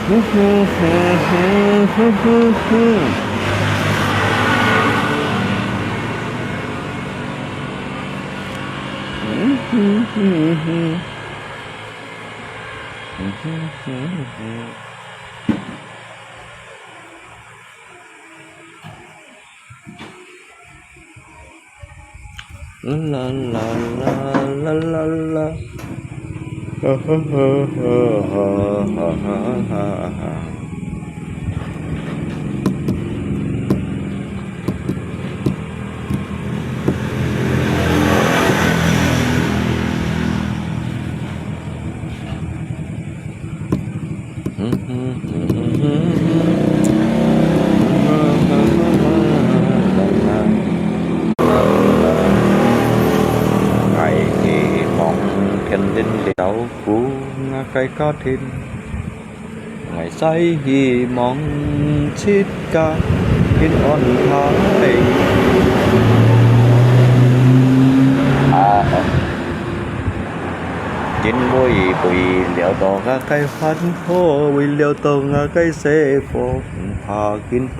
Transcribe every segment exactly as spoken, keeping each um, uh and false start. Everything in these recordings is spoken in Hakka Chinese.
𠊎希望天天照顧𠊎个家庭，𠊎再希望自家平安快樂。啊，因為為了到𠊎个飯碗，為了到𠊎个生活，毋怕今晡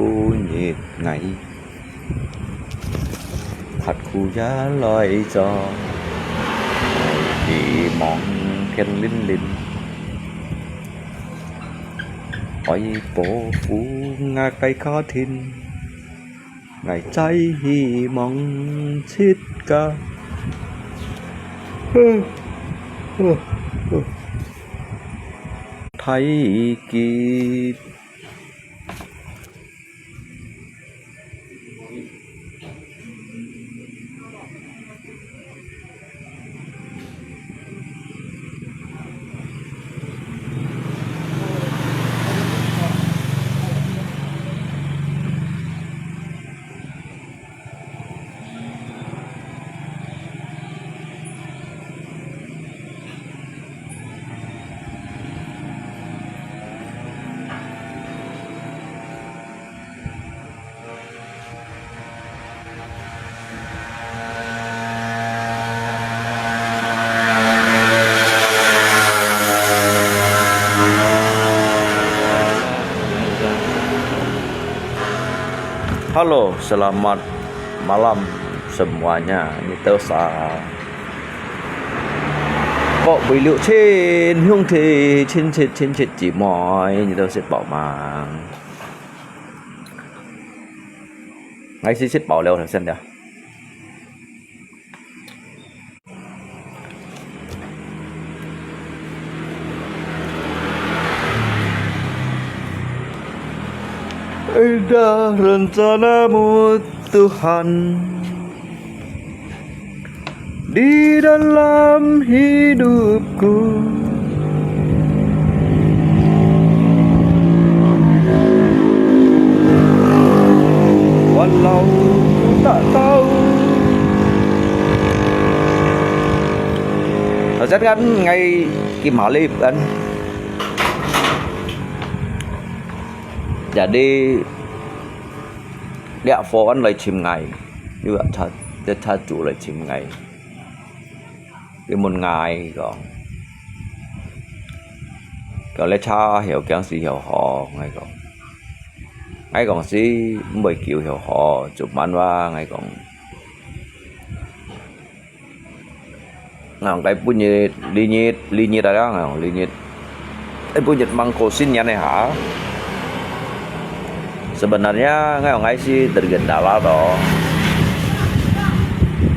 日𠊎 刻苦也來做，希望天靈靈愛保護𠊎个家庭，𠊎再希望自家大吉。 Hello, selamat malam semuanya. 你兜好。各位鄉親、親戚、親戚姊妹，你兜食飽吂？𠊎係食飽了，頭先了。 Indah rencanamu Tuhan di dalam hidupku. Walau ku tak tahu. Hãy subscribe ngay cái mã lip anh. Jadi, liak phone anh lại chim ngay. Yua cha, cha cha chủ lại chim ngay. Cái môn ngay kong. Kau lê cha hiểu kiang si hiểu khó ngay kong. Ngay kong si mười kiểu hiểu khó, chụp mắn wa ngay kong. Ngang cái bunyi linyit, linyit ada ngang linyit. Eh, bunyi mangko sinyan eh ha. Sebenarnya ngai ngai si tergendala to.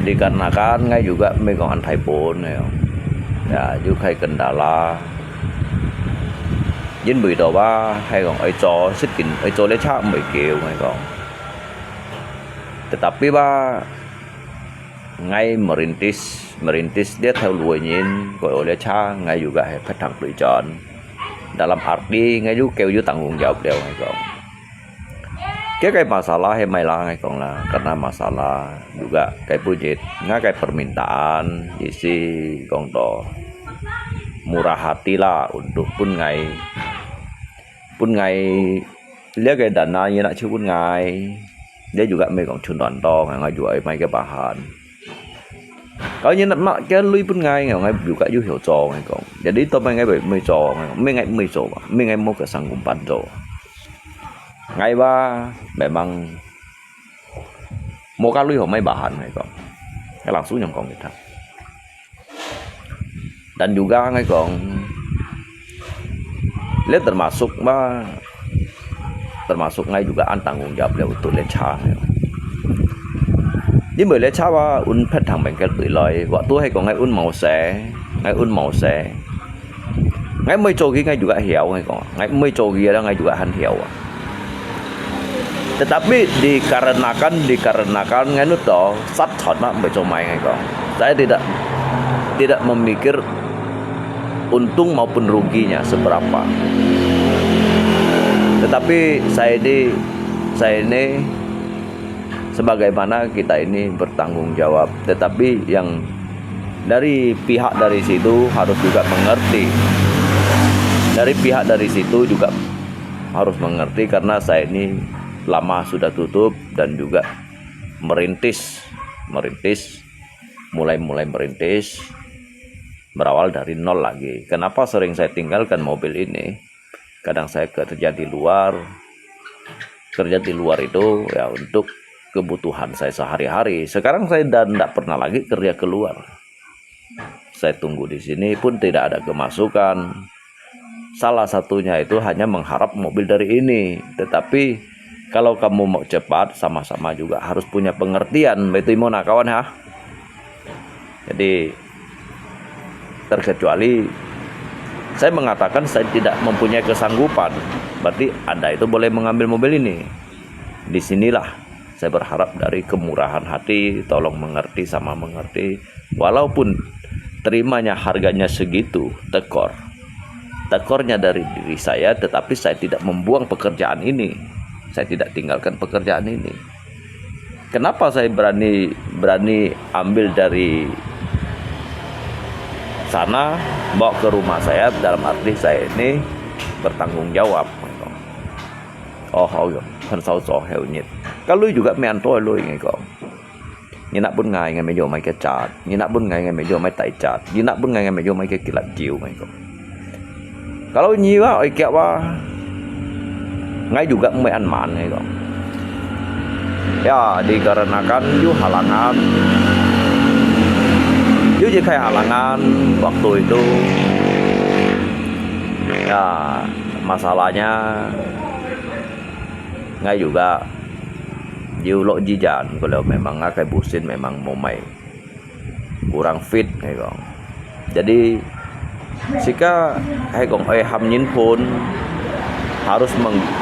Dikarenakan ngai juga mei kong an thai pun ngai. Ya, juga hai kendala. Yin bui to ba, hai kong ai cho, sit kin, ai cho le cha mei kêu ngai kong. Tetapi ba, ngai merintis, merintis dia thâu lui nyin, koi oleh cha, ngai juga hai phat thang tui chon. Dalam arti, ngai ju kêu ju tanggung jawab liao ngai kong. Kia kai masalah hai mai lah ngai kong lah, karena masalah juga kai budget, ngai kai permintaan, isi kong to. Murah hati lah untuk pun ngai, pun ngai, lia kai dana ye nak chiu pun ngai. Dia juga mei kong chun tuan to, ngai ngai juga mai ke bahan. Kalau nyi nak mak kia lui pun ngai, ngai juga yu hiu zo ngai kong. Jadi to mai ngai bai mui zo, ngai mui ngai mui zo, mui ngai mo ke sanggup ban zo. Ngai ba memang mo ka lui ho mai bahan ngai kong. Ngai langsung nyong kong kita. Dan juga ngai kong, le termasuk ma, termasuk ngai juga an tanggung jawab le untuk le cha ngai. Ni mai le cha wa un phet thang bengkel tui loi, waktu hai kong ngai un mau se, ngai un mau se. Ngai mai zo ki ngai juga hiau ngai kong, ngai mai zo ki la ngai juga han hiau. Tetapi dikarenakan, dikarenakan ngai nu to, sat chon mak mai zo mai ngai kong. Saya tidak, tidak memikir untung maupun ruginya seberapa. Tetapi saya ini, saya ini sebagaimana kita ini bertanggung jawab. Tetapi yang dari pihak dari situ harus juga mengerti. Dari pihak dari situ juga harus mengerti karena saya ini lama sudah tutup dan juga merintis, merintis, mulai-mulai merintis, berawal dari nol lagi. Kenapa sering saya tinggalkan mobil ini? Kadang saya kerja di luar, kerja di luar itu ya untuk kebutuhan saya sehari-hari. Sekarang saya dah tidak pernah lagi kerja keluar. Saya tunggu di sini pun tidak ada kemasukan. Salah satunya itu hanya mengharap mobil dari ini. Tetapi kalau kamu mau cepat, sama-sama juga harus punya pengertian. Betul, Mona, kawan, ha? Jadi, terkecuali saya mengatakan saya tidak mempunyai kesanggupan, berarti Anda itu boleh mengambil mobil ini. Di sinilah saya berharap dari kemurahan hati, tolong mengerti sama mengerti. Walaupun terimanya harganya segitu, tekor. Tekornya dari diri saya, tetapi saya tidak membuang pekerjaan ini. Saya tidak tinggalkan pekerjaan ini. Kenapa saya berani, berani ambil dari sana, bawa ke rumah saya, dalam arti saya ini bertanggung jawab. Oh, oh, ya, kan sao zo heo nyet. Kalau juga mean to lui ngai kong. Nyi nak pun ngai, ngai mai yo mai ke cat. Nyi nak pun ngai, ngai mai yo mai tai cat. Nyi nak pun ngai, ngai mai yo mai ke kilat jiu ngai kong. Kalau nyi wa oi kiak wa, ngai juga mai an man ngai kong. Ya, dikarenakan yu halangan, yu jikai halangan waktu itu. Ya, masalahnya ngai juga yu lo jijan, kalau memang ngai kai busin memang mo mai. Kurang fit, hai kong. Jadi, sika, hai kong, oi ham nyin phun harus meng-,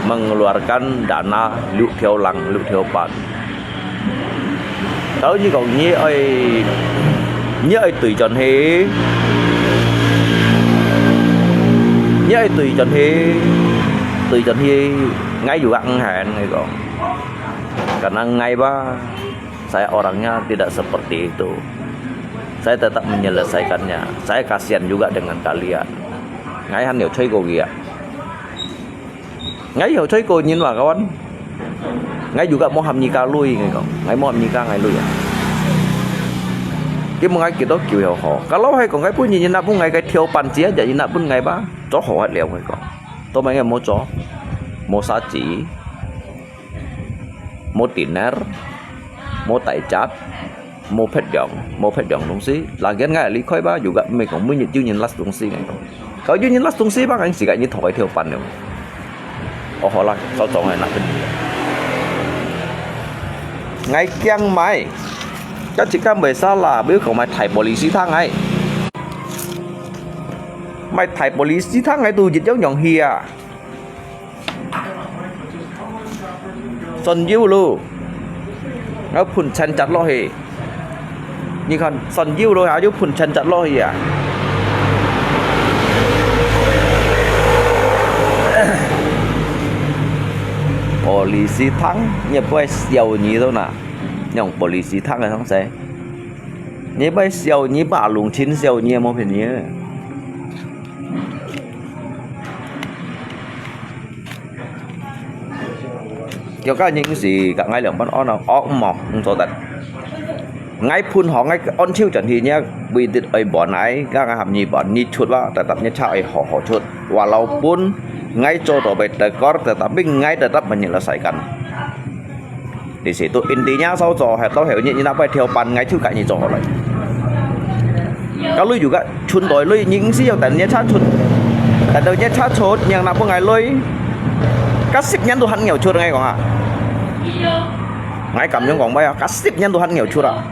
mengeluarkan dana liu thiau lang, liu thiau pan. Tau nyi kong nyi oi, nyi oi tui chon hi, nyi oi tui chon hi, tui chon hi, ngai juga ang hen, hai kong. Karena ngai ba, saya orangnya tidak seperti itu. Saya tetap menyelesaikannya. Saya kasihan juga dengan kalian. Ngai han yo chui ko kia. Ngai yo chui ko nyin wa kawan. Ngai juga mo ham nyi ka lui ngai kong. Ngai mo ham nyi ka ngai lui ya. Ki mo ngai kito kiu yo ho. Kalau hai kong ngai pun nyin nak pun ngai kai thiau pan chia ja nyin nak pun ngai ba. Cho ho hat liao ngai kong. To mai ngai mo cho. Mo sa chi. Mo dinner, mo tai chat, mo phet yong, mo phet yong 东西. Lagian ngai li khoi ba juga mai kong mai nyi jiu nyin las 东西 ngai kong. Kau jiu nyin las 东西 ba ngai sikai nyi thoi thiau pan yong. Oh, hola, sao chong ngai nak phen. Ngai kiang mai. Ka chika mai sala, bai kong mai thai polisi thang ngai. Mai thai polisi thang ngai tu jit yong yong hia. 算油咯，我噴千隻落去。你看，算油咯，還有噴千隻落去啊。Polisi thang，你也不會笑你的呐，那種 polisi thang 的东西，你不會笑你把龙亲笑你也没便宜。 Kiok ka nying si ka ngai liang pan on ok mo, ung so tat. ，𠊎phun好，𠊎安手轉去，你不一定愛還𠊎，𠊎，𠊎喊你還，你出啊，tetap你車愛好好出。Walaupun𠊎做到會tegur，tetapi𠊎tetap menyelesaikan。Di situ intinya，sau做係到後日，你若愛調辦，𠊎就佮你做好來。Kalau juga 存袋鐳，你毋使要等你車出，等到你車出，你若分𠊎鐳，加十年都還毋曉出，𠊎講啊。𠊎敢樣講話啊，加十年都還毋曉出啊。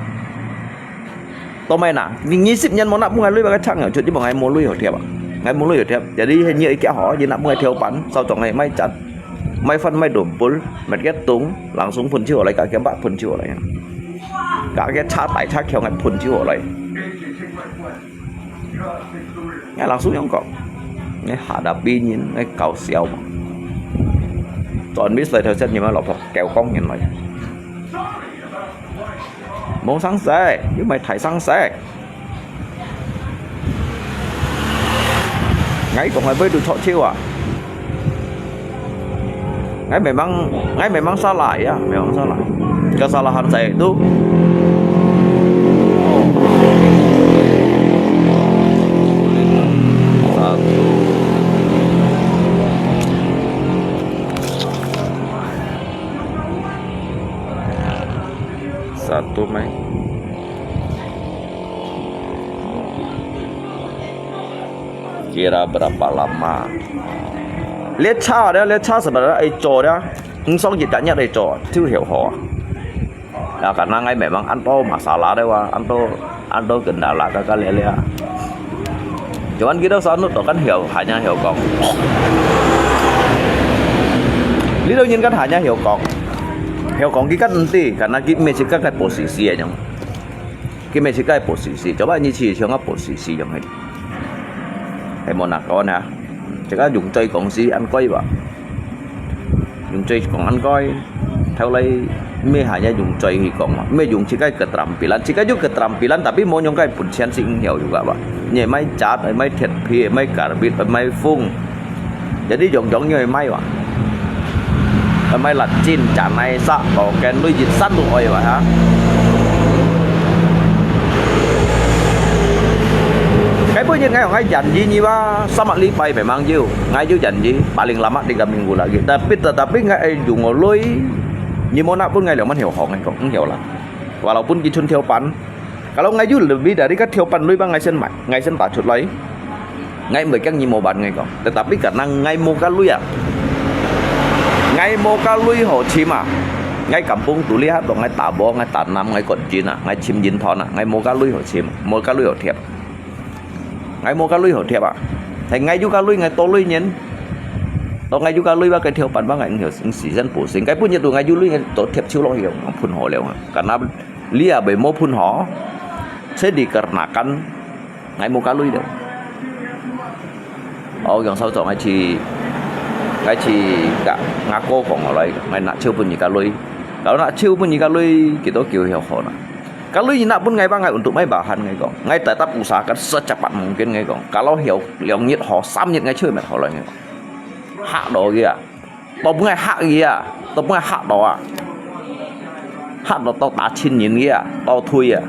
做麼个呢？你二十年無拿分𠊎鐳，𠊎个車毋曉出，因為𠊎無鐳好貼啊，𠊎無鐳好貼。Jadi你愛幾好，你若分𠊎調辦，sau做𠊎買針，買粉買double，買个東，langsung phun就好來，加个八phun就好來，加个車大車強个phun就好來。 𠊎老師樣講，你hadapi人，你搞笑嘛？Jangan bisa頭先你們老婆教講人來，無生事，又毋係大生事。𠊎講个話都錯手啊！ 𠊎memang，𠊎memang salah ya，memang salah. Kesalahan saya itu. Satu. Satu mai. Kira berapa lama? 列車咧，列車係毋係愛做咧？毋使一日日愛做，就曉好啊。啊，karena𠊎memang恁多masalah咧哇，恁多，恁多kendala kakak咧咧啊。Cuman kita selalu tu kan曉，hanya曉講。你都應該hanya曉講，曉講佢kan毋知，karena佢毋係自家个posisi啊，佢毋係自家个posisi，coba你試想个posisi樣係。 係無哪講啊？自家用嘴講是恁該吧？用嘴講恁該，後來毋係hanya用嘴去講嘛，毋係用自家个keterampilan，自家有keterampilan，tapi無用个本錢是毋曉有个吧？你買cat，買鐵皮，買karbit，買風， Jadi yong-yong你愛買哇？愛買蠟針、cat、泥沙、羅根，你一身都愛哇哈？Cái本人𠊎用𠊎janji你哇，setiap禮拜memang有，𠊎有janji，paling lama tiga minggu lagi。Tapi tetapi𠊎愛用个鐳，你無拿分𠊎兩萬曉好，𠊎講毋曉啦。Walaupun佢存條板， Kalau𠊎有lebih dari該條板鐳吧，𠊎先買，𠊎先打出來。𠊎毋會驚你無還𠊎講，tetapi karena𠊎無該鐳啊。𠊎無該鐳好尋啊。𠊎kampung tu lihat，𠊎打bom，𠊎打nam，𠊎割筋啊，𠊎尋人團啊，𠊎無該鐳好尋，無該鐳好貼。𠊎無該鐳好貼啊。係𠊎有該鐳，𠊎多鐳人。到𠊎有該鐳吧，該條板吧，𠊎毋曉，毋時間補先。該本日都𠊎有鐳，𠊎都貼手落去，𠊎噴好了啊。Karena 你也會無噴吼，這裡kenakan，𠊎無該鐳了。哦，楊少總，𠊎去，𠊎去甲吾哥講落來，𠊎拿手分你該鐳。Kalau拿手分你該鐳，佢都叫曉好啦。該鐳你拿分𠊎吧，𠊎untuk買bahan，𠊎講，𠊎tetap usahakan secepat mungkin，𠊎講。Kalau曉兩日好，三日𠊎就買好來，𠊎講。嚇到佢啊！ 都分𠊎嚇佢啊，都分𠊎嚇到啊，嚇到都打親人佢啊，倒退啊。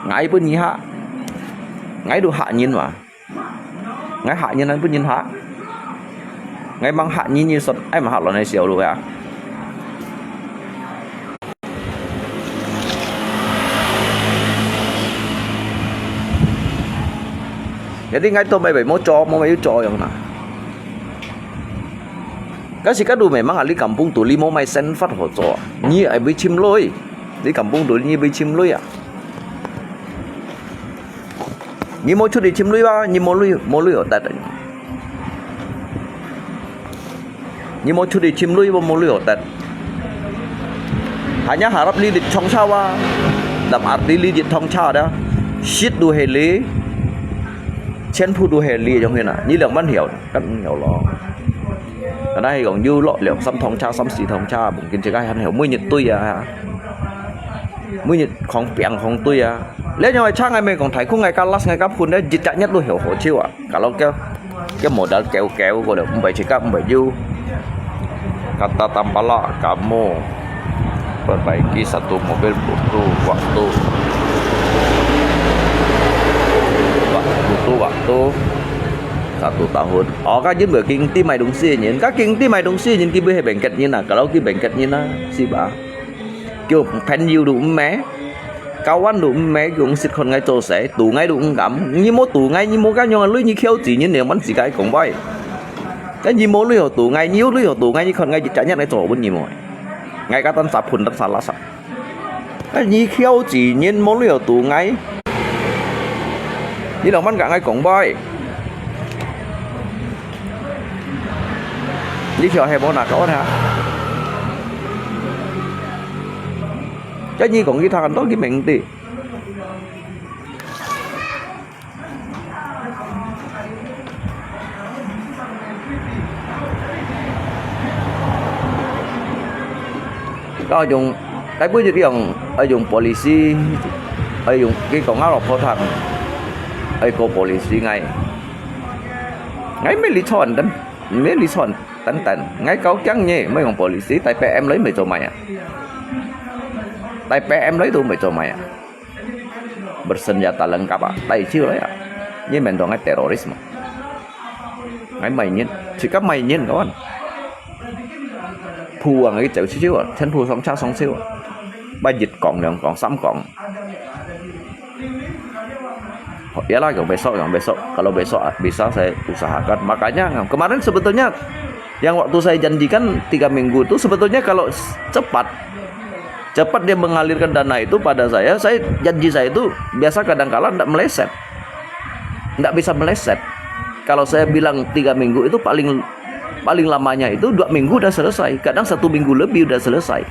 𠊎分你嚇，𠊎都嚇人嘛，𠊎嚇人還分人嚇，𠊎吂嚇人，你說，哎，吂嚇到你笑路啊？ Jadi ngai to mai bai mo cho, mo mai yu cho yang na. Kasi kadu memang ali kampung tuli mo mai sen fat ho cho. Ni ai bui chim loi. Di kampung tuli ni bui chim loi ya. Ni mo chu di chim loi ba, ni mo loi, mo loi ho tat. Ni mo chu di chim loi ba mo loi ho tat. Hanya harap li di thong cha ba. Dam arti li di thong cha da. Shit du he li. Chen phu du he li yong he na. Ni liang ban hiao. Kan hiao lo. Kana he yong yu lo liang sam thong cha, sam si thong cha. Mungkin cik ai han hiao. Mui nyit tui ya. Mui nyit khong piang khong tui ya. Lê nhau ai cha ngai mê kong thai khu ngai ka las ngai ka phun đê, jit chak nhất lu hiểu khó chịu à. Kalau kéo, kéo mổ đal kéo kéo cô được, không phải chỉ cắp, không phải du. Kata tampala kamu perbaiki satu mobil butuh waktu. Wak-, butuh waktu satu tahun. Oh, ka jin bơ king ti mai dong si nyin. Ka king ti mai dong si nyin ki bơ he bengket nyin na. Kalau ki bengket nyin na, si ba. Kêu phen yu du mme. Kawan du mme, kêu sit khon ngai cho se. Tu ngai du ngam. Nyi mo tu ngai, nyi mo ka nyong lui nyi khiau chi nyin ne man si kai kong bai. Kan nyi mo lui ho tu ngai, nyi lui ho tu ngai, nyi khon ngai, chả nhắc ngai cho bun nyi mo. Ngai ka tan sa phun tan sa la sa. Kan nyi khiau chi nyin mo lui ho tu ngai. Nyi lòng man ka ngai kong bai. Nyi khiau he mo na kawan ha. Kan nyi kong ki thang to ki meng ti. Ka yung, kai bu yung, ay yung polisi, ay yung, ki kong alo po thang, ay ko polisi ngai. Ngai me li chon tan, me li chon tan tan. Ngai kau kiang nye, me yung polisi, tai P M lai me cho mai a. Tai P M lai tu me cho mai a. Bersenjata lengkap ah, tai chiu lah ya. Nyi men dong ngai teroris mo. Ngai mai nyin, sikap mai nyin kawan. Puang ngai chiu chiu ah, chen pu song cha song chiu ah. Ba jit kong liang kong sam kong. Ya lah, yang besok, yang besok. Kalau besok ah, bisa saya usahakan. Makanya kemarin sebetulnya yang waktu saya janjikan tiga minggu itu sebetulnya kalau s-, cepat, cepat dia mengalirkan dana itu pada saya, saya janji saya itu biasa kadangkala ndak meleset. Ndak bisa meleset. Kalau saya bilang tiga minggu itu paling, paling lamanya itu dua minggu udah selesai. Kadang satu minggu lebih udah selesai.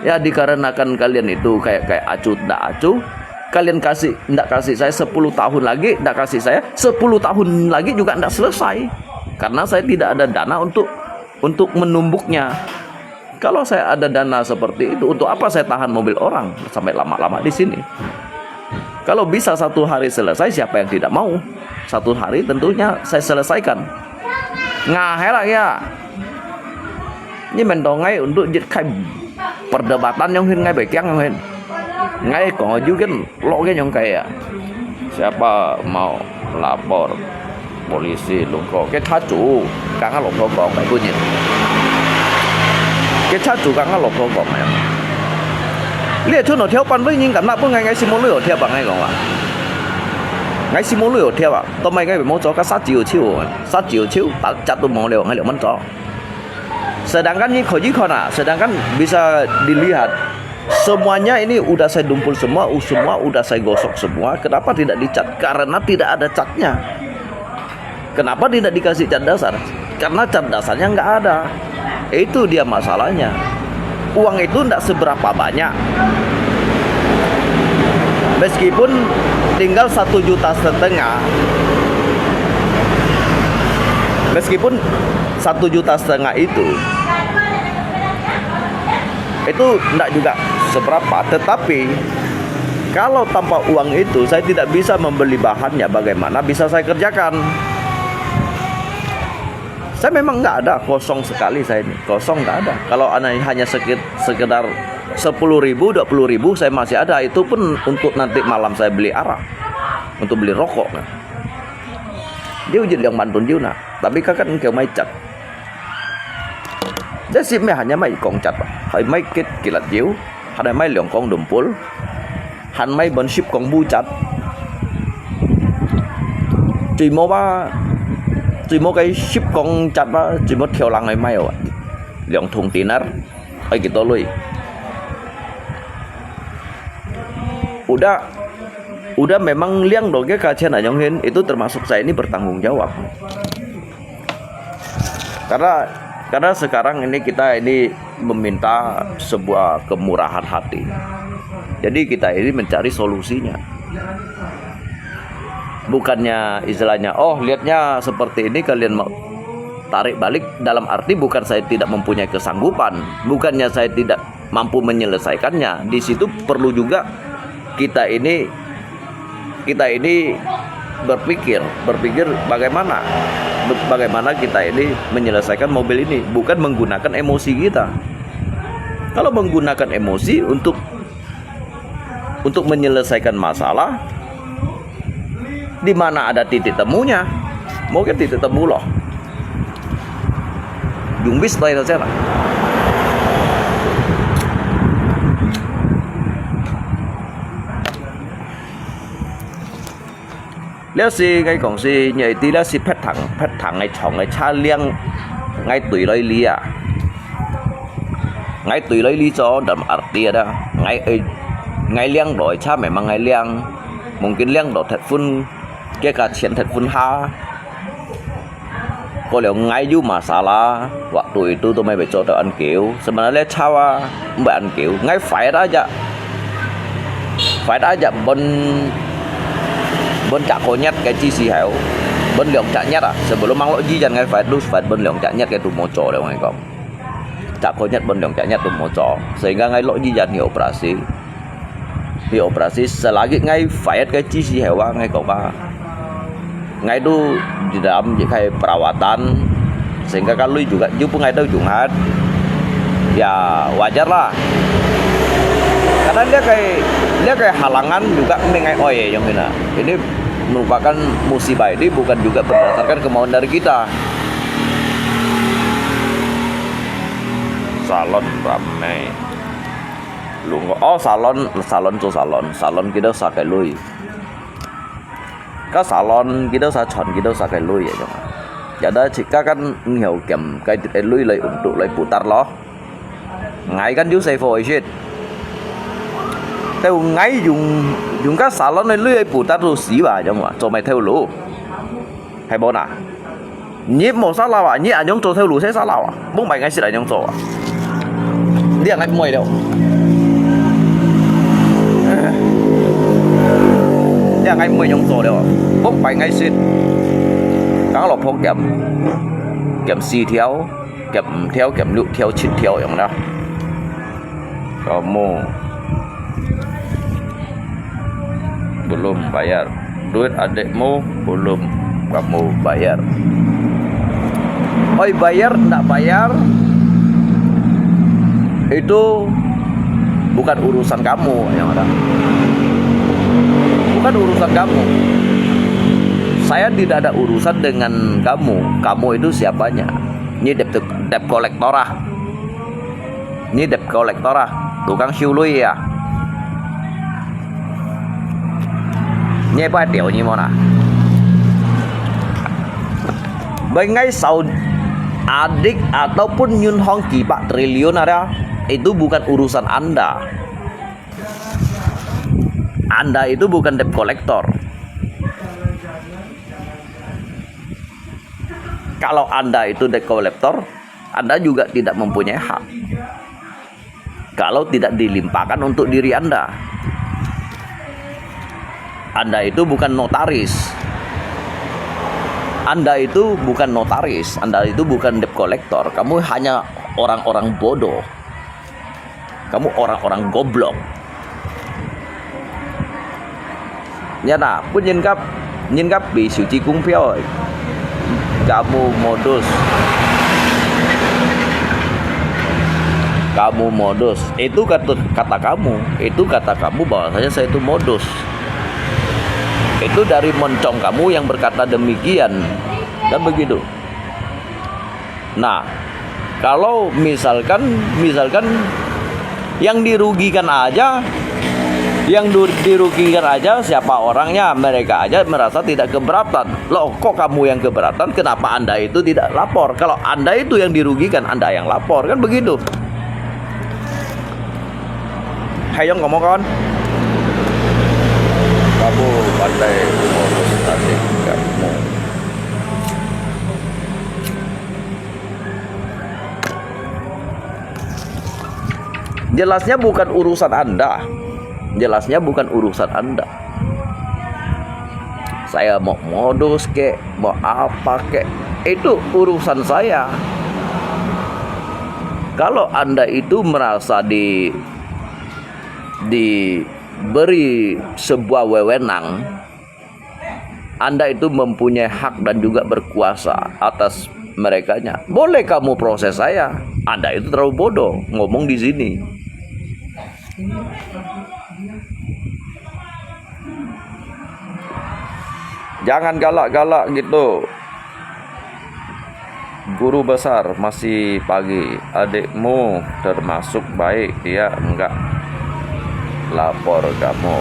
Ya, dikarenakan kalian itu kayak, kayak acuh ndak acuh, kalian kasih, ndak kasih saya sepuluh tahun lagi, ndak kasih saya sepuluh tahun lagi juga ndak selesai. Karena saya tidak ada dana untuk, untuk menumbuknya. Kalau saya ada dana seperti itu, untuk apa saya tahan mobil orang sampai lama-lama di sini? Kalau bisa satu hari selesai, siapa yang tidak mau? Satu hari tentunya saya selesaikan. Ngah lah ya. Nyi men to ngai untuk jit khai perdebatan nyong hin ngai bekiang nyong hin. Ngai kong aju kan lo ke nyong kai ya. Siapa mau lapor polisi lungko? Ke tha chu kang lo tho kong kai bu nyin. Ke tha chu kang lo tho kong ya. Lia chu no thiau pan lui nyin kam na bu ngai ngai si mo lui thiau bang ngai kong wa. Ngai si mo lui thiau wa. To mai ngai mo cho ka sa chiu chiu. Sa chiu chiu, ta chat tu mo liu ngai liu man cho. Sedangkan ini kau ji kau nak, sedangkan bisa dilihat, semuanya ini udah saya dumpul semua, u-, semua udah saya gosok semua. Kenapa tidak dicat? Karena tidak ada catnya. Kenapa tidak dikasih cat dasar? Karena cat dasarnya nggak ada. Itu dia masalahnya. Uang itu ndak seberapa banyak. Meskipun tinggal satu juta setengah, meskipun satu juta setengah itu, itu ndak juga seberapa. Tetapi, kalau tanpa uang itu, saya tidak bisa membeli bahannya, bagaimana bisa saya kerjakan? Saya memang nggak ada, kosong sekali saya ini, kosong nggak ada. Kalau hanya seked-, sekedar sepuluh ribu, dua puluh ribu, saya masih ada. Itu pun untuk nanti malam saya beli arak, untuk beli rokok. Nah. Dia uji liang mantun jiu nah, tapi kakat engkau mai cat. Jadi si mai hanya mai kong cat, hai mai kit kilat jiu, hai mai liang kong dumpul, han mai bon sip kong bu cat. Cui mo ba, cui mo kai sip kong cat ba, cui mo thiau lang hai mai wa. Liang thùng tin ar, ai kito lui. Udah, udah memang liang dong ke kacian anyong hin, itu termasuk saya ini bertanggung jawab. Karena, karena sekarang ini kita ini meminta sebuah kemurahan hati. Jadi kita ini mencari solusinya. Bukannya istilahnya, "Oh, lihatnya seperti ini, kalian mau tarik balik." Dalam arti bukan saya tidak mempunyai kesanggupan, bukannya saya tidak mampu menyelesaikannya. Di situ perlu juga kita ini, kita ini berpikir, berpikir bagaimana. Bagaimana kita ini menyelesaikan mobil ini? Bukan menggunakan emosi kita. Kalau menggunakan emosi untuk untuk menyelesaikan masalah, di mana ada titik temunya? Mungkin titik temu loh. Yung bis tayo sa sera. 這是𠊎講是，因為這是別堂別堂个廠个車輛，𠊎對來這啊，𠊎對來這做dalam arti ada，𠊎呃，𠊎領到个車memang𠊎領，mungkin領到忒分，價錢忒分下。 Kalau𠊎有masalah，waktu itu都乜會做到恁久。Sebenarnya車啊，毋會恁久。𠊎fight aja，fight aja分分隻個月个之時候，分兩隻月啊。Sebelum mang落醫院，𠊎fight都fight分兩隻月个都無做了，𠊎講。隻個月分兩隻月都無做，sehingga𠊎落醫院去operasi。 去operasi selagi ngai fight个之時候啊，ngai講啊，ngai都di dalam一個perawatan，sehingga kan lui juga，又分ngai都用下，ya wajar lah。Karena這個這個halangan juga毋係ngai愛个，yang kena。Ini merupakan musibah，ini bukan juga berdasarkan kemauan dari kita。Salon ramai。 Lungko, oh, salon，salon做salon，salon kita sa个鐳。Ka salon kita sa，salon kita sa个鐳ya，cuma。Jadi自家kan ngiau kiam cái lui來untuk來putar咯。Ngai kan有細貨一些。Tahu ngai用用ka salon个鐳來putar都死吧，cuma，做咩頭路？ 係無呐？你無salah啊，你恁樣做頭路係salah啊，毋係ngai識恁樣做啊。你恁樣妹了，你恁樣妹樣做了，毋係ngai識。Kalau pho kiam，kiam四條，kiam五條，kiam六條，七條樣啦。Kamu belum bayar. Duit adikmu belum kamu bayar. Oi, bayar ndak bayar, itu bukan urusan kamu, yang ada. Bukan urusan kamu. Saya tidak ada urusan dengan kamu. Kamu itu siapanya? Ni debt, debt collector ah. Ni debt collector ah, tukang siu lui ah. Ni apa dia ni mana? Bengai Saudi adik ataupun nyun hong kipak triliun ada, itu bukan urusan Anda. Anda itu bukan debt collector. Kalau Anda itu debt collector, Anda juga tidak mempunyai hak kalau tidak dilimpahkan untuk diri Anda. Anda itu bukan notaris. Anda itu bukan notaris, Anda itu bukan debt collector. Kamu hanya orang-orang bodoh. Kamu orang-orang goblok. Nyata, pun nyin kap, nyin kap bi siu ci kung piao. Kamu modus. Kamu modus. Itu kata, kata kamu. Itu kata kamu bahwasanya saya itu modus. Itu dari moncong kamu yang berkata demikian. Kan begitu. Nah, kalau misalkan, misalkan yang dirugikan aja, yang du-, dirugikan aja siapa orangnya, mereka aja merasa tidak keberatan. Loh, kok kamu yang keberatan? Kenapa Anda itu tidak lapor? Kalau Anda itu yang dirugikan, Anda yang lapor, kan begitu. Hai, yang ngomong kawan. Kamu pandai ngurus adik kamu. Jelasnya bukan urusan Anda. Jelasnya bukan urusan Anda. Saya mau modus kek, mau apa kek, itu urusan saya. Kalau Anda itu merasa di, diberi sebuah wewenang, Anda itu mempunyai hak dan juga berkuasa atas merekanya. Boleh kamu proses saya. Anda itu terlalu bodoh ngomong di sini. Jangan galak-galak gitu. Guru besar, masih pagi. Adikmu termasuk baik, dia enggak lapor kamu.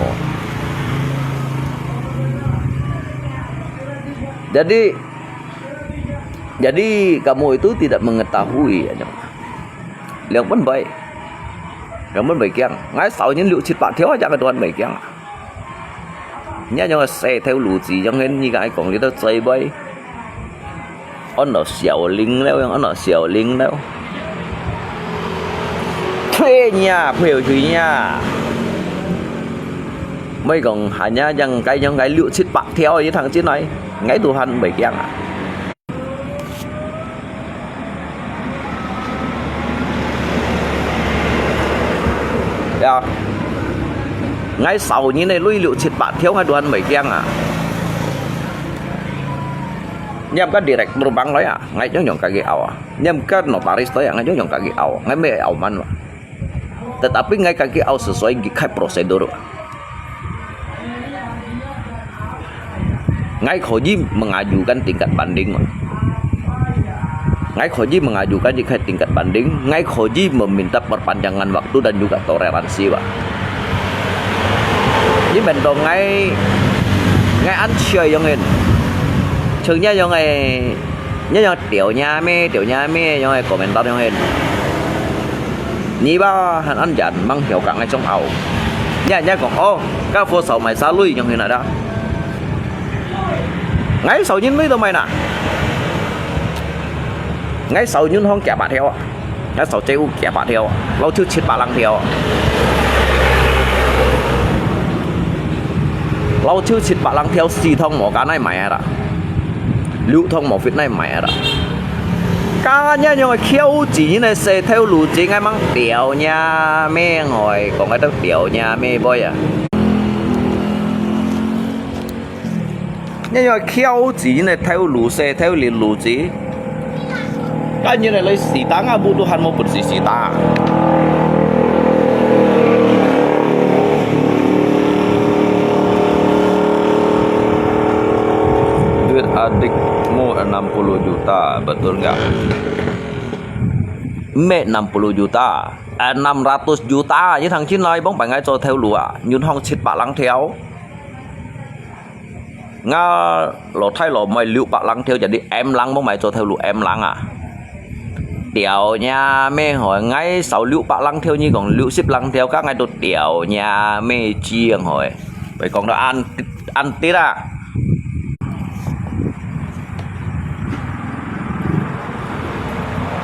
Jadi, jadi kamu itu tidak mengetahui, ya, Nyong. Liang pun baik. Liang pun baik kiang. Ngai sau nyin liu chit pak thiau aja ngai tuan baik kiang. Nya nyong se thêu lu chi, nyong hen nyi ka ai kong li tau chai bai. Ôn lo xiao ling leo, yang ôn lo xiao ling leo. Thuê nhà, thuê thuê nhà. Mới kong hanya yang kai nyong kai liu chit pak thiau yi thang chin nai. Ngai Tuhan baik kiang. Ya. Ngai sau nyi ne lui liu chit pak thiau ngai Tuhan baik kiang a. Ngiam ka direktur bang loi a, ngai nyong nyong ka ki au a. Ngiam ka notaris loi a, ngai nyong nyong ka ki au. Ngai me au man ma. Tetapi ngai ka ki au sesuai ki khai prosedur. Ngai kho ji mengajukan tingkat banding ma. Ngai kho ji mengajukan ji khai tingkat banding, ngai kho ji meminta perpanjangan waktu dan juga toleransi ba. Ji mendo ngai, ngai an cia yong en. Cheng nya yong ai, nya yong tiao nya me, tiao nya me, yong ai komentar yong en. Ni ba han an jan mang hiao kang ai chong au. Nya nya kong o, ka fo sau mai sa lui yong en ada. Ngai sau nyin lui to mai na. Ngai sau nyin hong kia ba thiao. Ngai sau cheu kia ba thiao. Lau cheu chit ba lang thiao. Lau cheu chit ba lang thiao si thong mo ka nai mai ada. Liu thong mo fit nai mai ada. Ka nya nyong khiao chi nyin ai se thêu lu chi ngai mang tiao nya me ngoi, kong ngai tao tiao nya me boi a. Nya nyong khiao chi nyin ai thêu lu se thêu li lu chi. Ka nyin ai lai si ta nga bu tu han mo put si si ta. Duit adikmu enam puluh juta, betul nggak? Mek enam puluh juta, enam ratus juta, nyi thang chin lai bong pai ngai cho thêu lu a, nyun hong chit ba lang thiao. Nga lo thai lo mai liu ba lang thiao jadi em lang bong mai cho thêu lu em lang a. Tiao nya me hoi ngai sau liu ba lang thiao nyi kong liu sip lang thiao ka ngai tu tiao nya me chiang hoi. Bai kong da an, an tira.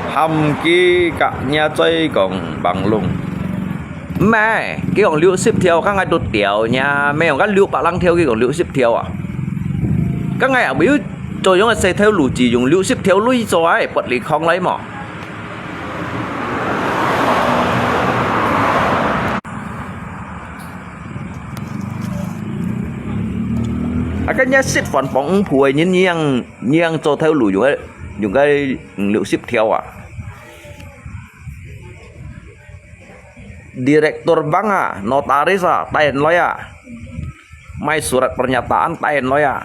Ham ki ka nya choi kong bang lung. Mẹ, ki kong liu sip thiao, ka ngai tu tiao nya, mẹ kong ka liu ba lang thiao, ki kong liu sip thiao a. Ka ngai a, bai cho yong se thêu lu chi yong liu sip thiao lui cho ai, bot li khong lai mo. A ka nya sit fan pong ung phu ai nyin yang, yang cho thêu lu yong ai, yong ai liu sip thiao a. Direktur bank a, notaris a, taen loi a. Mai surat pernyataan taen loi a.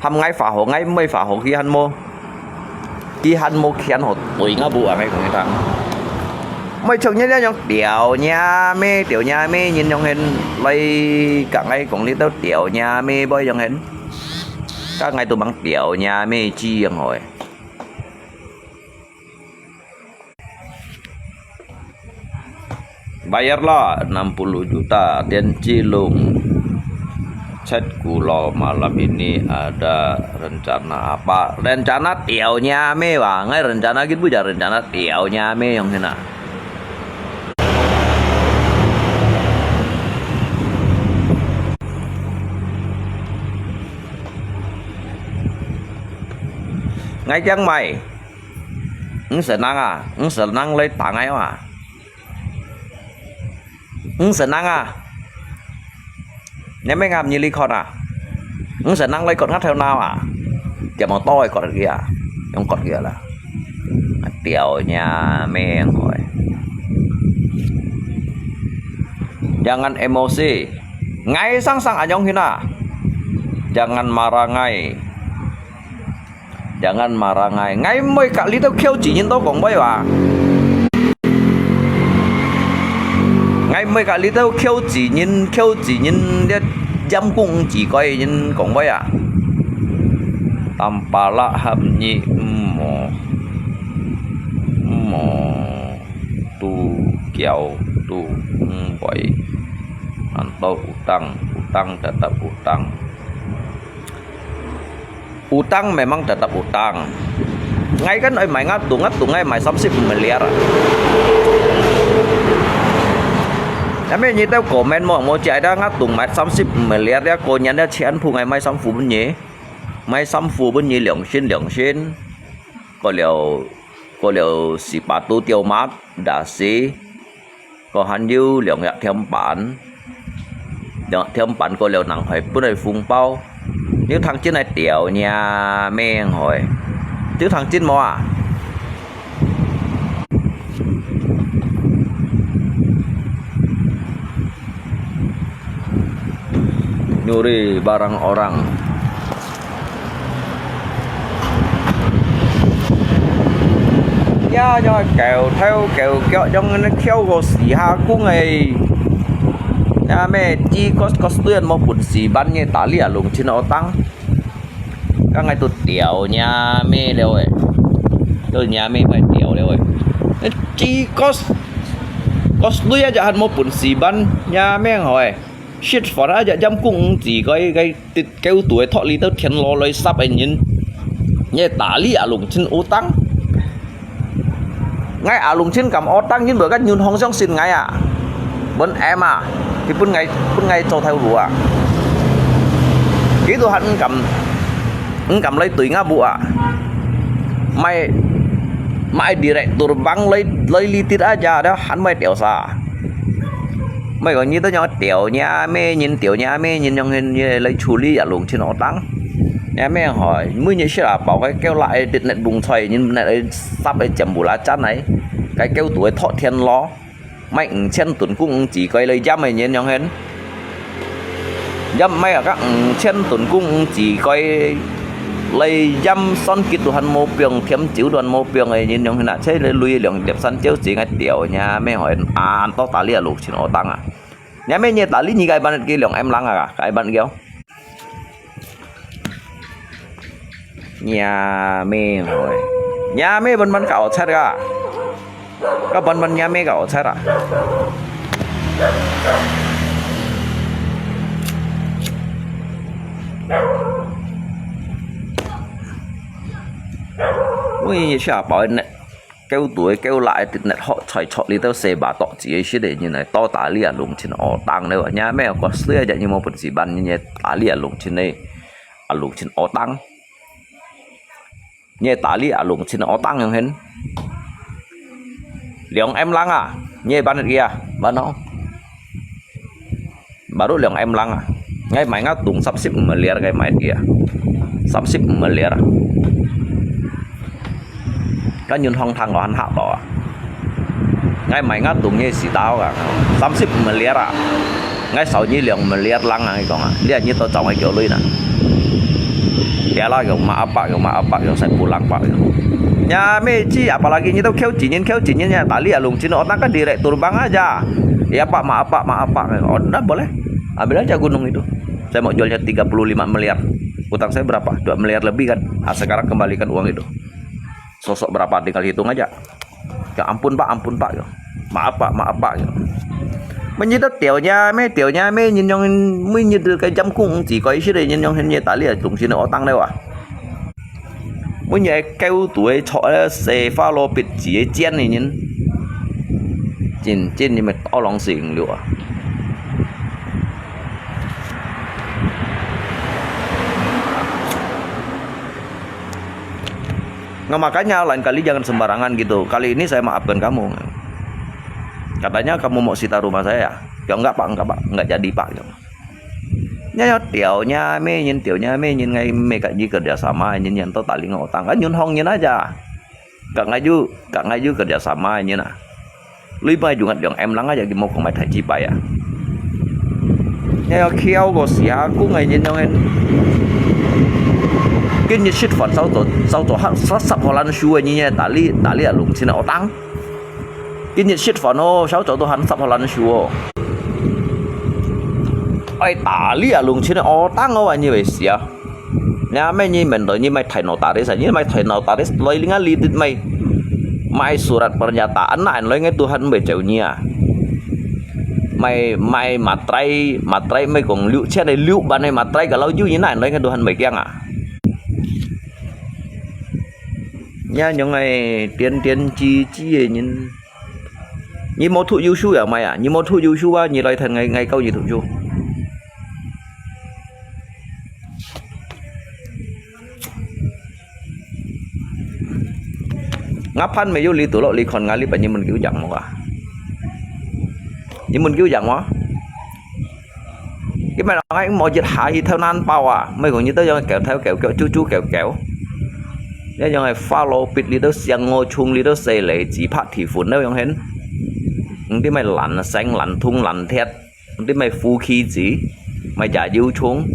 Ham ngai fa ho, ngai mai fa ho ki han mo. Ki han mo khian ho, tui nga bu a ngai kong ki thang. Mai chok nya nya yong tiao nya me, tiao nya me, nyin yong hen lai ka ngai kong li tao tiao nya me boi yong hen. Ka ngai tu mang tiao nya me chi yong hoi. Bayarlah enam puluh juta, Tian Cilung. Chat ku lo malam ini ada rencana apa? Rencana tiao nya me wa, ngai rencana kin bu ja rencana tiao nya me yong hina. Ngai kiang mai. Ng senang a, ng senang lai ta ngai wa. 你senang啊？你乜ngam你來看啊？你senang來割𠊎頭腦啊？Tiap mau to割佢啊？用割佢啦。Tiap nya meng hoi. Jangan emosi. Ngai sang sang anyong hin ah. Jangan marah ngai. Jangan marah ngai. Ngai mui kak li tau khiau chỉ人都講會話。Ngai mui kak li tau khiau chỉ人，khiau chỉ人，這陰公指該人講會啊。Tampalak ham nyi mo. Mo. Tu kiau tu mbai. Anto utang, utang tetap utang. Utang memang tetap utang. Ngai kan oi mai ngat tung, ngat tung ngai mai samsip miliar. Tapi ni tau komen mo, mo cai dah ngat tung mai samsip miliar ya, ko nyan ya cian pu ngai mai samfu bunyi. Mai samfu bunyi liang sin, liang sin. Ko liau, ko liau si patu tiau mat, dasi. Ko han yu liang yak thiam pan. Liang yak thiam pan ko liau nang hoi pun ai phung pau. Niu thang chin ai tiau nia meng hoi. Niu thang chin mo ah? Nyuri barang orang. Ya, ya, kêu theo kêu kiok, yong nó khiêu cô xì ha cũng ấy. Ya, mẹ, chỉ có, có student một bún xì bánh như ta lia lùng chín ô tăng. Các ngày tụt tiểu nhà mẹ đâu ấy. Tôi nhà mẹ phải tiểu đâu ấy. Chỉ có, có student aja han một bún xì bánh, nhà mẹ hỏi. Shit, phản á, jam kung chỉ cái, cái, cái kéo tuổi thoát lý tao thiên lo lôi sắp anh nhìn. Nhẹ ta lý à lùng chín ô tăng. Ngay à lùng chín cầm ô tăng nhìn bữa cái nhún hông xiong xin ngay à. Bún em à. Thì bún ngay, bún ngay cho theo lùa. Kỹ tụi hẳn cầm, cầm lấy tuổi ngã bụa. Mày, mày director băng lấy, lấy lý tít á chả đó, hẳn mày tiểu xa. Mày có như tao nhau tiểu nhà mẹ nhìn, tiểu nhà mẹ nhìn, yong hên như lấy chu ly à lùng chín ô tăng. Nhà mẹ hỏi, mười như sẽ là bảo cái kéo lại tịt nẹt bùng xoay, nhìn nẹt ấy sắp ấy chấm bù lá chắn này. Cái kéo tuổi thọ thiên lo. Mày ưng chen tuần cũng ưng chỉ coi lấy giám mày nhìn, yong hên. Giám mày à, các ưng chen tuần cũng ưng chỉ coi. Lấy giám son kít tụi hẳn mô piong, thiếm chiếu đoàn mô piong ấy, nhìn, yong hên à, chế lấy lui liang điệp săn chiếu chỉ ngay tiểu nhà mẹ hỏi, à, ăn tao ta lia lùng chín ô tăng à. Nhà mẹ nhẹ ta lý nhị cái bạn kia liang em lăng à, cái bạn kia. Nhà mẹ hỏi. Nhà mẹ bắn bắn cảo chết à? Các bắn bắn nhà mẹ cảo chết à? Ui, nhà bảo nè. Kéo tuổi kéo lại tịt nẹt họ chọi chọi lý tao xe bà tọ chỉ ấy xí để như này, to ta lia lùng chín ô tăng đấy. Nhà mẹ có xưa dạy như một phần gì bắn như nhẹ ta lia lùng chín này. À lùng chín ô tăng. Nhẹ ta lia lùng chín ô tăng yong hên. Liang em lăng à? Nhẹ bắn kia, bắn nó. Baru liang em lăng à. Ngay mai ngã tung sắp xếp mà liar ngay mai kia. Sắp xếp mà liar. Cái nhún hông thang có hẳn hạp đó à. Ngay mai ngã tung nhẹ xì tao à. Sắp xếp mà liar à. Ngay sáu nhị liang mà liar lăng à, cái con à. Liar nhị tao chọn cái kiểu lui nè. Dia lah, yong ma apa, yong ma apa, yong sai pulang pak yong. Nhà mẹ chỉ apalagi nyi tau kéo chỉ nhìn, kéo chỉ nhìn nhà ta lia lùng chín ô tăng kan director băng aja. Ya apa, ma apa, ma apa. Oh, dah boleh. Ambil aja gunung itu. Saya mau jualnya tiga puluh lima miliar. Utang saya berapa? Dua miliar lebih kan. Ah, sekarang kembalikan uang itu. Sosok berapa tinggal hitung aja. Ya ampun pak, ampun pak ya. Maaf pak, maaf pak ya. Mày nhìn tao tiểu nhà mẹ, tiểu nhà mẹ nhìn yong hên, mày nhìn tao cái giám kung chỉ coi xí để nhìn yong hên nhẹ ta lia lùng chín ô tăng đấy à. Mày nhẹ kéo tuổi chọi xe pha lô bịt chỉ chén này nhìn. Chín, chín như mày to lòng xỉn lụa. Nah, makanya lain kali jangan sembarangan gitu. Kali ini saya maafkan kamu. Katanya kamu mau sita rumah saya. Yang kapang kapang, nggak jadi pak yang. Nya ya tiau nya me nyin tiau nya me nyin ngai me kat yi kerja sama nyin yang to taling otang. Kan nyun hong nyin aja. Kak ngai ju, kak ngai ju kerja sama nyin ah. Lui mai ju ngat yang em lang aja ki mo kong mai thai chi pai ah. Nya ya kiau ko sia ku ngai nyin yang en. Kin nyi shit fan sao to, sao to hak sap sap holan shu nyin nya tali, tali alung chin otang. Kin nyi shit fan o, sao to to han sap holan shu o. Ai tali alung chin otang o nyi wei sia. Nya me nyi men to nyi mai thai no taris, nyi mai thai no taris, loi linga li dit mai. Mai surat pernyataan na en loi ngai Tuhan mai jauh nyi ah. Mai, mai matrai, matrai mai kong liu, chen ai liu ban ai matrai kalau ju nyi na en loi ngai Tuhan mai kiang ah. Nya nyong ai tian tian chi chi e nyin. Nyi mo thu yu shu ya mai ah, nyi mo thu yu shu ah, nyi loi then ngai, ngai kau nyi thu yu. Ngap phan me yu li tu lo li khon nga li pa nyi mun kiu yang mo ah. Nyi mun kiu yang mo. Ki mai lo ngai mo jit ha hi thau nan pau ah. Mai kong nyi tau yang kêu thau kêu kêu chu chu kêu kêu. Ya yang ai fa lo pit li tau siang ngo chung li tau se lei chỉ phạt thị phun nau yang hen. Ngi ti mai lan seng lan thung lan thiat. Ngi ti mai phu khi zi. Mai ja yu chung.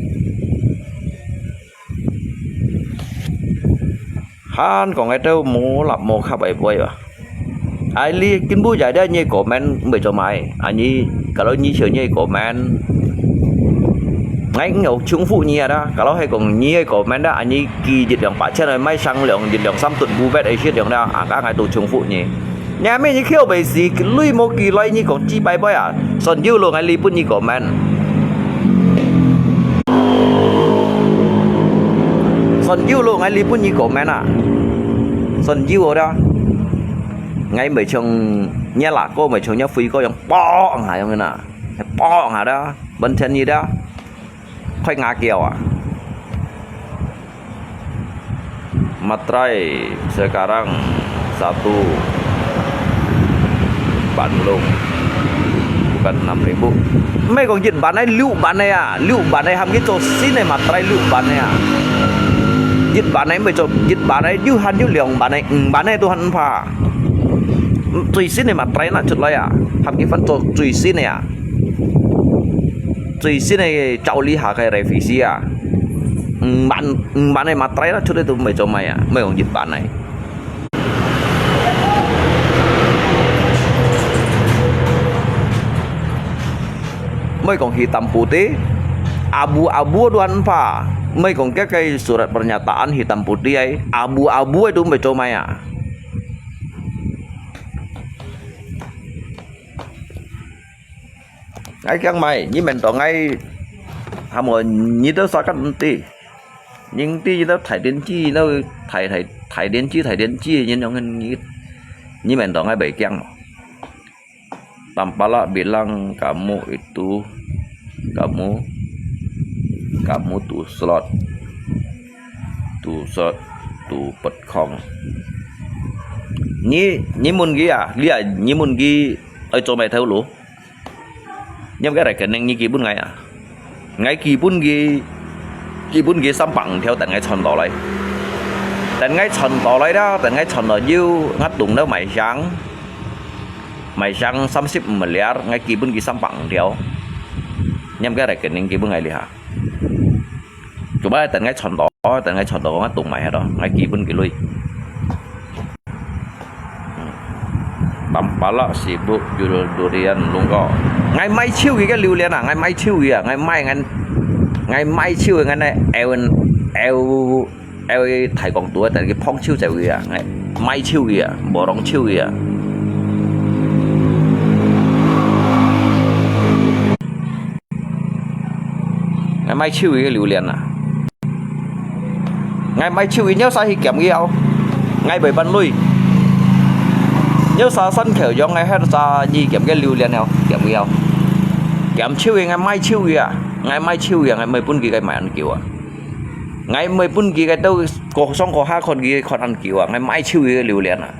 Han kong ai tau mo lap mo khap ai boi ba. Ai li kin bu jai dia nyi comment mei cho mai. Ani kalau nyi chiu nyi comment. Ngai ngau chung phu nyi ada. Kalau hai kong nyi comment da ani ki jit yang pa chen ai mai sang liang jit liang sam tut bu bet ai shit yang da. Aka ngai tu chung phu nyi. Nya me nyi khiu bei si lui mo ki lai nyi kong chi bai boi ah. Son yu lo ngai li pun nyi comment. Son yu lo ngai li pun nyi comment ah. Son yu da. Ngai mei chung nya la ko mei chung nya phui ko yang po nga yang na. Po nga da. Ban chen nyi da. Khoi nga kiau ah. Matrai sekarang satu bandung, bukan enam ribu. Mei kong jit ban ai liu ban ai ah, liu ban ai ham ki cho sin ai matrai liu ban ai ah. Jit ban ai mei cho jit ban ai yu han yu liang ban ai, eng ban ai tu han pha. Chui sin ai matrai na chut lai ah, ham ki fan cho chui sin ai ah. Chui sin ai chau li ha kai rai fi si ah. Eng ban, eng ban ai matrai na chut ai tu mei cho mai ah, mei kong jit ban ai. Mei kong hitam putih, abu-abu duan pa. Mei kong kia kai surat pernyataan hitam putih ai, abu-abu ai tu mei cho mai ah. Ngai kiang mai, nyi men to ngai, ham ngi tau sa kan nti. Nyi nti nyi tau thai dien chi, nyi tau thai, thai, thai dien chi, thai dien chi, nyi nyong ngi, nyi men to ngai bai kiang. Tampala bilang kamu itu, kamu, kamu tu slot, tu slot, tu pet khong. Nyi, nyi mun ki ah, lia, nyi mun ki, oi cho mai thau lu. Nyam ke rekening nyi ki bun ngai ah. Ngai ki bun ki, ki bun ki 三百五條 等 ngai chon to lai. 等 ngai chon to lai da, 等 ngai chon to yu ngat tung da mai siang. Mai siang 三十五 miliar, ngai ki bun ki 三百五條. Nyam ke rekening ki bun ngai li ha. Cuba 等 ngai chon to, 等 ngai chon to ngat tung mai ha to, ngai ki bun ki lui. Tampala sibuk judul durian lungko. Ngai mai chiu ki ke liu lian ah, ngai mai chiu ki ah, ngai mai ngan, ngai mai chiu ki ngan nai ewen, ew, ew thai kong tu ah, tapi phong chiu zeu ki ah, ngai mai chiu ki ah, borong chiu ki ah. Ngai mai chiu ki ke liu lian ah. Ngai mai chiu ki nyau sa hi kiam ki au. Ngai bai ban lui. Nyau sa san kheu yong ngai het sa nyi kiam ke liu lian au. Kiam ki au. Kiam chiu ki ngai mai chiu ki ah. Ngai mai chiu ki ah, ngai mai bun ki kai mai an kiu ah. Ngai mai bun ki kai tau ko song ko ha khon ki khon an kiu ah. Ngai mai chiu ki ke liu lian ah.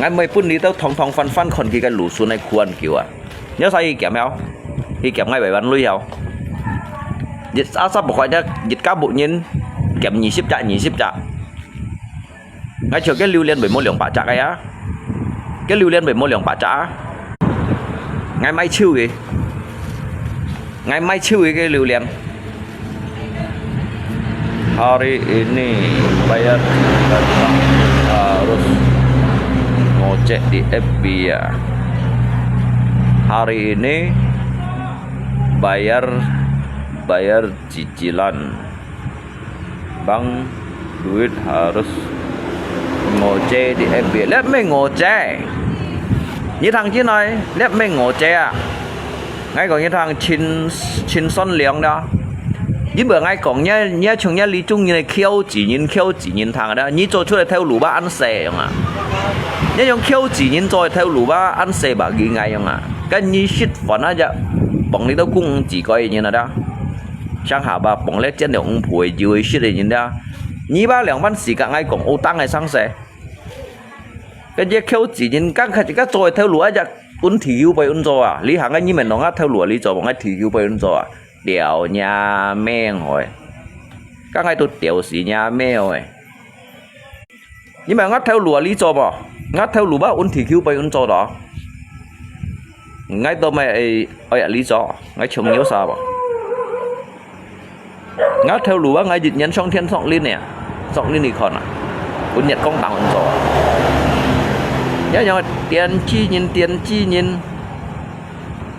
，𠊎毋會分你兜堂堂番番看佢个路數來苦恁久啊！你使去撿了，去撿𠊎百萬鐳了。一下下不快的，一家屋人撿二十隻，二十隻。 𠊎像該榴槤會無兩百隻个啊？該榴槤會無兩百隻啊？𠊎賣手个，𠊎賣手个該榴槤。Hari ini bayar harus ngojek di F B ya. Hari ini bayar bayar cicilan. Bang duit harus ngojek di F B。這毋係ngojek。你聽真來，這毋係ngojek啊！𠊎講你聽真，真善良啦。你毋愛講，你，你像你這種人，僥倖人，僥倖人聽啦。你做出來頭路巴恁細樣啊！你像僥倖人做頭路巴恁細巴佢𠊎樣啊！該你食飯啊，就幫你兜公子哥个人啊啦。 上下吧，幫你煎了五倍油食个人啦。你把兩萬四个𠊎講，有當个生事。跟這口子人，剛開始个做个頭路啊，只問題又被人做啊。你行个你們弄啊頭路啊，你做，𠊎題又被人做啊。吊你命害，剛開始吊死你命害。 你問𠊎頭路啊，你做無？𠊎頭路啊，問題就被人做到。𠊎都毋愛，愛啊，你做，𠊎窮有啥無？𠊎頭路啊，𠊎一年上天上恁呢，上恁你看啊，分月光當人做啊。這樣電鋸人，電鋸人，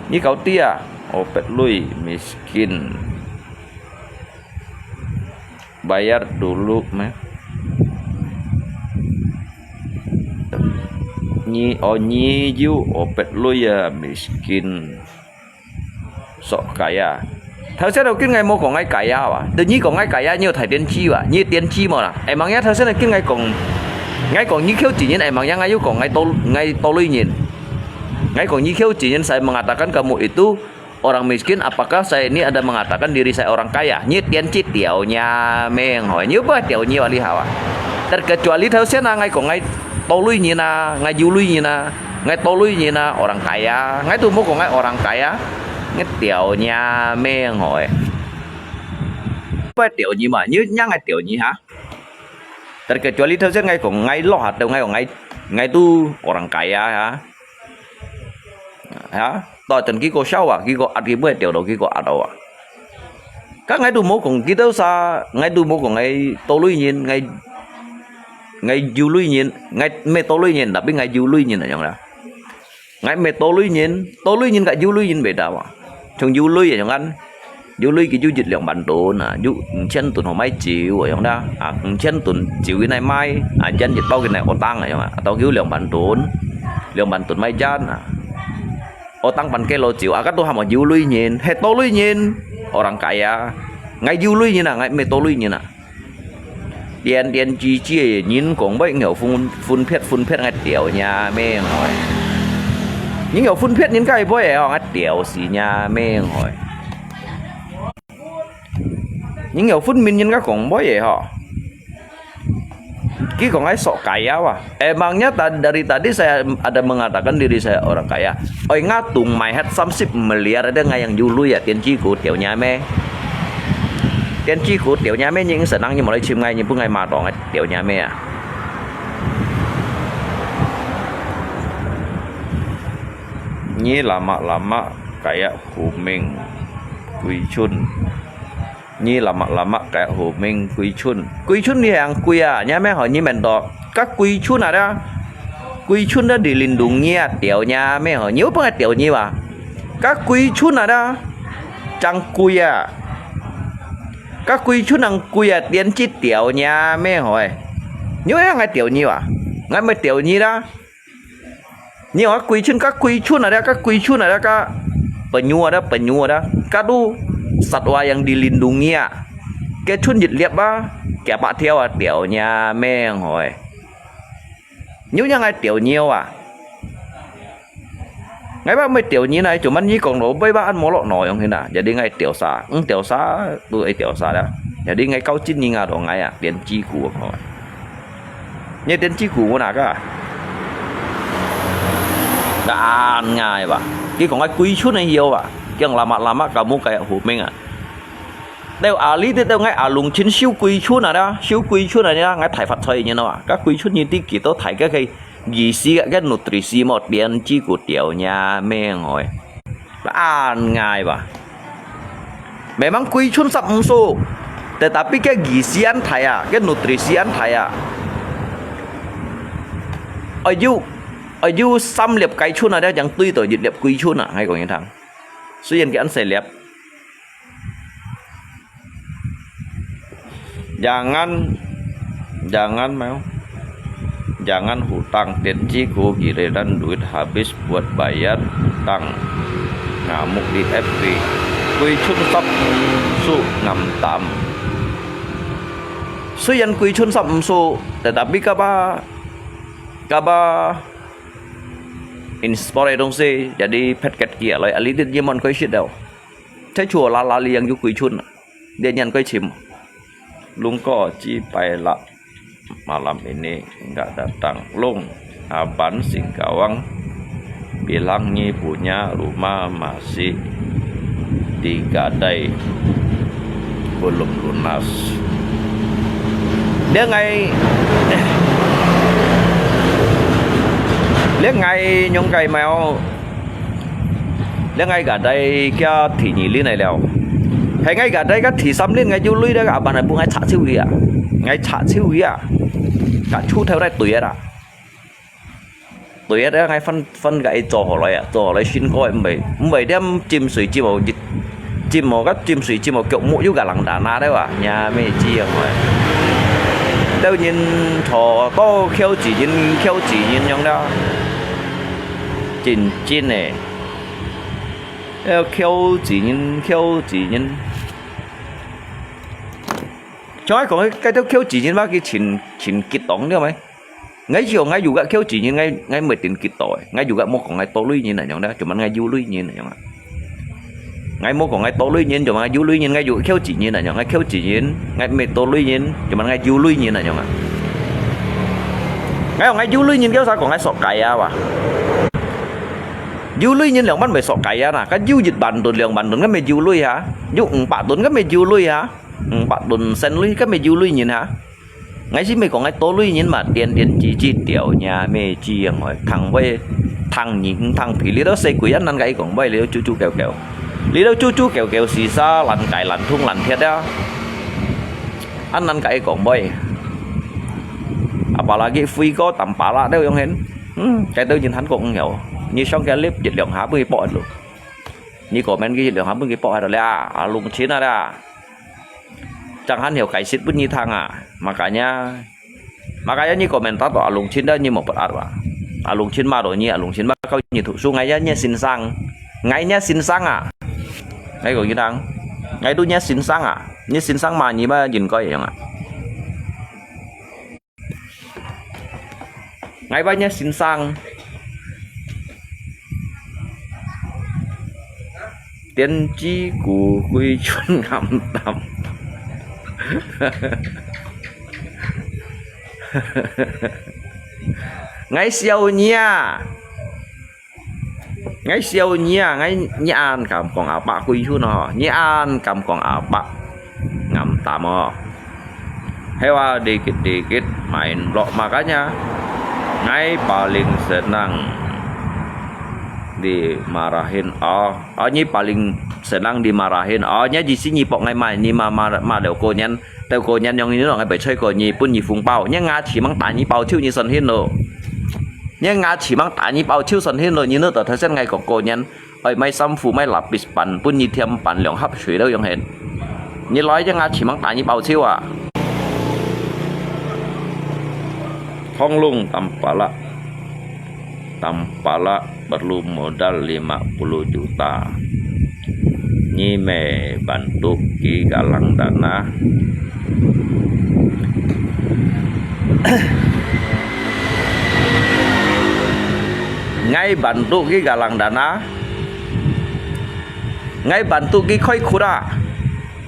你搞對啊，哦，別類，miskin。 Bayar dulu meh. Nyi, oh, nyi yu opet lui ya miskin. Sok kaya. Thâu sen âu kin ngai mo kong ngai kaya wa. Tơ nyi kong ngai kaya nyi thai tiên tri wa. Nyi tiên tri mo la. Emang ya thâu sen âu kin ngai kong, ngai kong nyi khiêu chỉ nyin emang ya ngai yu kong ngai to, ngai to lui nyin. Ngai kong nyi khiêu chỉ nyin sai mengatakan kamu itu orang miskin, apakah saya ini ada mengatakan diri saya orang kaya? Nyi tian ci tiau nya meng hoi. Nyi ba tiau nyi wali hawa. Terkecuali thâu sen a ngai kong ngai to lui nyin a, ngai yu lui nyin a, ngai to lui nyin a, orang kaya. Ngai tu mo kong ngai orang kaya. Ngai tiau nya meng hoi. Ba tiau nyi ma, nyi nya ngai tiau nyi ha. Terkecuali thâu sen ngai kong ngai lo ha, tau ngai kong ngai, ngai tu orang kaya ha. Ha, to chân ki ko sao wa, ki ko at ki bue tiau do ki ko at wa. Ka ngai tu mo kong ki tau sa, ngai tu mo kong ngai to lui nyin, ngai, ngai yu lui nyin, ngai me to lui nyin, tapi ngai yu lui nyin na yong la. Ngai me to lui nyin, to lui nyin ka yu lui nyin beda wa. Chung yu lui ya yong an. Yu lui ki yu jit liang ban tun na, yu chen tun ho mai chiu ya yong da. A, chen tun chiu ki nai mai, a, chen jit tau ki nai otang ya yong a. Tau ki yu liang ban tun. Liang ban tun mai jan a. Otang ban ke lo chiu, a, ka tu ham yu lui nyin, he to lui nyin. Orang kaya. Ngai yu lui nyin a, ngai me to lui nyin a. Tiên tiên tri tri nyin kong boi ngèo phun phun phiet phun phiet ngai tiau nya meng hoi. Nyin ngèo phun phiet nyin kai boi e ho ngai tiau si nya meng hoi. Nyin ngèo phun min nyin ka kong boi e ho. Ki kong ngai sok kaya wa. Emangnya ta, dari tadi saya ada mengatakan diri saya orang kaya. Oi ngatung mai hat samsip meliar ada ngai yang yu lui ya tiên tri ku tiau nya me. Tiên tri ku tiau nya me nyin senang nyi mo lai chim ngai nyi bu ngai ma tong tiau nya me a. Nyi lama lama kaya huming kui chun. Nyi lama lama kaya huming kui chun. Kui chun ni yang kui a, nya me ho nyi men to. Ka kui chun a da. Kui chun da di lindung nyi a tiau nya me ho. Nyi u peng a tiau nyi wa. Ka kui chun a da. Chang kui a. Ka kui chun ang kui a, tiên tri tiau nya me hoi. Nyi u yang ngai tiau nyi wa. Ngai me tiau nyi da. Nyi wa kui chun ka kui chun a da, ka kui chun a da, ka penyu a da, penyu a da. Ka tu satwa yang dilindungi a. Ke chun jit liap a, ke pa tiau a tiau nya meng hoi. Nyi u yang ngai tiau nyi wa. Ngai ba mei tiau nyi nai, cuman nyi kong lo, bai ba an mo lo no yong hin a. Jadi ngai tiau sa, ng tiau sa, tu ai tiau sa da. Jadi ngai kau chin nyi nga do ngai a, tiên tri ku hoi. Nyi tiên tri ku mo na ka. Kan ngai ba. Ki kong ngai Kui Chun ai hiau ba. Kiang lama-lama kamu kaya humeng a. Teo ali te teo ngai alung chin siu Kui Chun a da, siu Kui Chun a da, ngai thai fat choi nyen ba. Ka Kui Chun nyi ti ki to thai ka kai gizi ka nutrisi mo tian chi ku tiao nya meng hoi. Kan ngai ba. Memang Kui Chun sap msu. Tetapi ka gizi an thai a, ka nutrisi an thai a. Ayu, ayu sam liap Kui Chun a, dia jang tui to yit liap Kui Chun a, ngai kong yin thang. Suyan ki an sai liap. Jangan, jangan mau. Jangan hutang, tian chi ku giliran duit habis buat bayar hutang. Ngamuk di F B. Kui Chun sap msu ngam tam. Suyan Kui Chun sap msu, tetapi kaba, kaba inspire dong si, jadi phet ket kia loi, ali dit yimon koi shit dau. Chai chua la la li yang yu Kui Chun. Dia nyan koi chim. Lung ko chi pai la. Malam ini enggak datang. Lung, Aban Singkawang bilang nyi punya rumah masih di gadai, belum lunas. Dia ngai, dia ngai nyong kai mau. Leng ngai gadai kia thi nyi lin ai liao. Hai ngai gadai ka thi sam lin ngai yu lui dia ka aban ai bu ngai chak chiu kia. Ngai chak chiu kia. Ka chu thau dai tui ai da. Tui ai da ngai fan fan ka ai cho ho lai a, cho ho lai sin ko ai mbai. Mbai diam chim sui chim au chim au ka chim sui chim au kiok mu yu ka lang da na dai wa. Nya me chi yang mai. Tau nyin cho to khiau chi nyin khiau chi nyin yong da. Chin chin ai. Khiau chi nyin, khiau chi nyin. Chong ai kong, cái đó khiau chi nyin ba ki chin, chin kit tong liao mai. Ngai chiu ngai yu ga khiau chi nyin, ngai, ngai mui tin kit to. Ngai yu ga mo kong ngai to lui nyin na yong da, cuma ngai yu lui nyin na yong a. Ngai mo kong ngai to lui nyin, cuma ngai yu lui nyin, ngai yu khiau chi nyin na yong, ngai khiau chi nyin, ngai mui to lui nyin, cuma ngai yu lui nyin na yong a. Ngai ngai yu lui nyin khiau sa kong ngai sok kai a wa. Yu lui nyin liang ban mui sok kai a na, ka yu yit ban tun liang ban tun ka mui yu lui ha, yu ung pa tun ka mui yu lui ha, ung pa tun sen lui ka mui yu lui nyin ha. Ngai si mui kong ngai to lui nyin ma, tian tian chi chi tiao nya mui chi yang hoi, thang wei, thang nyi, thang phi, li lo se kui an nan kai kong wei, li lo chu chu kêu kêu. Li lo chu chu kêu kêu si sa, lan kai, lan thung, lan thiat a. An nan kai kong wei. Apalagi fui ko tam pala deu yong hen. Hmm, cái đó nhìn Hàn Quốc cũng nhiều. Như sống cái clip dịch lượng hả bưng cái bỏ luôn. Như comment cái dịch lượng hả bưng cái bỏ rồi là, à, lùng chín à. Chẳng Hàn hiểu cái shit bưng như thằng à. Makanya, makanya như comment ta to à lùng chín đó như một bật ạt wa. À lùng chín mà rồi như à lùng chín mà kau như thủ su ngay ya như xin sang. Ngay như xin sang à. Ngay cũng như thằng. Ngay tu như xin sang à. Như xin sang mà như mà nhìn coi vậy à. Ngai ba nya sin sang. Tiên tri của Quy Chun ngắm tắm. Ngai siêu nha. Ngai siêu nyi a, ngai nyi an kam kong a pa Kui Chun ho, nyi an kam kong a pa ngam tam ho. Hewa dikit-dikit main blok makanya ngai paling senang dimarahin oh. Oh, nyi paling senang dimarahin oh, nyi di sini pok ngai mai ni ma ma ma deu ko nyan, teu ko nyan yong ni lo ngai bai choi ko nyi pun nyi phung pao, nyi nga chi mang ta nyi pao chiu nyi son hin lo. Nyi nga chi mang ta nyi pao chiu son hin lo, nyi nø to thai sen ngai kok ko nyan. Oi, mai sam fu mai lapis pan, pun nyi thiam pan liang hap shui lo yong hen. Nyi loi nyi nga chi mang ta nyi pao chiu a. Thong lung tam pala. Tam pala perlu modal lima puluh juta. Nyi me bantu ki galang dana. Ngai bantu ki galang dana. Ngai bantu ki khoi khura.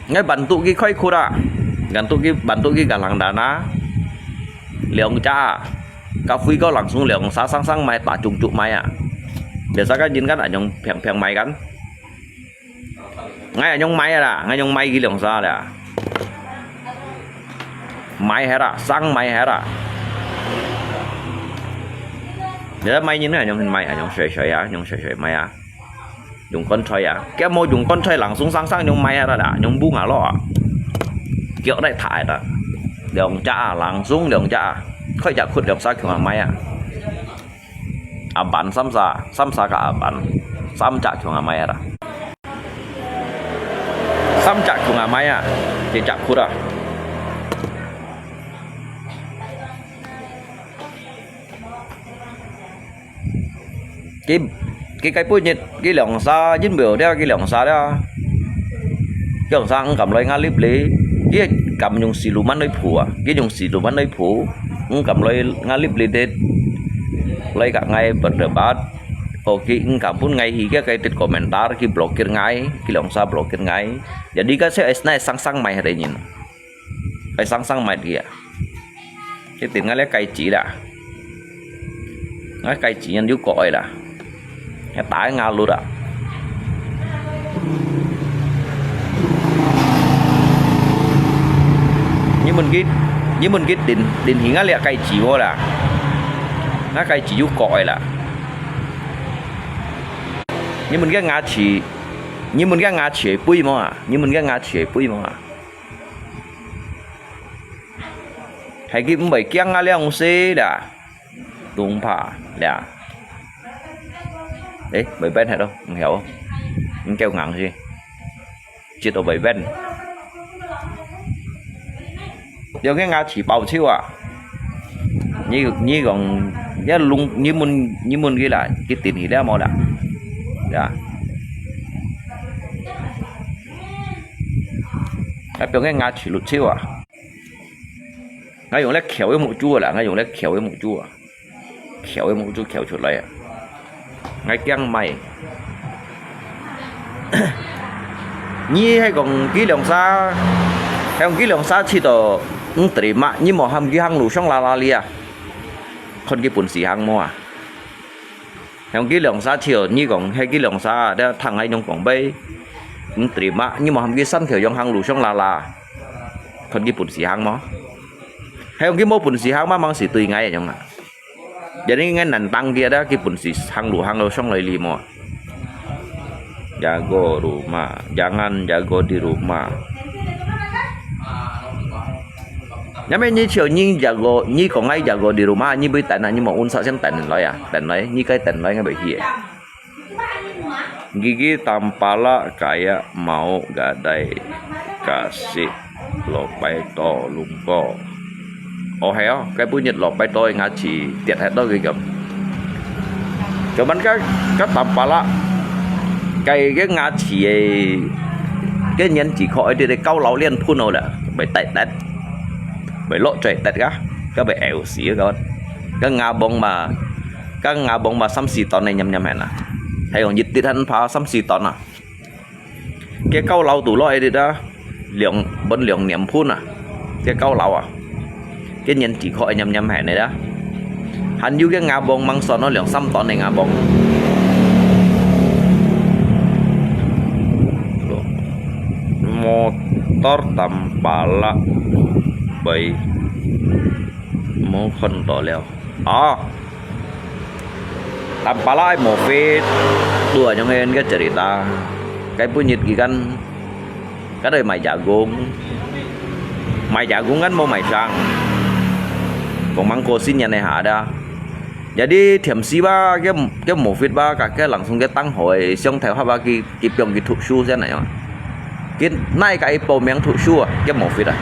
Ngai bantu ki khoi khura. Bantu ki, bantu ki galang dana. Liang cha. Ka fui kau langsung liang sa sang sang mai ta chung chung mai a. Biasa kan jin kan anyong piang-piang mai kan. Ngai anyong mai lah, ngai anyong mai ki liang sa lah. Mai hera, sang mai hera. Biasa mai nyin anyong hin mai, anyong shui-shui ah, anyong shui-shui mai ah. Yung kon choi ah. Kia mo yung kon choi langsung sang-sang anyong mai hera lah, anyong bunga lo ah. Kiok dai thai ta. Liang ja ah, langsung liang ja ah. Khoi ja khut liang sa kiong ah mai ah. 暗粄三隻，三隻个暗粄，三隻共下買啊啦。三隻共下買啊，一隻窟啊。佢，佢該本日，佢兩儕，因為了，佢兩儕了。佢兩儕毋敢來𠊎live裡，佢敢用siluman來鋪啊，佢用siluman來鋪。 Ung kam loi nga live li det. Loi ka ngai berdebat. Oke, ung kam pun ngai hi kia kai tet komentar, ki blokir ngai, ki longsa blokir ngai. Jadi ka se es nai sang sang mai hre nyin. Ai sang sang mai dia. Ki tin ngai le kai chi la. Ngai kai chi nyan yu ko ai la. Ngai tai nga lut ah. Nyi mun ki, nyi mun ki tin, tin hi nga liak kai chi wo la. Nga kai chi yu ko ai la. Nyi mun ki nga chi, nyi mun ki nga chi pui mo ah. Nyi mun ki nga chi pui mo ah. Hai ki mbai kiang nga liang se la. Tung pha, lià. Ê, bai ben hệt đâu, không hiểu. Không kêu ngắn gì. Chết ở bai ben. Điều cái ngã chỉ bảo chiêu à. Nhi, nhi gong, nhi lung, nhi mun, nhi mun cái là, cái tin hi lià mò lià. Lià. Cái biểu cái ngã chỉ lụt chiêu à. Ngai yong le khiau ye muk chu la, ngai yong le khiau ye muk chu a. Khiau ye muk chu khiau chut lai a. Ngai kiang mai. Nyi hai kong ki liang sa, hai kong ki liang sa chi to, ng tri ma, nyi mo ham ki hang lu shong la la li a. Khon ki pun si hang mo a. Hai kong ki liang sa chi to, nyi kong hai ki liang sa, da thang hai nyong kong bai. Ng tri ma, nyi mo ham ki san khiau yong hang lu shong la la. Khon ki pun si hang mo. Hai kong ki mo pun si hang ma mang si tui ngai yong a. Jadi ngai nan tang dia da ki pun si hang lu hang lu shong lai li mo. Jago rumah, jangan jago di rumah. Nyamen nyi chiu nyi jago, nyi kong ngai jago di rumah, nyi bui tan a, nyi mo un sa siang tan lai a, tan lai, nyi kai tan lai ngai bai hi e. Gigi tampala kaya mau gadai kasi lo pai to lungko. Ồ, hay ồ, cái bữa nhật lo pai to ngã chỉ tiệt hết đó cái gầm. Cho mình cái, cái tampala, cái, cái ngã chỉ, cái nhẫn chỉ khỏi thì cái cao lao liên phun đâu là, bai tai tet, bai lo chạy tet cả, cái bai ẻo xí cái, cái ngã bông mà, cái ngã bông mà xăm xì ton này nhầm nhầm hẹn à, hay còn dịch tít hẳn phá xăm xì ton à. Cái cao lao tủ lo edit á, liang, bấn liang niệm phun à. Cái cao lao à. Cái nhẫn chỉ khỏi nhầm nhầm hẹn này đó. Hẳn yu cái ngã bông mang son nó liang xăm ton này ngã bông. Motor tampala bai. Mo khon to liao. À. Tampala ai Mofit, dua nyong en ka cerita. Kai punyit gikan, kadai mai jagung. Mai jagung kan mo mai sang. Kong mang ko sin yan ha da. Jadi thiam si ba ke, ke Mofit ba ka ke langsung ke tang hoi siang thai ha ba ki, ki piong ki thuk su sian na yo. Ki nai ka i po meng thuk su a, ke Mofit a.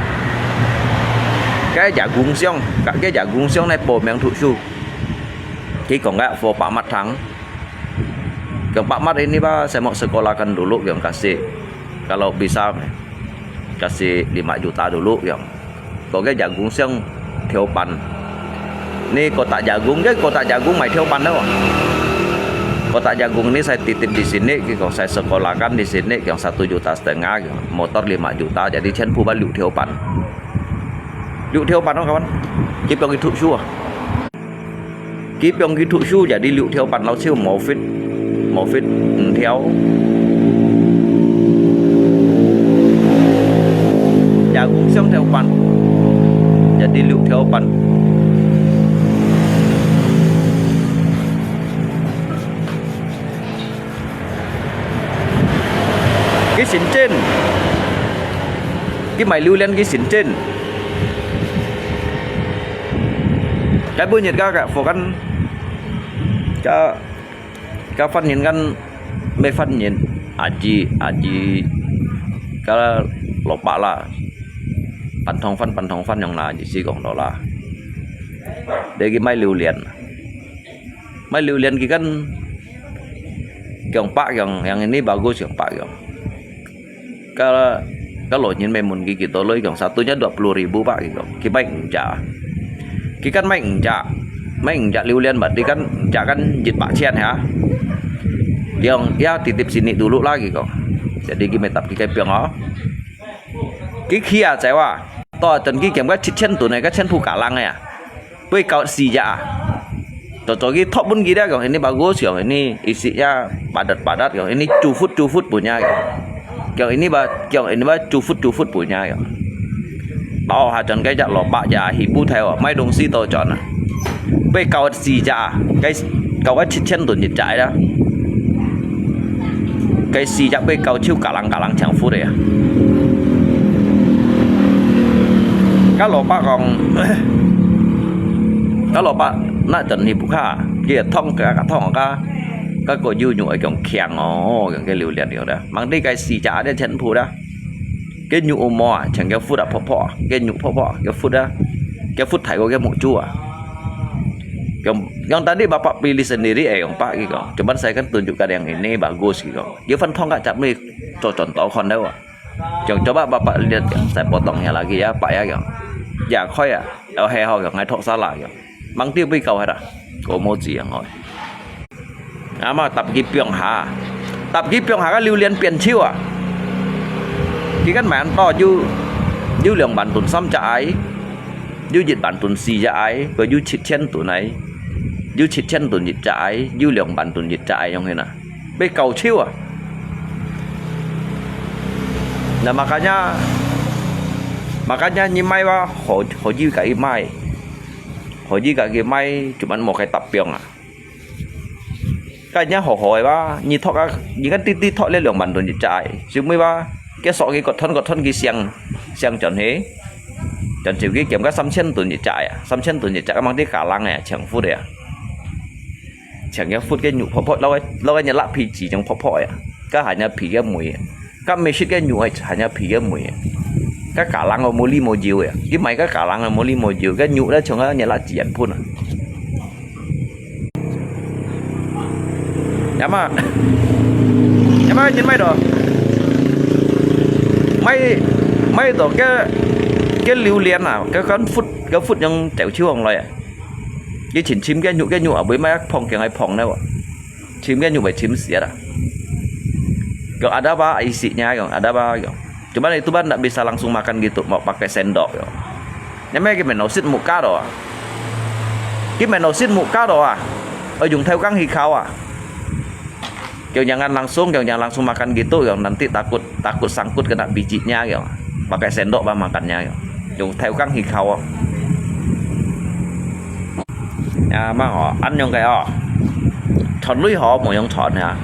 Ke jagung siang, ka ke jagung siang nai po meng thuk su. Ki kong ka fo pa mat thang. Kong pa mat ini ba, saya mau sekolakan dulu, kong kasih. Kalau bisa, kasih lima juta dulu, kong. Kong ke jagung siang thiau pan. Ni kotak jagung, ke kotak jagung mai thiau pan tau. Kotak jagung ni saya titip di sini, kong saya sekolakan di sini, kong satu juta setengah, kong motor lima juta, jadi 全部 ba liu thiau pan. Liu thiau pan, kawan. Ki piong ki thuk su a. Ki piong ki thuk su jadi liu thiau pan lao siu Mofit. 無fit五條，也講上條班，也第六條班。佢新進，佢買榴槤佢新進。該本日个个福建，个 个番人kan，乜番人，阿姊，阿姊，个老伯啦，半桶番，半桶番樣啦，意思講到啦。你去買榴槤，買榴槤佢kan，佢講百樣，yang ini bagus，佢講百樣。 个，个老人乜問佢幾多鐳，佢講satunya dua puluh ribu pak，佢講，佢買五隻。佢kan買五隻，買五隻榴槤，berarti kan五隻kan一百千哈。佢講，ya titip sini dulu啦，佢講。Jadi佢乜答佢个病哦。佢去啊，走啊，到啊，等佢兼个七千ton个，个全部加零个啊。 Bui kawat sijak ah. Coco ki thok pun ki dia, kiong ini bagus, kiong ini isi ya padat-padat, kiong ini cufut-cufut punya, kiong. Kiong ini ba, kiong ini ba cufut-cufut punya, kiong. Tao ha chon kai jak lo ba ja hi bu thai wa, mai dong si to chon ah. Bui kawat sijak ah, kai kawat chit chen tun ni jai da. Cái xì chắc bê cầu chiêu cả lăng cả lăng chẳng phút đấy à. Các lỗ bác còn các lỗ bác nãy tuần thì bukha kia thông cả cả thông cả các cô du nhũ ở trong kiang ồ trong cái liều liền điều đó mang đi cái xì chả để chân phút đó. Cái nhũ ôm mò à, chẳng cái phút à phò phò, cái nhũ phò phò, cái phút đó, cái phút thải của cái mũ chua. Yang, yang tadi bapak pilih sendiri eh, yang pak gitu. Cuman saya kan tunjukkan yang ini bagus gitu. Dia phân thông cả chặt mi cho chọn tàu con đâu à. Yang coba bapak lihat ya, saya potongnya lagi ya, Pak ya, yang. Ya, koi ya. Oh, hei ho, yang ngai thok salah yang. Mang dia bui kau hera. Kau mau gì yang ngoi. Ama tap ki piong ha. Tap ki piong ha ka liu lian pian chiu à. Ki kan man to yu, yu liang ban tun sam cha ai. Yu yit ban tun si cha ai, ko yu chit chen tun ai. Yu chit chen tun yit cha ai, yu liang ban tun yit cha ai yong hina. Bui kau chiu à. Nah, makanya, makanya ni mai wa ho, ho yu ka i mai. Ho yu ka ki mai, cuman mo kai tap piong à. Cái nhá hổ hổ ba, nhị thọ cái, nhị cái tít tít thọ lê lượng bản tồn nhị chạy. Chứ mới ba, cái sọ cái cột thân cột thân cái siang, siang chọn hế. Chọn chịu cái kiểm cái 三千 tồn nhị chạy à, 三千 tồn nhị chạy mang đi cả lăng à, chẳng phút đấy à. Chẳng cái phút cái nhũ phọ phọ, lâu cái, lâu cái nhị lạ phi chỉ trong phọ phọ à. Cái hả nhị phi cái mùi à. Cái mê shit cái nhũ à, hả nhị phi cái mùi à. Cái cả lăng ở mô ly mô diu à. Cái mày cái cả lăng ở mô ly mô diu, cái nhũ đó chồng cái nhị lạ chỉ ăn phút à. Yama, yama, nhìn mai đó. Mai, mai đó cái, cái liu lian à, cái con phút, cái phút yang chéo chiu hong lai à. Cái chim chim cái nhũ, cái nhũ à, bui mai phong cái ngai phong nè wa. Chim cái nhũ bui chim sia à. Cái ada ba isi nya, cái ada ba, cái. Cuman itu ban ndak bisa langsung makan gitu, mau pakai sendok, ya. Nyamai cái menosit muka đó. Cái menosit muka đó à. Ở dùng theo căng hi khao à. Kiểu jangan langsung, kiểu jangan langsung makan gitu, yang nanti takut, takut sangkut kena bijinya, gitu. Pakai sendok bah makannya, gitu. Dùng theo căng hi khao à. Ya, mang ò, ăn yong cái ò. Chọn lui hò, mò yong chọn ha.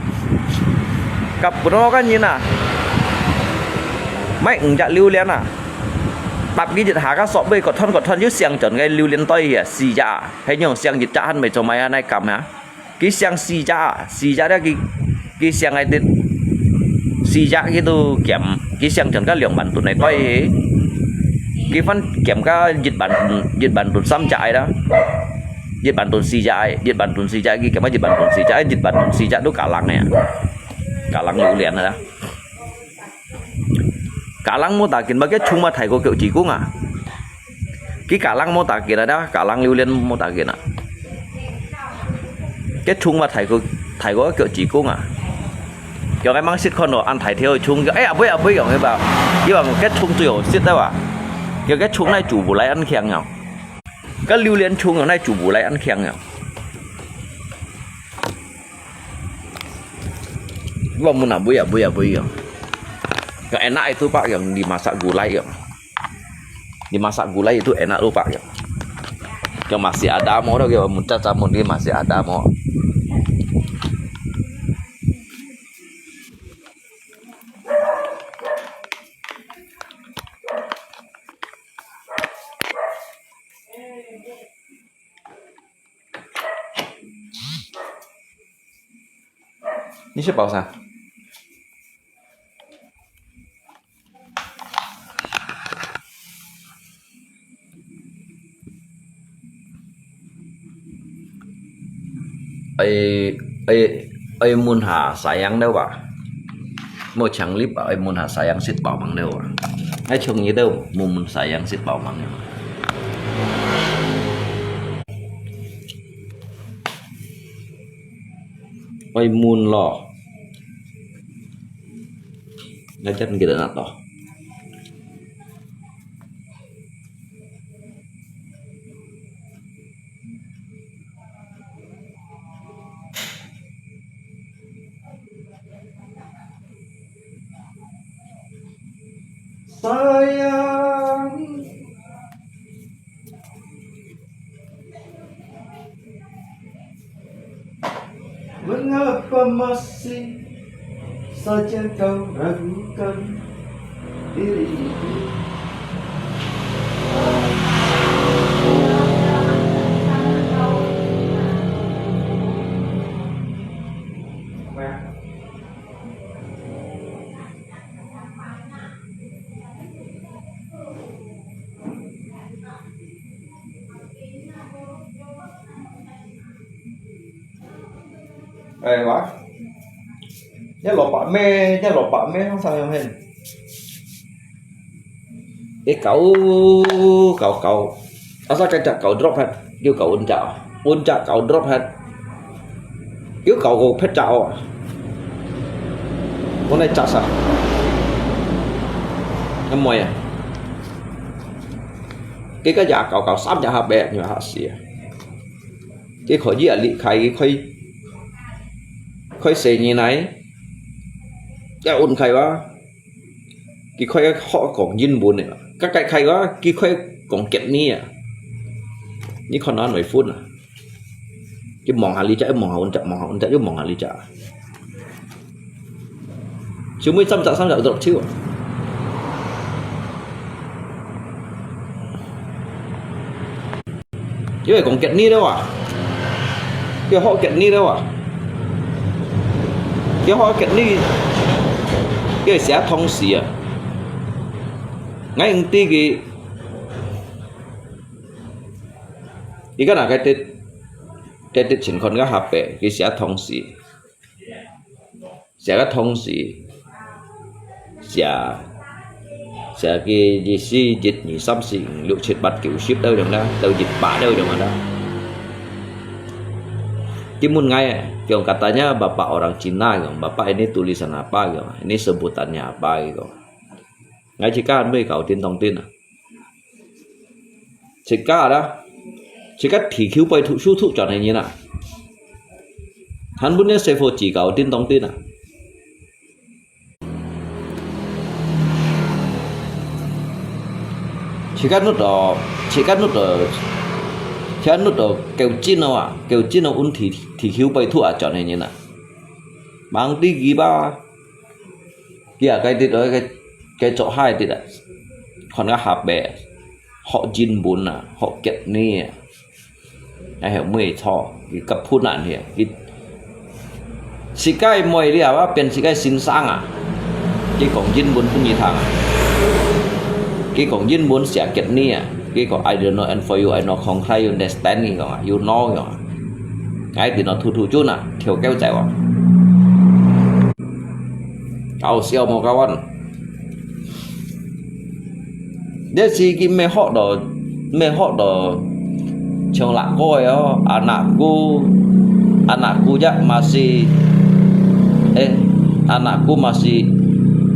Cặp bữa đó cái nhìn à. Mai ung chak liu lian à. Tap ki jit ha ka sok bui kot thon kot thon yu siang chọn cái liu lian toi hia, si ja. Hay nhong siang jit chak han mai cho mai ha, nai kam ha. Ki siang si ja, si ja dia ki, ki siang ai tit. Si ja ki tu kiam, ki siang chọn cái liang bản tun nai toi. Ki phân kiam cái jit bản, jit bản tun sam ja ai đó. Nhật Bản tun si ja ai, Nhật Bản tun si ja ki, kama Nhật Bản tun si ja ai, Nhật Bản tun si ja tu cả lăng này à. Cả lăng liu lian à. Cả lăng mô ta kin ba cái chung mà thải có kiểu chỉ cũng à. Cái cả lăng mô ta kin à, cả lăng liu lian mô ta kin à. Cái chung mà thải có, thải có kiểu chỉ cũng à. Kiểu cái mang xịt con nó ăn thải theo chung, cái, ê, à, bơi, à, bơi, kiểu cái bảo, cái bảo cái chung tụi ổ xịt đó à. Kiểu cái chung này chủ bù lại ăn khen nhau. Cái liu lian chung ở đây chủ bù lại ăn khen nhau. Ibu mun ah, bui ah, bui ah, bui ah. Yang enak itu, Pak, yang dimasak gulai, yang dimasak gulai itu enak loh, Pak, yang. Yang masih ada mo, yang mun caca mun ni masih ada mo. 你是包啥？ Ai, ai, ai mun ha sayang deu ah. Mo chang lip ah, ai mun ha sayang sit bao mang deu ah. Ai chung ni deu, mun mun sayang sit bao mang deu. Ai mun lo. Ngajan kita nak to. Sayang, mengapa masih saja kau ragukan diriku? Ai, wa. Nya lobak me, nya lobak me, sang yang hen. Eh, kau, kau, kau. Asa kajak kau drop hat, kêu kau ôn chak. Ôn chak kau drop hat. Kêu kau kau phet chak. Ôn ai chak sa. Amoi ah. Kêu kajak kau, kau sam chak ha be, nyo ha si. Kêu kau ji a li khai, kêu kau, kêu kau se ni nai. Kêu ôn khai wa. Kêu kau hok kong yin bun ne. Kêu kau khai wa, kêu kau kong ket ni ah. Ni khon an noi phun ah. Kêu mong ha li chak, mong ha ôn chak, mong ha ôn chak, kêu mong ha li chak. Chiu mui sam chak, sam chak drop chiu. Kêu kong ket ni deu ah. Kêu hok ket ni deu ah. Kêu hok ket ni. Kêu sia thong si ah. Ngai ung ti kêu. Ika na kêu tet, kêu tet chin khon ka ha be, kêu sia thong si. Sia ka thong si. Sia, sia kêu ji si jit ni sam si, luk chit bat kêu sip deu dong da, deu jit ba deu dong da. Ti mun ngai, kêu katanya bapak orang Cina, kêu bapak ini tulisan apa, kêu ini sebutannya apa, kêu. Ngai chika mui kau tin tong tin ah. Chika da. Chika thi khiu pai thu su thu chọn ni na. Han bun ne se pho chi kau tin tong tin ah. Chika nut do, chika nut do, chika nut do kêu chin ah, kêu chin un thi, thi khiu pai thu ah chọn ni na. Mang ti ki ba. Kia cái tít đó cái, cái chỗ hai tít à. Còn cái hộp bè, họ jin bún à, họ kiệt ni à. Ai hiểu mười cho, cái cấp phút nạn thì cái, si cái mười đi à, ba bên si cái xin sang à. Cái còn jin bún phun gì thằng à. Cái còn jin bún sẽ kiệt ni à. Cái còn I don't know and for you, I know không khai you understand gì không à, you know gì không à. Ngai ti no thu thu chun à, thiểu kéo chạy à. Kau siau mo kawan. Dia si ki me hok do, me hok do. Chong lak ko yo, anakku, anakku ya masih, eh, anakku masih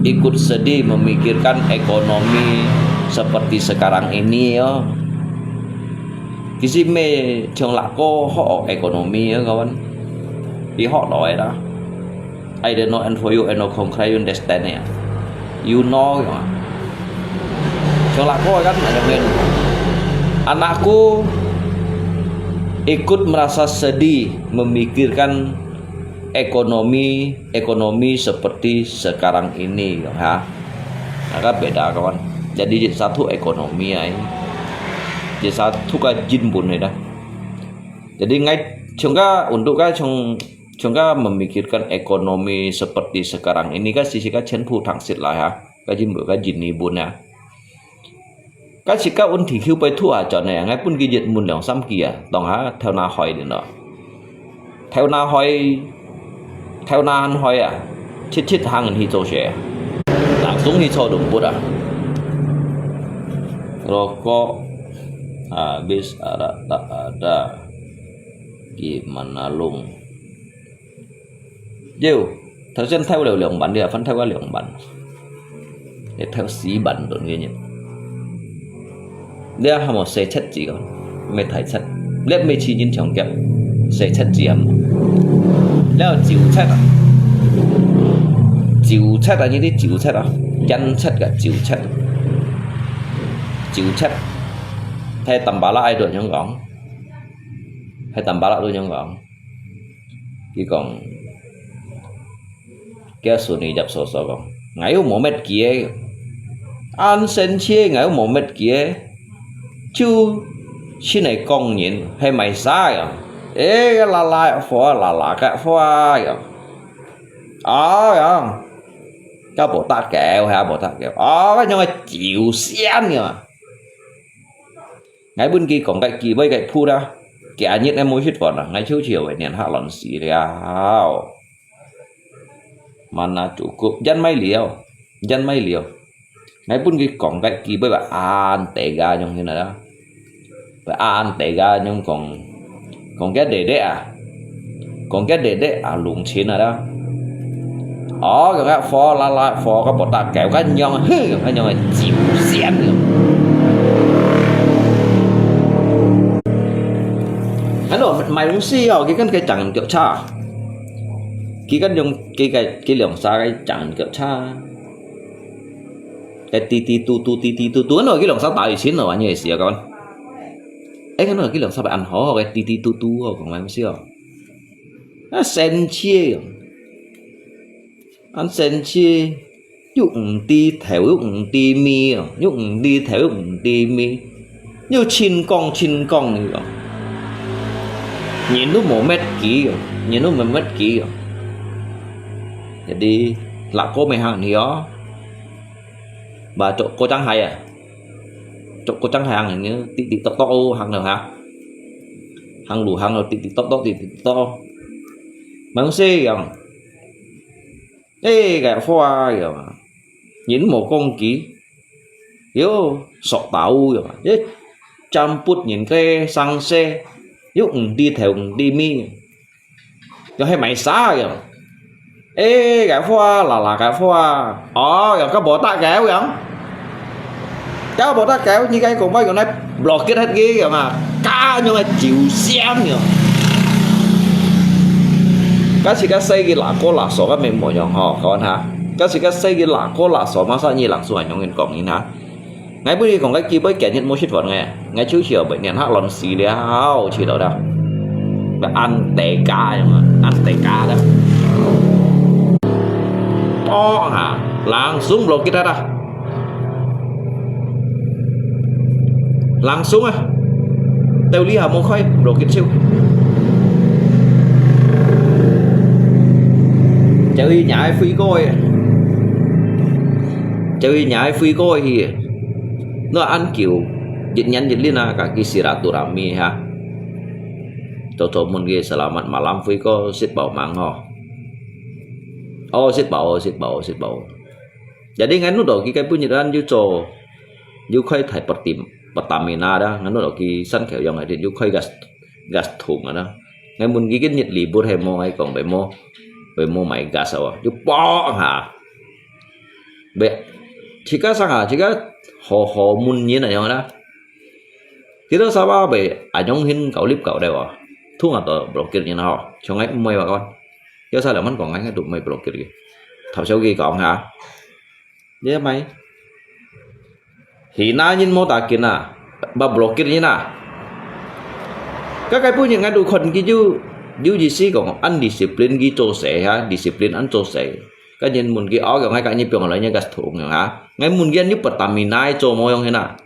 ikut sedih memikirkan ekonomi seperti sekarang ini yo. Ki si me chong lak ko hok ekonomi yo kawan. Ki hok do da. I don't know, and for you, I know, konkret you understand ya. You know, ya. Cuma aku kan, ayam kan. Anakku ikut merasa sedih memikirkan ekonomi, ekonomi seperti sekarang ini, ya. Nah, kan beda, kawan. Jadi, satu ekonomi ai. Jadi, satu ka jin pun ai dah. Jadi, ngai, cuma untuk ka, cuma 全家 memikirkan ekonomi seperti sekarang ini, ka sisi ka 全部 thang sit lai ha, ka jin ka jin ni bun ya. Ka sika un thi khiu pai thu a chọn ne, ngai pun ki jet mun liang sam ki a, tong ha, thau na hoi din lo. Thau na hoi, thau na han hoi a, chit chit hang hi cho she. Langsung hi cho dum put a. Rokok habis ada tak ada. Gimana lung? Yo, 頭先偷了兩萬，你又分偷咗兩萬，你偷四萬多个人。你還無洗七字个，咩睇七？你未試人搶劫，洗七字啊？你有九七啊？九七啊？你啲九七啊？一七个九七，九七，係Tambala愛到樣講，係Tambala到樣講。 佢講，佢阿孫佢入所所講，𠊎又無搣佢个，恁生趣，𠊎又無搣佢个，就先來講人，係賣啥呀？誒，拉拉貨，拉拉个貨呀！啊呀，該無打狗，係無打狗，啊，該種个酒仙呀！ 𠊎分佢講个機會个鋪啦，今日个無食飯啦，𠊎就就會年下亂死了。Mana cukup，人買了，人買了。𠊎分佢講个機會，恁大家樣形啦，恁大家樣講，講个弟弟啊， 講个弟弟啊，弄清了啦。哦，用个火啦啦，火个無打狗，个樣，哼，用个樣个酒仙了。Ano，買東西哦，佢跟佢講腳車，佢跟用佢个佢兩儕个講腳車，个滴滴嘟嘟，滴滴嘟嘟，ano，佢兩儕打以前咯，玩意思啊，講。哎，ano，佢兩儕安好个滴滴嘟嘟哦，講買東西哦。 啊，生趣哦，恁生趣，又毋知頭，又毋知尾哦，又毋知頭，又毋知尾，又盡講盡講个哦。人都無搣佢哦，人都無搣佢哦。Jadi，laku咩行去哦？Ba，過江海啊！ 逐個正行，滴滴答答行了哈，行路行了滴滴答答，滴滴答答。Manusia樣，哎，个花樣啊，人無講佢，又索到樣啊，一jemput人个上司，又毋知頭毋知尾。 又係賣沙樣。哎，个花，啦啦个花，哦，又个無打狗樣。个無打狗，你个講話用來block佢个樣啊，加用个酒香樣。該時个細个拉哥拉嫂个面模樣吼，講下，該時个細个拉哥拉嫂，masa你langsung用人講人哈。 𠊎分你講个基本今日無食飯个，𠊎就曉分人嚇亂死了，知道了。Antega樣啊，Antega了。哦哈，langsung block佢啦，langsung啊，到你還無開block佢手，就佢娘个飛過去，就佢娘个飛過去。 Nó ăn kiểu一年一lần啊，kaki silaturahmi ha. Cho cho mun ki selamat malam vui ko sit bao mang ho. Oh, sit bao, sit bao, sit bao. Jadi ngan nu do ki kai pun nyeran yu cho yu khoi thai pertim pertamina da ngan nu do ki san kheo yong hai din yu khoi gas gas thùng da. Ngan mun ki kin nyet libur hai mo hai kong bai mo bai mo mai gas awa yu po ha. Be, chika sang ha, chika ho ho mun nyin ayong na. Tito sama be, ayong hin kau lip kau dewa. Thung ato blokir nyin ho. Chong ai mui wa kon. 有啥兩萬講，𠊎都毋會block佢个。頭先佢講哈，你係咪？Hina人無打緊啊，ba block佢人啊。該个本日𠊎都看佢有，有意思講，undiscipline佢做事哈，discipline恁做事。該人問佢，哦，用該个日本來，你个同樣哈。𠊎問佢，你不打米奈做麼樣个啦？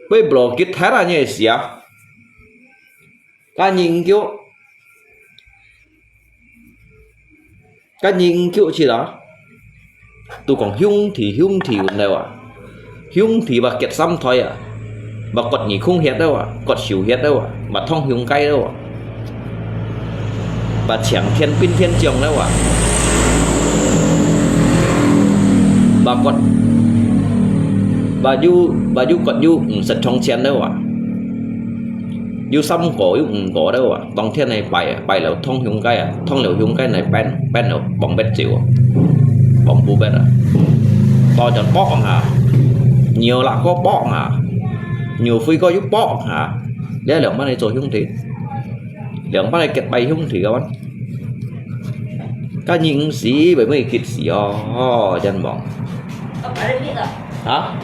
會block佢，太難个事啊。 該人叫，該人叫起來，都講兄弟，兄弟恁樣啊。兄弟話結三代啊，話割耳空血了啊，割手血了啊，話燙胸蓋了啊，話青天並天將了啊，話割，話有，話有割有五十丈千了啊。 有三個，有五個了啊，當天來拜啊，拜了燙胸蓋啊，燙了胸蓋來變，變了黃白酒啊，黃布白啊，到就搏啊，牛肋个搏啊，牛肺个又搏啊，這兩班來做兄弟，兩班來結拜兄弟个嘛。該人死，會毋會結死哦？哦，真忙。啊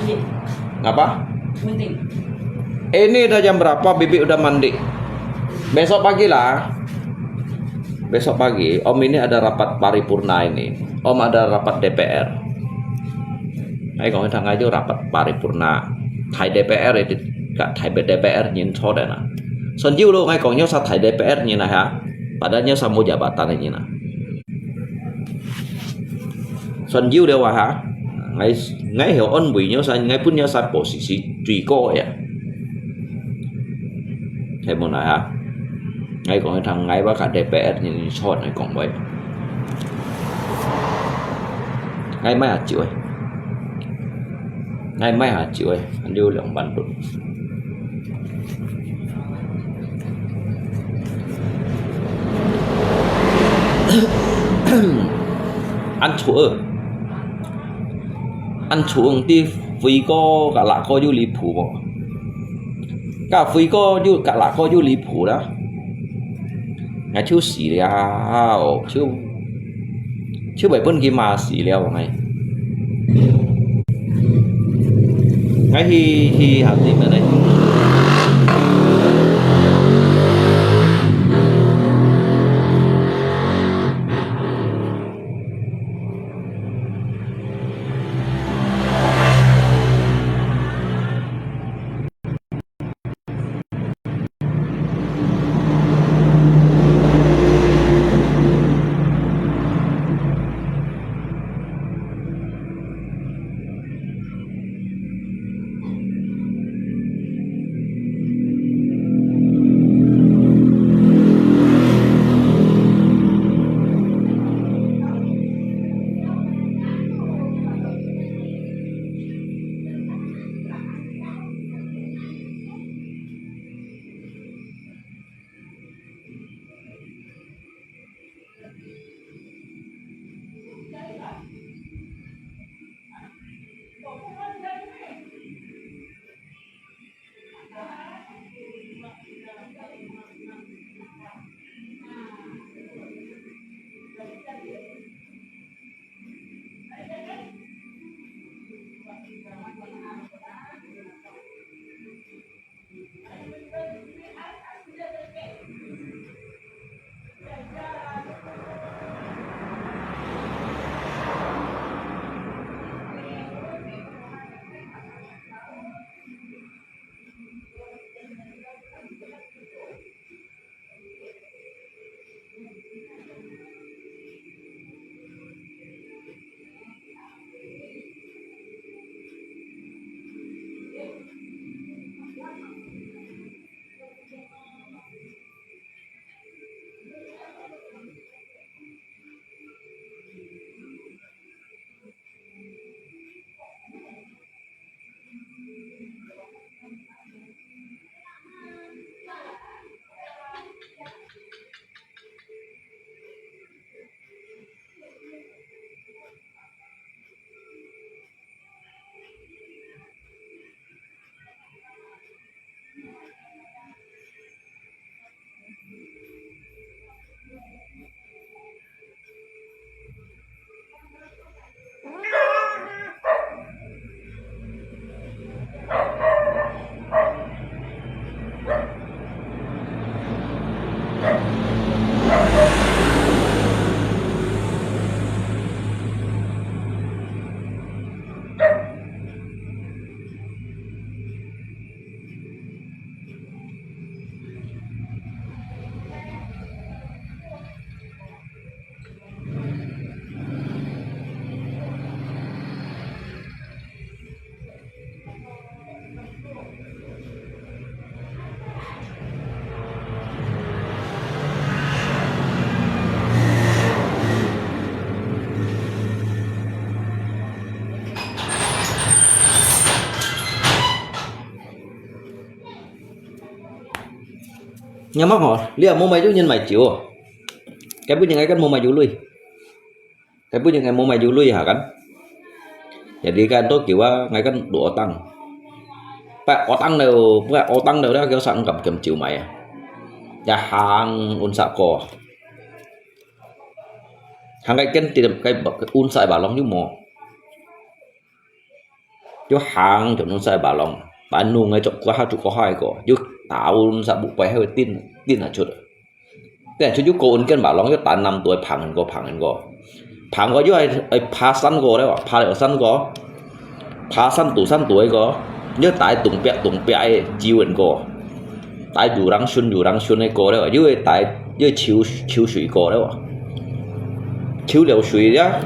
？Apa? Ini dah jam berapa, Bibi udah mandi? Besok pagi lah. Besok pagi, Om ini ada rapat paripurna ini. Om ada rapat D P R. Ai, kong thang aja rapat paripurna. Thai D P R itu, kak Thai D P R nyin cho dan ah. Son jiu lo, ngai kong nyo sa Thai D P R nyin ah ha. Padahal nyo sa mo jabatan nyin ah. 算有了啊哈。𠊎，𠊎曉安慰若儕，𠊎分若儕報時時最高个啊。係無哪哈？𠊎講一趟，𠊎話較特別，你錯來講話。𠊎買下酒个，𠊎買下酒个，還有兩萬多。 恁初二，恁初二，知輝哥佮辣哥有離譜無？佮輝哥有，佮辣哥有離譜啦。𠊎就死了，就 就會分佢罵死了，𠊎。𠊎去，去下地門呢。Nyaman ho, liá無買酒，人買酒哦。該本人𠊎kan無買酒鐳，該本人𠊎無買酒鐳哈kan。Jadi kan to kiwa，𠊎kan dua orang. Pak orang lo, pak orang lo dah kiwa sang kam kem酒買啊。Ya hang unsa ko. Hang cái ken tidak cái unsa balong yuk mo. Yuk hang cho unsa balong. Panung ngai chok kua ha chok kua hai ko. Yuk taun sa bu pai hai tin, tin ha chut. Tin ha chut yuk ko un ken balong yuk tan năm tuổi phang ko, phang ko. Phang ko yuk ai, ai phá山過咧哇，phá了山過。Phá山堵山堵个，又帶東北東北个支援過，帶有人巡有人巡个過了，又會帶又抽抽水過了，抽了水了，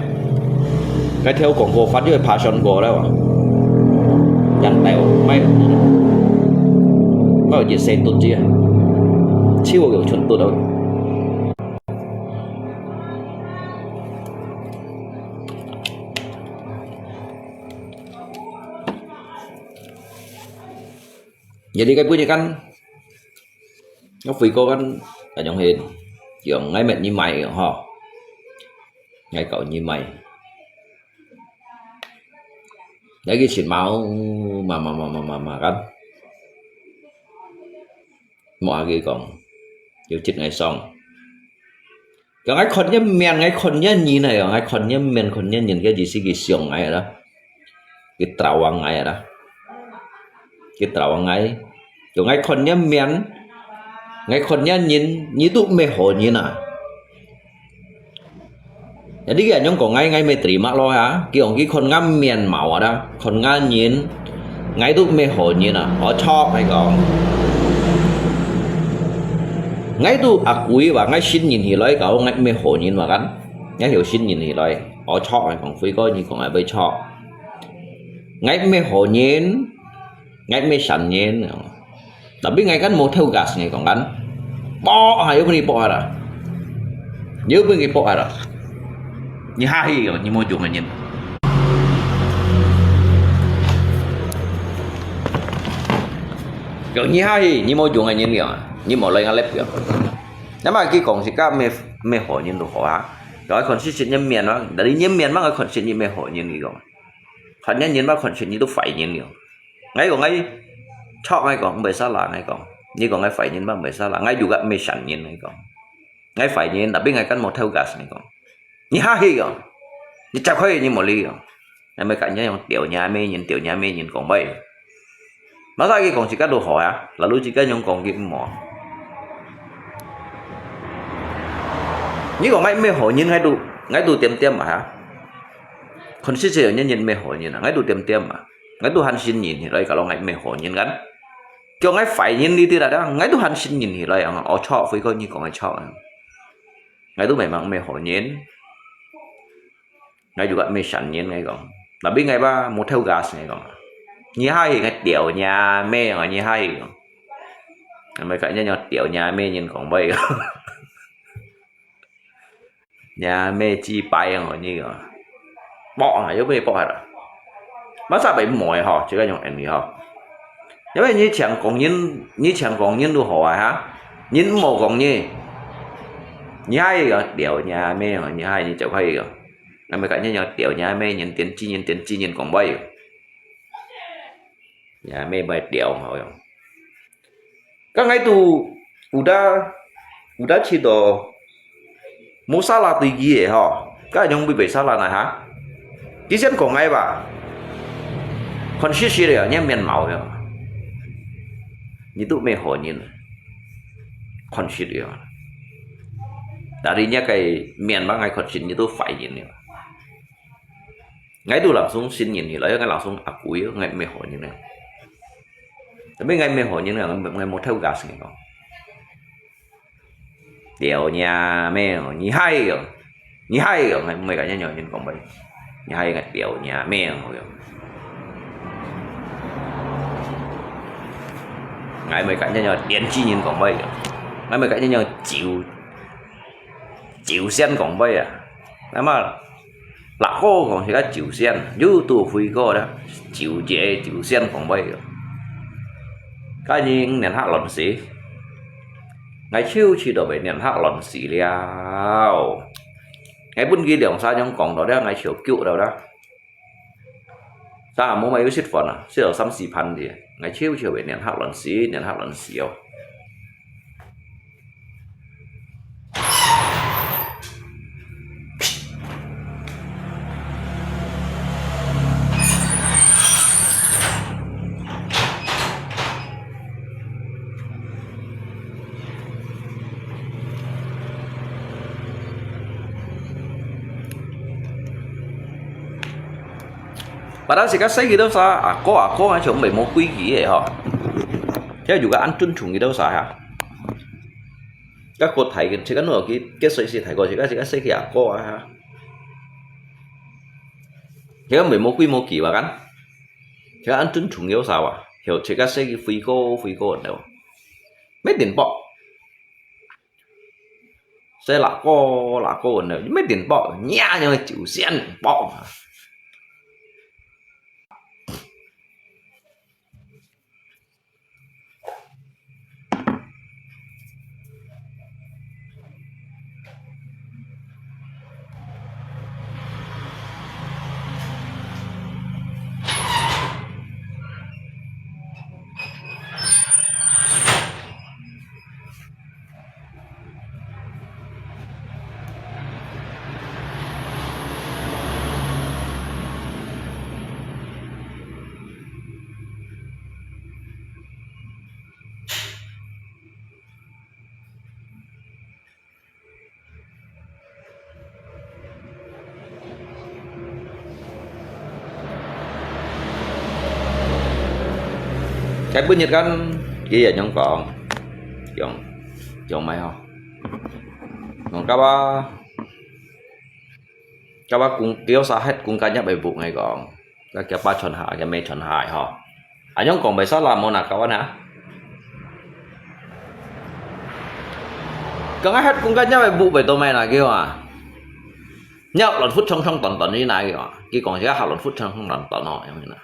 該條廣告發又會爬山過了，人帶哦，買，買有一些東西啊，抽有出到了。 Jadi cái bữa kan, nó phi có kan, cái dòng hên, dòng ngai met ni mai ho, ngai cậu ni mai, ngai cái xin máu, mà mà mà mà mà mà kan, mua cái con, yêu chết ngai song. Kaya ngai khon ngiam miên, ngai khon ngiam nyin ai, ngai khon ngiam miên, khon ngiam nyin kaya jisi ki siong ngai ada. Ki trawang ngai ada. Ki trawang ngai. Kaya ngai khon ngiam miên, ngai khon ngiam nyin, nyi tu me ho nyin a. Jadi kaya nyong kong ngai, ngai me terima lo ha. Ki ong ki khon ngiam miên mau ada. Khon ngiam nyin, ngai tu me ho nyin a. Ở chok ngai kong. Ngai tu a kui wa ngai sin nyin hi loi kau ngai me ho nyin wa kan. Ngai hiểu sin nyin hi loi. Ở chok ngai kong phi có nyi kong ngai bai chok. Ngai me ho nyin, ngai me san nyin. Tapi ngai kan motor gas ngai kong kan. Pok ha, yo pun ipok ada. Yo pun ipok ada. Ni ha hi yo, ni mo jung ngai nyin. Yo ni ha hi, ni mo jung ngai nyin yo. Ni mo loi ngai lep yo. Nama ki kong si ka me, me ho nyin tu ho ha. Yo kon si si nyen miên ma, dari nyen miên ma kon si ni me ho nyin ni kong. Khon ngiam nyin ma khon si ni tu phải nyin yo. Ngai kong ngai chok ngai kong bai sa la ngai kong. Ni kong ngai phải nyin ma bai sa la. Ngai juga me san nyin ngai kong. Ngai phải nyin, tapi ngai kan motor gas ngai kong. Ni ha hi kong. Ni chak khoi ni mo li kong. Ngai me kan ngiam yong tiao ngiam me nyin, tiao ngiam me nyin kong bai. Masa ki kong si ka du ho ya, lalu si ka nyong kong ki mo. Ni kong ngai me ho nyin ngai du, ngai du tiêm tiêm ma ha. Kon si si ngiam nyin me ho nyin a, ngai du tiêm tiêm ma. Ngai tu han sin nyin hi loi ka lo ngai me ho nyin kan. Kyo ngai phải nyin li ti la da, ngai tu han sin nyin hi loi ang, o chok phi có nyi kong ngai chok ang. Ngai tu memang me ho nyin. Ngai juga me san nyin ngai kong. Tapi ngai ba motor gas ngai kong. Ni ha hi ngai tiao ngiam me ang, ni ha hi kong. Ngai me ka ngiam nyo tiao ngiam me nyin kong bai. Ngiam me chi pai ang, ni kong. Pok ang, yo bai pok ha. Masa bai mo ho, chỉ có nyong en ni ho. Yo bai ni chang kong nyin, ni chang kong nyin du ho ha. Nyin mo kong ni. Ni ha hi kong, tiao ngiam me ang, ni ha hi ni chau hai kong. Ngai me ka ngiam nyo tiao ngiam me nyin, tian chi nyin, tian chi nyin kong bai. Ngiam me bai tiao hao yong. Ka ngai tu udah, udah chi do. Mo sa la tui gi e ho. Ka nyong bai bai sa la na ha. Ki sian kong ngai ba. Kon si si le ngiam miên mau yo. Ni tu me ho nyin. Kon si le. Dari ngiam kai miên ma ngai kon si ni tu phải nyin yo. Ngai tu langsung sin nyin hi loi, ngai langsung a kui, ngai me ho nyin ngai. Tapi ngai me ho nyin ngai, ngai motor gas ngai kong. Tiao ngiam me, ni ha hi yo. Ni ha hi yo, ngai me ka ngiam nyo nyin kong bai. Ni ha hi ngai tiao ngiam me ho yo. Ngai me ka ngiam nyo tian chi nyin kong bai yo. Ngai me ka ngiam nyo chiu. Chiu sian kong bai a. Nama, lak ko kong si ka chiu sian, yu tu phi có da, chiu jie, chiu sian kong bai a. Ka nyi niên ha lon si. 𠊎就知道會連客亂死了。𠊎分佢兩儕樣講到了，𠊎就急到了。 昨暗晡嘛有食飯啊，食了三四盤个，𠊎就就會連客亂死，連客亂死哦。 Padahal自家細个都啥，阿哥阿哥啊，全部無規矩个吼。這有个恁尊重个都啥哈？个個大个，自家努力个歲數大个，自家自家細个阿哥啊哈。這个無規無矩哇，kan？這个恁尊重个啥哇？就自家細个飛過飛過了，乜定啵？ 細拉哥拉哥呢，乜定啵，呀，樣个酒仙啵。 該本日kan，佢也樣講，用用咩吼？用甲啊，甲啊公，佢有啥係公家業个屋，𠊎講，該佢爸傳下，佢姆傳下吼。恁樣講袂使啦，無哪搞啊？講啊，係公家業个屋，袂到咩啦，佢話。 若亂窟長長短短，你哪个啊？佢講這下亂窟長長短短哦，有無啦？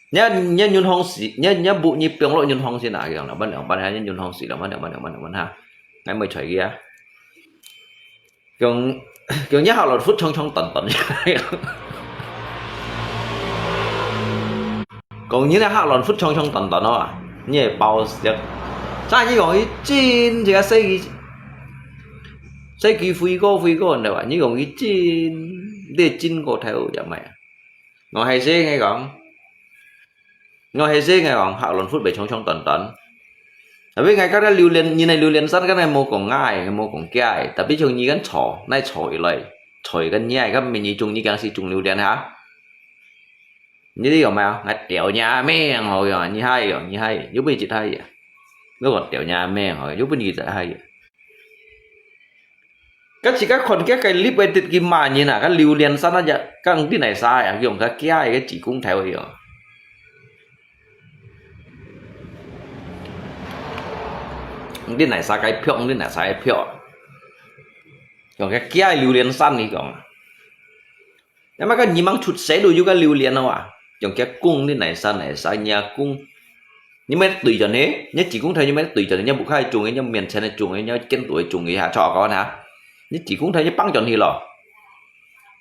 你你銀行死，你你屋你放落銀行先哪个啊？兩萬兩萬，你銀行死兩萬兩萬兩萬兩萬哈，𠊎毋會睬佢啊。講講你下亂窟長長短短，講你下亂窟長長短短哦，你會包食。再你講佢真這个細个 細个飛過飛過，你話，你講佢真，你真過頭也毋係啊？𠊎係先𠊎講，𠊎係先𠊎講，下亂窟會長長短短。Tapi𠊎覺得榴槤，你个榴槤山，剛才無講𠊎，無講佢，tapi像你跟坐，那坐一來，坐一个你，看明年中你講係種榴槤哈？你知有沒有？𠊎吊你命好呀，你還有，你還有，又不是其他人，如果吊你命好，又不是其他人。 該自家看該个立个得幾萬人啊，該榴槤山啊，該毋知哪儕啊，用該假个个紙公頭个哦。毋知哪儕个票，毋知哪儕个票啊。用該假个榴槤山你講啊。 那麼个你吂出世都有个榴槤哦啊，用佢公个來生來生，你啊公，你乜對準佢，你子公頭你乜對準佢，你屋下種个，你面前个種个，你間肚个種个，下錯講哈，你子公頭你放準佢咯。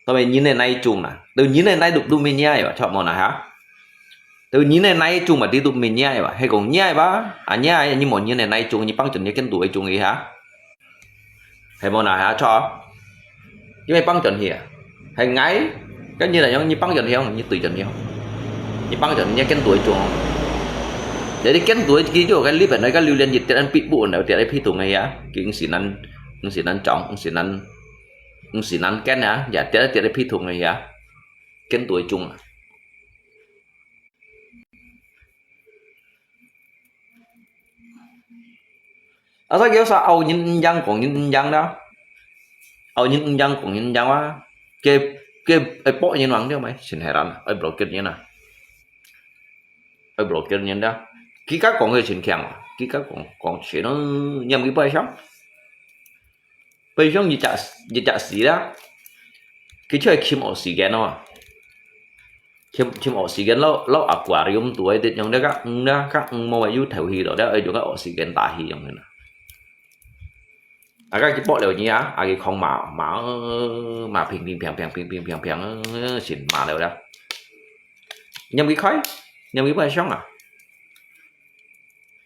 到尾人个哪種啦，到人个哪都都乜惹个，錯無啦哈？到人个哪種嘛，你都乜惹个，係講惹个吧？啊惹个，你無人个哪種，你放準你間肚个種个哈？ 係無哪下錯？因為放準佢啊，係𠊎，跟你來講，你放準佢，你對準佢，你放準你間肚个種。Jadi間肚个佢就該裡邊个榴槤一跌人必不穩了，跌在屁股个呀，佢毋係難，毋係難長，毋係難，毋係難見啊，也跌在跌在屁股个呀，間肚个種啊。 Asal佢有啥拗人毋贏講人毋贏啦，拗人毋贏講人毋贏啊，佢佢愛駁人橫了咩？真係難，愛block人啊，愛block人啦。佢家講个真強啊，佢家講講全咯，你毋去背上。 背上一隻一隻字啦，佢出來尋oxygen哦，尋尋oxygen，摎摎aquarium肚个，用這个魚啦，个魚無有頭去咯，了愛用个oxygen打氣用个啦。啊，該佢剝了你啊，啊，佢狂罵，罵，罵，乒乒乓乓，乒乒乓乓，呃，先罵了啦。任佢開，任佢不想啊。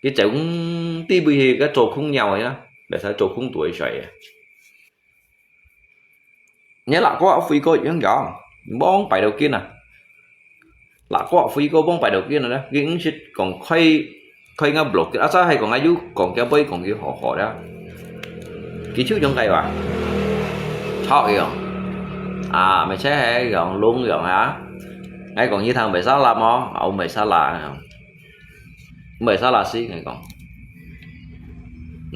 佢就，嗯，地位係个做空鳥个啦，來使做空肚个水个。你拉過飛過樣樣，望擺到見啊！拉過飛過望擺到見啊！佢毋識講開，開个blog，啊，再係講啊，又講佢會講佢好好啦。佢就用个話，吵樣啊，咪切係樣弄樣啊！𠊎講佢聽袂使啦麼？啊，袂使啦。 Mbak salah sih, ngai kong.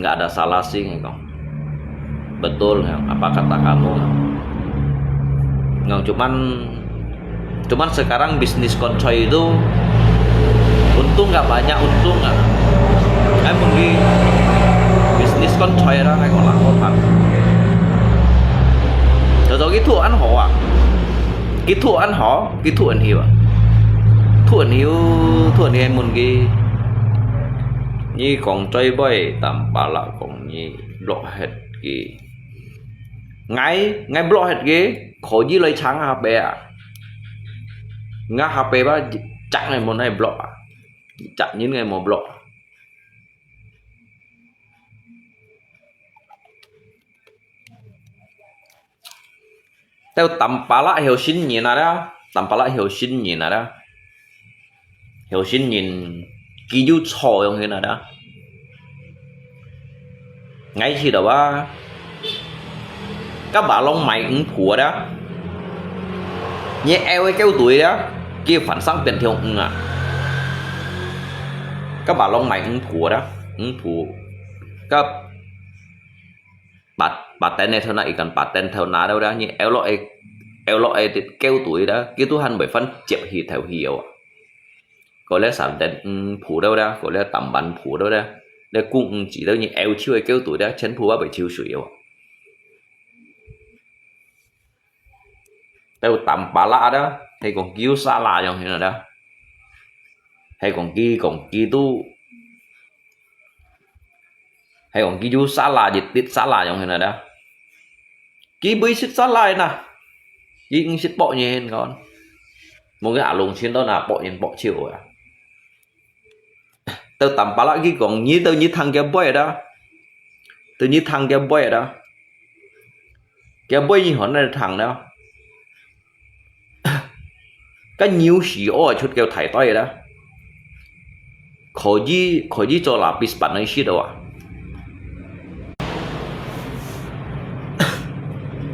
Nggak ada salah sih, ngai kong. Betul, ngai kong. Apa kata kamu, ngai kong. Ngai kong, cuman, cuman sekarang bisnis koncoy itu untung nggak banyak, untung nggak. Ngai mungkin bisnis koncoy lah, ngai kong lakukan. Jadi gitu an hoa. Gitu an hoa. Kỹ thuật anh Hiếu à? Thuận Hiếu, Thuận Hiếu em muốn kì. Nhi kong chơi bơi, tạm bả lạ kong nhi block hết kì. Ngai, ngai block hết kì, khó gì lời chăng hả bé à? Ngã hả bé ba, chắc ngai muốn ngai block à? Chắc nhìn ngai muốn block. Têu tắm pá lạ hiếu sinh nhìn à đó, tắm pá lạ hiếu sinh nhìn à đó. Hiếu sinh nhìn kì yu chó yong hin à đó. Ngay khi đó ba, các bà long mày ứng phù đó. Nhẹ eo cái kéo tuổi đó, kì phản sáng tiền thiêu ứng à. Các bà long mày ứng phù đó, ứng phù. Các Bà, bà tên này thâu nà, ý cần bà tên thâu nà đâu đó, như eo lọ ê, eo lọ ê kéo tuổi đó, kí tu hẳn bởi phân chếp hì theo hì eo. Có lẽ sản tên, ừm, phủ đâu đó, có lẽ tầm bản phủ đâu đó. Lẽ cũng, ừm, chỉ đâu như eo chiêu ê kéo tuổi đó, chén phủ bá bởi chiêu sủi eo. Têu tắm pá lạ đó, hay còn kí yu xa lạ yong hì nà đó. Hay còn kí, còn kí tu Hay còn kí yu xa lạ, dịch tít xa lạ yong hì nà đó. Kí bơi sít xa lạ nà. Kí ưng sít bọ nhẹ hên con. Mô kí ả lùng xin đó nà bọ nhẹ bọ chiêu à. Têu tắm pá lạ kí còn nhí têu nhí thăng kia bơi đó. Têu nhí thăng kia bơi đó. Kia bơi nhí hòn nà thăng đó. Cái nhiều sĩ ô chút kêu thải toi đó. Khó gì, khó gì cho là bis bản này sĩ đâu à.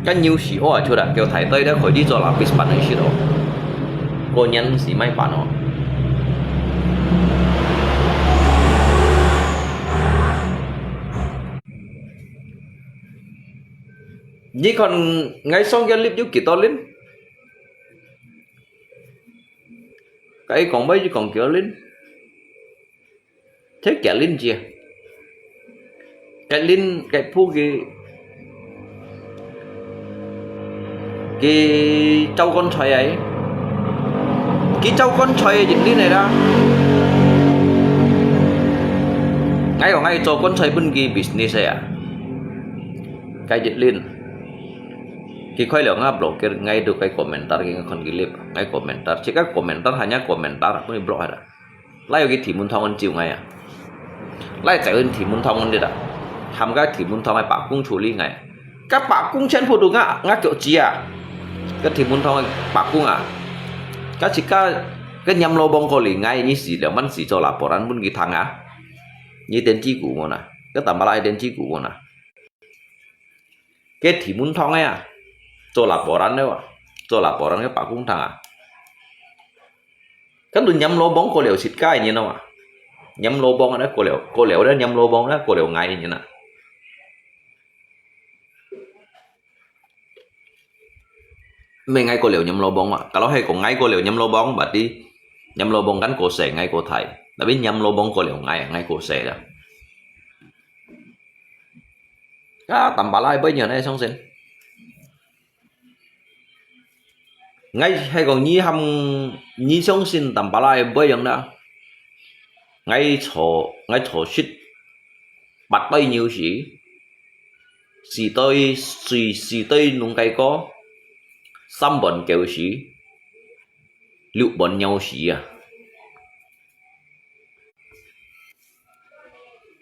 Cái nhiều sĩ ô chút à kêu thải toi đó khó gì cho là bis bản này sĩ đâu. Cô nhắn sĩ mai bản ô. Nhi còn ngay song kia lip yuk kì to linh. Cái còn bấy chứ còn kiểu linh. Thế kẻ linh chia. Cái linh, cái phu kì, kì châu con xoay ấy. Kì châu con xoay ấy, linh này đó. Ngay ở ngay châu con xoay bên kì business ấy à. Cái dịch linh. Kì khói lèo ngã blog kì ngay được cái komentar kì ngay kon kì lip. Ngay komentar. Chỉ cái komentar hanya komentar. Kì blog ada. Lai kì thí mun thong ăn chiu ngay à. Lai chạy ăn thí mun thong ăn đi đã. Tham cái thí mun thong ngay bạc cung chủ lý ngay. Cái bạc cung chen phu du ngã, ngã kiểu chi à. Cái thí mun thong ngay bạc cung à. Cái chỉ cái, cái nhắm lô bông có lý ngay, như gì lèo mắn gì cho là bỏ ăn muốn kì thăng à. Như tên chi cũ mô nà. Cái tạm bả lai tên chi cũ mô nà. Cái thí mun thong ngay à. Cho là bỏ ăn đâu à. Cho là bỏ ăn cái bạc cung thăng à. Kan tu nhắm lô bông có lèo xịt cái nhìn đâu à. Nhắm lô bông đó có lèo, có lèo đó nhắm lô bông đó có lèo ngay nhìn à. Mày ngay có lèo nhắm lô bông à. Kalau hay có ngay có lèo nhắm lô bông, berarti nhắm lô bông kan có sẻ ngay có thải. Tapi nhắm lô bông có lèo ngay, ngay có sẻ đó. Ka tắm pá lai bơi nhiều này xong xin. Ngay hay còn nhi hâm, nhi xong xin tắm pá lai bơi yong đó. Ngay chó, ngay chó shit. Bắt tay nhiều sĩ. 四堆，四，四堆弄个歌，三盤狗屎，六盤尿屎啊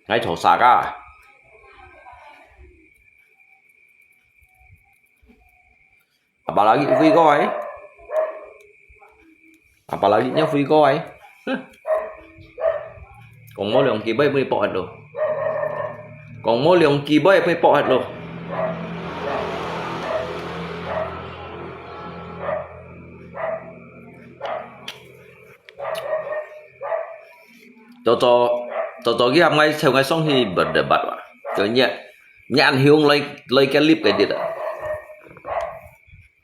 ！𠊎做啥个？Apalagi Fuy ko ai. Apalagi-nya Fuy ko ai. Huh. Kong mo liong ki bai bui pok hat lo. Kong mo liong ki bai bui pok hat lo. Cho cho, cho cho ki ham ngai cheu ngai song hi berdebat wa. Cho nya, nya an hiung loi, loi ke lip ke dit a.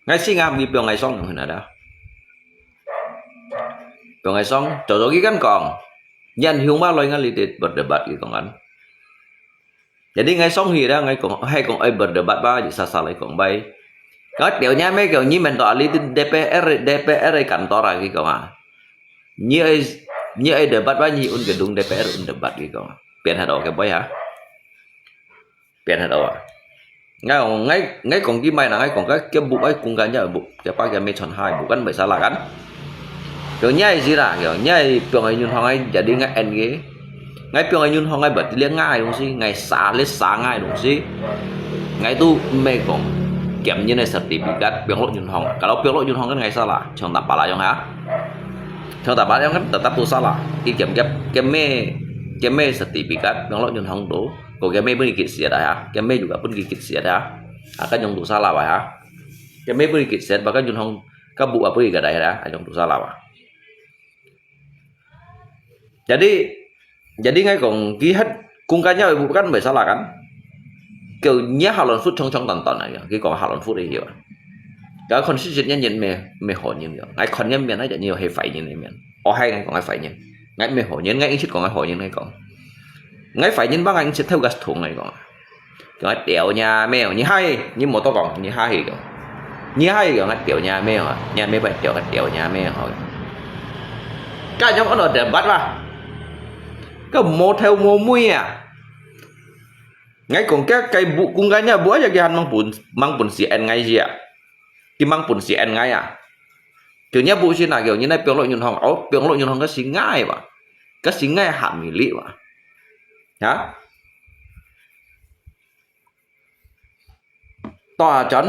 Ngai si ngam ki piong ngai song yung hin ada. Piong ngai song, cho cho ki kan kong. Nya an hiung wa loi ngai li dit berdebat ki kong kan. Jadi ngai song hi da, ngai kong, hai kong ai berdebat ba, ji sa sa lai kong bai. Kau tiau nya me kau nyi men to ali ti D P R, D P R kantor a ki kong a. Nyi ai, nyi ai debat ba nyi un gedung D P R un debat ki kong a. Pian hat o ke bai ha. Pian hat o a. Ngai kong, ngai, ngai kong ki mai na, ngai kong ka, ke bu ai kung ka nya bu, ke pa ke me chon hai bu kan bai sa la kan. Kau nya ai si la, kau nya ai piong ai nyun hong ai jadi ngai en ke. Ngai piong ai nyun hong ngai bật liang ngai dong si, ngai sa liang sa ngai dong si. Ngai tu me kong, kiam nyin ai certificate, piong lo nyun hong. Kalau piong lo nyun hong kan ngai sa la, chong tap pa la yong ha. Chong tap pa la yong kan tetap tu sa la. Ki kiam kiam, kiam me, kiam me certificate, piong lo nyun hong tu. Ko kiam me pun ki kit siat ha. Kiam me juga pun ki kit siat ha. Akan yong tu sa la wa ha. Kiam me pun ki kit siat, bahkan nyun hong, ka bu a pun ki ka dai ha. Ayong tu sa la wa. Jadi, jadi ngai kong, ki hat kung ka nya bu kan bai sa la kan. Kau nya halon fut chong chong tan tan a, ki kong halon fut hi yo. Ka kon si sit nyen nyen me, me ho nyen yo. Ngai kon nyen mien a, nyen yo he fai nyen mien. O hai ngai kong ngai fai nyen. Ngai me ho nyen, ngai ing sit kong ngai ho nyen ngai kong. Ngai fai nyen ba ngai ing sit thau gas thung ngai kong. Kong ngai tiau nya me, nyi hai, nyi mo to kong, nyi hai kong. Nyi hai kong ngai tiau nya me, nya me bai tiau, ngai tiau nya me ho. Ka nyong ono debat ba. Ka mo thau mo mui a. Ngai kong ke kai bu kung ka nya bu ya ki han mang pun, mang pun si en ngai ya. Ki mang pun si en ngai a. Kau nya bu si na kau nyi nai piong lo nyun hong, o piong lo nyun hong ka si ngai ba. Ka si ngai ha mi li ba. Ha? To a chon.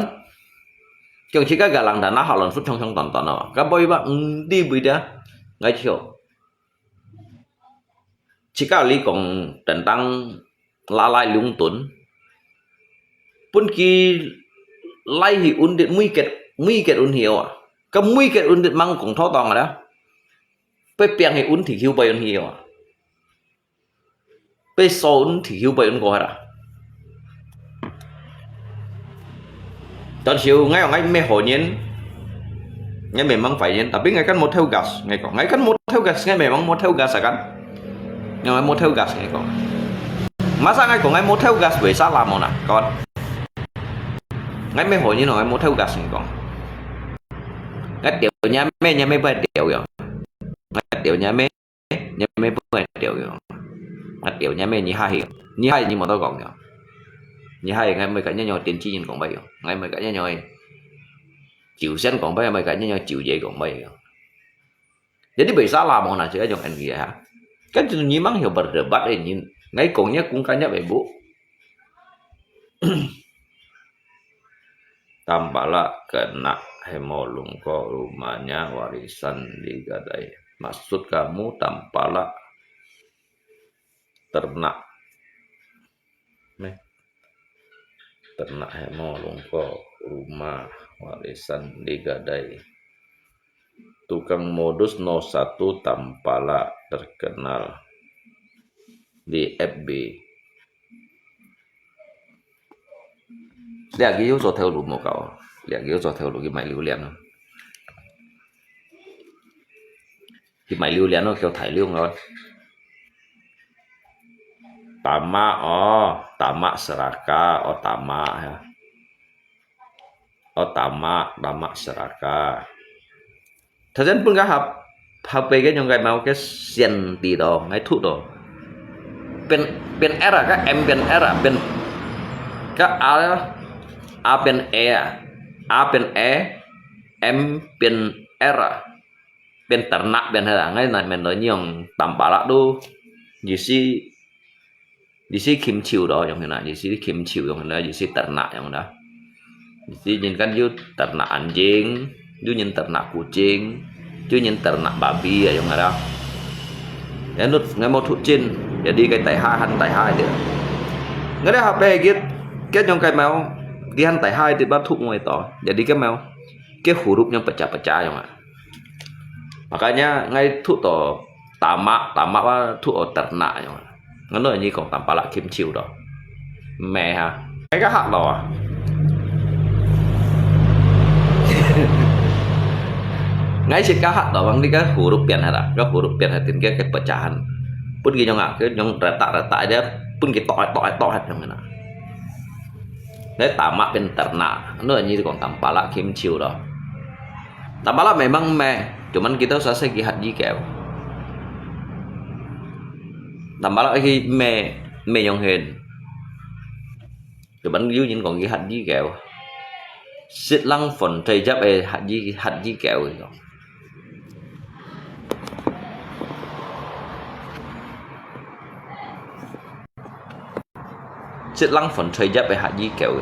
Kiong chi ka ga lang da na halon fut chong chong ton ton a. Ka boi ba, mm, di bui da. Ngai chio. Chi ka li kong tentang la lai lung tun. Pun ki lai hi un dit mui ket, mui ket un hi a. Ka mui ket un dit mang kong tho tong a da. Pe piang hi un thi hiu bai un hi a. Pe so un thi hiu bai un ko ha da. Tan siu ngai ngai me ho nyen. Ngai me mang fai nyen. Tapi ngai kan mo thau gas ngai ko. Ngai kan mo thau gas ngai me mang mo thau gas a kan. Ngai mo thau gas ngai ko. Masa ngai ko ngai mo thau gas bai sa la mo na kon. Ngai me ho nyen ngai mo thau gas ngai ko. Ngai tiau nya me nya me bai tiau yo. Ngai tiau nya me. Nya me pun tiau yo. Ngat tiau nya me nyi ha hi. Nyi ha hi nyi mo to kong yo. Nyi ha hi ngai me ka nya nyo tiên tri nyin kong bai yo. Ngai me ka nya nyo. Chiu sian kong bai, me ka nya nyo chiu ye kong bai yo. Jadi bai sa la mo na chi ka yong en ye ha. Kan chu nyi mang yo berdebat e nyin. Ngai kong nya kung ka nya bai bu. Tampalak kena hemo lungko rumahnya warisan digadai. Maksud kamu tampalak ternak. Meh. Ternak hemo lungko rumah warisan digadai. Tukang modus no satu tampalak terkenal di F B. Liak ki yo cho theo lu mo kao. Liak ki yo cho theo lu ki mai liu lian. Ki mai liu lian no kêu thải liu ngon. Tama o, tama seraka o tama ya. O tama, tama seraka. Thời gian pun ka hap, hap pe ke nyong kai mau ke sian ti do, ngai thu do. Pen, pen era ka em pen era pen. 該A，A變A啊，A變A，M變R啊，變ternak變係啦。Ngai nang面對你用Tampalak tu，意思，意思禽獸咯，用係啦，意思禽獸用係啦，意思ternak用啦。意思人kan有ternak anjing，有人ternak kucing，有人ternak babi啊，用係啦。Yang tu ngai mau thuk cin, jadi cái tai ha han tai ha itu. Ngai dah apa git, cái yang cái mau, cái han tai ha itu ba thuk ngai to. Jadi cái mau, cái huruf yang pecah-pecah yang ah. Makanya ngai thuk to tamak, tamak ba thuk to ternak yang ah. Ngan noi ni kong Tampalak kim chiu to. Meh ha. Ngai ka hak to ah. Ngai sit ka hak to, bang ni ka huruf pian ha ta, ka huruf pian ha tin ke, ke pecahan. Pun ki nyong ah, ke nyong retak-retak aja, pun ki tok, tok, tok hat nyong na. Ngai tamak pin ternak, noi ni kong Tampalak kim chiu to. Tampalak memang meh, cuman kita susah ki hat ji keu. Tampalak ki meh, meh nyong hen. Cuman yu nyin kong ki hat ji keu. Sit lang phone thai jap e hat ji, hat ji keu. Sit lang phone thai jap e hat ji keu.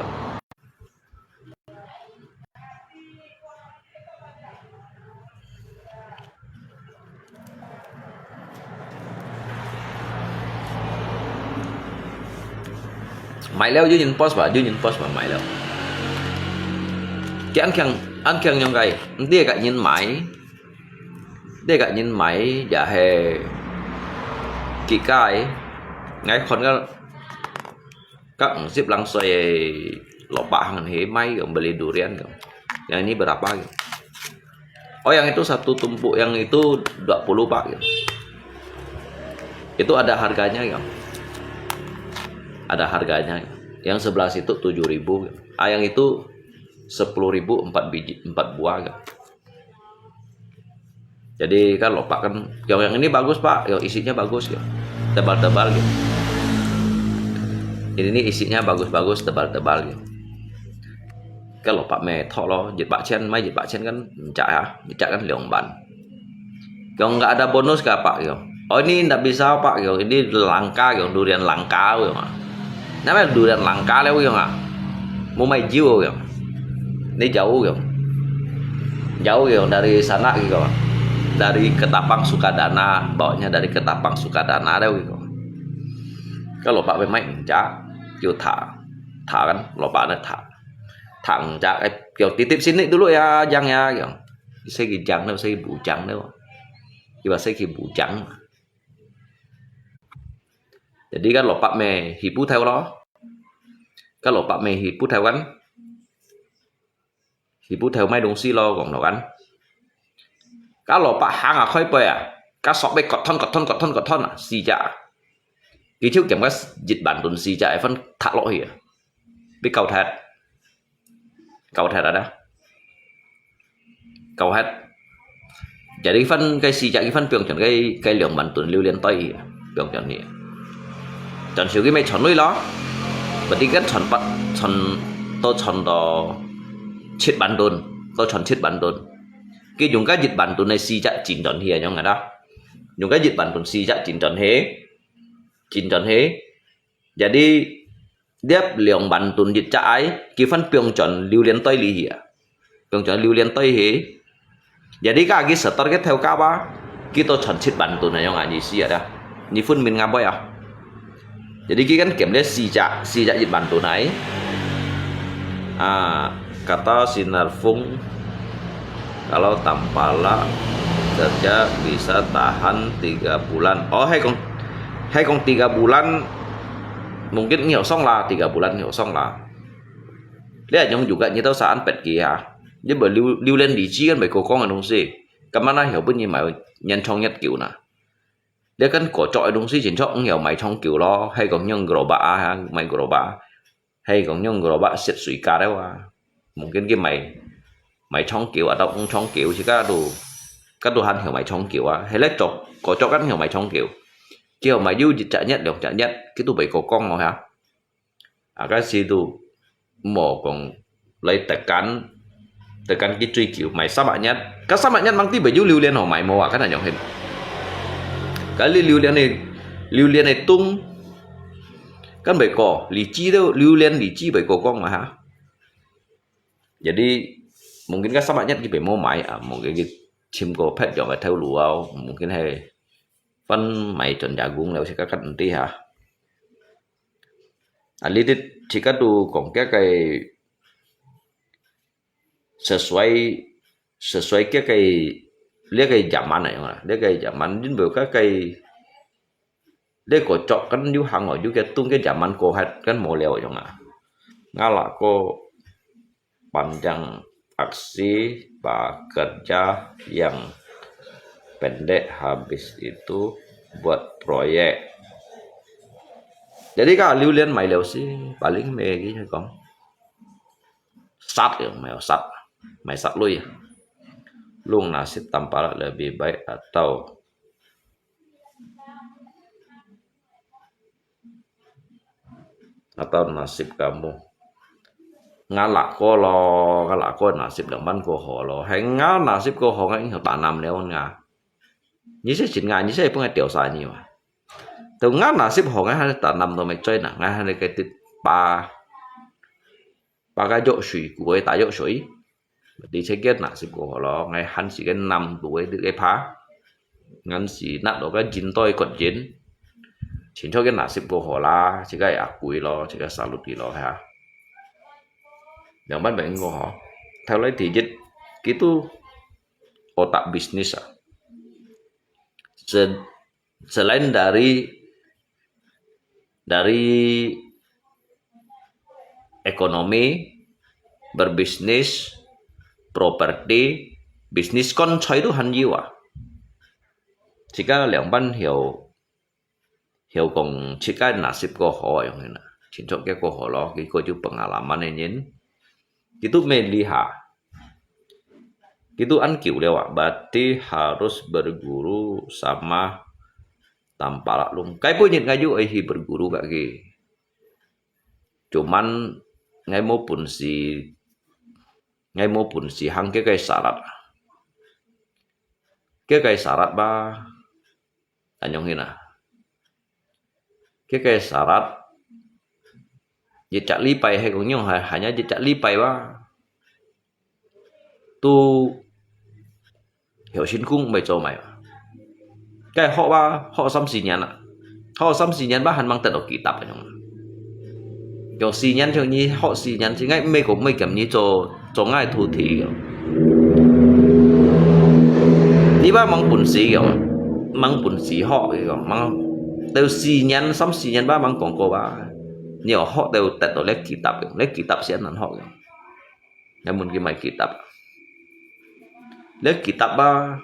Mai liao, yu nyin post ba, yu nyin post ba, mai liao. Ki an kiang, an kiang nyong kai, nti ka nyin mai, nti ka nyin mai, ya he, ki kai, ngai khon ka, Kak sip langsoi lopak hang he mai yang beli durian yang. Yang ini berapa yang? Oh, yang itu satu tumpuk, yang itu dua puluh pak yang. Itu ada harganya yang. Ada harganya. Yang sebelah situ tujuh ribu yang. Ah, yang itu sepuluh ribu empat biji, empat buah yang. Jadi kan lopak kan, yang, yang ini bagus Pak, yang isinya bagus ya, tebal-tebal ya. Ini nih isinya bagus-bagus, tebal-tebal ya. Kan lopak meh thok lo, jet bak chen, mai jet bak chen kan, jet bak chen kan liang ban. Yang nggak ada bonus kah Pak ya? Oh ini ndak bisa Pak ya, ini langka ya, durian langka ya. Nama durian langka liao yang ah? Mau mai jiu yang. Ini jauh yang. Jauh yang dari sana gitu. Dari Ketapang Sukadana, bawanya dari Ketapang Sukadana liao gitu. Kalau Pak mai jak, yo ta, ta kan, lopak ada ta. Ta jak, eh, yo titip sini dulu ya, Jang ya, yang. Saya ki Jang liao, saya ki Bujang liao. Iba saya ki Bujang. Jadi kan lopak meh hipu theu lo. Kan lopak meh hipu theu kan. Hipu theu mai dong si lo kong lo kan. Kan lopak hang ah khoi poi ah. Kan sok be kot thon, kot thon, kot thon, kot thon ah. Si jak. Ki chiu kiam kan jit ban tun si jak, eh, fan thak lo hi ah. Bi kau that. Kau that ada. Kau hat. Jadi ki fan cái si jak ki fan piong chon cái, cái liang ban tun liu liên toi hi. Piong chon hi. Chon siu ki mai chon lui lo. Bati kan chon pat, chon to chon to chit ban tun. To chon chit ban tun. Ki yung cái jit ban tun này si jak chin chon hi, ah, nyong ada. Yung cái jit ban tun si jak chin chon hi. Chin chon hi. Jadi, liap liang ban tun jit jak ai, ki fan piong chon liu liên toi li hi ah. Piong chon liu liên toi hi. Jadi ka ki setor ke theu ka ba, ki to chon chit ban tun ah, yang ah, ni si ah da. Ni phun min nga boi ah. Jadi ki kan kiam le si jak, si jak jit ban tun ai. Ah, kata Sinarfung, kalau Tampalak kerja bisa tahan tiga bulan. Oh, hai kong, hai kong tiga bulan, mungkin nhiều song lah, tiga bulan nhiều song lah. Lihat yang juga nyi tahu saan pet kia. Dia berliu, liu len di chi kan bai kau kong anong si. Kemana ya pun nyi mai nyan chong nyat kiu na. Dia kan kau chok anong si chin chok ngiau mai chong kiu lo. Hai kong nyong gerobak ah, mai gerobak. Hay kong nyong gerobak siat sui ka deu ah. Mungkin ki mai, mai chong kiu atau ung chong kiu si ka tu. Ka tu han hiu mai chong kiu ah. Hay le chok, ko chok kan hiu mai chong kiu. Kiu mai yu jit jak nyet liong jak nyet, ki tu bai ko kong lo ha. Ah, ka si tu. 無講來特間，特間去追求買三百日，該三百日吂知會有榴槤好買無啊？該恁樣係，該你榴槤个榴槤个冬，該會過，荔枝都榴槤荔枝會過光嘛哈？Jadi mungkin該三百日佢會無買啊，mungkin佢尋過別樣个頭路啊，mungkin係翻買轉jagung了，自家毋知哈。啊，你知自家都講个个 sesuai sesuai个个這个zaman啊，這个zaman因為个个這个作跟有行哦，有个東个zaman過忒跟無了樣啊。Ngalako panjang aksi pekerja yang pendek habis itu buat proyek. Jadi kalau榴槤買了時，paling 咩个講。 Sat ya, 買有sat，買sat lui ya. Lung nasib Tampalak lebih baik atau atau nasib kamu? Ngalako lo, ngalako nasib 兩班過好咯。係𠊎 nasib 過好，𠊎應該打南了𠊎。你係真𠊎，你係分𠊎掉晒你嘛？到𠊎 nasib 好，𠊎還打南都沒追呢，𠊎還个得把 把个藥水，古个打藥水。而且个nasib過好咯，𠊎還係个南部个个怕，還係拿到个人對骨人，清楚个nasib過好啦，自家也貴咯，自家salut咯哈。兩班病過好，頭來第一，佢都otak bisnis啊，selain dari dari ekonomi, berbisnis, properti, bisnis 乾脆都還有啊。自家兩班曉曉講自家nasib過好啊，樣形啊，清楚个過好咯，佢个就pengalaman个人。Itu melihat. Itu 恁久了啊，berarti harus berguru sama Tampalak Lung. 該本日𠊎有愛去 berguru 个佢。Cuman𠊎無本事，𠊎無本事行个个syarat。个个syarat吧。 恁樣形啊。个个syarat，一隻禮拜係講樣，還還有一隻禮拜吧，都有辛苦毋會做埋。該學吧，學三四年啊，學三四年吧，還吂得到kitab恁樣。 用四年像你學四年，自家毋係講毋係兼你做做𠊎徒弟个。你吧吂本事个，吂本事學个，吂到四年、三四年吧吂講過吧。你要學到得到這kitab个，這kitab先難學个。 𠊎問佢買kitab。這kitab啊，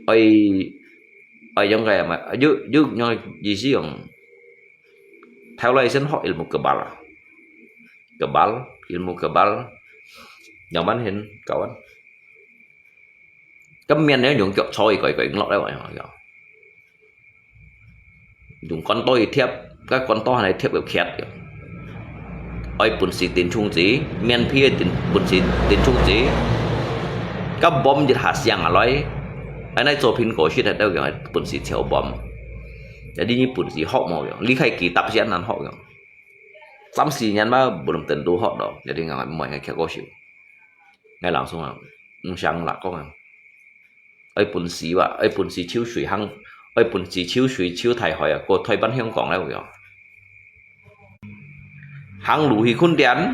愛愛用个嘛，有有用意思用。頭來先學ilmu kebal啊，kebal，ilmu kebal，nyaman hin kawan。 該面呢用腳坐一個一個落來玩，用管刀一貼，該管刀還來貼個屐，愛本事釘銃子，面皮个釘本事釘銃子，該bomb一下響下來，恁樣做蘋果實个都用本事撨bomb。Jadi你本事學無用，你開kitab先難學用。三四年嘛，belum tentu學到，jadi𠊎毋會，𠊎徛高手。 𠊎老實講啊，毋想啦講啊，愛本事哇，愛本事泅水行，愛本事泅水泅大海啊，過台灣香港了有無？行路去墾田，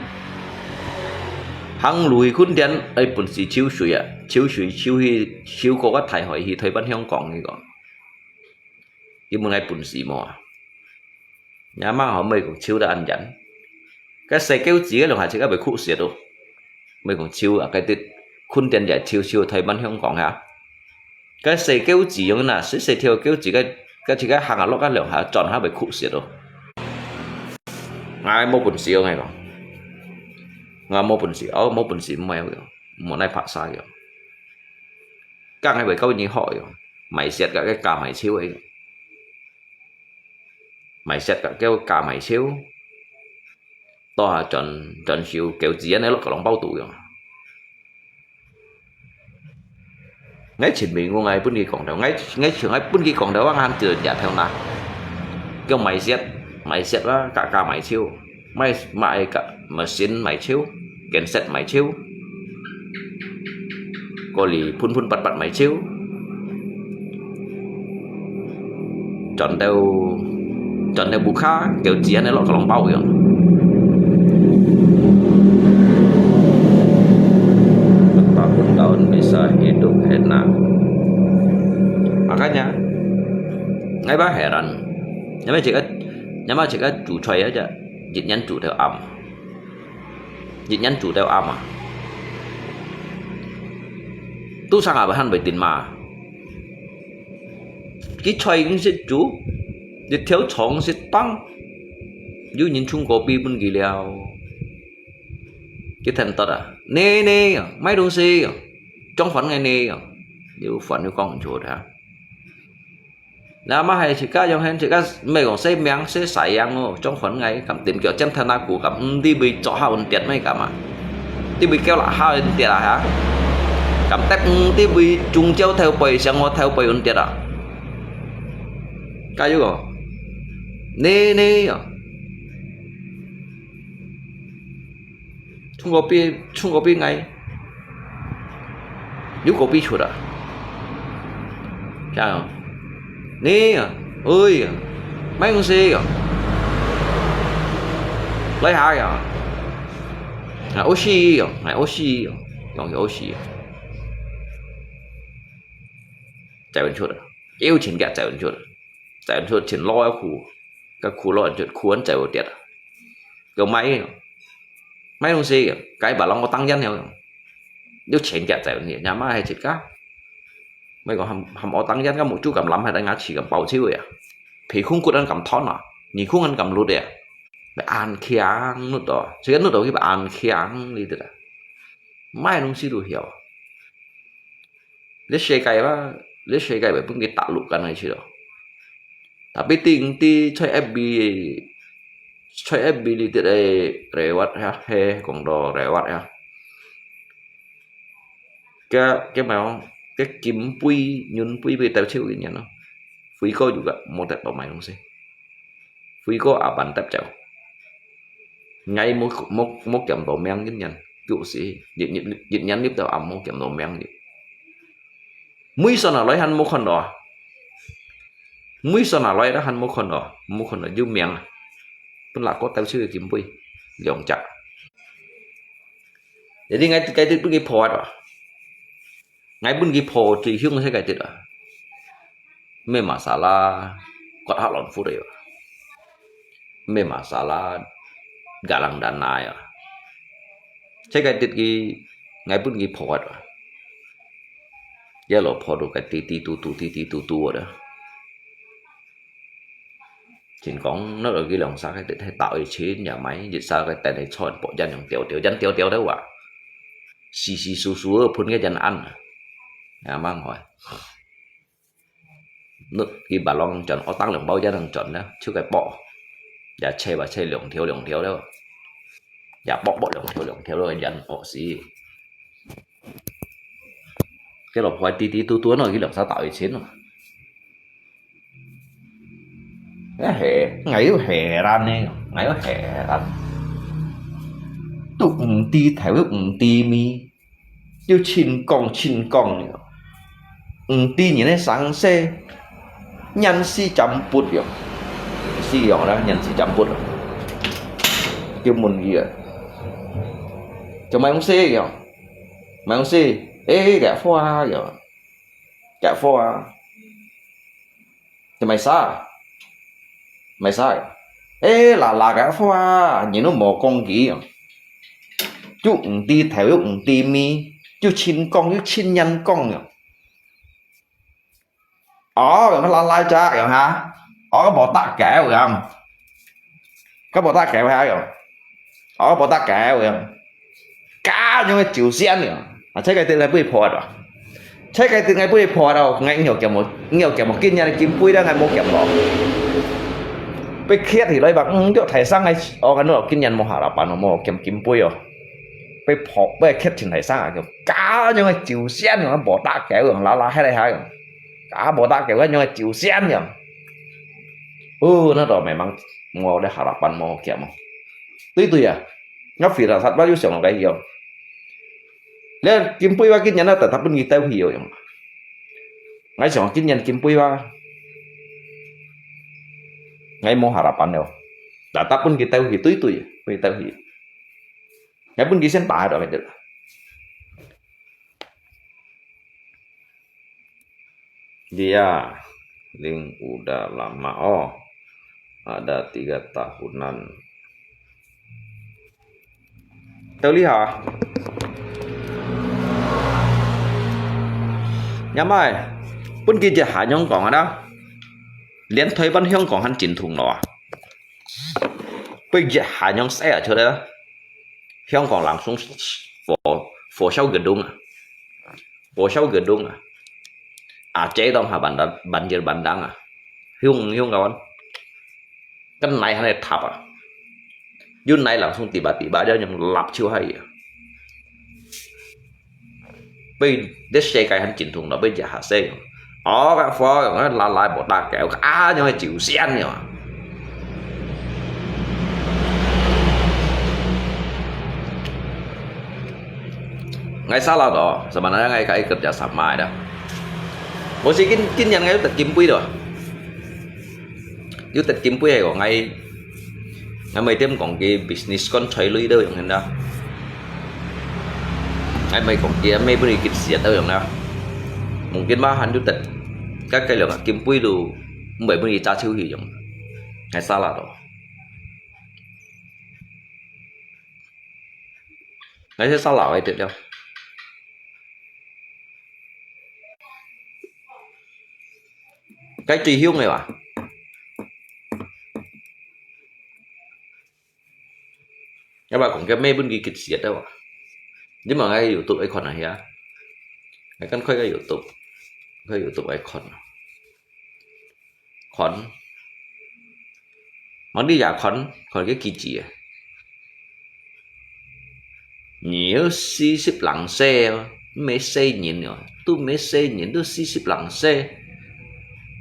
行路去墾田，愛本事泅水啊，泅水泅去，泅過个大海去台灣香港呢個。你問𠊎本事無啊？ 若媽吼，毋係講泅得恁遠。該細狗子个兩下自家會苦死哦。毋係講泅啊，該啲墾田也泅泅台灣香港啊。該細狗子樣呐，細細條狗子个，該自家行下落个兩下，轉下會苦死哦。𠊎無本事哦，𠊎講。𠊎無本事，哦，無本事，毋係哦，無奈拍沙哦。講个會教你學哦，賣雪个，个假賣泅个。 賣雪个，叫假賣泅。到下轉，轉手，狗子煙个落个攏包肚樣。𠊎前面𠊎，𠊎分佢講頭，𠊎，𠊎像𠊎分佢講頭，𠊎還知道這頭那。叫賣雪，賣雪啊，價價賣手，賣，賣个machine賣手，建設賣手。 過哩噴噴發發賣手，轉到，轉到屋下，狗子煙个落个攏包樣。Empat puluh tahun bisa hidup enak. Makanya, ngài bá heran, ngài bá cek, ngài bá cek chủ菜aja, 日日煮到暗。 日日煮到暗啊。都生啊，還會定嘛？佢菜毋識煮，一條腸毋識放，有人沖咖啡分佢了。佢聽到啊，你，你啊，賣東西啊，裝飯个你啊，有飯就講毋出的啊。 那麼係自家樣，自家毋係講洗命洗晒樣哦，裝飯𠊎敢踮腳尖聽那句，敢毋知會做下運跌咩敢啊？知會叫啦下運跌啊哈？敢得毋知會中招頭背，上我頭背運跌啊？加油哦！你，你哦！ 沖咖啡，沖咖啡𠊎，有咖啡出啊。這樣哦，你啊，哎呀，賣東西啊，來下呀，啊，美味しいよ，啊，美味しいよ，講美味しいよ。再問出來，有錢个再問出來，再問出來，錢老要苦。 个苦咯，就苦人走跌啊。有賣，賣東西，該把人我當然了。有錢个走跌，那麼還自家。毋係講含，含我當然，个目珠咁藍，還在牙齒咁爆手呀。皮空骨人咁斷啊，耳空人咁熝呀。恁強熝到，自家熝到去恁強，你知啦。賣東西都曉。 這世界啦，這世界會分佢大陸間來去咯。Tapi知毋知在F B，在F B裡底个lewat呀，係講到lewat呀。該，該麼个，該金杯、銀杯被偷手个人咯，飛過又个，無得到賣東西。 飛過阿班搭走。𠊎無，無，無見到命，一年，就是，一，一，一年入到暗無見到命。每算下來還無看到啊。每算下來都還無看到，無看到有命啊。本來个到手个金杯，兩隻。Jadi𠊎，𠊎都分佢破啊。 𠊎分佢破最凶个係該隻啊。毋係masalah割下卵腹个啊。毋係masalah galang dana啊。係該隻佢，𠊎分佢破啊。一路破到該滴滴嘟嘟，滴滴嘟嘟个。 真講，那落去兩三個月，係打一千也買，一三個月等你賺，博人用掉掉，人掉掉了啊。稀稀疏疏个分个人ăn啊。也蠻好。你去別人賺，我當兩包也能賺呢，就該博。也切吧切兩條兩條了，也博博兩條兩條了，人惡死。 該老婆滴滴嘟嘟，哪去兩三打一千咯。哎嘿，𠊎又heran呢，𠊎又heran。都毋知頭又毋知尾，又盡講盡講呢。毋知人个生死，人死jemput樣，死樣啦，人死jemput樣。就問佢啊，就買東西樣。 買東西，哎，該貨啊，有，該貨啊，就買啥？買啥？哎，啦啦，該貨啊，人都無講佢，就毋知頭又毋知尾，就盡講又盡人講樣。 哦，用个啦啦隻，用哈？哦，个無打狗樣。个無打狗哈，用。哦，無打狗樣。家用个酒仙樣。啊，這個得來被破了。這個得來被破了，𠊎以後見無，以後見無今年个金杯了，𠊎無見無。被揭起來吧，嗯，就大聲个，哦，看到今年無下老闆哦，無減金杯哦，被破，被揭起大聲啊，就假樣个酒仙樣，無打狗樣，拉拉嘿嘞哈樣，假無打狗个樣个酒仙樣。哦，那都memang無咧下老闆無減哦，對對啊，那firasat吧又想落个哦，你金杯吧，今年那tetap分佢兜去哦樣。 𠊎想今年金杯吧，𠊎無下老闆了，tetap分佢兜去，對對，分佢兜去。𠊎分佢先打下到佢兜。Dia, Ling udah lama oh, ada tiga tahunan. Tao li ha. Nyamai, pun ki je ha nyong kong ada. Lian thoi ban hiong kong han jin thung lo a. Pui je ha nyong sai a chua da. Hiong kong langsung fo, fo siau gedung a. Fo siau gedung a. A je dong ha ban, ban jir ban dang a. Hiong, hiong kawan. Kan nai han thap a. Yun nai langsung tiba-tiba aja nyong lap chiu hai a. Pui, dek se kai han jin thung lo, pui ja ha se. O, ka fo, ka la lai bo ta ke, ka nyong jiu sian yo. Ngai salah to, sebenarnya ngai kai kerja sama ada. Mesti kin, kin yang ngai tak kimpui to. Yu tet kim pui ai ko ngai, ngai mai tem kong ki business kon choi lui dau yong hen da. Ngai mai kong ki mai beri kit siat dau yong da. Mungkin ma han yu tet, ka kai long kim pui lu, mbai beri cha chiu hi yong. Ngai salah to. Ngai salah ai tet dau. Cái truy hiếu này à? Các bạn cũng cái mê bên kia kịch siết đâu à? Nhưng mà ngay YouTube icon này hả? Ngay căn khơi cái YouTube. Cái YouTube icon. Khon. Mang đi giả khon, khon cái kỳ chỉ à? Nhiều xí xíp lăng xe, mấy xe nhìn rồi, tu mấy xe nhìn tu xí xíp lăng xe.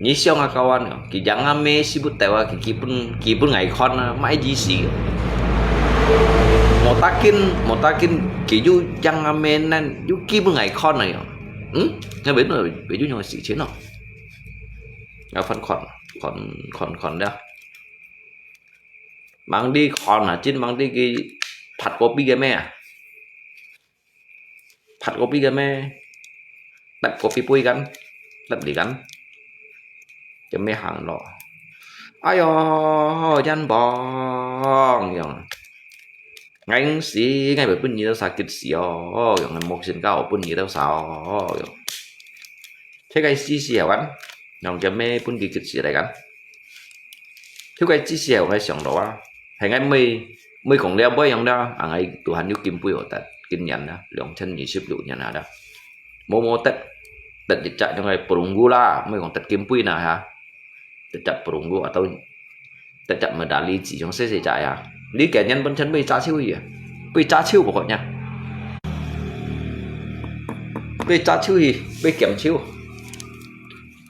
Nyi siang a kawan, ki jang a me si bu tèo a, ki, ki pun, ki pun ngai khon a, mai ji si. Mo ta kin, mo ta kin, ki yu jang a me nan, yu ki pun ngai khon a yo. Hm? Ngai bê nu, bê yu nyong si chen no. Ngai khon khon, khon, khon, khon da. Mang đi khon a, chin mang đi ki phat kopi ke me a. Phat kopi ke me, tep kopi pui kan, tep li kan. Ke me hàng lo. Ai yo, yan bong, yong. Ngai si, ngai bê pun nyi tau sa kit si o, yong, ngai mok sin ka o pun nyi tau sa o, yong. Thế cái si si hả kan? Yong, ke me pun ki kit si lai kan? Thế cái si si hả, ngai siang lo a. Hai ngai mui, mui kong lia boi yong da, a ngai Tuhan yu kim pui o tet, kim nyan da, 兩千二十六 nyan a da. Mo mo tet, tet di cha yong ngai perunggu la, mui kong tet kim pui na ha. Tet cha perunggu atau tet cha medali ji yong se se cha ya. Li ke nyan pun chan mui cha chiu ya. Mui cha chiu pokoknya. Mui cha chiu hi, mui kiam chiu.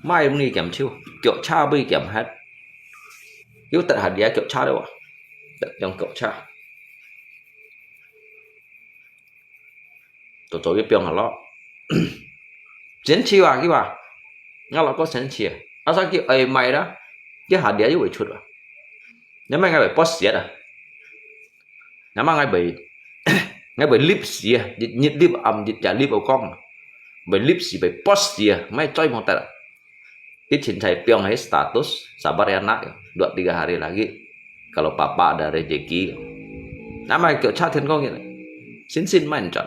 Mai mui kiam chiu. Kiok cha mui kiam hat. Yu tet hat dia kiok cha da wa. Tet yong kiok cha. Tổ tổ cái piong hả lo. Chiến chiu à, kiu à. Ngà lo có chiến chiu à. Asa kiu ai mai đó. Cái hả địa yu chuột à. Nếu mà ngay bài post siết à. Nếu mà ngay bài, ngay bài lip siết à. Nhịt, nhịt lip âm, nhịt chả lip ở con. Bài lip siết, bài post siết à. Mai choi mong ta. Cái chiến chạy piong hay status, sabar ya nak, dua tiga hari lagi. Kalau papa ada rezeki. Nama kiểu cha thiên con gitu. Sin sin main chọn.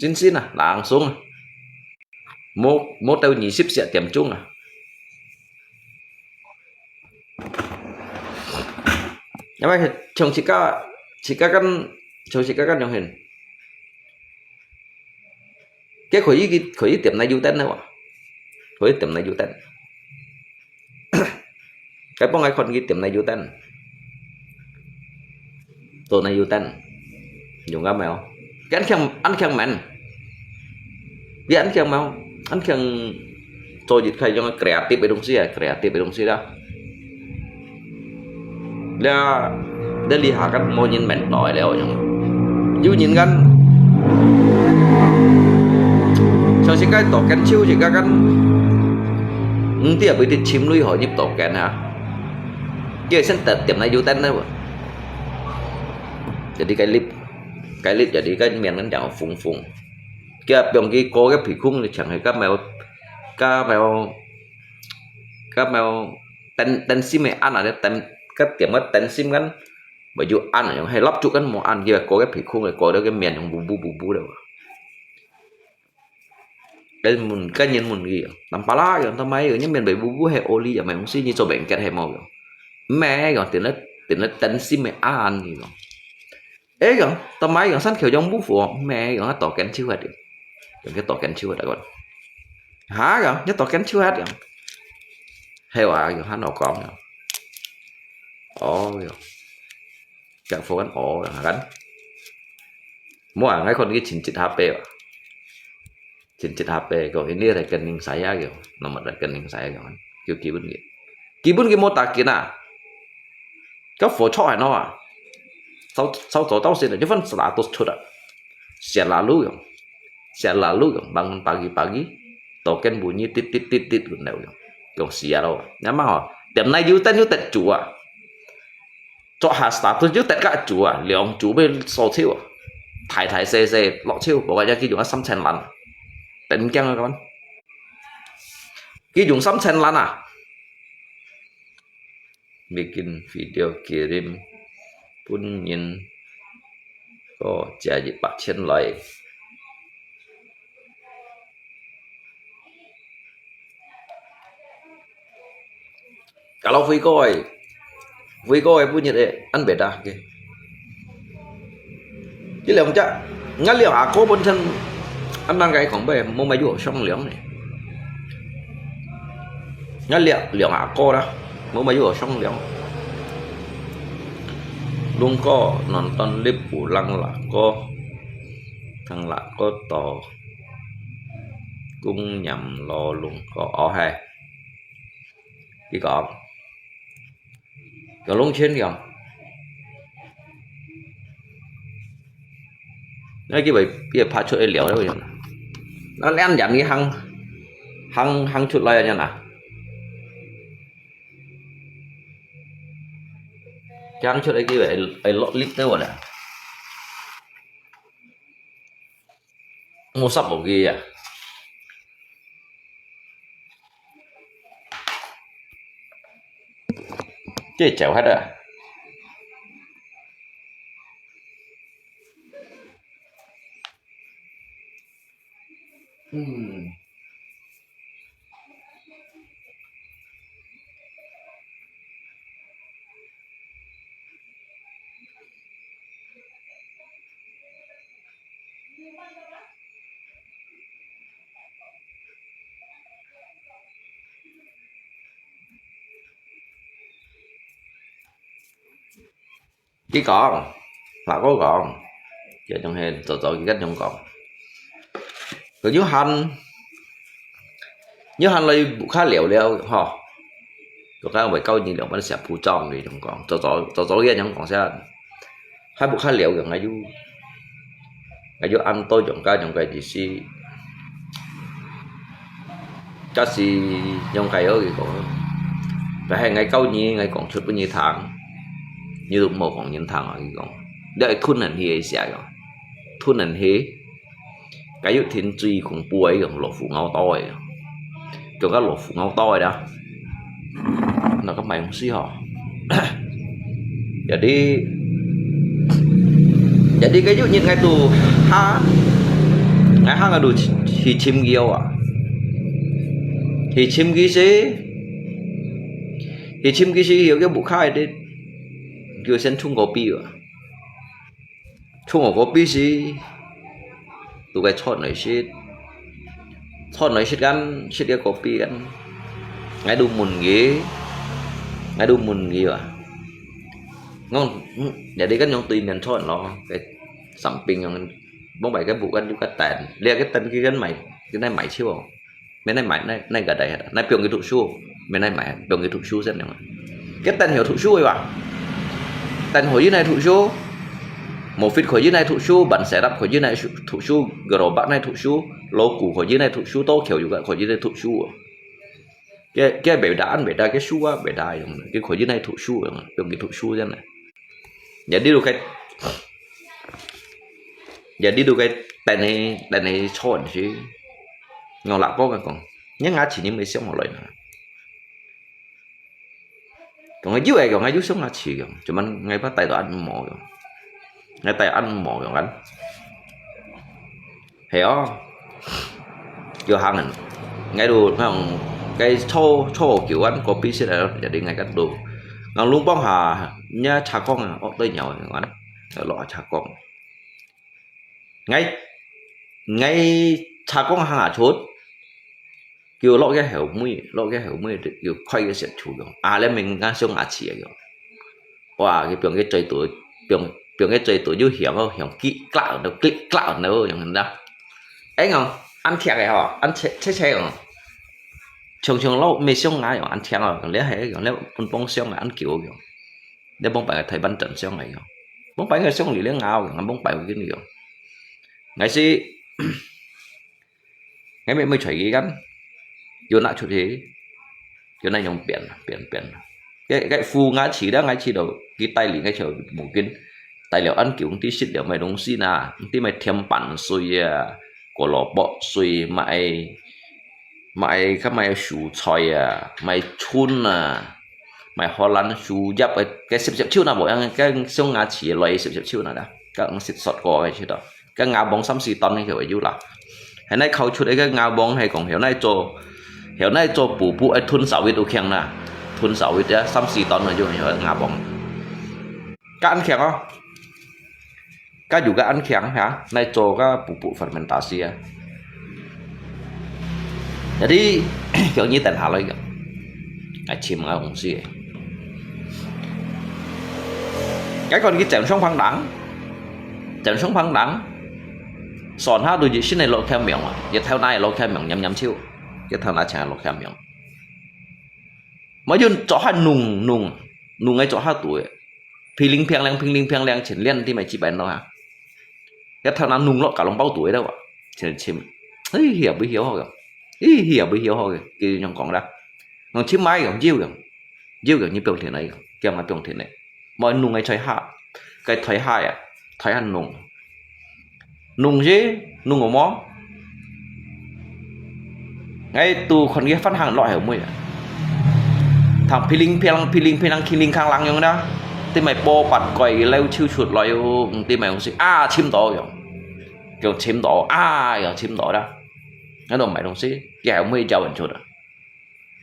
Sin sin à, langsung à. Mô, mô tàu nhị sip siap tiêm chung à. Nama chong chika, chika kan, chong chika kan yong hin. Cái khỏi ý, khỏi ý tiệm này yu tên nào à? Khỏi ý tiệm này yu tên. 該幫𠊎看佢點奶油燈，做奶油燈，用个無？佢恁慶，恁慶面，佢恁慶無？恁慶做一个用个 creative 个東西啊，creative 个東西啦。了，了這下个無人面對了，用有人間，像是該大間手是該間，毋知會得尋鐳好入大間啊。 佢先點，點來有等了無？Jadi該粒，該粒jadi該面跟講紅紅。佢放佢過个鼻孔，就像係該貓，該貓，該貓，燈，燈芯个暗啊，燈，該點个燈芯kan，無有暗啊，用係蠟燭kan無暗，佢過个鼻孔，過到个面用烏烏烏烏了。 Kan問，kan人問佢，nampak lah，佢講，做麼个，你面會烏烏係oli，也無東西，你做bengket係無？佢講，毋係，佢講，點了，點了燈芯个暗，佢講。誒，佢講，做麼个，佢講，生口用烏烏，毋係，佢講，佢多見手啊，佢講，佢多見手啊，佢講。哈，佢講，你多見手啊，佢講。係啊，佢講，佢同𠊎講，佢講。哦，佢講。 Kak Fuan，哦，kan. Muat ngai kon ki chin chin hape ba. Chin chin hape ko ini rekening saya yo. Nomor rekening saya yo kan. Yo kibun ki. Kibun ki mo takin ah. Ka fo chok hai no ah. Sau, sau zo tau sin, yo fan seratus chut ah. Selalu yo. Selalu yo. Bangun pagi-pagi. Token bunyi tit tit tit tit gun yo. Yo sia lo. Nyamang ho. Tiap nai yu ten yu tet chu ah. 做下status就得个煮啊，兩煮要燒錢啊，大大細細落錢，無个佢用三千零，真驚啊咁。佢用三千零啊，bikin video kirim分人个借一百千來。 Kalau Fuico ai, Fuico ai bunyi de, an beda ke. Ki liang ja, nga liang ako pun sen, an nang kai kong bai, mo mai yu xiong liang ne. Nga liang, liang ako da, mo mai yu xiong liang. Lung ko nonton lip ulang lako, thang lako to. Cung nhằm lo lùng có ó hai. Cái có. Có lung chiến không? Nói cái vậy, cái phát xuất liều đó. Nó lén dặn cái hăng, hăng, hăng chút lại nha nè. Cái hăng chút lại cái vậy, ai lọt lít tới vậy nè. Mua sắp một ghi à. Cái chèo hết à. Hmm. Ki kong, lak ko kong, ya jong hen, zo zo ki kan jong kong. Ko Yuhan, Yuhan lai bu kha liao liao ho. Ko kan wei kau ni liao ban sia pu zong ni jong kong, zo zo, zo zo ya jong kong sia. Hai bu kha liao yong ayu. Ayu an to yong ka yong kai di si. Ka si yong kai yo ki kong. Ka hai ngai kau ni ngai kong chut bu ni thang. Ni lu mo kong yin thang a ki kong. Dia thun nan hi sia yo. Thun nan hi. Ka yu thin zui kong bu ai yong lo fu ngau to ai. Yong ka lo fu ngau to ai da. Nó có mày không xí hả? Jadi, jadi cái dụ như ngày tù ha, ngày ha ngày tù hi chim kiêu à. Hi chim ki si, hi chim ki si hiểu cái bụng khai đi. Kiêu sen chung có pi à. Chung có pi si. Tụ cái chọn này sit. Chọn này sit gắn, sit cái copy gắn. Ngai du mun ge. ，𠊎都問佢啊，講，嗯，jadi kan用對面坐咯，該三邊用，往擺該bukan juga ten，你該ten佢跟買，跟那買手哦，沒那買那那个的，那不用佢讀書，沒那買，不用佢讀書先的嘛。該ten曉讀書个吧？Ten可以那讀書，Mufid可以那讀書，Ban Serap可以那讀書，Gerobak那讀書，Loku可以那讀書，Tokyo juga可以那讀書哦。 Cái cái beda ăn beda, cái su á beda yung, cái khỏi dưới này thủ su yung, dùng cái thủ su chứ này. Jadi lu cái, jadi lu cái tên này tên này chọn chứ. Ngon lạ có cái con. Nhưng ngã chỉ những mấy sống một loại nữa. Còn cái dưới này còn cái dưới sống ngã chỉ yung, chúng mình ngay bắt tay đó ăn mò yung. Ngay tay ăn mò yung ăn. Hay ó, kiu hàng ngài lu ngài hong cái chô chô kiu ăn có pi sit ai jadi ngài cắt lu. Ngài lung bong hà nhá cha kong à, ốc tơi nhau ngài ăn lo cha kong. Ngài ngài cha kong hàng à chốt. Kiu lo cái hẻo mũi, lo cái hẻo mũi kiu khoi cái siat chu kiu. À lẽ mình ngã xuống ngã chỉ kiu. Wow, cái biong cái chơi tuổi, biong biong cái chơi tuổi yú hiểm ô, hiểm kí klạo nó, kí klạo nó, yang đó. Ấy ngong, ăn thiệt cái hò, ăn chê chê chê ngong. Chong chong lâu mê siông ngái ngong, ăn thiệt ngong, lẽ hay ngong, lẽ bông bông siông ngài ăn kiểu ngong. Lẽ bông bài Thái Văn trần siông ngài ngong. Bông bài ngài siông lì lẽ ngào ngong, bông bài cái ngong. Ngài si Ngài mẹ mới chảy cái gắn. Yua nạ chụt hế. Yua nạ yong pian, pian, pian. Cái, cái phu ngã chỉ đó, ngã chỉ đầu, cái tay lì ngã chở mù kinh. Tay liao ăn kiểu tí xít liao mày đông xí nà. Tí mày thiêm bản xui à. Của lò bọ xui mày. Mày khắp mày sủ choi à. Mày chun à. Mày Holland sủ giáp cái, cái xếp xếp chiu nà bộ, cái, cái sông ngã chỉ lòi xếp xếp chiu nà đó. Cái ông xếp sọt của cái chiu đó. Cái ngà bông xăm xì tón cái kiểu ấy yú là. Hãy nay khâu chuột ấy cái ngà bông hay còn hiểu nay cho, hiểu nay cho bù bù ấy thun sáu ít u khen nè. Thun sáu ít á, xăm xì tón rồi yú hiểu ngà bông. Cái ăn khen không? Cái dù cái ăn khen hả? Nay cho cái bù bù fermentasi á. Jadi, kiểu như tên hà lấy cái. Ai chim ngà bông xì. Cái còn cái chém sống phẳng đẳng. Chém sống phẳng đẳng. Sòn ha tụi chị xin này lộc theo miệng à. Giờ theo nay lộc theo miệng nhắm nhắm chiu. Giờ theo nay chả lộc theo miệng. Mà yun cho ha nung nung. Nung ấy cho ha tuổi. Phi linh phiang leng, phi linh phiang leng, chỉnh liên thì mày chỉ bén đâu hả? Cái thằng nào nung lọ cả lòng bao tuổi đâu à? Chỉnh chìm. Ý hiểu, ý hiểu hò kìa. Ý hiểu, ý hiểu hò kìa. Cái nhong còn đó. Ngon chim mai kìa, diêu kìa. Diêu kìa, như bông thế này, kìa mà bông thế này. Mọi nung ấy chơi ha. Cái thầy hai à? Thầy ha nung. Nung chứ, nung ở mó. Ngay tu khon kia phát hàng loại ở mui. Thằng phi linh phi lăng, phi linh phi lăng, khi linh khang lăng yong đó. Tí mày bô bật coi cái lêu chiêu chuột loại, tí mày không xí. À, chim đó yong. Kiểu chim đó, à, yong chim đó đó. Nó đâu mày không xí. Cái ở mui giao ẩn chuột à.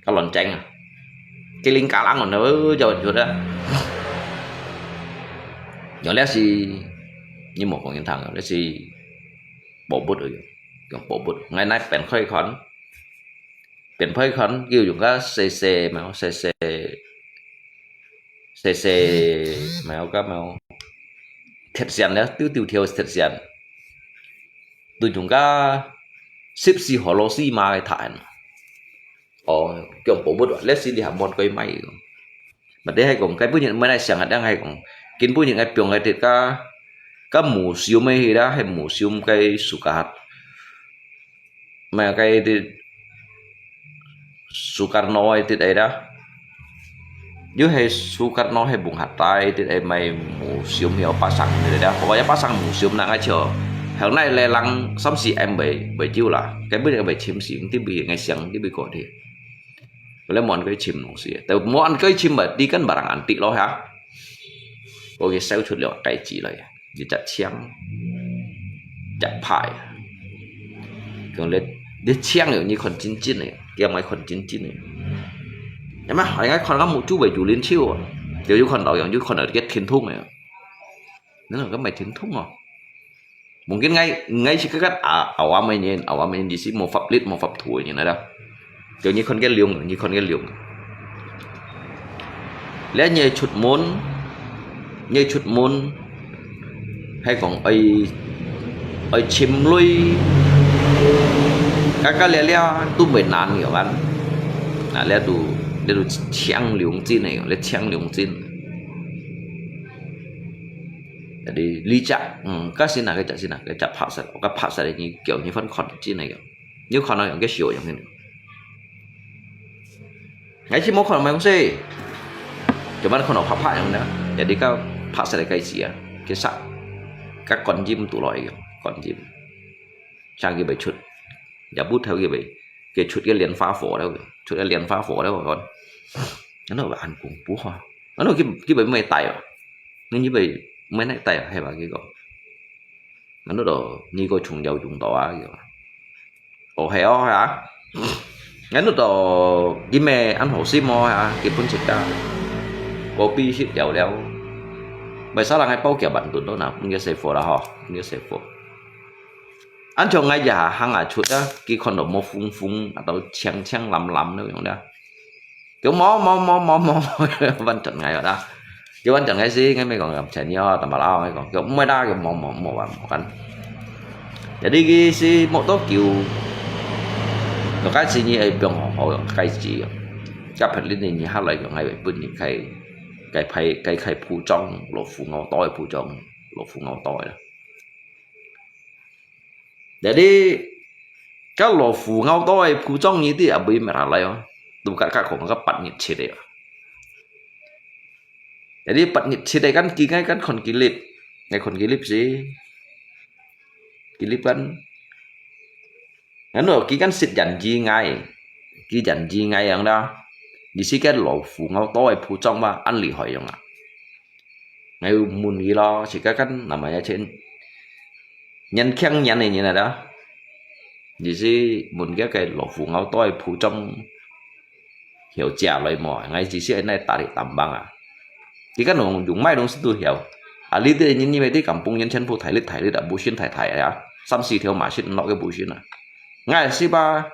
Cái lon chén à. Cái linh cá lăng còn nó giao ẩn chuột đó. Yong lẽ xí, như một con thằng, lẽ xí, bộ bút rồi. Yong bộ bút. Ngày nay bèn khơi khon. Bèn khơi khon, kêu dùng cái xê xê mà, xê xê, xê xê mà, cái mà. Thiệt xiên đó, tiêu tiêu thiêu thiệt xiên. Tụi chúng ta xếp xì hổ lô xì mà cái thải. Ồ, kiông bố bút, lết xì đi hàm môn quay máy. Mà đấy hay cũng cái bút nhịn mới này sáng hạt đang hay cũng. Kín bút nhịn cái piông cái thiệt cá, cá mù xíu mới hi đó, hay mù xíu cái sủ cá hạt. Mà cái thiệt, sủ cá nô hay thiệt ấy đó. Yú hay sủ cá nô hay bùng hạt tai thiệt ấy mày mù xíu mèo pá săng thiệt đấy đó. Có cái pá săng mù xíu nặng ai chiều. Hẻo này lè lăng xóm xì em bảy, bảy chiu là. Cái bút nhịn cái bảy chim xì, tí bì ngày sáng, tí bì có thiệt. Lẽ món cái chim nông xí. Tại món cái chim mà đi cân bà rằng ăn tị lo hả? Có cái xéo chuột liao cái chỉ lại. Chỉ chặt chiang. Chặt phải. Còn lẽ, lẽ chiang rồi như con chín chín này. Kia mấy con chín chín này. Nhưng mà hỏi ngay con có một chú bảy chủ liên chiêu. Kiểu như con đầu giống như con ở cái thiên thung này. Nó là cái mày thiên thung à. Mungkin ngai, ngai si kakat, ah, awam ai nyen, awam ai nyen di si mo fap lit, mo fap thu nyen ada. Kêu nyi khon ke liung, nyi khon ke liung. 這你出門，你出門，係講愛愛尋鐳，該該這這都袂難樣啊。啊，這都這都青龍精个樣，這青龍精。Jadi licak，嗯，該先啊，該隻先啊，該隻白色，該白色个你叫你翻看真个樣，你看到樣个小樣个。 𠊎去無看到麼个東西，就乜看到白白樣呢，jadi該白色个該時啊，其實該觀音倒來个，觀音，像佢會出，也毋透佢會，佢出个蓮花火了，出个蓮花火了，看，恁樣恁恐怖哈，恁樣佢佢會毋會戴啊？你會毋會戴啊？係吧？佢講。 Nganu to，你个重要用到啊，佢話。哦，係哦，係啊。Nganu to，你咩恁好心哦，係啊，佢分自家。Kopi食了了。Biasa人个包幾萬噸到哪，分佢細貨啦吼，分佢細貨。恁像𠊎一下行啊出啊，佢看到無紅紅，啊到青青藍藍那種的。 佢無無無無無無，完全𠊎啦。佢完全𠊎是，𠊎咪講，前日哦，tambah啦，𠊎講，佢毋會啦，佢無無無無無緊。Jadi佢是無多久，就開始你愛放好好，開始哦。甲別人你下來講，𠊎會分你開，開派，開開鋪張，老虎咬刀个鋪張，老虎咬刀个啦。 Jadi，該老虎咬刀个鋪張呢，啲也毋係乜下來哦，都甲甲講个八月七个啊。Jadi八月七个kan佢該kan看幾粒，𠊎看幾粒先，幾粒kan。Nganu佢kan識人知𠊎，佢人知𠊎樣啦。你識該老虎咬刀个鋪張嘛，恁厲害樣啊！ 𠊎有問佢咯，自家kan namanya全年輕人个人來啦。你是問佢个老虎咬刀个鋪張曉借來無？𠊎只是愛拿tarik tambang啊。佢kan用用買東西都曉。啊，你啲人因為啲kampung人全部大力大力啊，無線大大啊，三四條馬線落个無線啊。𠊎係吧，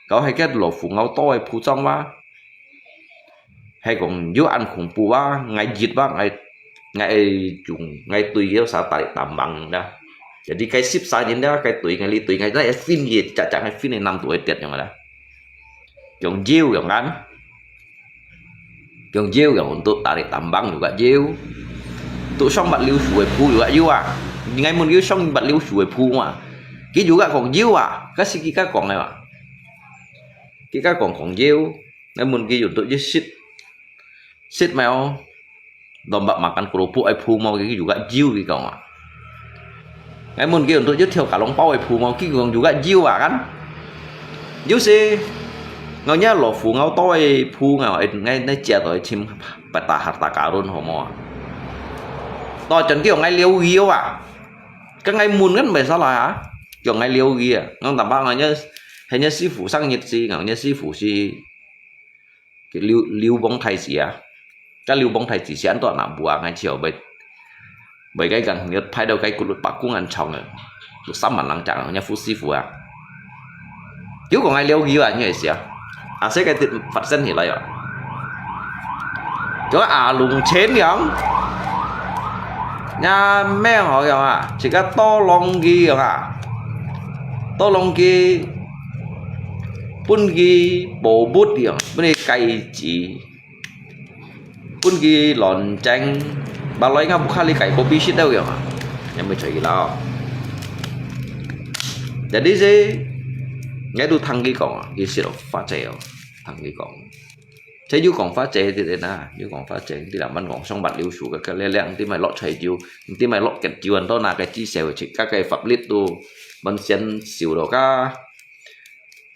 搞係个老虎咬刀个鋪張嘛。 係講有恁恐怖啊，𠊎熱啊，𠊎𠊎用𠊎對佢啥tarik tambang啦。Jadi該十三人啦，該對𠊎哩對𠊎，那一分佢，隻隻个分佢nampak會跌樣啦。用油用kan，用油用untuk tarik tambang juga油，untuk上八溜樹个鋪juga有啊。你𠊎問佢上八溜樹个鋪嘛，佢juga講有啊，該係佢家講个嘛。佢家講講有。 𠊎問佢用到一息，息無？Lompat makan keropok个鋪無？佢juga有，佢講啊。𠊎問佢用到一條cá lông包个鋪無？佢講juga有啊，kan。有時，𠊎若老虎咬刀个鋪，𠊎𠊎𠊎借到去尋peta harta karun好無啊？到陣佢講𠊎撩佢啊，跟𠊎問个毋係啥啦啊，叫𠊎撩佢啊，𠊎打把𠊎若，係若師傅生日時，𠊎若師傅是 劉劉邦太子啊，該劉邦太子是安到南部啊，𠊎笑袂袂該講，你派到該骨碌白公安長啊，有三萬人講，人家傅師傅啊，有講𠊎了解啊，你也是啊，啊，這個發生起來啊，叫阿龍錢樣，那咩好樣啊，自家多浪佢樣啊，多浪佢。 分佢寶物樣，分佢戒指，分佢卵晶，把來个屋下裡戒个必須都樣啊，也無出去啦。Jadi是，𠊎都聽佢講啊，佢識發財哦，聽佢講。 這有講法者，對對啦，有講法者，你啦，慢講上八六十个，个力量，你咪落菜酒，你咪落个酒，很多那个至少，自家个法律都，本身少了个，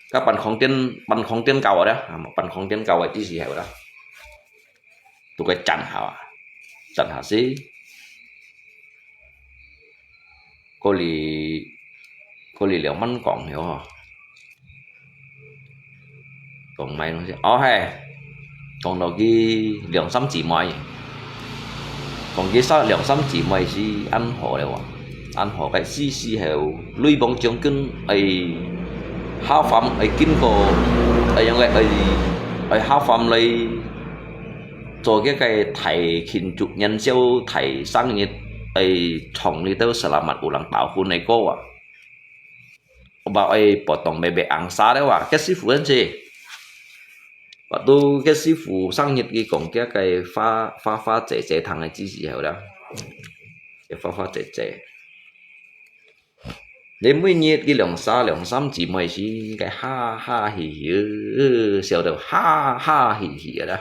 个半空电，半空电高的，啊，半空电高的，至少有啦，都个站好啊，站好是。 過哩，過哩兩萬講了吼。講麼个東西？哦嘿，講到佢兩三姊妹，講佢兩三姊妹是恁好了哇，恁好个時時候，雷公將軍愛下凡，愛經過，愛用个愛愛下凡來做該个大慶祝元宵、大生日，愛唱這兜selamat ulang tahun个歌啊。Apa愛potong bebek angsa了啊，該師傅恁樣。Waktu該師傅生日，佢講該个花，花花姐姐糖个知識後啦，該花花姐姐。 你每日佢兩儕兩三姊妹時，該哈哈嘻嘻，笑到哈哈嘻嘻啦。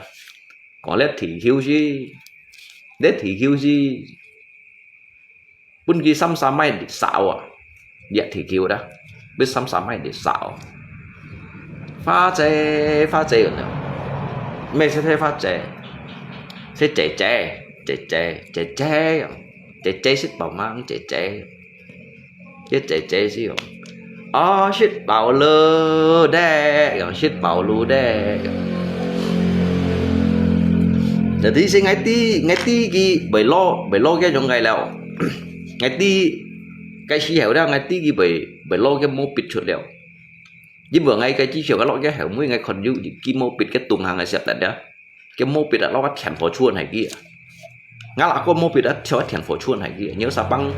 講這地球時，這地球時，分佢三三米裂掃啊，這地球啦，分三三米裂掃。花姐，花姐，毋係，係花姐，係姐姐，姐姐，姐姐，姐姐食飽吂，姐姐。 佢姐姐就講：「哦，食飽了咧，講食飽了咧。」Jadi係𠊎知，𠊎知佢會落，會落該種个了。𠊎知，該時候了，𠊎知佢會，會落該毛筆出了。因為𠊎該之前个落該後尾，𠊎看有一支毛筆个東行个時候，大家 該毛筆啊，落个電火出來个啊。𠊎那個毛筆啊，跳个電火出來个。你有啥幫，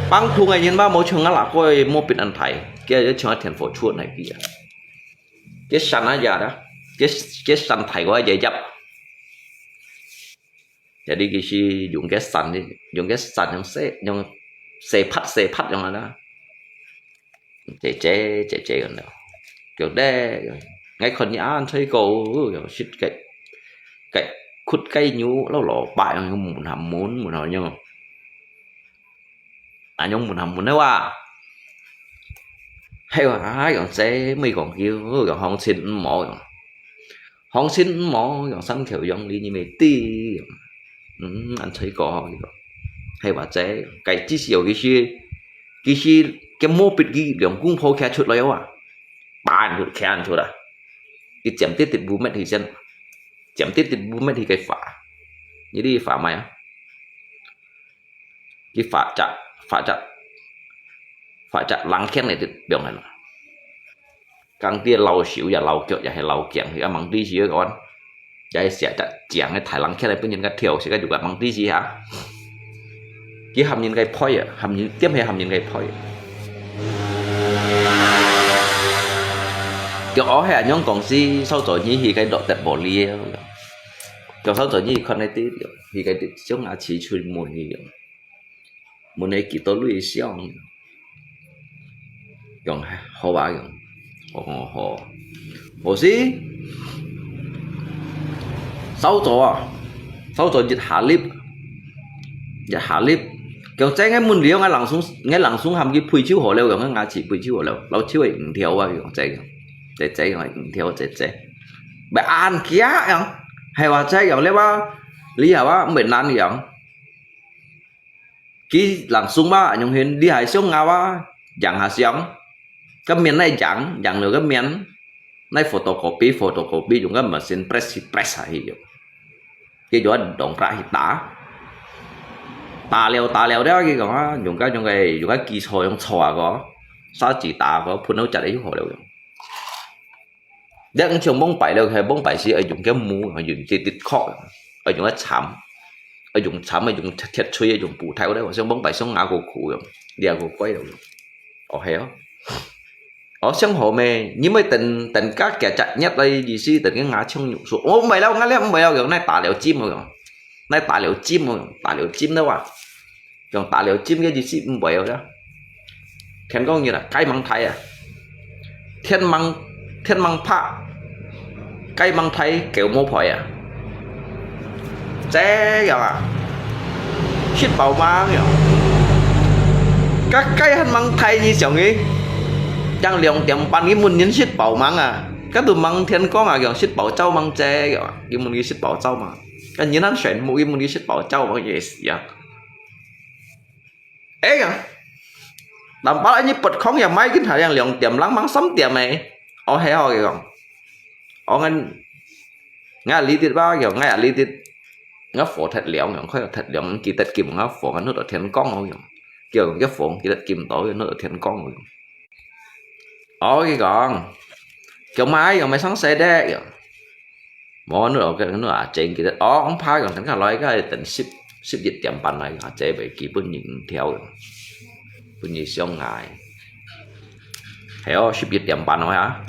幫同个人嘛，無像𠊎那個毛筆恁大，佢就像个電火出來个啊。該山啊，也啦，該，該山大个也入。Jadi佢係用該山，用該山用細，用細拍細拍用啊啦。 姐姐，姐姐，講了，講咧，𠊎看你恁衰過，講食个，个，ขุ个肉，摎蘿蔔，用燜下燜，燜下用，恁樣燜下燜个哇。係哇，用姐妹講叫，用鄉親毋好用，鄉親毋好用，山口洋里你乜知用。 嗯，恁衰過吼，佢講。係話姐，該至少佢係，佢係，佢毛筆佢兩公婆擎出來哇，嘭就擎出來。佢尖滴滴烏乜佢先，尖滴滴烏乜佢个花，你知花咩啊？佢花隻，花隻，花隻冷槍來就放下來。講佢老手也老腳也係老強，也吂知時个講。 也係寫隻靚个大人起來分人家跳，自家就个吂知時哈。佢喊人个配啊，喊人，點係喊人个配啊。佢學係恁樣講時，sau早你去該落得無了。佢sau早你去看該啲，去該啲小牙齒出門去。 問你幾多鐳相？用好啊，用，哦，好。可是，sau早啊，sau早一下粒，一下粒，佢講：「這个問題，𠊎langsung，𠊎langsung喊佢配手好了，用个牙齒配手好了，摎手个五條啊，用這个，這，這个五條，這，這，毋恁驚樣，係話這樣了吧？你好啊，毋難樣。」 佢langsung嘛，用翕，你還想啊哇，影下相，个面來影，影了个面，來photocopy，photocopy，用个machine press去press下去用。佢用个dongkrak去打，打了，打了了，佢講啊，用个，用个，用个基礎，用銼啊个，砂紙打个，噴到隻个就好了用。 這毋像往擺了，係往擺時愛用个木，愛用這滴殼，愛用个杉，愛用杉，愛用鐵錘，愛用布頭咧，像往擺像牙膏箍樣，這个乖了。哦，係哦。哦，想好咩？你愛等，等加幾隻月來意思，等个牙像肉酥。哦，毋係了，𠊎這毋係了，用來打了針哦，用來打了針哦，打了針了哇。 用打了針个意思毋會哦啦。天光日啊，雞吂啼啊，天吂，天吂拍，雞吂啼，狗無陪啊。這樣啊，食飽吂樣。該雞還吂啼你想佢，正兩點半佢問人食飽吂啊，該都吂天光啊，樣食飽晝吂這樣啊，佢問佢食飽晝吂。該人還全部佢問佢食飽晝吂也係啊。 哎呀，nampak你pot kong ya mai gin hayang兩點零吂三點欸。哦，係哦，佢講。哦，𠊎，𠊎這滴吧，佢講，𠊎這滴，𠊎火忒亮，佢開忒亮，佢得金，𠊎火，𠊎弄到天光哦，佢講。佢講，佢火，佢得金到，佢弄到天光哦，佢講。哦，佢講，佢買，佢買上細滴，佢講。無，你老个，你阿姐記得，哦，怕講等下來，該等十，十一點半來，阿姐會基本人跳，本人想愛。係哦，十一點半來啊，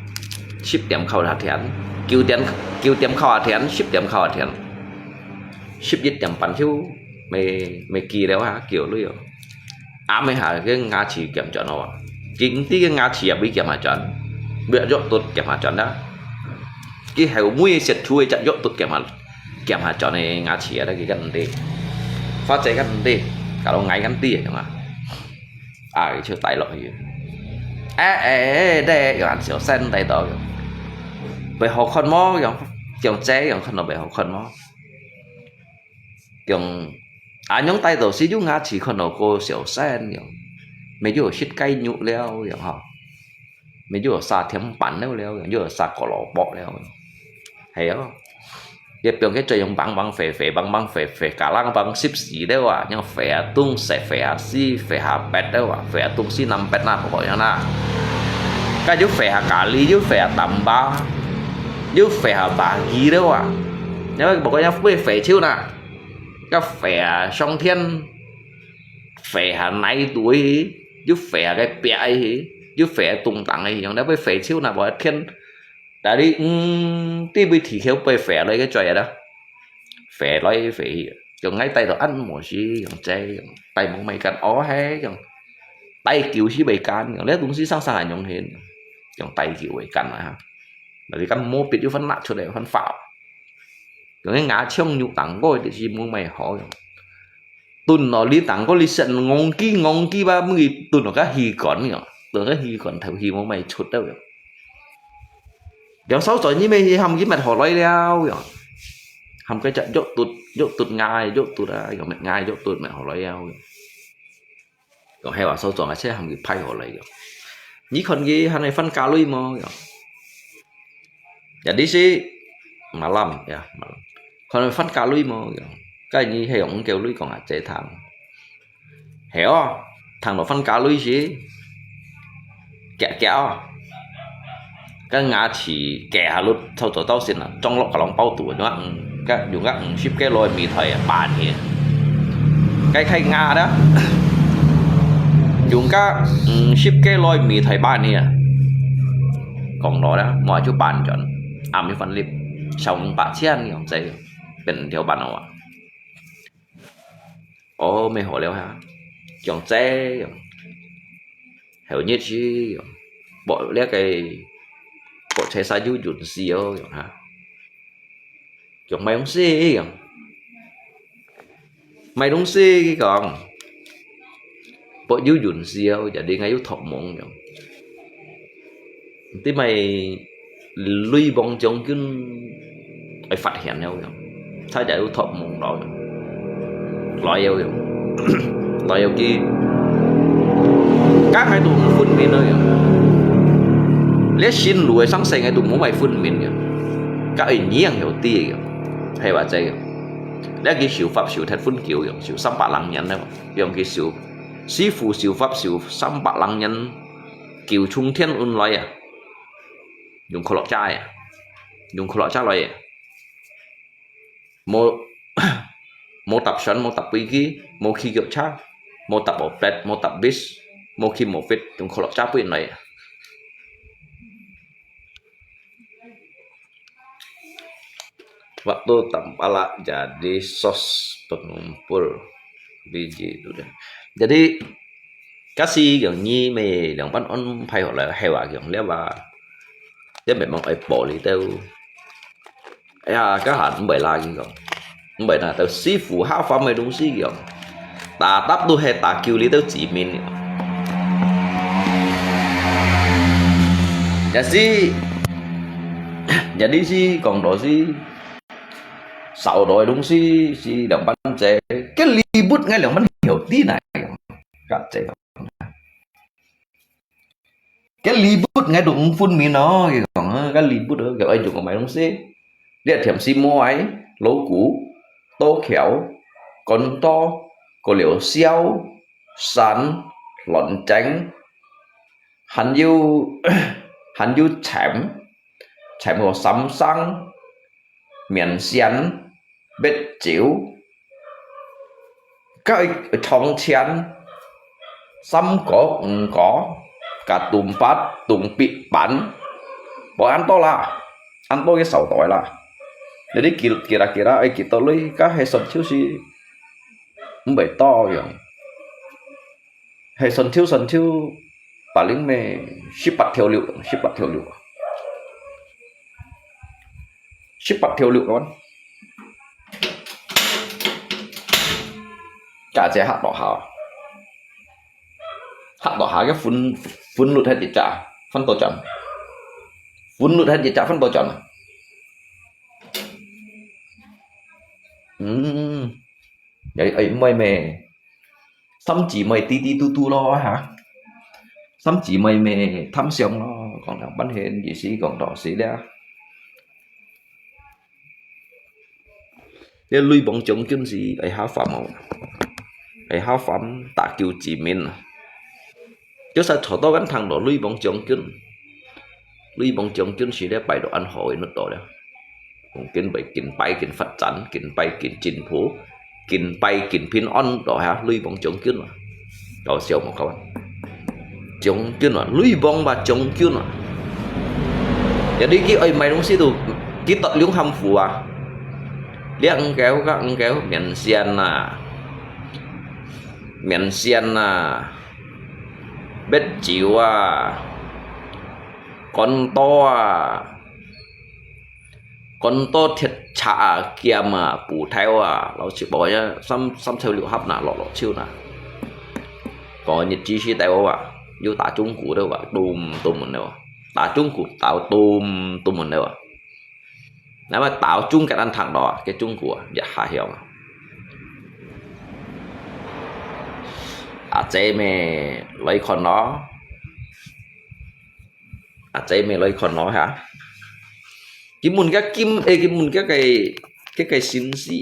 十點靠下天，九點，九點靠下天，十點靠下天，十一點半就，mê，mê kì了啊，叫你哦。 暗晡下个牙齒檢轉好啊，今晡个牙齒也會檢下轉，會約到檢下轉啦。佢後尾食醋个隻約到檢下，檢下轉个牙齒啊，佢个毋知，發仔个毋知，搞到𠊎个毋知啊，啊，就帶落去。哎哎哎，對，有人小聲帶到，會好看無？用，用這樣看到會好看無？用，恁樣帶到時，用牙齒看到个小聲樣，沒有食雞肉了樣吼，沒有撒甜粄了了樣，有撒胡蘿蔔了樣。係哦，也不用去再用梆梆肥肥，梆梆肥肥，加冷梆十四了啊，用肥啊東西，肥啊西，肥啊北了啊，肥啊東西南北那，不過樣啦。該就肥啊咖哩，就肥啊淡巴，就肥啊巴基了啊，因為不過樣會肥手啦。 該肥啊上天，肥啊泥堆，又肥啊个壁去，又肥啊東東个，用了會肥手那無天，但你，嗯，地位提高會肥來个嘴啊，肥來肥去，用愛帶到按摩師，用這，用帶毛咪乾，哦嘿，用帶久是袂乾，用這東西上上還用hin，用帶久會乾啊哈。那你看毛筆又分拿出來，分發。 用个牙槍肉當个，就是無麼好用。燉落你當个，你先戇居戇居吧，每燉落个氣管用，燉个氣管頭氣無麼出到用。了sau嘴你乜喊佢乜好來了用，喊佢隻肉燉，肉燉牙，肉燉啊，用乜牙肉燉乜好來了用。 用係話所講个，這喊佢派好來个。你看佢還會分加鐳無？用，jadi si malam ya, malam. 看會分加鐳無？用，該你係用五角鐳講啊，這糖。係哦，糖落分加鐳時，夾夾哦。 該牙齒夾下落，臭臭到先啊，裝落个籠包肚，用啊，嗯，該用該五十个來米台啊，扮去。該開牙啦，用該五十个來米台扮去啊。講落啦，我就扮轉，暗一番哩，小五百千樣仔，變條扮哦啊。哦，乜好了哈，樣仔樣。 後日去，無這个，無車煞又運勢哦，哈。用買東西樣，買東西佢講，無又運勢哦，jadi𠊎又託夢樣。毋知買 雷王將軍會發現了樣，他就有託夢來，來了樣，來了佢，該𠊎都毋分明了樣，連新路个生死𠊎都無麼分明樣，該會影響到底樣，係話這樣，這佢修法修忒分久樣，修三百零年了，用佢修，師傅修法修三百零年，九重天運來啊！ 用可樂車个，用可樂車來个。無，無搭船，無搭飛機，無騎腳車，無搭oplet，無搭bis，無騎mobil，用可樂車飛來个。Waktu tampalak jadi sos pengumpul biji durian. Jadi，假使用你乜兩班安排好了，係話用了啊。 這memang愛保你兜。哎呀，該下毋會啦，佢講，毋會啦，到師傅下凡个東西佢講，打打都係打救你兜子民个。也是，也你是講到是，少到个東西是兩班仔，該禮物𠊎兩班有啲哪樣，該這樣。 該禮物𠊎都毋分明哦，佢講啊，該禮物哦，佢愛用个買東西，這甜心糜、老古、刀橋、乾刀、過了燒、山、卵晶，還有還有錢，錢和三生，面線、煏酒，該愛，愛銅錢，三個、五個，加東北、東北粄，無恁多啦，恁多个少袋啦。你記，記啦記啦，愛幾多鐳，該係算就是毋會多樣。 係算條算條，八零咩，十八條六，十八條六，十八條六啊！價錢下落下，下落下个分，分率係一隻，分多少？分率係一隻分多少啊？嗯。 哎，哎，妹妹，三姊妹滴滴嘟嘟咯哈，三姊妹咩貪相咯，講兩半天，意思講到死了。這雷锋將軍是愛下凡哦，愛下凡打救子民啊！就係坐到間聽到雷锋將軍，雷鋒將軍是咧擺到恁好个，你到了。 敬拜敬拜敬發展，敬拜敬進步，敬拜敬平安，到下雷鋒將軍啊！搞笑無搞啊！將軍啊，雷鋒嘛將軍啊！Jadi佢愛買東西都，佢到兩項付啊！這五個个五個，面線啊，面線啊，煏酒啊，乾刀啊， 乾刀、鐵叉啊、劍啊、斧頭啊，摎七寶啊，三，三手六合拿，落落手拿。講日治時代啊，有打中國个啊，咚咚門个啊，打中國打咚咚門个啊。那麼打中國人聽到啊，該中國啊，也下鄉啊。阿姐咩來看咯。 阿姐妹來看咯哈。佢問个金，誒，佢問个个，个个先生，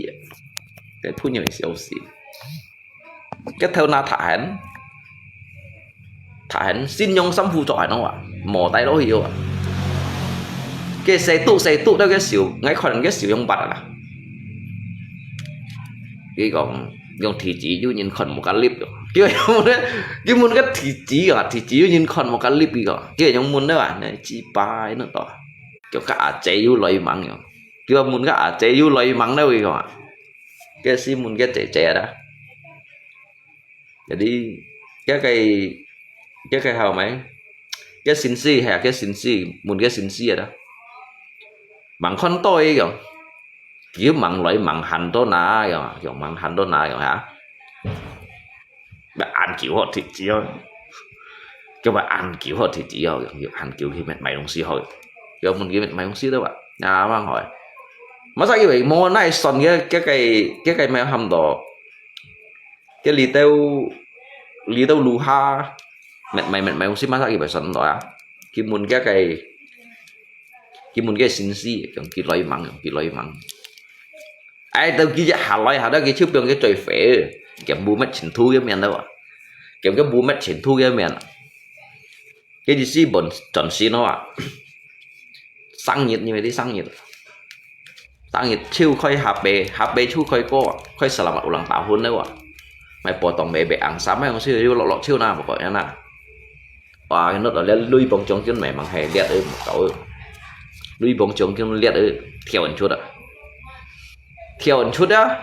个朋友个小事。个頭那塌陷，塌陷，信用三副做下喏啊，無帶落去哦啊。个細肚細肚，那个手，𠊎看个手用拔啊啦。佢講，用地址有人看無个lift哦。佢問个，佢問个地址啊，地址有人看無个lift佢講，佢用問个啊，那幾百那多。 叫个阿姐有來問哦，叫問个阿姐有來問了，佢講啊，該係問个姐姐啦。Jadi，該个，該个好無？該先生係啊，該先生，問該先生啊啦。問看到个講，佢問來問還到哪樣，講問還到哪樣哈？ 愛恁久好地址哦，叫愛恁久好地址哦，恁久去買東西好，叫問佢買東西了吧？啊，蠻好誒。Masa佢會無奈算个，个个，个个買喊到，个裡頭，裡頭樓下，買，買，買東西，masa佢會算到啊？佢問个个，佢問个先生，用佢來問，用佢來問。 哎，到佢一下來，下到佢手邊个最肥，佢無乜前途个面了啊，佢个無乜前途个面啊。佢意思本轉身咯啊，生日，因為你生日，生日手開下背，下背手開過啊，開selamat ulang tahun了啊，買波當買買紅衫，買紅衫又落落手啦，無講樣啦。 哇，那到了雷鋒將軍memang係烈个，無搞个。雷鋒將軍烈个，跳毋出啊！跳毋出啊！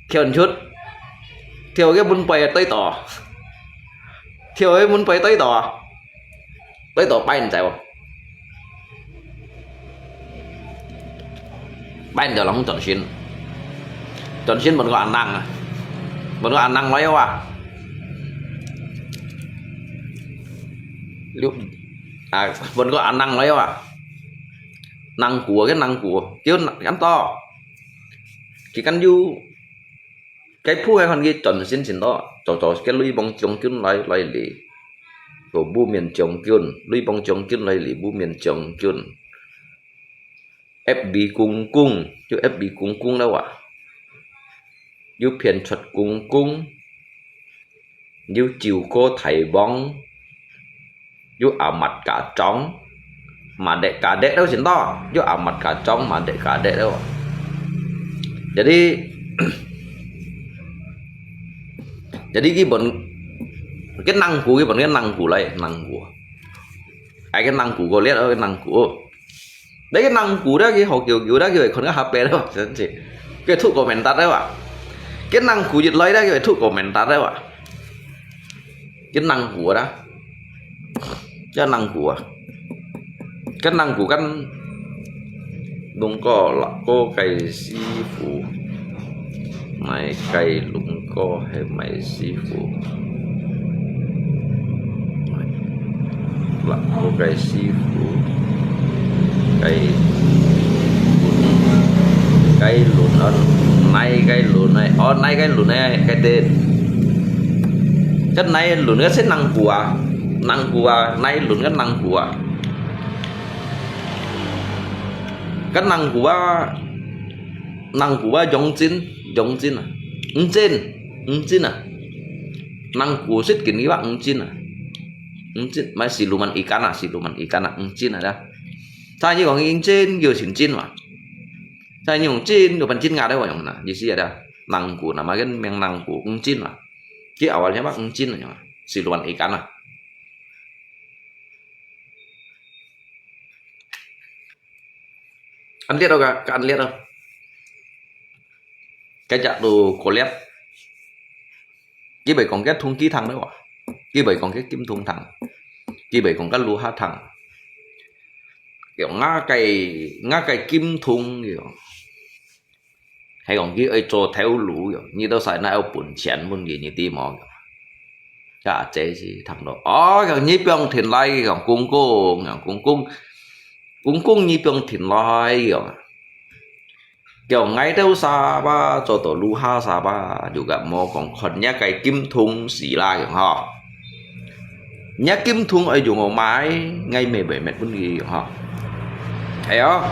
跳毋出！跳个門背對到，跳个門背對到，對到擺毋在哦。 Pai nyo lòng轉身，轉身問個阿娘啊，問個阿娘來啊。Lu-，啊，問個阿娘來啊。Nang ku，cái nang ku，kêu nang-, kan to. Kêu kan yu, cái phu hay còn cái trần xin xin đó, cho, cho cái lui bóng chống chân lại, lại lì. Của bu miền chống chân, lui bóng chống chân lại lì, bu miền chống chân. Ép bi kung kung, chú ép bi kung kung đâu à? Chú phiền thuật kung kung, chú chiều cô thầy bóng, chú ảo mặt cả trống, merdeka dek tu sin to, yo amat kacang merdeka dek tu. Jadi, jadi 佢本，佢能ကူ，佢本佢能ကူ來，能ကူ。哎，佢能ကူ个列，佢能ကူ。 你个能ကူ啦，佢好久久啦，佢會看个下背咯，真係。佢會出komentar啦哇。佢能ကူ一來啦，佢會出komentar啦哇。佢能ကူ啦，佢能ကူ啊，佢能ကူkan，弄个啦，个个師傅。 哪个龍哥係咪師傅？哪个師傅？該該輪啊，哪个輪啊？哦，哪个輪啊？該个，該哪輪个先能過啊？能過啊？哪輪个能過啊？該能過啊？ Nangku啊，用盡，用盡啊，毋盡，毋盡啊。Nangku sit kini wa，毋盡啊，毋盡，mai siluman ikan啊，siluman ikan啊，毋盡啊，dah。Sa你講用盡，又成盡嘛。Sa你用盡，又變盡啊，dah，用啊，意思啊，dah。Nangku，nama kan meng nangku，毋盡嘛。佢awalnya嘛，毋盡啊，用啊，siluman ikan啊。 Ăn liat oh ka, ka ăn liat oh. Cái chả đồ có liat. Chỉ bởi còn cái thùng ký thẳng đấy à. Chỉ bởi còn cái kim thùng thẳng. Chỉ bởi còn cái lúa hát thẳng. Kiểu ngã cái, ngã cái kim thùng kiểu. Hay講佢愛做頭路，你都使哪有本錢分佢，你知無？呀，這是談到，哦，講你放田來，講公公，講公公，公公你放田來，講，叫𠊎兜沙巴做到路下沙巴，就講莫講看若个金通時啦，講吼。 若金通愛用我買，𠊎乜會搣分佢用吼。係哦，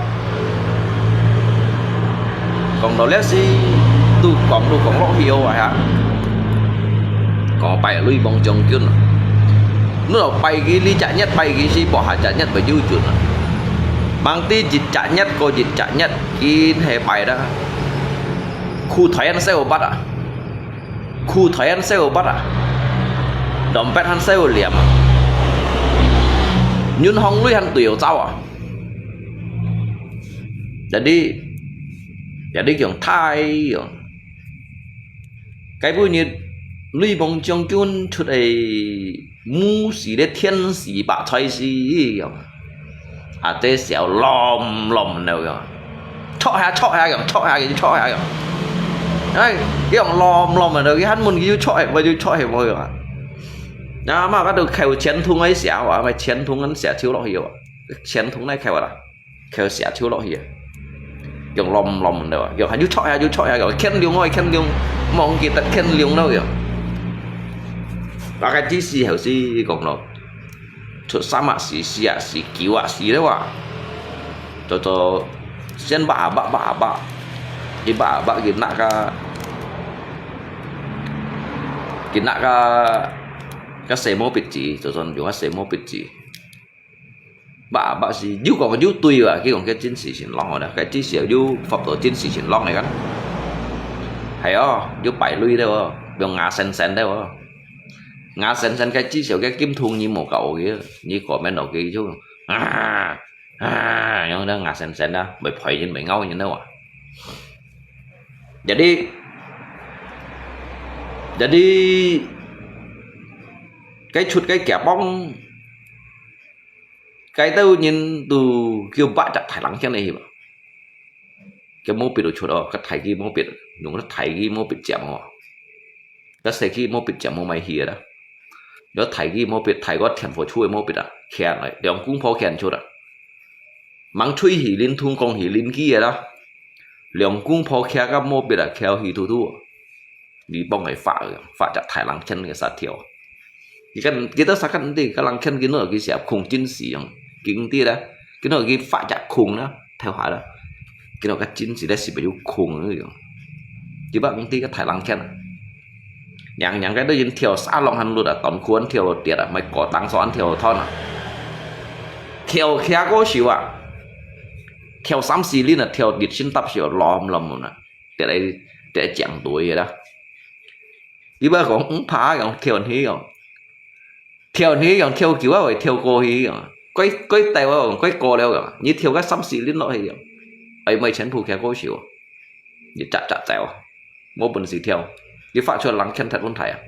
講到這時，都講都講落去哦，係啊。講拜雷公將軍啊，你若拜佢，你隻月拜佢，是無下隻月會有準啊。Mangti一隻月過一隻月，緊係拜啦。褲袋恁細個捌啊！ 褲袋恁細個捌啊，dompet恁細個黏啊，銀行鐳恁對有走啊。Jadi，jadi講太陽，該本日雷公將軍出个 無時咧天時白菜時樣，啊，這笑摝摝了樣，戳下戳下樣，戳下佢戳下樣。哎，佢樣摝摝了，佢還問佢有戳下無，有戳下無樣啊？啊嘛，該度扣錢筒个時候啊，咪錢筒恁寫手落去啊，錢筒來扣啊啦。 佢寫手落去啊，用摝摝了啊，用還有戳下，有戳下，用牽龍哦，牽龍，忘記得牽龍了樣。大概這時候是講咯，出三啊時、四啊時、九啊時了啊，做做先把把把把，一把把佢拿个，佢拿个个細毛筆字，就算用个細毛筆字。 Bác bác sĩ，有講有對啊，佢講佢真係先浪个啦，佢至少有發到真係先浪个kan。係哦，有排隊了哦，用牙先生了哦。牙先生佢至少佢金通你無搞佢，你講咩落去就啊啊，用那牙先生啊，會賠人會咬人了啊。Jadi，jadi，佢出个夾棒。 該兜人都叫bác隻大冷天个去吧。佢毛筆都出哦，佢大支毛筆，用佢大支毛筆尖哦。佢細支毛筆尖無買去个啦。佢大支毛筆，大過田火出个毛筆啊，鉗來，兩公婆鉗出啊。吂吹起連通講起連機个啦，兩公婆鉗个毛筆啊，鉤起突突。 你幫佢畫个，畫隻大冷天个沙條。佢看，佢都啥看對，該冷天佢拿佢寫空真實樣，經典啦，佢拿佢畫隻空啦，頭下啦，佢拿个真實咧是不有空个樣。佢把講對个大冷天啊，樣樣个都人跳沙浪還落啊，短褲還跳落跌啊，買過當所還跳落斷啊。跳徛過手啊，跳三四輪啊，跳直線搭手，摝摝啊，跌來跌來撞到个啦。你毋好講毋怕，講跳起哦，跳起講跳久啊，會跳過去哦，過過低啊，講過高了講，你跳个三四輪落去哦，哎，毋係全部徛過手哦，你扎扎走啊。 無本事跳，你發出人牽踢問題啊！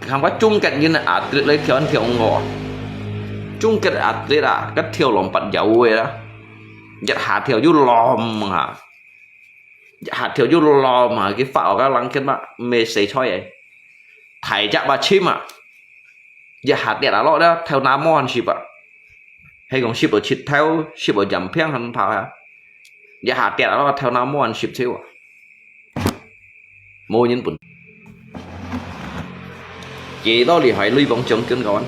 看我中國人啊，壓力來跳，跳毋過啊！中國壓力啊，該跳浪八搖个啦，一下跳就浪啊，一下跳就浪啊，佢發我个人牽嘛，毋係洗菜个，大隻把尋啊！ 一下跌下落了，頭那毛還濕啊。係講濕到膝頭，濕到肩胼還怕啊。一下跌下落，頭那毛還濕透啊。無人本。幾多厲害，雷锋將軍講，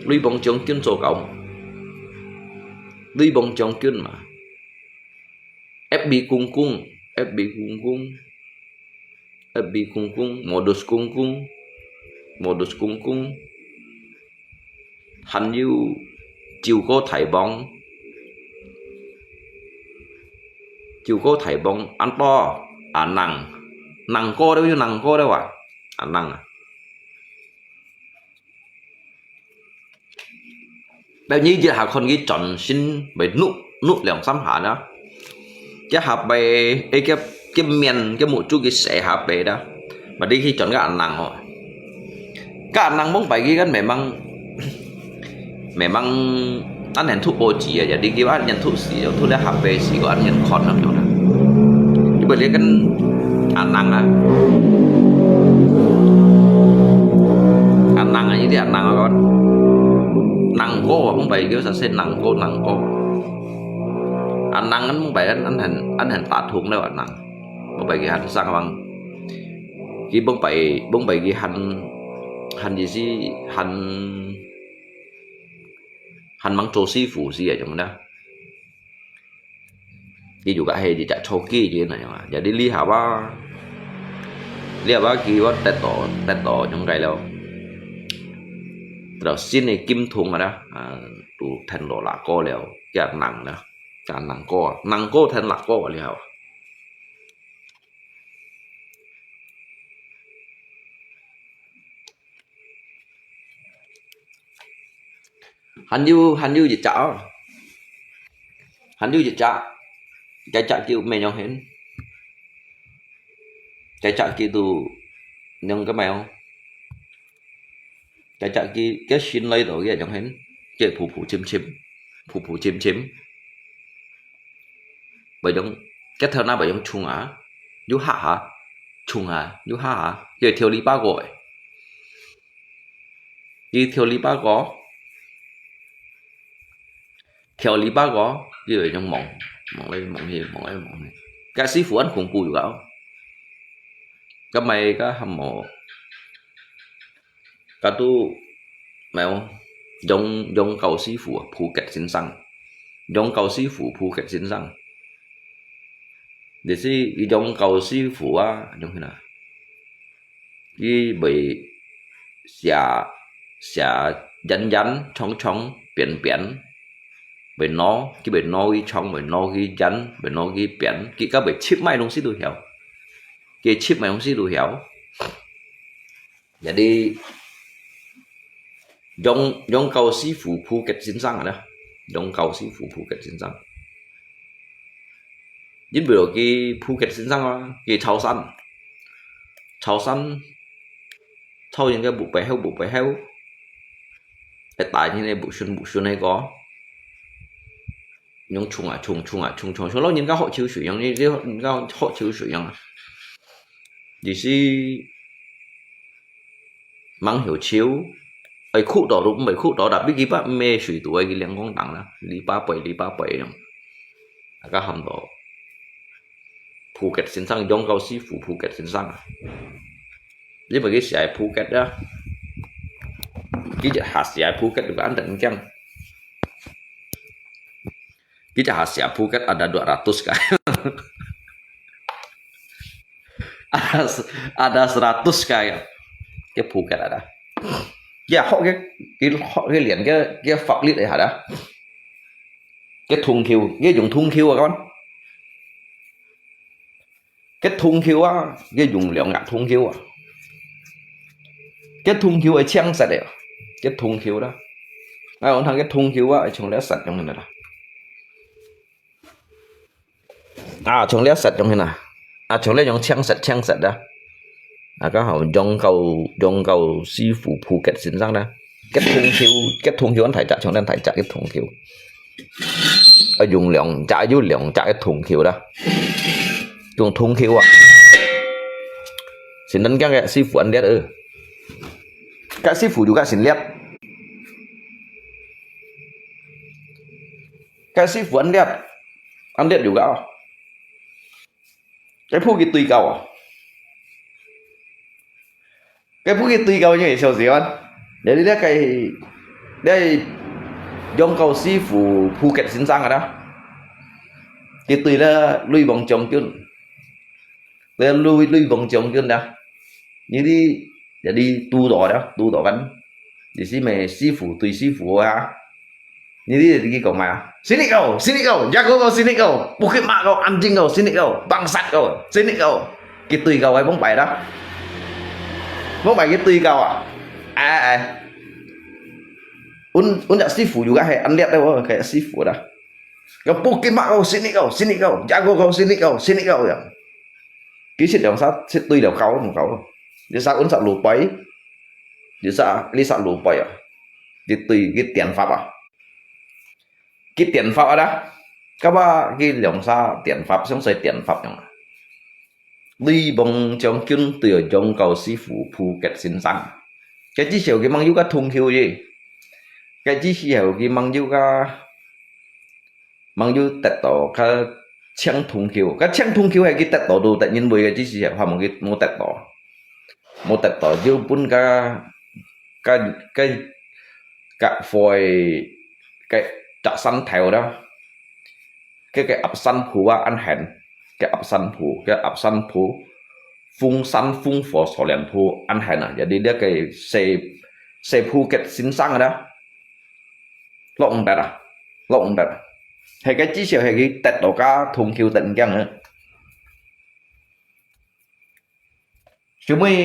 雷锋將軍做狗，雷锋將軍嘛。F B公公，F B公公。 F B公公，modus公公，modus公公，還有九哥大王，九哥大王，安到阿能，能哥都有能哥了哇，阿能啊。 但你一下看佢轉身，會扭，扭兩三下啦。一下背，一个，个面，个目珠佢洗下背啦。Mà你去轉个阿能哦。个阿能mong pai佢kan memang，memang，恁樣突波子啊，jadi佢恁樣突死，突了下背死，个恁樣看啊，你不你跟阿能啊，阿能啊，一定阿能啊，能哥啊，mong pai佢實實能哥，能哥。阿能啊，mong pai anh，anh很，anh很打通了，阿能。Mong pai佢很上網，佢mong pai，mong pai佢很，很意思，很，很忙做師傅是啊，怎麼呢？ 佢juga係一隻草雞仔那樣啊。Jadi你好啊，你好啊，佢話得到，得到，應該了。得到新个金童啊啦，啊，都聽到那個了，叫能啦，叫能哥啊，能哥聽那個啊，你好啊。 還有，還有一隻哦，還有一隻，該隻叫咩樣形？該隻叫做，樣个咩哦？該隻叫，該新來到个樣形，叫浮浮沉沉，浮浮沉沉。 會用，該頭那會用衝啊，又下下，衝啊，又下下，佢跳籬笆歌誒。佢跳籬笆歌，跳籬笆歌，佢會用望，望來望去，望來望去。該師傅恁恐怖有無？ 該麼个還無，該都，無，楊，楊教師傅啊，Phuket先生，楊教師傅，Phuket先生，就是楊教師傅啊，用去哪？佢會寫，寫圓圓、長長、扁扁， 會挪，佢會挪佢長，會挪佢圓，會挪佢扁，佢个會切麼東西都曉，佢切麼東西都曉。Jadi，楊，楊教師傅，Phuket先生啊，楊教師傅，Phuket先生。因為佢Phuket先生啊，佢潮汕，潮汕，潮人个目背後，目背後。 會打人个，不順不順个歌，用衝啊衝，衝啊衝，衝，衝，老人家學泅水樣，你，你，你家學泅水樣啊。意思，吂曉泅，會哭到都毋會哭到，tapi佢把咩水都會去亮光燈啦，籬笆背，籬笆背樣。大家喊到Phuket先生，楊教師傅，Phuket先生啊。你咪去寫Phuket啊？佢一下寫Phuket就安得驚。佢一下寫Phuket ada dua ratus kaya。Ada, ada seratus kaya。Cái Phuket ada. 佢學个，佢學个練个，个法律一下啦。个銅球，佢用銅球啊，講。个銅球啊，佢用兩个銅球啊。个銅球係青色个，个銅球啦。啊，我看个銅球啊，像這色樣个啦。 啊，像這色樣形啊，啊，像這樣青色青色啊。啊，剛好楊教，楊教師傅ภูเก็ต先生啦。个銅球，个銅球恁大隻，像恁大隻个銅球。啊，用兩隻，有兩隻个銅球啦。用銅球啊。先等講个師傅恁烈呃。个師傅有个先烈。个師傅恁烈。 恁烈有个哦。該鋪佢對到哦。該鋪佢對到，因為小時候，你你這个，你楊教師傅ภูเก็ต先生啊啦，佢對了雷锋將軍，對了雷，雷锋將軍啦，你你，你堵到了，堵到kan，你係咩師傅對師傅啊？ 你，你，你講啊，sini kau, sini kau, jago kau, sini kau, bukit mak kau, anjing kau, sini kau, bangsat kau, sini kau. Gitu kau ai, mong pai dah. Mong pai gitu kau ah. Ai, ai. Un, un yak sifu juga hai, an lihat dah, kayak sifu dah. Kau bukit mak kau, sini kau, sini kau, jago kau, sini kau, sini kau ya. Kisit yang sa, sit tui liao kau, kau. Dia sa un sa lupai. Dia sa, li sa lupai ah. Di tui, ki tian fap ah. Ki tian fap ada. Kaba ki liang sa tian fap, song sai tian fap yang. Lui bong jong kyun tui jong kau sifu pu ket sin sang. Cái chỉ số cái mang yu ka thung hiu ye. Cái chỉ số cái mang yu ka mang yu tet to ka chang thung hiu. Ka chang thung hiu hai ki tet to du tet nyin bui cái chỉ số ha mang ki mu tet to. Mu tet to yu pun ka, ka, ka, ka phôi, ka chak san thèo đó. Cái, cái áp san phù á ăn hẹn. Cái áp san phù, cái áp san phù. Phung san phung phò sò lian phù ăn hẹn à. Jadi dia cái xe, xe phù kết xin sang đó. Lộn bẹt à. Lộn bẹt à. Hay cái chỉ số hay cái tết đó ka thùng hiu tết ngang à. Siu mui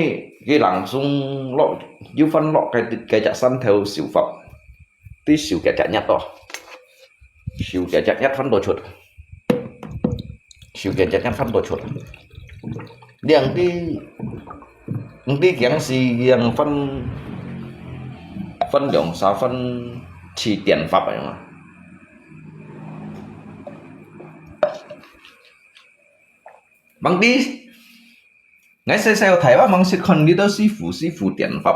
ki langsung lok, yu fan lok cái, cái chak san thèo siu fap. Ti siu cái chak nyat to. Siu cái chak nyat fan to chut. Siu cái chak nyat fan to chut. Liang ti, ti kiang si liang fan, fan liang sa fan chi tian fap à. Mang ti Ngai sai sai Taiwan mang sit khon li to sifu, sifu tian fap.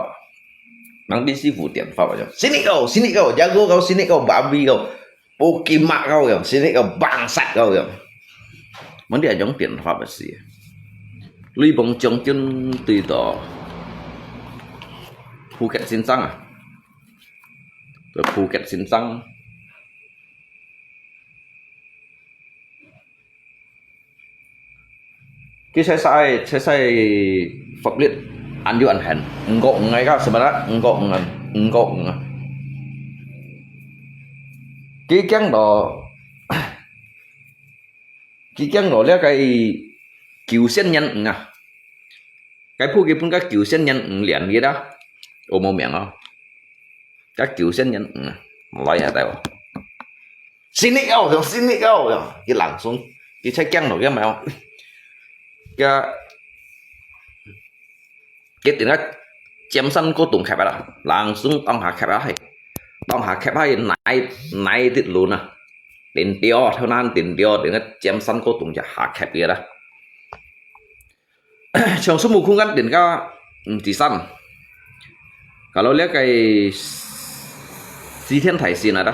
Mang ti sifu tian fap ya. Sini kau, sini kau, jago kau, sini kau, babi kau. Poki mak kau ya, sini kau, bangsat kau ya. Mang ti ajong tian fap si. Lui bong jong kyun tui to. Phuket sin sang à. To Phuket sin sang. Ki sai sai, sai sai pháp律ăn yu ăn hèn. Ngok ngai ka sebenarnya ngok ngan, ngok ngan. Ki kiang do, ki kiang do lia cái kiu sian nhan nga. Cái phu ki pun ka kiu sian nhan ngan lian ki da. Ô mô miang o. Ka kiu sian nhan nga. Lai ya tai o. Sini kau, sini kau, ki langsung. Ki chai kiang lo, ki mai o. Ka, ki tin ka chiam san ko tung khep la. Langsung tong ha khep la hai. Tong ha khep hai nai, nai tit lu na. Tin tio, thao nan tin tio, tin ka chiam san ko tung ja ha khep ya la. Trong số một không gắn đến ka, ừ, chỉ săn. Kalau lihat cái si thiên thai sin ada.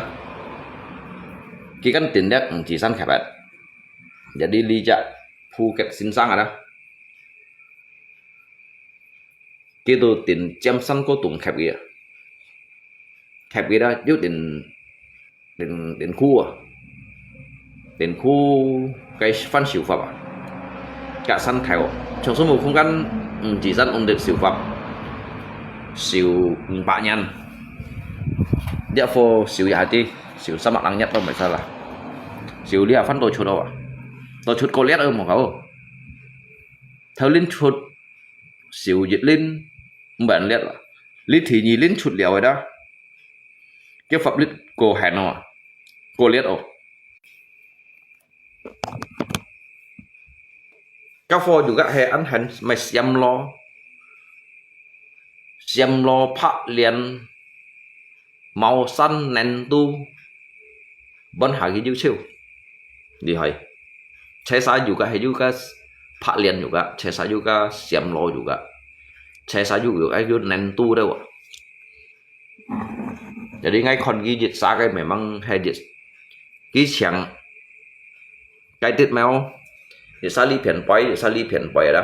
Ki kan tin lihat, ừ, chỉ săn khep. Jadi li ja Phuket sin sang ada. Ki tu tin chiam san ko tung khep ya. Khep ya da, yu tin Đến, đến khu à. Đến khu cái phân xíu pháp à. Cả sân thèo. Trong số một không gắn, ừ, chỉ sân ổn định xíu pháp. 修五百年，這貨修一下子，修三百零日都毋使啦。修這下翻到出了啊，到出過列了無搞？頭輪出，修一輪，五百列啦。你第二輪出了个啦，這法律過限哦，過列哦。 該貨有个係恁樣，麼个暹羅，暹羅白蓮，貓山寧都，搬下去又臭，厲害。車儕有个係有个白蓮有个，車儕有个暹羅有个，車儕有有个有寧都了啊。Jadi𠊎看佢一儕个memang係一，佢像 該隻貓，一下哩片擺，一下哩片擺啦。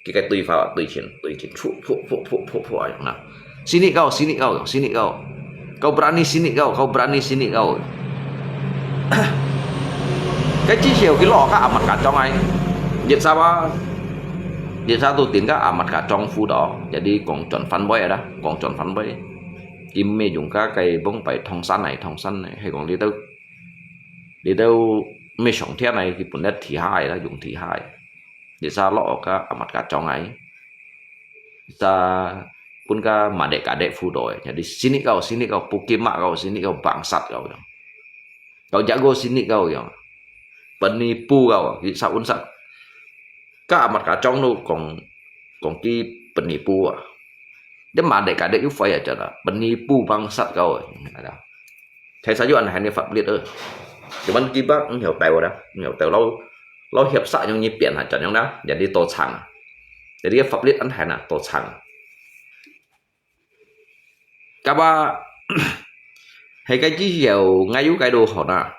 佢个對話對前，對前，噗，噗，噗，噗，噗，噗，啊，樣啦。Sini kau, sini kau, sini kau. Kau berani sini kau, kau berani sini kau. 該至少佢落个阿末家莊哎，一下啊，一下都定个阿末家莊輔導，jadi講轉翻位啦，講轉翻位。佢毋係用个該幫擺唐山來，唐山來，係講你兜 你兜毋係上天个，佢本來地下个啦，用地下个。一下落个阿末家莊个，一下分个馬德加德輔導个，jadi sini kau, sini kau, Bukit Mak kau, sini kau, bangsat kau樣。Kau jago sini kau樣。Penipu kau，一下溫室。个阿末家莊都講，講佢penipu啊。你馬德加德又壞啊，真啊，penipu bangsat kau啊。 Saya saja aneh-aneh法律啊。Cuman kita 毋曉鬥啦，毋曉鬥，老，老協煞用一遍啊，怎樣啦？Jadi 多長啊。Jadi 个法律恁樣啊，多長啊。該把，係个之後，𠊎有个都好啦。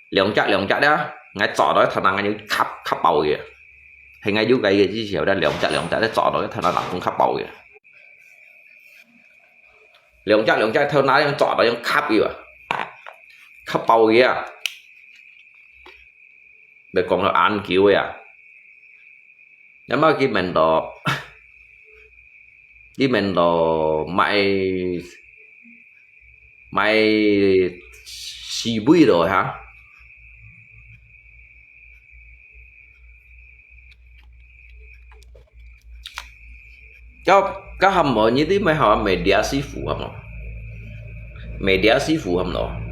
兩隻兩隻啦，𠊎抓到頭那，𠊎就磕，磕爆佢。係𠊎有个之後啦，兩隻兩隻咧抓到頭那，人工磕爆佢。 兩隻兩隻頭那樣抓到樣磕佢啊，磕爆佢啊！你講到恁久个啊，那麼佢問到，佢問到買，買四杯咯哈。 該，該喊無？你兜乜喊media師傅喊無？Media師傅喊無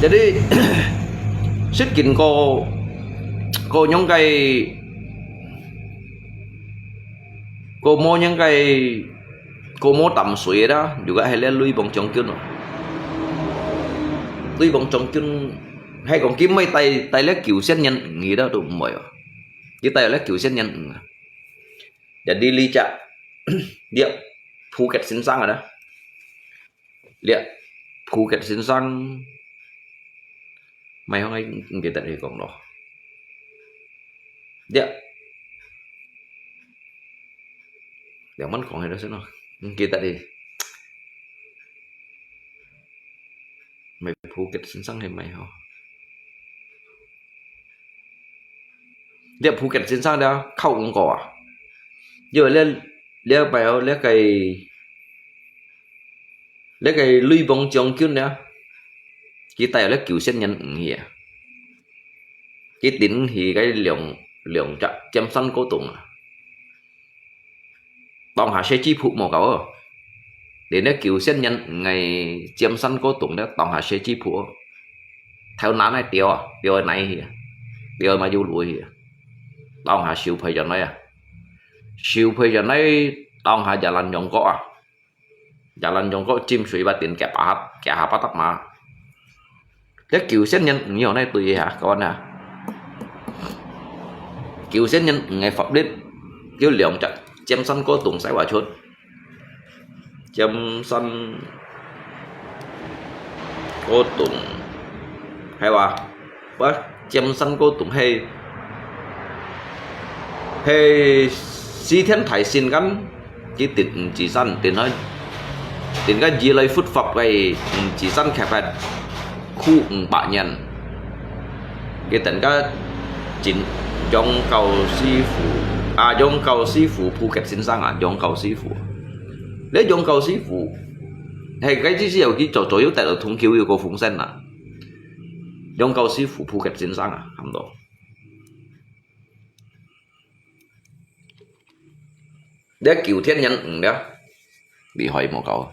？Jadi，最近个，个樣个 過無人个，過無淡水个啦，又个係這雷锋將軍哦。雷锋將軍，係講佢毋會帶，帶這九仙人魚去啦，都毋會哦。佢帶這九仙人魚啊。Jadi這隻，這Phuket先生个啦。這Phuket先生， Mai hong ai nggih tak di kong lo. Dia. Dia man kong ai đó xí no. Nggih tak di. Mai Phuket sân sân hay mai ho. Dia Phuket sân sân dia khâu ngko à. Yo le le bai ho le kai Leh cái Lôi Bông Chiông Kiun nè, cái tay leh Kiu Siên Nhân ưng hì à. Cái tin hì cái liòng, liòng chạ Chiêm Sân Cô Tùng à. Tòng hà xe chi phụ mò cầu ơ. Đến nè Kiu Siên Nhân ưng ngày Chiêm Sân Cô Tùng nè tòng hà xe chi phụ ơ. Theo ná này tiều à, tiều này hì à. Tiều mà dù lùi hì à. Tòng hà siêu phê cho này à. Siêu phê cho này tòng hà giả lăn nhông có à. Jalan Jongkok chim sui ba tin kia pahat, kia ha patak ma. Thế Kiu Siên Nhân ưng nhiều này tùy hả, các bạn hả? Kiu Siên Nhân ưng ngày pháp律, Kiu Liòng chặt, Chiêm Sân Cô Tùng sai vào chút. Chiêm Sân Cô Tùng, hay wa, wa, Chiêm Sân Cô Tùng hay, hay Xí Thiên Thái xin gắn, chỉ tin chỉ sân tin hơi. 等个越來佛法个，嗯，自身開發苦五百年。佢等个真楊教師傅，啊，楊教師傅、ภูเก็ต先生啊，楊教師傅。這楊教師傅，係該只時候佢做，做有得到通緝有個風聲啊。楊教師傅、ภูเก็ต先生啊，差不多。 這九天玄女了，厲害無夠。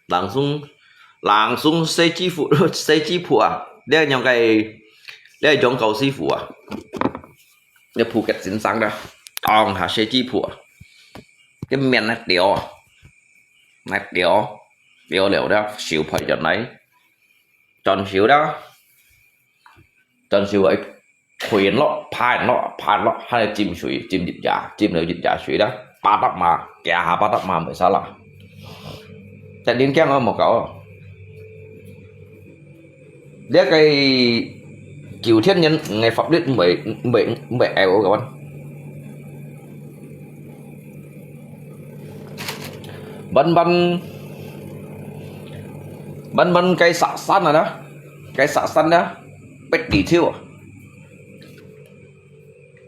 人送，人送細紙符，細紙符啊，這樣个，這楊教師傅啊，這ภูเก็ต先生了，當下細紙符啊，這面那條啊，那條，了了了，手拍轉來，轉手了，轉手啊， 開落，拍落，拍落，還要浸水，浸一夜，浸了一夜水啦，八搭嘛，行下八搭嘛，袂使啦。在恁驚哦，無搞哦。這个九天玄女个法律毋會，毋會，毋會拗个。慢慢，慢慢該殺生啊啦，該殺生啦，逼地球啊。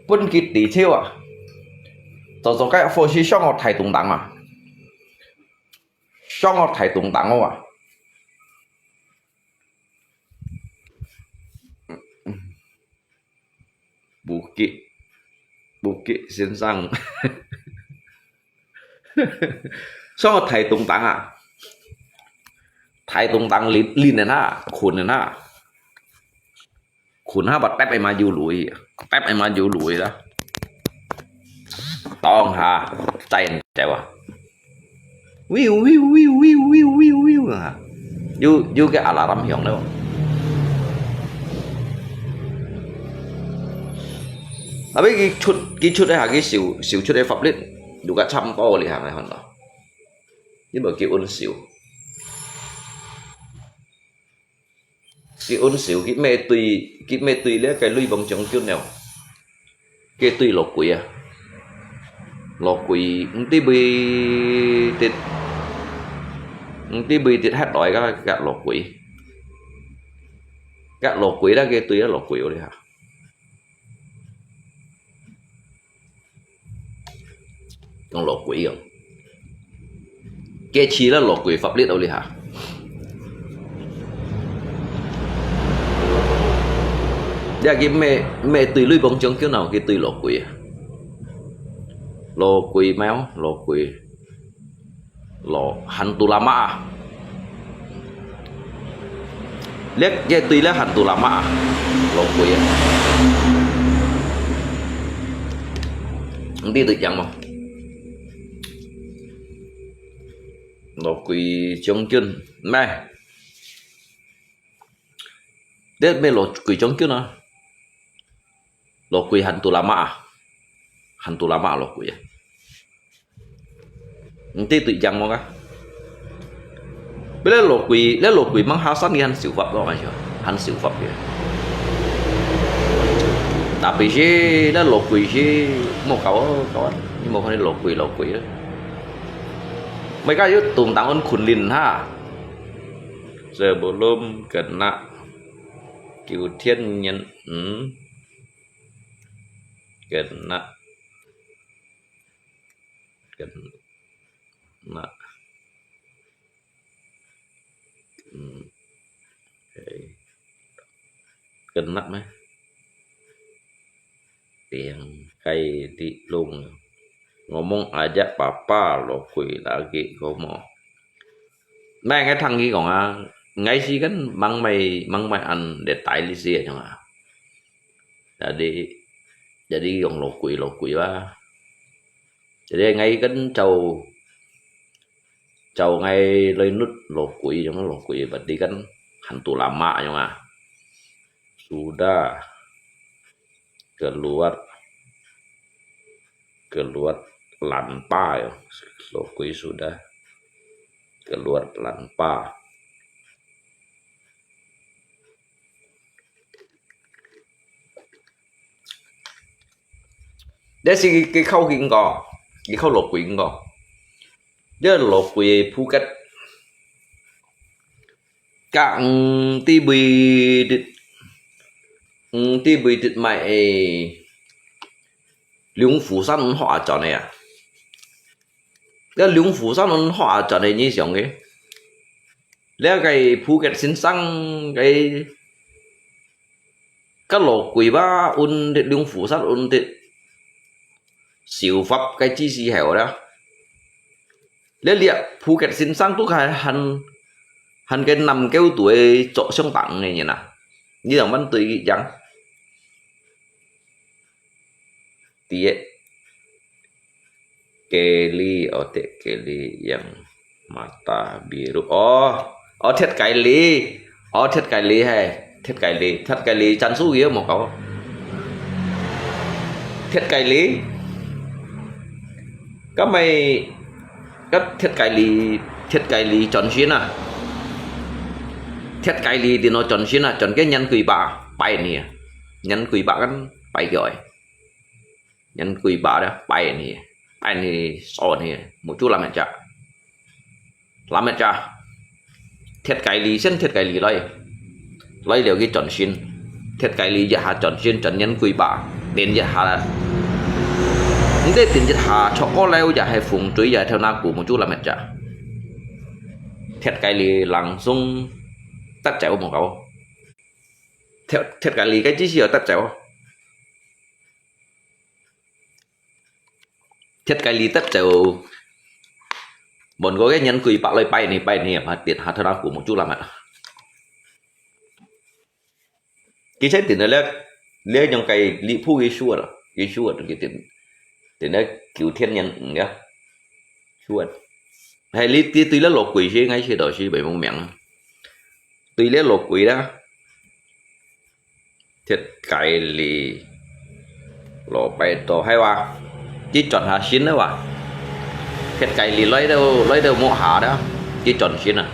分佢知曉啊，做做个佛事上个大動盪啊，上个大動盪哦啊。不給，不給先生，上个大動盪啊，大動盪，恁，恁个啊，睏个啊。 睏下吧，跌下嘛有雷，跌下嘛有雷啦。當下，真走啊！喂喂喂啊！又，又个alarm響了。後尾佢出，佢出个下，佢修，修出个法律，又个差毋多哩，行个看到。你無去運修。 佢運修，佢乜對，佢乜對這个雷公將軍了，佢對老鬼啊，老鬼，毋知為得，毋知為得歇來个，个老鬼，个老鬼啦，佢對个老鬼有哩哈。 講老鬼哦。佢起了老鬼法律有哩哈。你啊，佢乜，乜對雷公將軍哦，佢對老鬼啊。老鬼咩哦，老鬼。 老hantu lamak啊。這，這對這hantu lamak啊，老鬼啊。你知對樣無？老鬼將軍，咩？這乜老鬼將軍啊？老鬼hantu lamak啊？Hantu lamak老鬼啊？ 毋知對樣無啊？這老鬼，這老鬼吂下山，佢還修法咯，還修，還修法个。Tapi係，這老鬼係無搞哦，搞啊！你無看到老鬼，老鬼啊？Mereka有動盪，睏恁下。Sebelum kena九天玄女，嗯，kena Kena, hmm, okay. Kena mah. Tiang kai di lung. Ngomong aja papa lo kui lagi komo. Nè, ngai thang ki kong a, ngai si kan mang mai, mang mai an detail li si a chang a. Jadi, jadi kong lo kui, lo kui ba. Jadi ngai kan chau, chau ngai loi nut lo kui, chang lo kui, berarti kan hantu lamak chang a. Sudah keluar, keluar pelan pa ya. Lo kui sudah keluar pelan pa. Desi ki, ki khau ki ngo, ki khau lo kui ngo. Dia lo kui Phuket, 甲毋知為，毋知為得買个龍虎山學下轉个啊。這龍虎山學下轉个你想个，這个Phuket先生个，个老鬼吧，運得龍虎山運得 受罰个之時候啦。這列Phuket先生都還，還，還个南狗肚个著相打个人啊，你兩班對樣。第一，Kelly，哦，第一Kelly yang mata biru，哦，哦，第一Kelly，哦，第一Kelly嘿，第一Kelly，第一Kelly，戰術佢無搞。第一Kelly，今日，今第一Kelly，第一Kelly轉身啊！第一Kelly電腦轉身啊，轉个年幾百，拜你啊！年幾百kan拜佢个，年幾百了，拜你，拜你掃你，目珠攬一隻。 Lammet ya，第一Kelly先第一Kelly來，來了佢轉身，第一Kelly一下轉身轉年幾百，連一下，毋知連一下，著過了也係風水也係頭那股目珠Lammet ya。第一Kelly langsung得走無搞，第，第一Kelly个之時又得走。 第一Kelly得走，問過个年幾百來拜你拜你，啊，變下頭那股目珠Lammet。佢在定个咧，咧用个禮物佢show啦，佢show，佢定，定个九天年五个show。係你，你對了老鬼些，𠊎知道係袂明明啊。對了老鬼啦。 第一Kelly，老拜到係哇，佢轉下身了哇。第一Kelly來到，來到無下了，佢轉身啊。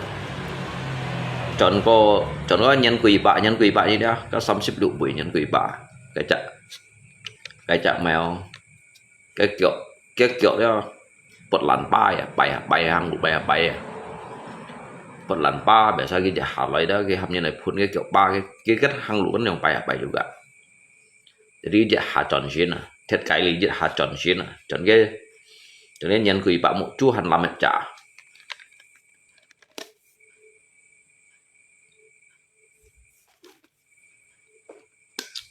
轉過，轉過年幾百，年幾百呢了，到三十六歲年幾百，該隻，該隻貓，該腳，該腳了。 Put lan pa ya，拜啊拜啊，行路拜啊拜啊。Put lan pa，biasa佢一下來到，佢喊人來put个腳巴，佢，佢个行路恁樣拜啊拜juga。Jadi一下轉身啊，第一Kelly一下轉身啊，轉个，轉个年幾百目珠還Lammet ya。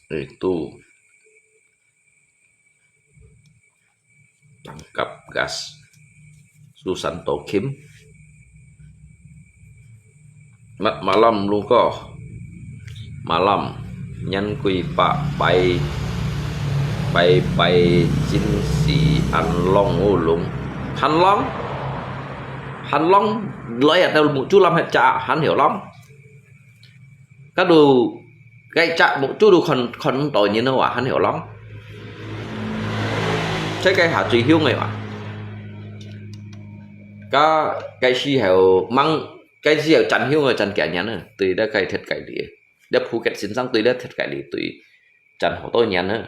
Itu tangkap gas. Susanto Kim. Mat malam lungko. Malam. Nyan kui pa pai, pai, pai chin si an long u lung. Han long? Han long. Lai at mu chu lam het cha han hiểu long. Ka du, cái chak mu chu du khon, khon to nyin wa han hiểu long. Thế cái hả tùy hiếu người wa. Ka, cái si hiểu mang, cái si hiểu chân hiếu người chân kẻ nhắn à. Tùy đã cái thiệt cái đi. Đã Phuket xin sang tùy đã thiệt cái đi tùy. Chân hổ tôi nhắn à.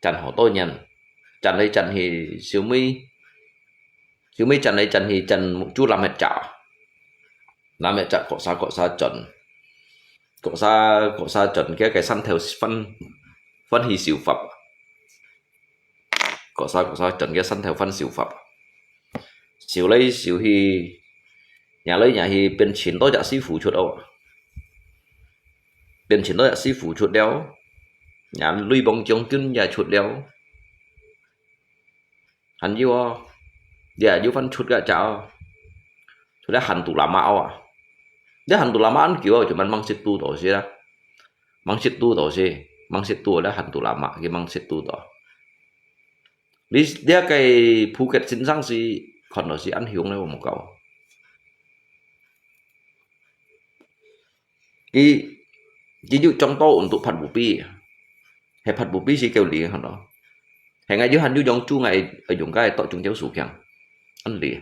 Chân hổ tôi nhắn. Chân đây chân hi siêu mi. Siêu mi chân đây chân hi chân mu chu lam het cha. Lam het cha có sa có sa chân. Có sa, có sa chân kia cái sân theo phân, phân hi siêu pháp. Có sa, có sa chân kia sân theo phân siêu pháp. Siêu lấy siêu hi, nhà lấy nhà hi bên chín đó chả sĩ phủ chuột đâu. Bên chín đó chả sĩ phủ chuột đeo. Nhà lui bóng chống cứng nhà chuột đeo. Hàn yu o. Dia yu fan chut ga chao. Chut le hàn tù lama o a. Dia hàn tù lama ăn kiu o, chun man mang sit tu to si la. Mang sit tu to si. Mang sit tu le hàn tù lama, ki mang sit tu to. Li dia kai Phuket sin sang si, kon to si ăn hiung le mo kau. Ki, ki yu chong to untuk phat bu pi. He phat bu pi si kêu li hàn lo. He ngai yu hàn yu yong chu ngai, ơ, yong kai to chung chau su kiang. Ăn li.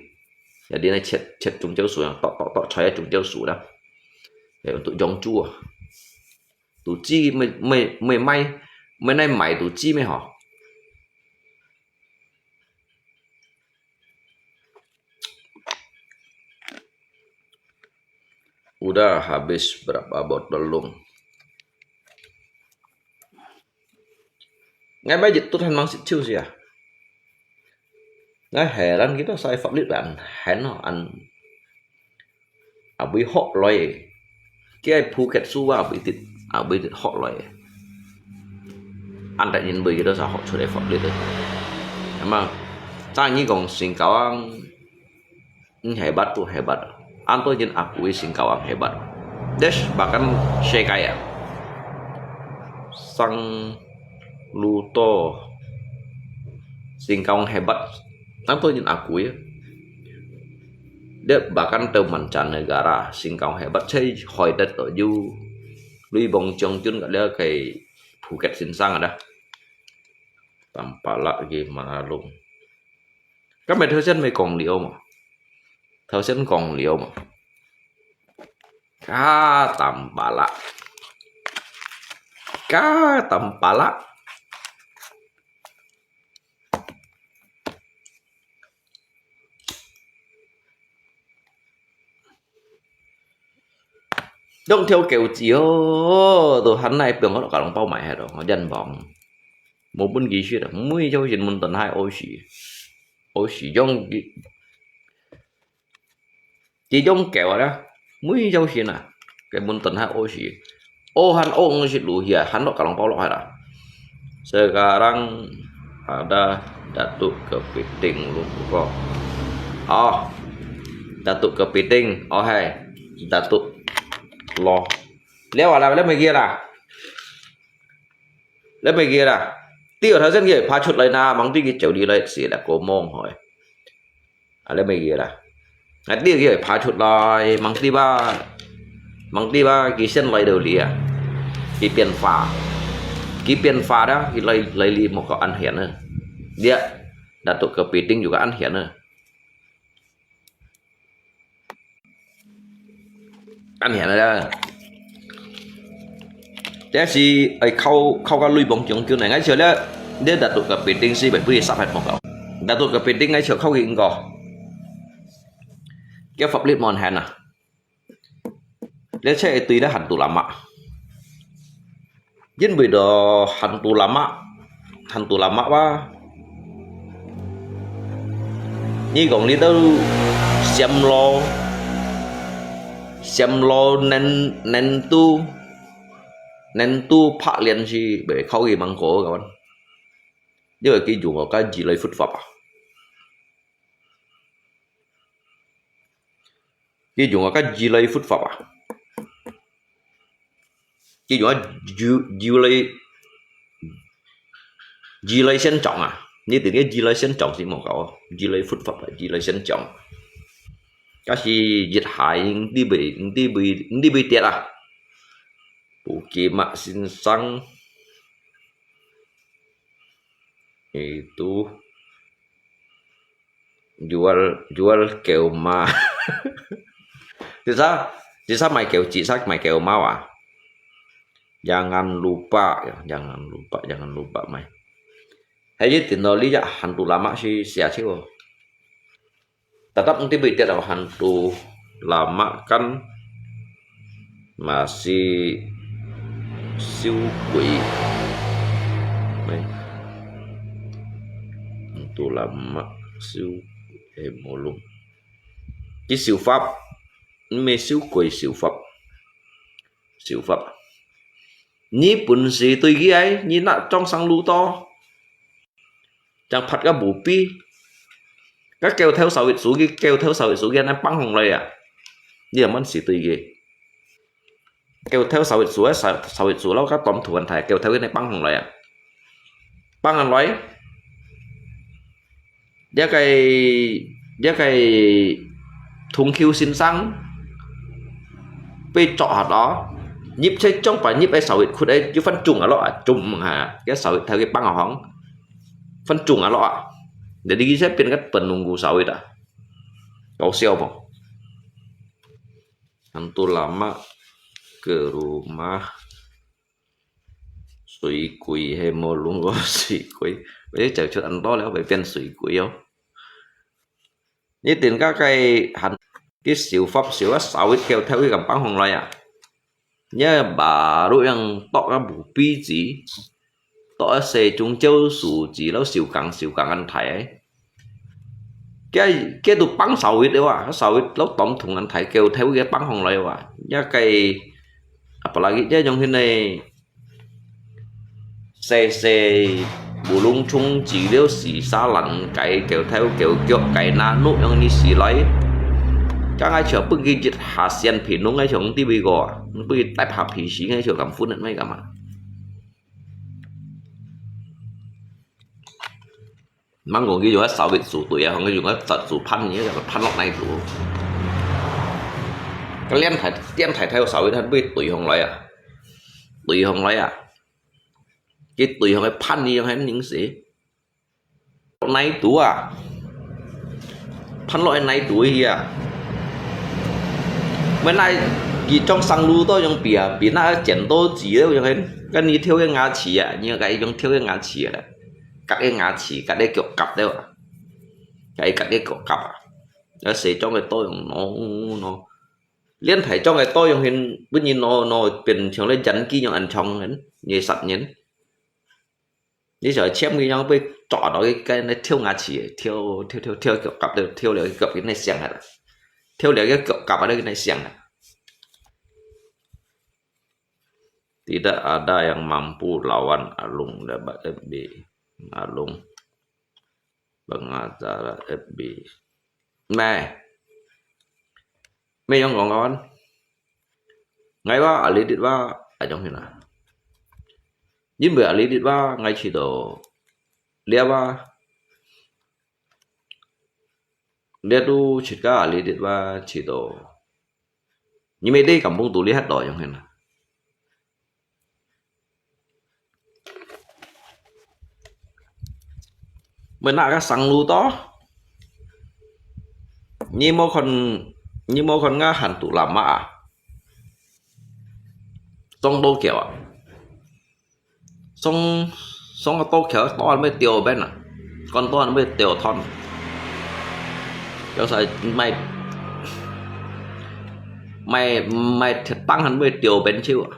Ya di nai chet, chet chung chau su yang, to, to, to, choi chung chau su da. He untuk yong chu a. Tu chi mei, mei, mei mai, mei nai mai tu chi mei ho. Udah habis berapa botol, Lung? Ngai mai jit tut han mang sit chiu sia. Ngai heran kita sai Pháp Luật an han no an abui hok loi. Kia Phuket su wa abui tit, abui tit hok loi. An tak yin bui kita sa hok chu dei Pháp Luật. Ama, ta ngi kong sing kawang Hebat tu hebat. Anto jin aku i sing kawang hebat. Des bahkan sekaya. Sang luto sing kawang hebat. Anto jin aku ya. Dia bahkan teu mancanegara sing kawang hebat. Cai hoi dat to ju. Lui bong ciong cun ka dia kai Phuket sin sang ada. Tampalak gi mangalung. 今日頭先咪講了嘛，頭先講了嘛，加淡巴拉，加淡巴拉。用條狗子哦，都還來變我搞龍包買下咯，我人幫，無分佢食啊，每朝晨門頓還屙屎，屙屎用佢，佢用狗啊，每朝晨啊，佢門頓還屙屎，屙還屙屎落去啊，還落搞龍包落去啦。Sekarang ada Datuk Kepiting Lungkuro. Oh, Datuk Kepiting, oh hai, Datuk lo. Lihat ada, lihat lagi lah. Lihat lagi lah. Tiada tahu sen ke, pacut lain na, mang tinggi jauh di lain sih, dah komong hoi. Ada lagi lah. Nanti ke pacut lain, mang tiba, mang tiba kisen lain dulu ya. Ki pian fa, ki pian fa dah, ki lain lain li mau kau an hian eh. Dia, Datuk Kepiting juga an hian eh. 恁樣啦。這是愛靠靠个雷暴將軍呢，𠊎想咧，你Datuk Kepiting是會分佢殺害無夠。Datuk Kepiting𠊎想靠佢應該，佢法律無限啊。你這對咧Hantu Lamak。 因為到Hantu Lamak，Hantu Lamak哇，你講你兜Siem Law，Siem Law nentu，nentu Pak Lian是袂靠佢芒果个，因為佢用个个字來佛法啊。 佢用个个字來佛法啊，佢用个字字來字來宣講啊，你定个字來宣講是無夠啊，字來佛法啊，字來宣講。假使一下你會你會你會跌啊，不記嘛先生，itu。 Jual jual kêu ma. Sisa sisa mai kêu sisa mai kêu ma à. Jangan lupa ya, jangan lupa, jangan lupa mai. Hai ji tin lo li ya Hantu Lamak si sia chiu. Tetap nanti bi tiat Hantu Lamak kan masih siu kui. Mai. Hantu Lamak siu eh mulung. Ki siu fap. Mai siu kui siu fap. Siu fap. Ni pun si tui ki ai, ni nak trong sang lu to. Chang phat ka bu pi. Ka kêu theo sáu ít số ki, kêu theo sáu ít số ki, nang pang hong lai à. Ni man si tui ki. Kêu theo sáu ít số, sáu ít số lo ka tom thuan thai, kêu theo ki nang pang hong lai à. Pang hong lai. Dia cái, dia cái thông khiếu xin sang. Pi chọ hạt đó. Nhịp xe trong pa nhịp ai sáu ít khut ai, chứ phân chung à lo à, chung ha. Cái sáu ít theo cái pang hong. Phân chung à lo à. Jadi ki sẽ pian cái penunggu sáu ít à. Kau siau po. Hantu Lamak ke rumah. Sui kui he mo lung ko sui kui. Vậy chào chút ăn to léo vậy pian sui kui yo. Ni tin ka cái Hantu 佢燒法燒啊，燒一筊頭佢敢放上來啊。 你baru yang剁啊無比子，剁啊細種椒素子，摎燒乾燒乾恁大个。佢，佢都放燒一了啊，燒一摎當桶恁大，筊頭佢放上來啊。你个，apalagi你用該个 細細bulung chung子了，洗沙爛，該筊頭、筊腳、該那，弄樣你洗來。該𠊎就分佢一下先平弄个，像地位个啊，分佢帶下皮洗个，就敢分人咩干嘛？吂講佢用个燒个煮對啊，佢用个煮飯，你个飯落哪肚？該連台，連台台燒个，佢會對上來啊，對上來啊。 佢對方个飯你用很凝死，哪肚啊？飯落去哪肚去啊？Bên này佢裝生滷到用比啊，比那剪刀子了用很，跟你挑个牙齒啊，你个用挑个牙齒啊，夾个牙齒，夾个腳夾了啊，夾个腳夾啊，該細裝个刀用喏喏，連大裝个刀用很，分你喏喏，變像咧剪機樣恁長很，你殺人。 你就簽佢樣，會抓到佢該那挑牙齒，挑，挑，挑，挑，腳夾，挑，挑了腳佢那響啊，挑了佢腳夾啊，佢那響啊。Tidak ada yang mampu lawan Alung dapat F B. Alung pengacara F B. Meh. Meh yang kong kawan. Ngai wa, ali dit wa, ajong hina. Yin beu ali dit wa, ngai chi do. Lia wa. Lia tu chit ka ali dit wa, chi do. Ni me de kampung tu li hat do, ajong hina. Mơ nă kơ sang lu to. Nyi mô khon, nyi mô khon ngă hăn tŭ lam mă à. Song tô kiaw à. Song, song tô kiaw to hăn mê tiaw bên à. Kon to hăn mê tiaw thon. Kiaw sai mai, mai, mai thiệt tăng hăn mê tiaw bên chiu à.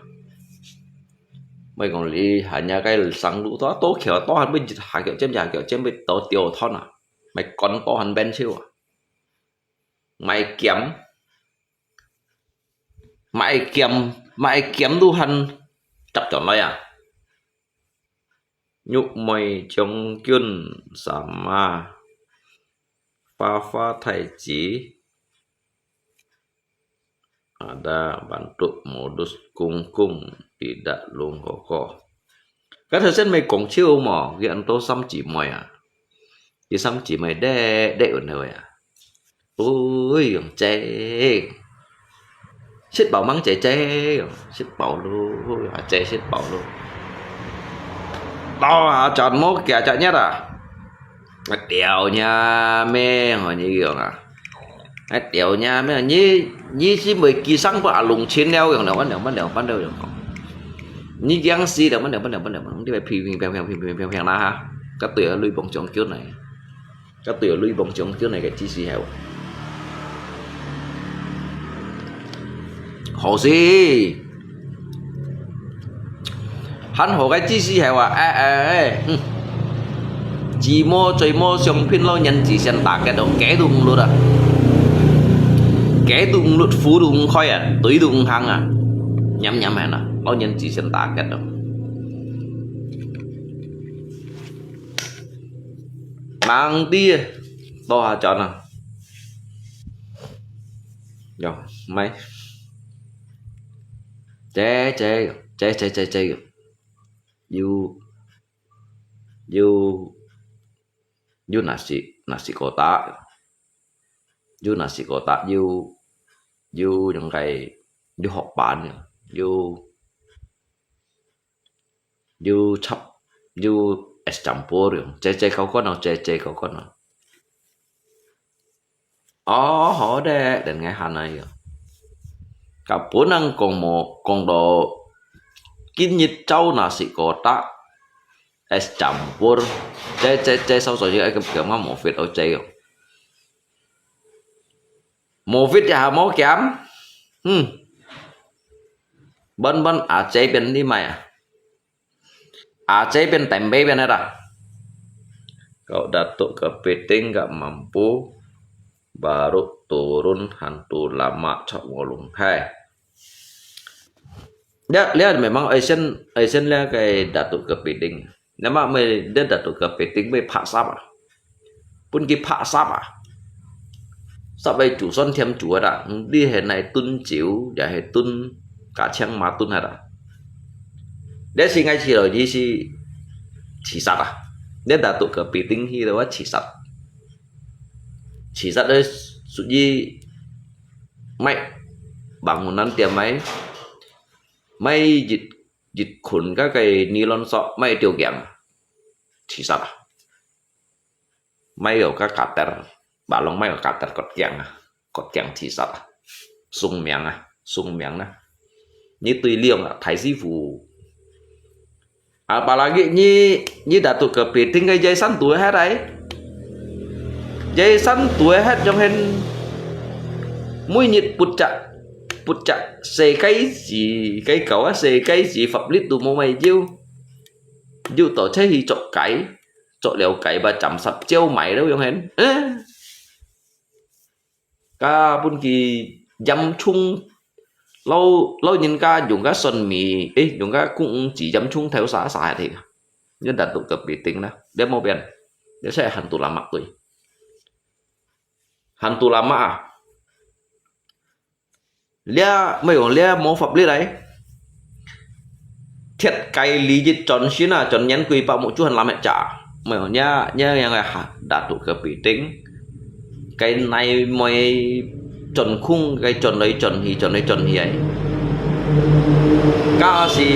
Mê kong li hăn ya cái sang lu to, tô kiaw to hăn mê jit hà kiaw chém, ya kiaw chém mê to tiaw thon à. Mê kon to hăn bên chiu à. Mê kiam. Mê kiam, mê kiam lu hăn chập chọn lơi à. Nhục mày chống chuyên sa ma. Phá phá thái chỉ. Ada bantuk modus kungkung tidak lung koko. Cái thời gian mày cũng chiêu mà, cái anh tô xăm chỉ mày à. Cái xăm chỉ mày đe, đe ổn thôi à. Ui, yung che. Sít bảo măng che che, sít bảo lu, à, che sít bảo lu. Tao hả, chọn mô kia chọn nhất à. Ai tiểu nha mê, hỏi như kiểu à. Ai tiểu nha mê, nhi, nhi chỉ mới kỳ sang bữa à lùng chiến leo, yung leo, bắn leo, bắn leo, bắn leo, yung. Nhi giang si leo, bắn leo, bắn leo, bắn leo, bắn leo, đi về phi, phi, phi, phi, phi, phi, phi, na ha. Các tuổi lui bóng chống cướp này. Các tiểu lui bóng chống cướp này cái chi si heo. Hồ si. Hăn hồ cái chi si heo à. Ê, ê, ê. Hm. Chỉ mô, chơi mô, xiong pin lo nhân chỉ sen ta cái đó, cái đúng luôn à. Cái đúng luật, phú đúng khói à, túi đúng hăng à. Nhắm nhắm hèn à. Lo nhân chỉ sen ta cái đó. Mang đi. Tô hà chọn à. Yo, mày. Chế, chế, chế, chế, chế, chế. You, you, you nasi, nasi kotak. You nasi kotak, you, you những cái, you hộp bán, you You chop, you es campur, you. Chay, chay khâu khon no, chay, chay khâu khon no. Ơ, hó đê, đến ngày hôm nay, you. Cả bốn năng cùng một, cùng độ, kinh nhật châu nasi kotak, es campur. Chay, chay, chay, sau sau, you, ai, kêu, kêu mà một phết ở chay, you. 無fit也無減，嗯，本本阿姐變你買啊，阿姐變tempe變了啦。Kau Datuk Kepiting gak mampu, baru turun hantu lamak cok ngolong hai. Lihat, lihat memang Asian, Asian lihat kaya Datuk Kepiting. Nama mai dia Datuk Kepiting mai paksa ah. Pun ki paksa ah. Sampai juson tiam jua dah. Di hai nai tun jiu, ya hai tun kacang matun ada. Dia si ngai si lo ji si chisat ah. Dia Datuk Kepiting hi lo chisat. Chisat dia suji mai bangunan tiam mai. Mai jit, jit khun ka kai nilon sok mai tiu kiang. Chisat ah. Mai yo ka kater. Balong mai yo kater kot kiang ah. Kot kiang chisat ah. Sung miang ah. Sung miang na. Ni tui liong ah. Thai sifu. Apalagi ni, ni Datuk Kepiting kaya jai san tu hai rai. Jai san tu hai jong hen. Mui nit put cak, put cak sekai ji, kai kau ah sekai ji, fap lit tu mo mai jiu. Jiu to chai hi cok kai, cok liao kai ba cham sap jiu mai lo jong hen. Eh. Ka pun ki yam chung, lau, lau nyin ka yung ka son mi, eh, yung ka kung ji yam chung thau sa sa thei. Nyo Datuk Kepiting na, dia mo pian. Dia sai hantu lamak tui. Hantu lamak ah. Lia, mai yong lia mo fap lit lai. Thiệt cái lý lịch chọn xin à, chọn nhắn quy bảo một chút hành làm hết chả. Mai yong nia, nia yang ha, Datuk Kepiting. Cái này mới chọn khung, cái chọn đấy chọn hi, chọn đấy chọn hi ai. Ka si,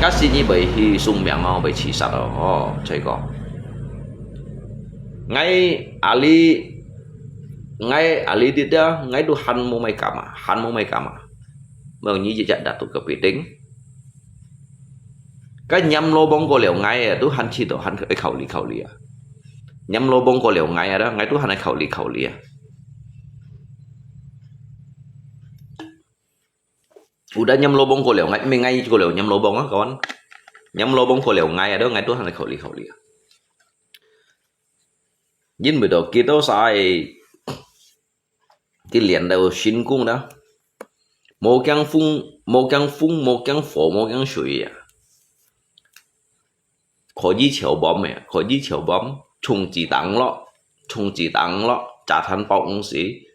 ka si ni bai hi sung miang oh, bai chisat oh, oh, chai ko. Ngai ali, ngai ali dit dia, ngai tu han mo mai kama, han mo mai kama. Mai yong ni jejak Datuk Kepiting. Ka nyam lo bong ko liao ngai ah, tu han chi to han ai khau li khau li ah. Nyam lo bong ko liao ngai ah, ngai tu han ai khau li khau li ah. Udah nyam lo bong ko liao ngai, mi ngai ko liao nyam lo bong ah, kawan. Nyam lo bong ko liao ngai ah, ngai tu han ai khau li khau li ah. Yin bai to kita sai. Cái脸都辛苦呢。無驚風，無驚風，無驚火，無驚水啊。可以樵bomb啊，可以樵bomb，衝子彈咯，衝子彈咯，炸彈包東西，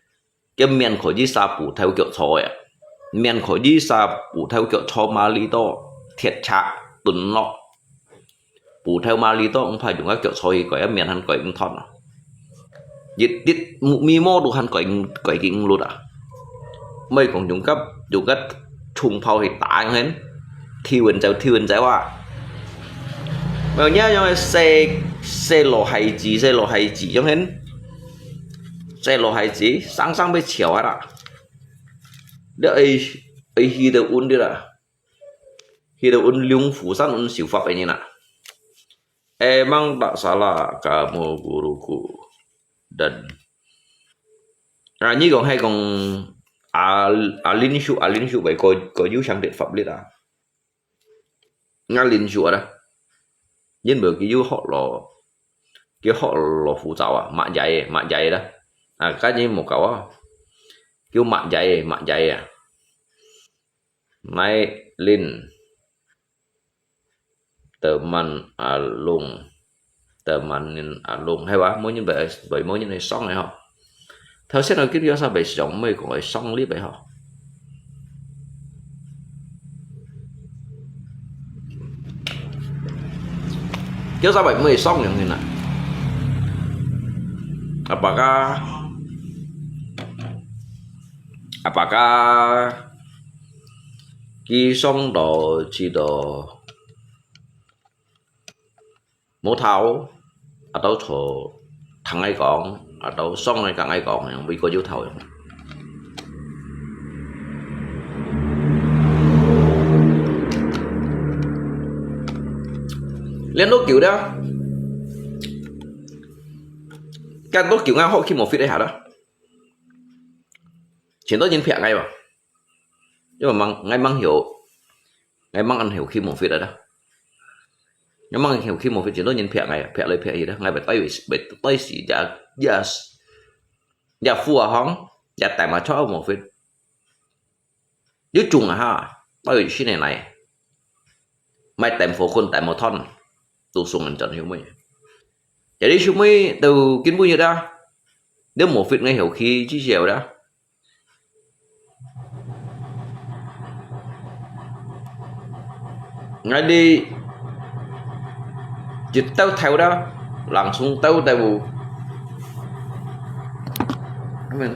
佢面可以殺布頭腳坐啊，面可以殺布頭腳坐馬里多，鐵車蹲咯。 布頭馬里多，毋怕用个腳坐去改，面還改毋斷啊。一滴咪毛都還改，改佢毋落啊。毋係講用个，用个銃炮去打樣，跳遠走，跳遠走啊。無，你樣个細，細路孩子，細路孩子樣，細路孩子，生生被樵啊啦。你愛，愛去到穩的啦。 Kita un liung fusan un siu fap ini na. Emang tak salah kamu guruku. Dan, ah, ni kong hai kong al-, alin shu, alin shu bai ko, ko yu sang det fap lit ah. Nga lin shu ada. Yin bai ki yu hok lo, ki hok lo fu zau ah, mak jai, mak jai da. Ah, ka ni mo kau ah. Kiu mak jai, mak jai ah. Nai lin teman alung, teman nin alung, hai wa, mỗi nhân bảy, bảy mỗi nhân này xong này ho. Thao xét nó kia sa bảy sống mới cũng phải xong lý bảy ho. Kia sa bảy mới xong yang ni na. Apakah, apakah Ki song to chi to mô thao, a tao cho thắng ai kong, a tao song ai kang ai kong, yang vì có dấu thao yang. Liên đốt kiểu đó. Cái đốt kiểu ngang hộ khi một fit đấy hả đó. 全都人劈𠊎嘛。因為吂，𠊎吂曉，𠊎吂恁曉去無fit啊。𠊎吂曉去無fit，全都人劈𠊎，劈來劈去啦。𠊎會對，會對死，也，也，也富啊行，也大嘛超無fit。有種啊哈，對新的來，買等火棍，等無斷，都送人轉後尾。Jadi後尾都根本有啦，你無fit，𠊎曉去至少啦。 𠊎兜一兜頭啦，langsung兜到。恁，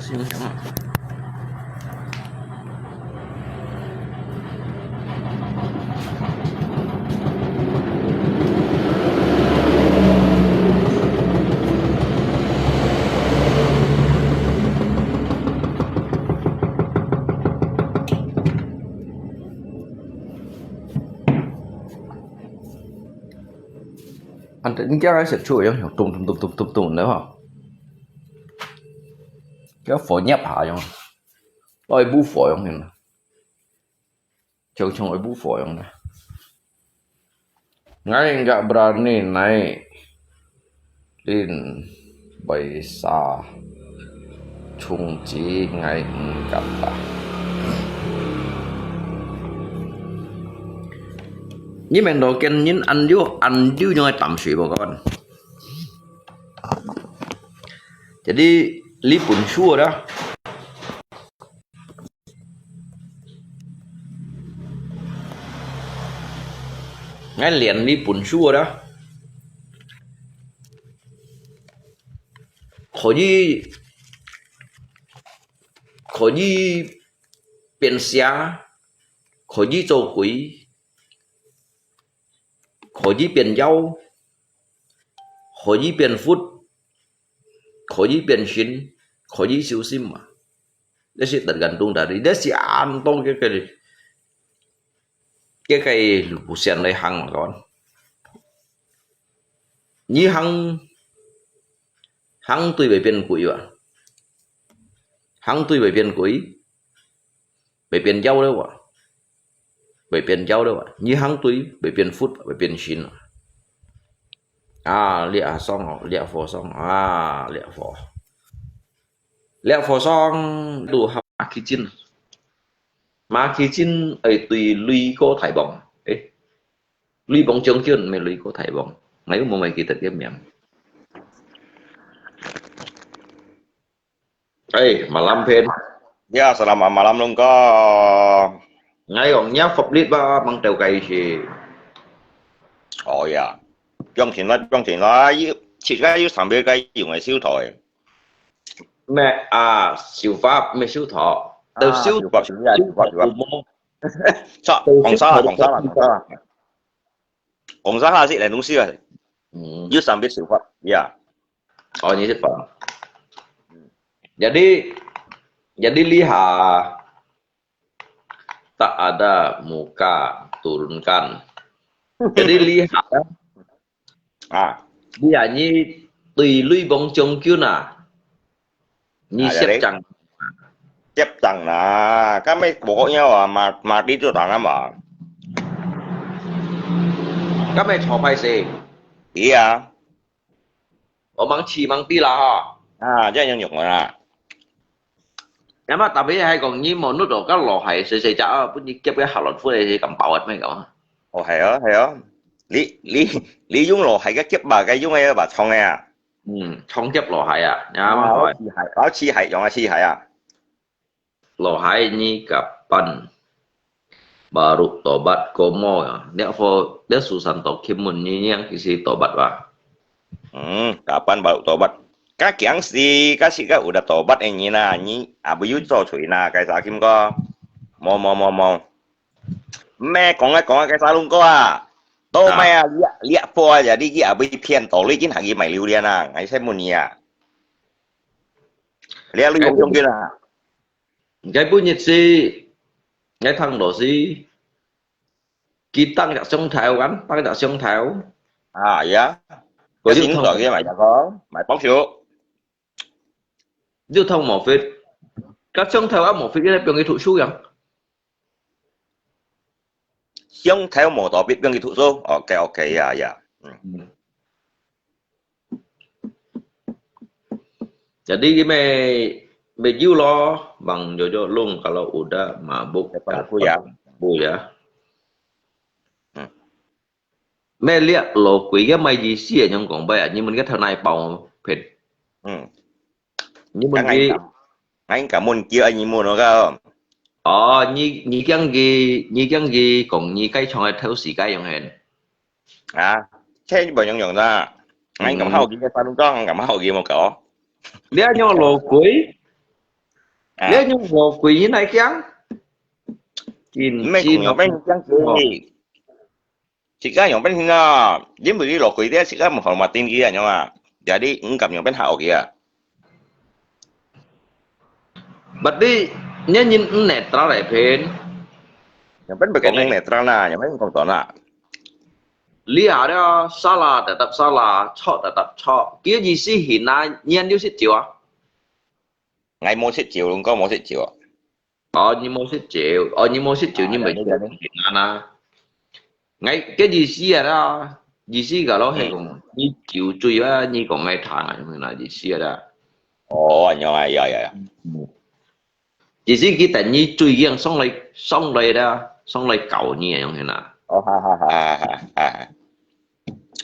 你今日食出樣，咚咚咚咚咚咚个吼，叫火燄下樣，愛補火樣个，像像愛補火樣个。Ngai enggak berani naik lin baisa chungci ngai enggak lah. Ni meng do ken nin anju anju nyoi tam sui bo kawan. Jadi li pun sure dah. Ngai lian li pun sure dah. 可以，可以變邪，可以做鬼，可以變妖，可以變佛，可以變神，可以修仙嘛。這係tergantung dari，這係恁多个个个个路線來行嘛，講。你行，行對會變鬼啊？行對會變鬼？會變妖了啊？會變妖了啊？你行對會變佛，會變神啊？啊，烈上哦，烈火上啊，烈火。 了和尚都好馬去進，馬去進愛對雷公大王，誒，雷公將軍毋係雷公大王，𠊎又無會記得佢名。誒，malam Pin。Ya, selamat malam Lungko。𠊎講你福利吧，吂到該時。哦呀，放心啦，放心啦，有，自家有三百个用个手套誒。 咩啊，手法，咩手套，啊，都手，手法，手法，手法，手法。手套，錯，講錯啦，講錯啦，講錯啦。講錯啦，係兩東西啊。嗯。有三百手法，呀。哦，你係講。Jadi, jadi lihat, tak ada muka turunkan. Jadi lihat, 啊，你啊，你對雷公將軍啊，你啊，接掌。接掌啦，該咩無講要啊，馬，馬地做打那嘛。該咩坐歹勢？係啊。我吂試吂知啦哈。啊，這樣用啦。那麼特別係講你無弄到該羅鞋細細隻啊，分你夾个下落褲係咁飽啊，咩講啊？哦，係啊，係啊。你，你，你用羅鞋个夾吧，該用个吧，長个啊。 嗯，長夾羅鞋啊，你啱啱講。我試鞋，我試鞋，用个試鞋啊。羅鞋你kapan baru tobat komo啊？你for，你Susanto Kim問你，你幾時tobat吧？嗯，kapan baru tobat？該驚死，該時該有得tobat个人啊，你啊，不有做罪啦，該啥Kim哥？無，無，無，無。 咩講啊講啊，該沙龍哥啊，都咩啊，這，這波啊，你去啊，會騙到你，今下去買榴槤啊，𠊎先問你啊。你啊，你講中間啊。𠊎本日是，𠊎聽到是，佢當日上頭kan，當日上頭。啊，呀。佢就聽到佢買一個，買包手。 你有聽無fit？該上頭啊，無必要放佢讀書樣。上頭無到必放佢讀書。OK，OK，呀，呀。嗯。嗯。Jadi, ini may, may you lo, Bang Jojo Lung, kalau udah mabuk, dapat aku ya. Bu ya. Hmm. Mẹ liak lò quỷ cái mày gì xì à, nhung kong bai à, nhưng mình cái thằng này bảo phết. Hmm. Nhưng mình cái, cái, ngay cả, ngay cả mình kia anh muốn nó cái. Ồ, như, như kiang gì, như kiang gì, còn như cái chong ai theo xì cái yang hẹn. À, thế bao nhiêu nhung ta? Ngay cả hậu kia cái phản ứng đó, ngay cả hậu kia một cái. Lia nhung lò quỷ. À. Lia nhung lò quỷ như này kiang. Chính, mẹ chính cũng nó, mẹ kiang cái. Sika yang pen hina, jim beli lokoi dia sika menghormatin kia nyong ah. Jadi, engkam yang pen hak oke ah. Berarti, nya nyin netral eh, Pin. Yang pen bekong netral na, yang pen kong tona. Lia dia salah tetap salah, chok tetap chok. Kia ji si hina, nyan liu sit jiu ah. Ngai mo sit jiu, lung ko mo sit jiu ah. Ồ, nyi mô xếp chịu. Ồ, nyi mô xếp chịu, à, nhưng mà đấy, đấy, đấy. Việt Nam à. Ngay cái gì xí à đó, gì xí gà lô hay còn, nyi chịu chui á, nyi còn ngay thẳng à, nhưng mà gì xí à đó. Ồ, anh nói, à, dạ, dạ, dạ. Gì xí cái tại nyi chui giang sống lại, sống lại đó, sống lại cầu nyi à, giống thế nào. Ồ, ha, ha, ha, ha, ha, ha.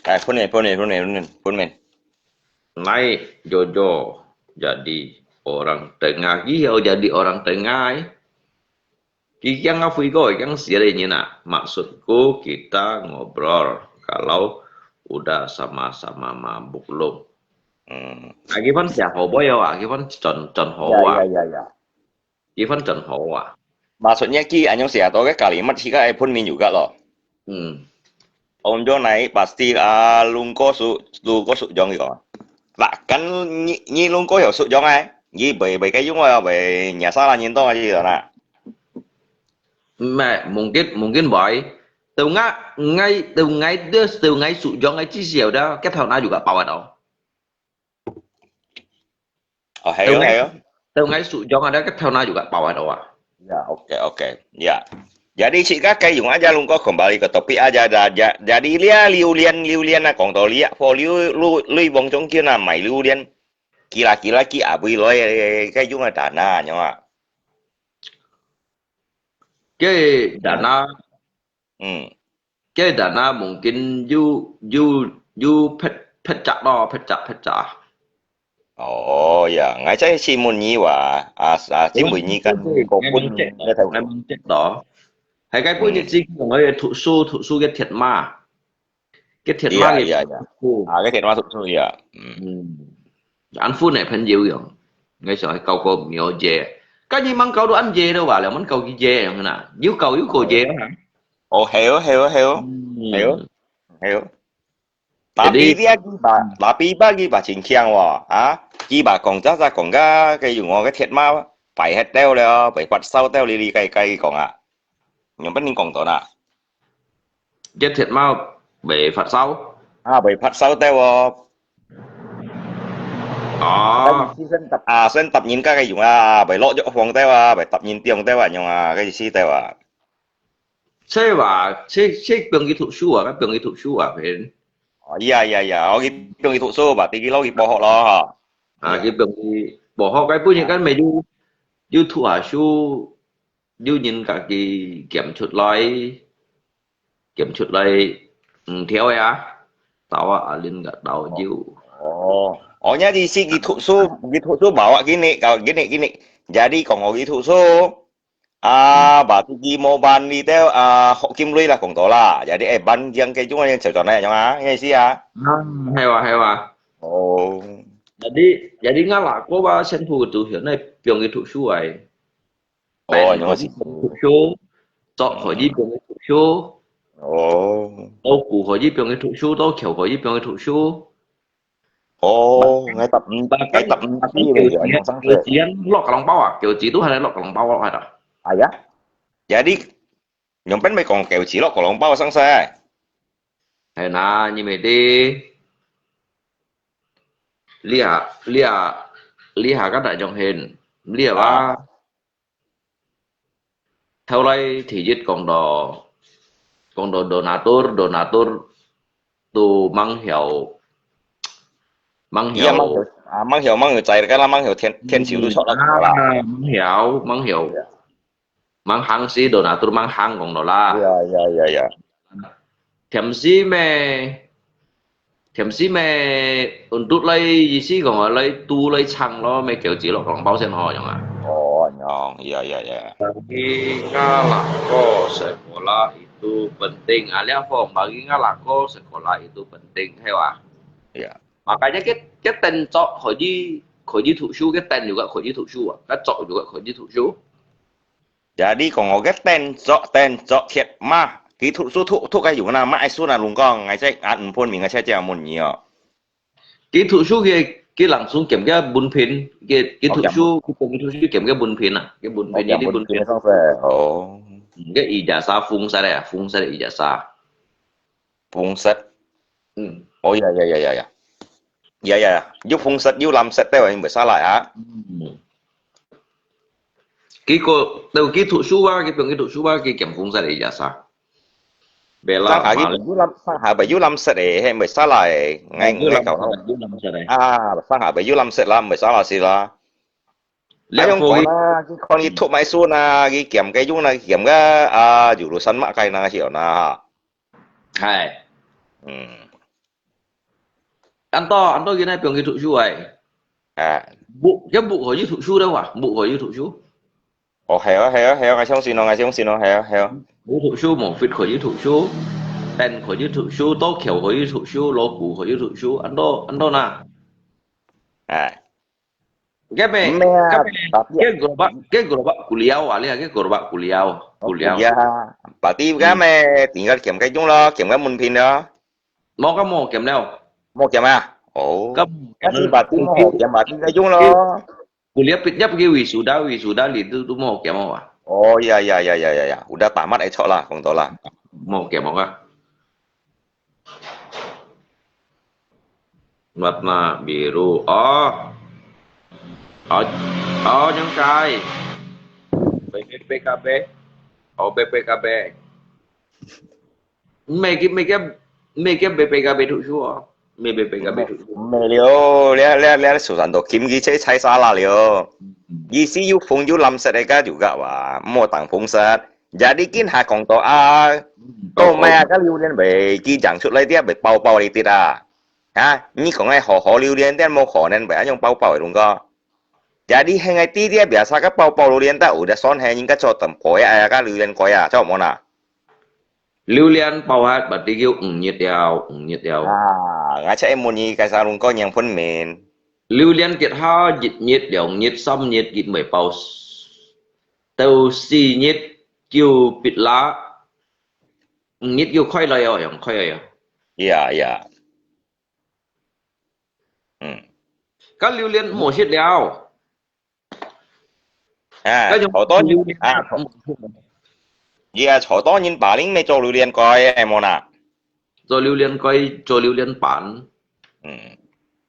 À, phun nè, phun nè, phun nè, phun nè, phun nè. Nai Jojo jadi orang tengah. Gih jadi orang tengah. Ki kiang ngah fui ko, kiang sia le nyin ah. Maksudku kita ngobrol kalau udah sama-sama mabuk lum. Hmm. Agi phan sia ho boy ah, agi phan chon chon ho ah. Ya, ya, ya, ya. Agi phan chon ho ah. Maksudnya ki anyong sia to ke kalimat sika ai phun min juga lo. Hmm. Om jo nai pasti ah lungko su lungko su jong iko. Takkan ni ni lungko yo su jong ai. Ni bai bai kai yung wa bai nya sa la nyin to ji na. Mẹ, mungkin mungkin bai. Tàu ngai ngai tàu ngai dơ tàu ngai su jong ai chi siêu đó, cái thảo nào juga bảo đâu. Ồ, hay ơ, hay ơ. Tàu ngai su jong ada cái thảo nào juga bảo đâu à. Ya, oke, oke. Ya. Jadi, sika kai yung aja lungko kembali ke topik aja. Jadi, lia liu lian, liu lian na kong to lia, fo liu, lu, lui bong jong kiu na mai liu lian. Kila, kila, ki abui loi, kai yung ada na, nyong ah. Cái dana. Hmm. Cái dana mungkin you, you, you pet, pet chak lo, pet chak, pet chak. Ồ, ya, ngai chai si mun ni wa, à, à, si mun ni kan ko pun ngai thau. Ngai mun chek to. Hai cái pun ni si ngai thụ su, thụ su cái thiệt ma. Cái thiệt ma cái. Iya, iya. À, cái thiệt ma thụ su ya. Hmm. An phu ne phen yeu yong. Ngai so kau ko mio je. Ka ni mang kau do an je do wa, le man kau ki je yong na. Yu kau yu ko je ha. Ồ, hay ơ, hay ơ, hay ơ. Hmm. Hay ơ. Hay ơ. Tapi jadi, dia kiba, tapi ba kiba chính khiang wa, ha? Kiba kong cha cha kong ga, cái yung cái thiệt ma, phải hết đeo le, phải phát sau đeo li li cái cái kong à. Nyong pen ning kong to na. Cái thiệt ma, phải phát sau. À, phải phát sau đeo à. Ồ. Cái gì sen tập, à, sen tập nhìn cái cái yung à, phải lo cho phong đeo à, phải tập nhìn tiếng đeo à, nyong à, cái gì si đeo à. Thế và, thế, thế bằng kỹ thuật số à, cái bằng kỹ thuật số à, phải. Ồ, iya, iya, iya. Ồ, kỹ, bằng kỹ thuật số và thì cái lo kỹ bảo hộ lo ha. À, cái bằng kỹ bảo hộ cái bữa nay cái mày du, du thu à số, du nhìn cả cái kiểm soát lại, kiểm soát lại, ừ, theo à. Tao à, lên cả tao du. Ồ, ồ, nhá, thì xin kỹ thuật số, kỹ thuật số bảo à, cái này, cái này, cái này. Jadi, còn có kỹ thuật số. À, bà tôi đi mua bàn đi theo, à, họ kim lui là cũng đó là. Jadi, eh, bàn giang cái chúng anh sẽ chọn này, nhá, nghe gì à? À, hay à, hay à. Ồ. Jadi, jadi ngah lah, kau bah sen thu tu, hiện nay, piong cái thu su ai. Ồ, nhá, gì? Thu su, chọn khỏi đi piong cái thu su. Ồ. Tao cũ khỏi đi piong cái thu su, tao kiểu khỏi đi piong cái thu su. Ồ, ngai tập, ngai tập, ngai tập, kiểu gì, anh, kiểu gì anh lọt cả lòng bao à? Kiểu gì tú hay là lọt cả lòng bao à? Ai ya? Jadi, nyong pen mày còn kiểu gì lọt cả lòng bao sang sai? Hay na, như mày đi. Lia, lia, lia cái đại trong hình. Lia ba. 頭來第一講到，講到Donatur，Donatur都吂曉，吂曉，佢也吂曉，啊，吂曉，吂曉在，該啦，吂曉天，天朝都出來啦。啊，吂曉，吂曉，吂行死，Donatur吂行講到啦。呀，呀，呀，呀。甜死咩？甜死咩？Untuk來意思講啊，來都來唱咯，咩叫子咯，講包先好用啊。哦，樣，呀，呀，呀。Bagi ngalaku sekolah itu penting. Ah, lihat po, bagi ngalaku sekolah itu penting, hay wa? Ya. Makanya kita, kita 定著可以，可以讀書，kita 定 juga 可以讀書啊，kita 著 juga 可以讀書。Jadi講我个定著，定著，thiệt mah，佢讀書讀，讀个有哪，麼个書哪，龍哥，𠊎這，啊，毋分明，𠊎這，這問你哦。佢讀書个，佢langsung檢个文憑，佢，佢讀書，佢讀書檢个文憑啊，佢文憑，哦，佢文憑。檢文憑上噻，哦。嗯，个ijazah封殺个，封殺个ijazah。封殺。嗯。哦，呀，呀，呀，呀，呀。呀，呀，有封殺，有藍色个，毋會salah啊。嗯。 佢過，到佢讀書啊，佢放佢讀書啊，佢檢封殺个ijazah。Bela，上下佢有藍，上下邊有藍色个，係毋會salah个，𠊎，有藍色个，𠊎搞到。有藍色个。啊，上下邊有藍色啦，毋會salah事啦。了，啊，用講啦，佢看佢讀麼个書啦，佢檢个用啦，檢个，啊，jurusan麼个啦，曉得啦，哈。係。嗯。 恁多，恁多佢哪放佢讀書哎？啊。Buuk，佢buuk可以讀書个哇，buuk可以讀書。哦，係啊，係啊，係啊，𠊎相信哦，𠊎相信哦，係啊，係啊。Buuk讀書，無fit可以讀書，pen可以讀書，tokyo可以讀書，logo可以讀書，恁多，恁多哪。哎。 該咩？毋係啊，該咩？Tapi，該gerobak，該gerobak kuliau啊，你看該gerobak kuliau，哦，kuliau。Kuliau。Berarti該咩？Tinggal檢該用咯，檢該文憑咯。無，該無檢了。無檢啊？哦。該無檢了。Berarti無檢，berarti該用咯。Kuliau畢業个wisuda，wisuda你都，都無檢啊？哦，ya，ya，ya，ya，ya，ya，udah tamat，哎，著啦，講到啦。無檢啊。 Warna biru. Oh. Oh, oh, nyong cai. B P K B. Oh, B P K B. 毋係，毋係，毋係B P K B讀書哦。毋係B P K B讀書。毋係了，這，這，這Susanto Kim佢這太salah了。意思有紅有藍色个，該就該哇，莫當紅色。 Jadi今下講到啊，到尾啊，該榴槤會佢長出來，佢會包包哩滴啊。啊，你講个好好榴槤，點無可能會恁樣包包个，龍哥。Jadi現在滴滴biasa个包包榴槤，但有个算係人家做等婆呀，哎呀，該榴槤蓋啊，做麼啦？榴槤包啊，berarti佢五日了，五日了。啊，𠊎才問你，該啥龍哥樣分明。榴槤結下，一日、兩日、三日，佢毋會包。 到四日就必啦，五日就開來哦，用開來哦。Ya，ya。嗯。該榴槤無食了。啊，該種好多人，榴槤啊，佢啊，好多人把零咩做榴槤蓋，係無啦？做榴槤蓋，做榴槤粄。嗯。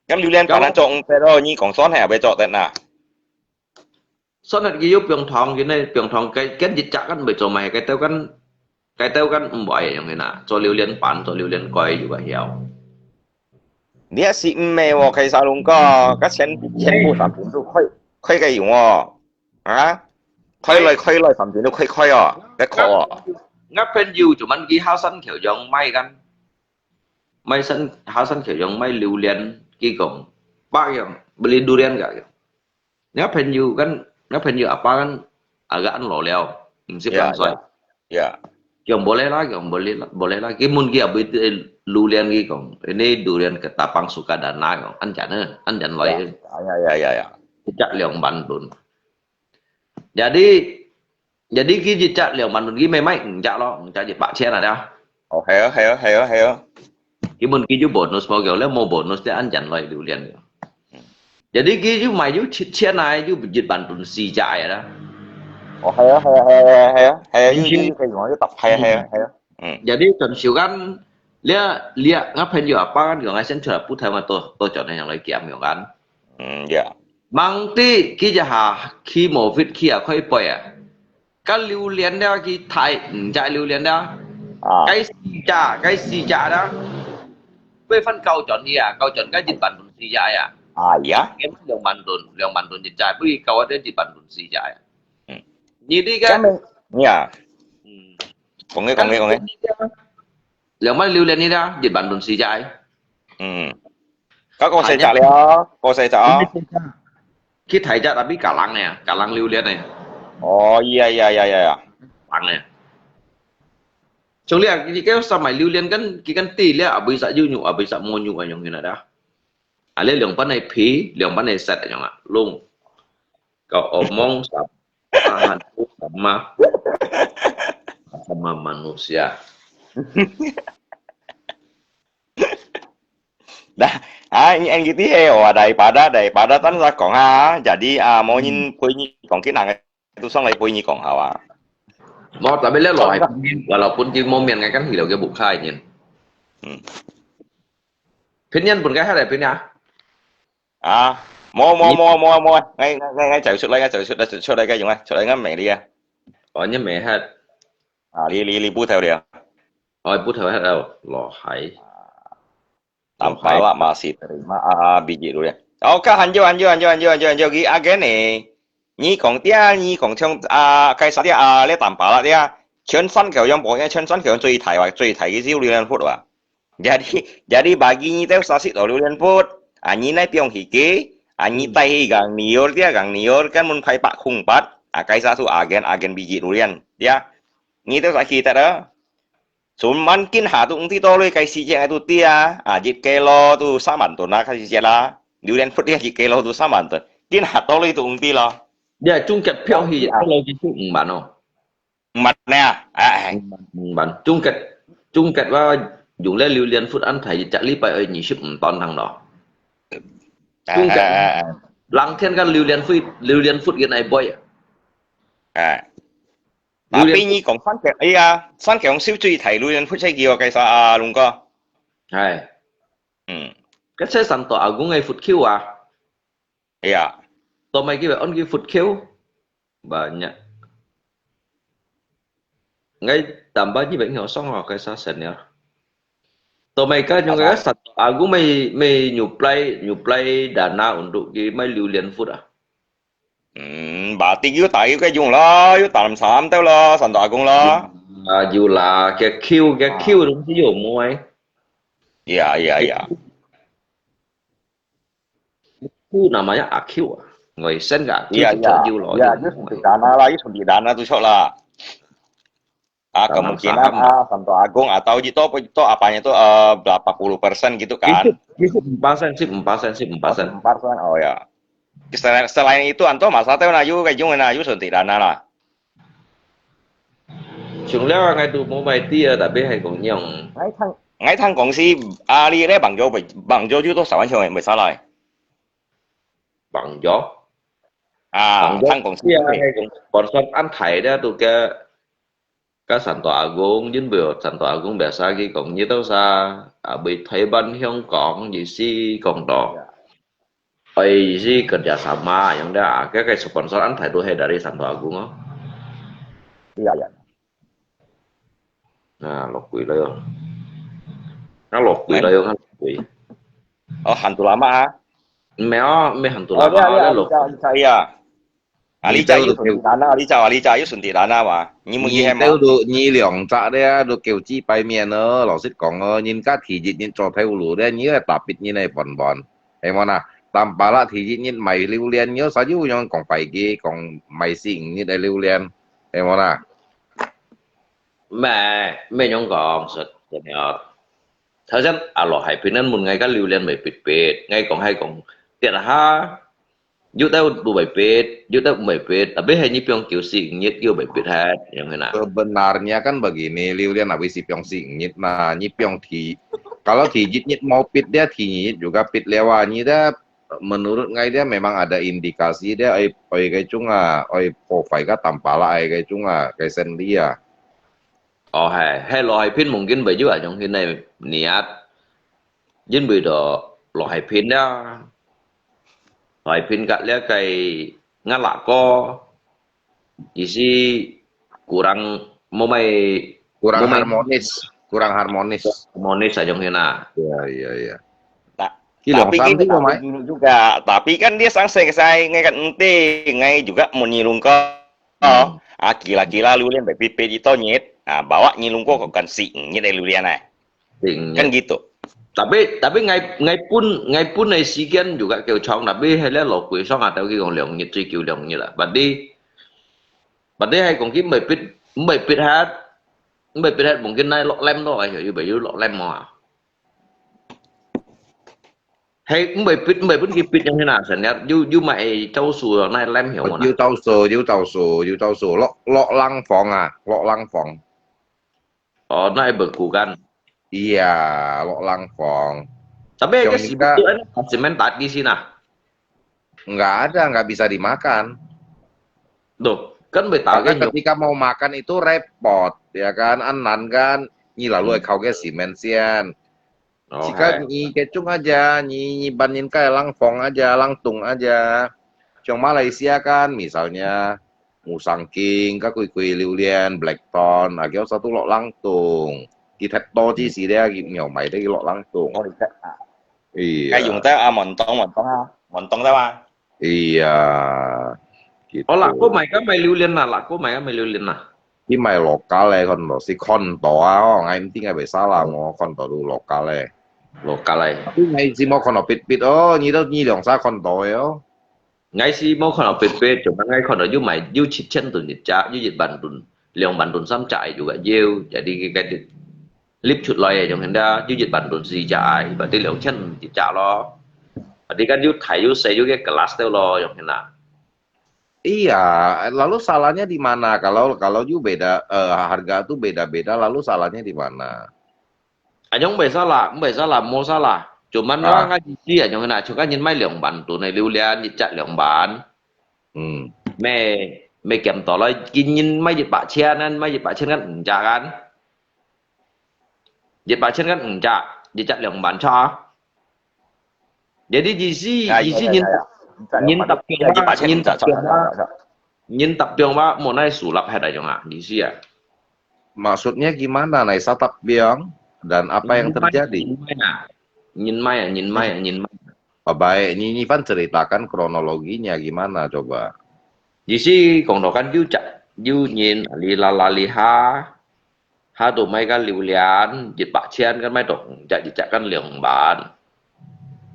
該榴槤粄啊，做毋得咯，你講算係會做得啦。 算係佢有冰糖，佢呢冰糖，該，該一隻間會做賣，該兜間，該兜間毋會用个啦，做榴槤粄，做榴槤蓋有个曉。你也係毋係哦，該啥龍哥，該全，全部產品都開，開个用哦，啊？開來開來產品都開開哦，該可哦。𠊎朋友就問佢下山橋樣賣間，賣山，下山橋樣賣榴槤，佢講，百樣，beli durian gak？ 𠊎朋友kan，𠊎朋友阿爸kan，agak老了，五十零歲。Ya, ya. 講無咧啦，講無咧啦，無咧啦。佢問佢阿伯榴槤，佢講，ini durian ketapang Sukadana，講，恁樣呢，恁樣來。Ya, ya, ya, ya, ya。一隻兩萬銀。Jadi，jadi佢一隻兩萬銀，佢買買五隻咯，五隻一百千啊，對啊。哦，係啊，係啊，係啊，係啊。佢問佢有bonus無？講了無bonus，這恁樣來榴槤。 Jadi佢就買有七千啊，有一萬ton四隻个啦。哦，係啊，係啊，係啊，係啊，係啊，有，有，有，可以講，有搭，係啊，係啊，係啊。嗯。Jadi全時間，這，這，𠊎朋友阿爸講，𠊎先出來不太嘛，多，多少年來講樣kan。嗯，ya。Mangti，佢就下，佢無fit，佢也可以背啊。該榴槤了，佢大五隻榴槤了，啊，該四隻，該四隻啦，佢分交轉去啊，交轉該一萬噸四隻啊。哎呀，該兩萬噸，兩萬噸一隻，佢交啊，一萬噸四隻啊。嗯，你這个，這樣，呀，嗯，講个講个講个，兩萬榴槤呢啦，一萬噸四隻。嗯，該過細隻了，過細隻啊。佢大隻tapi kalang呢，kalang榴槤呢。哦，呀呀呀呀呀。Kalang呢。所以啊，你个上买榴槤跟佢跟地了，啊，bisa有肉，啊，bisa無肉啊，用起来的。啊，你兩半个皮，两半个色，用啊，弄。Kau omong sama Tuhan sama sama manusia. Dah, ah, ini N G T he, oh, daripada, daripada tan sa kong ha. Jadi, ah, mau nyin pui nyi kong kin ang tu sang lai pui nyi kong ha wa. Mau tapi le lo ai pui nyi, walaupun ki mau mian ngai kan hilo ke bukai nyin. Hmm. Pin nyin pun kai ha dai pin ya.啊，無無無無無，𠊎𠊎𠊎走出來，𠊎走出來走出來个用啊，出來个美麗啊。哦，你美hat。啊，你你你不頭了。哦，不頭hat哦，老海。Tanpa awak masih terima ah biji dulu ya. Oh, ka hanjo hanjo hanjo hanjo hanjo hanjo gi agen ni. Ni kong tia, ni kong chong ah kaisa tia ah le tanpa lah tia. Chen san kau yang po, chen san kau yang cui thai wa, cui thai gi siu liu lian put wa. Jadi, jadi bagi nyi teu sasik to liu lian put, ah, nyi nai piong hiki, ah, nyi tai hi gang niur tia gang niur kan mun phai pak khung pat, ah, kaisa tu agen agen biji durian tia. Nyi teu sasik tet ah. Sun man kin ha tu ngti to lui kai si jeng tu tia, ah, jit kelo tu saman tu na kai si jela. Liu lian put tia jit kelo tu saman tu. Kin ha to lui tu ngti lo. Ya, chung ket piong hi, kelo jit tu ngman oh. Mặn nè? À, mặn, mặn. Chung ket, chung ket wa, dùng le liu lian phut ăn thai, chak li pai oi nyi ship mton thang lo. Chung ket, lang thiên kan liu lian phut, liu lian phut yên ai boi. À. Liu lian phut. Tapi nyi kong san ket, iya, san ket kong siu chui thai liu lian phut sai kiwa kai sa, à, lung ko. Hai. Hmm. Ket sai san to agung ai phut kiu à. Iya. Tomai kiwa on ki phut kiu. Banyak. Ngai tambah ji bek nyo song ho kai sa senior. Tomai ka nyo ngai sat agu mai mai nyuplai nyuplai dana untuk ki mai liu lian phut ah. Hmm, berarti yu tai yu kai jung lo, yu tam sam tau lo, san to agung lo. Ah, yu la, kia kiu, kia kiu dong si yu muai. Iya, iya, iya. Itu namanya A Q ah. Ngoi sen ka A Q. Iya, iya. Iya, itu suntik dana lah, itu suntik dana tu sok lah. Ah, kemungkinan ah, Santo Agung atau itu apa itu apanya itu eh, berapa puluh persen gitu kan? Itu, itu empat persen, sih, empat persen, sih, empat persen. Empat persen, oh ya. Selain, selain itu anto masa tahu na yu kai jung na yu suntik dana lah. Sung liao ngai tu mo mai ti ah, tapi hai kong nyong. Ngai thang, ngai thang kong si ali le bang jo bang jo ju to sa wan chong mai sa lai. Bang jo. Ah, bang jo. Thang kong si. Hai kong sponsor an thai dia tu ke ka Santo Agung, jin beo Santo Agung biasa ki kong ni tau sa, ah, bai Taiwan Hong Kong ji si kong to. Oi, isi kerja sama yang dah, ah, cái cái sponsor an thái độ hay dari Santo Agung oh. Iya, iya. Nah, lộc quỷ lo yong. Nah, lộc quỷ lo yong, lộc quỷ. Oh, hantu lama ha? Meo, me hantu lama. Oh, iya, iya, lộc. Iya, iya. Ali cha yu suntik dana, ali cha, ali cha yu suntik dana wa. Ni mu ye ma. Teu du ni liang cha dia du kêu chi pai mian oh, 老實講哦，人家第一日做頭路咧，你係特別你係笨笨。 係無啦？Tanpa啦，第一日賣榴槤，有啥有樣講拜記，講賣四五日个榴槤，係無啦？Meh, meh nyong kong sut senior. Thâu sen a lo hai pin nan mun ngai ka liu lian bai pit pit, ngai kong hai kong tiat ha. Yu tau lu bai pit, yu tau bai pit, tapi hai ni piong kiu si ngit yu bai pit hai, yang hena. Sebenarnya kan begini, liu lian abis si piong si ngit na, ni piong ti. Kalau ti jit ngit mau pit dia, ti ngit juga pit lewa ni dia. Menurut ngai dia memang ada indikasi dia ai ai kai chung ah, ai profile ka tampala ai kai chung ah, kai sen lia. Oh hai, hai lo hai pin mungkin baju ajong hin ai niat. Jin bui do lo hai pin dia. Lo hai pin kat lia kai ngat la ko. Isi kurang，無麼个，，kurang 無麼个 harmonis，kurang harmonis。 harmonis啊，種个啦。Iya, iya, iya。 Nah, Ki Long tapi Sam kita juga, tahu Mai. Dulu juga. Tapi kan dia sang saya saya ngai kan ente ngai juga mau nyilung ko. Hmm. Ah, kila-kila lu lian bai pit pit itu nyit. Ah, bawa nyilung ko kan si nyit lu lian ai. Kan gitu. Tapi tapi ngai ngai pun ngai pun 个時間 juga 較長，tapi 係咧落季上下都佢講兩日，最久兩日啦。Berarti berarti 係講佢毋係必毋係必係毋係必係，mungkin 那落 lem 咯，哎，又又落 lem 啊。係毋係必毋係必佢必樣去啦，成日又又買招數咯，那 lem 曉無啦？有招數，有招數，有招數，落落冷房啊，落冷房。哦，那係 beku kan。 Iya, 落冷房。 Tapi Yang kasi kita- betul kan semen tadi sih nah. Nggak ada, nggak bisa dimakan. Tuh, kan betah Karena kan. Ketika mau makan itu repot, ya kan? Anan kan, nyi lalu Hmm. kau ke simen sian. Oh, Jika hai. nyi kecung aja, nyi nyi banding kai langfong aja, langtung aja. Cuma Malaysia kan, misalnya musang king, ka kui kui liu lian, blackthorn, agak satu lok langtung. Kita to ji si dia, nyau mai dia lok langtung. Oh, lihat. Iya. Kayak yung tayo, ah, montong, montong, ah. Montong tayo, ah. Iya. Gitu. Oh, lako mai ka mai liu lian lah, lako mai ka mai liu lian lah. Ki mai lokal eh, kondo. Si kondo ah, oh, ngai mesti ngai bisa lah, mo kondo tu lokal eh. Lokal eh. Tapi ngai si mo kondo pit pit, oh, nyi tu nyi liang sa kondo eh, oh. Ngai si mo kondo pit pit, cuma ngai kondo yu mai, yu chit chen tun nyi cha, yu yit ban tun, liang ban tun sam cha juga yu. Jadi kita di lip chut loi eh, jong henda, yu yit ban tun si cha ai, berarti liang chen nyi cha lo. Berarti kan yu thai yu se yu ke kelas tu lo, jong henda. Iya, lalu salahnya di mana? Kalau kalau you beda eh, harga tuh beda-beda, lalu salahnya di mana? Anyong bai salah, bai salah, mo salah. Cuman Ah. orang ngaji si anyong na, cuman nyin mai liang ban tun, liu lian, nyi cha liang ban. Hmm. Mai mai kiam to loi, kin nyin mai yit bak chen kan, mai yit bak chen kan, nyi cha kan. Yit bak chen kan, nyi cha, nyi cha liang ban cha. Jadi di si, Ya, di ya, si ya, nyin, ya, ya. nyin tap piang Ya, ba, yit bak chen nyin nyi cha, tap piang cha, ba, cha, cha. nyin tap piang ba, mo nai su lap hai dai jong ah, di si ah. Maksudnya gimana, Nai Satap Biang? Dan apa yang Nyin mai, terjadi? Nyin mai ah. Nyin mai ah, nyin mai ah, nyin mai. Oh, baik, Nyi Nyi Fan ceritakan kronologinya gimana coba? Di si kong to kan yu cha, yu nyin, li la la li ha. Ha tu mai kan liu lian, yit bak chen kan mai to, cha yit cha kan liang ban.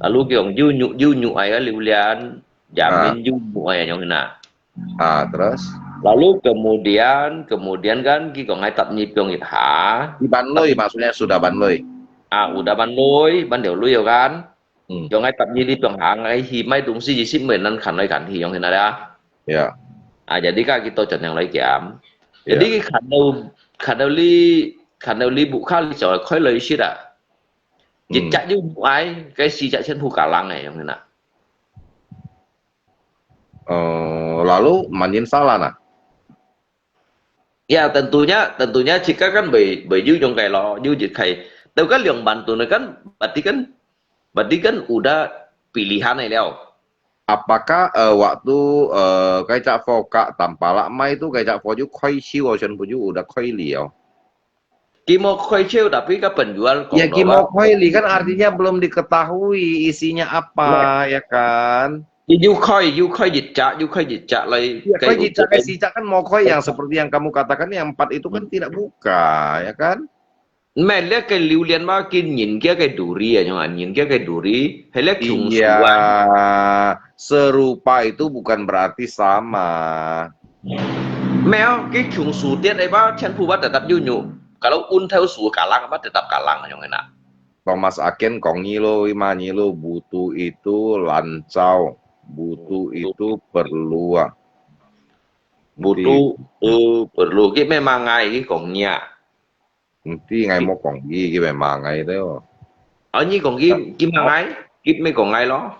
Lalu kiong yu nyu, yu nyu ai kan liu lian, jamin yu nyu ai anyong na. Ah, terus? Lalu kemudian, kemudian kan ki kong ai tap nyi piang yit ha. Di Ban Lui, maksudnya sudah Ban Lui. Ah, udah ban lui, ban liu lui kan. Hmm. Yong ai tap nyi li piang ha, ngai hi mai tung si ji si mui nan kan lai kan hi yong hina da. Ya. Ah, jadi ka ki to chen yang lai kiam. Ya. Jadi kan do, kan do li, kan do li bu ka li choi khoi lai si da. Yit Hmm. cha yu bu ai, kai si cha chen hu ka lang eh yong hina. Eh, lalu manyin salah nah. Ya, tentunya, tentunya jika kan bai, bai yu yong kai lo, yu yit kai. Tau kan liang ban tun kan, berarti kan, berarti kan udah pilihan ai liao. Apakah eh, waktu eh, kai cak fo ka tampalak mai tu kai cak fo ju khoi chiu, oh, chen bu ju udah khoi liao. Ki mo khoi chiu, tapi ka penjual Ya, kong ki to mo lah. khoi li kan artinya belum diketahui isinya apa, ya kan? Yu khoi, yu khoi yit cha, yu khoi yit cha lai. Ya, Kai khoi yit cha, kai si cha kan mo khoi yang seperti yang kamu katakan yang empat itu kan tidak buka, ya kan? Mai le kai liu lian ba kin nyin kia kai duri ah, yong an nyin kia kai duri, hai le kiong su Iya, ah. serupa itu bukan berarti sama. Mai ah, ki kiong su tiat ai ba, chen pu ba tetap yu nyu. Kalau un thau su ka lang ba tetap ka lang yong na. Thomas Aken kong nyi lo, ima nyi lo, butuh itu lancau, butuh itu perlu ah. Butuh, eh, perlu. Ki memang ngai ki kong nya. Nanti ngai mo kong ki, ki memang ngai teo. Oh, nyi kong ki, ki mang ngai, ki me kong ngai lo.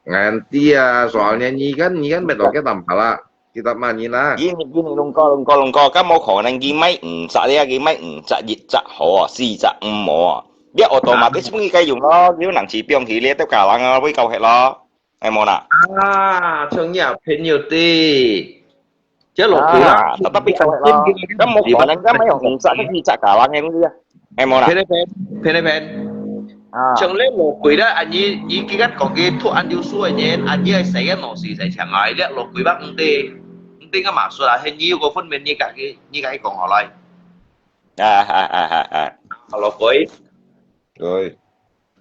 Nganti ya, soalnya nyi kan, nyi kan betul ke tampala. Kita manyi na. Gini, gini, lungko, lungko, lungko. Kan mo khả năng ki mai, mm, sa dia ki mai, mm, sa yit, sa ho, si, sa, mm, mo. Dia otomatis pun ki kai yung lo, yung nang si piong hi, dia tu ka lang, ah, pun kau het lo. Ai mo na. Ah, 创业朋友的。這老鬼啦，啊，tapi kalau lah, kan mau kawan, kan mau yang ucap kan ucap kawan yang dia. Eh, mau lah. Pen, pen, pen, pen. Ah. 像你老鬼啦，恁樣，佢今日講佢突然就輸个人，恁樣係誰个老師在搶啊？你老鬼吧，毋對，毋對个嘛，說啊，係你有個分辨，你自己，你自己講好來。啊，啊，啊，啊，啊。Hello，各位。各位。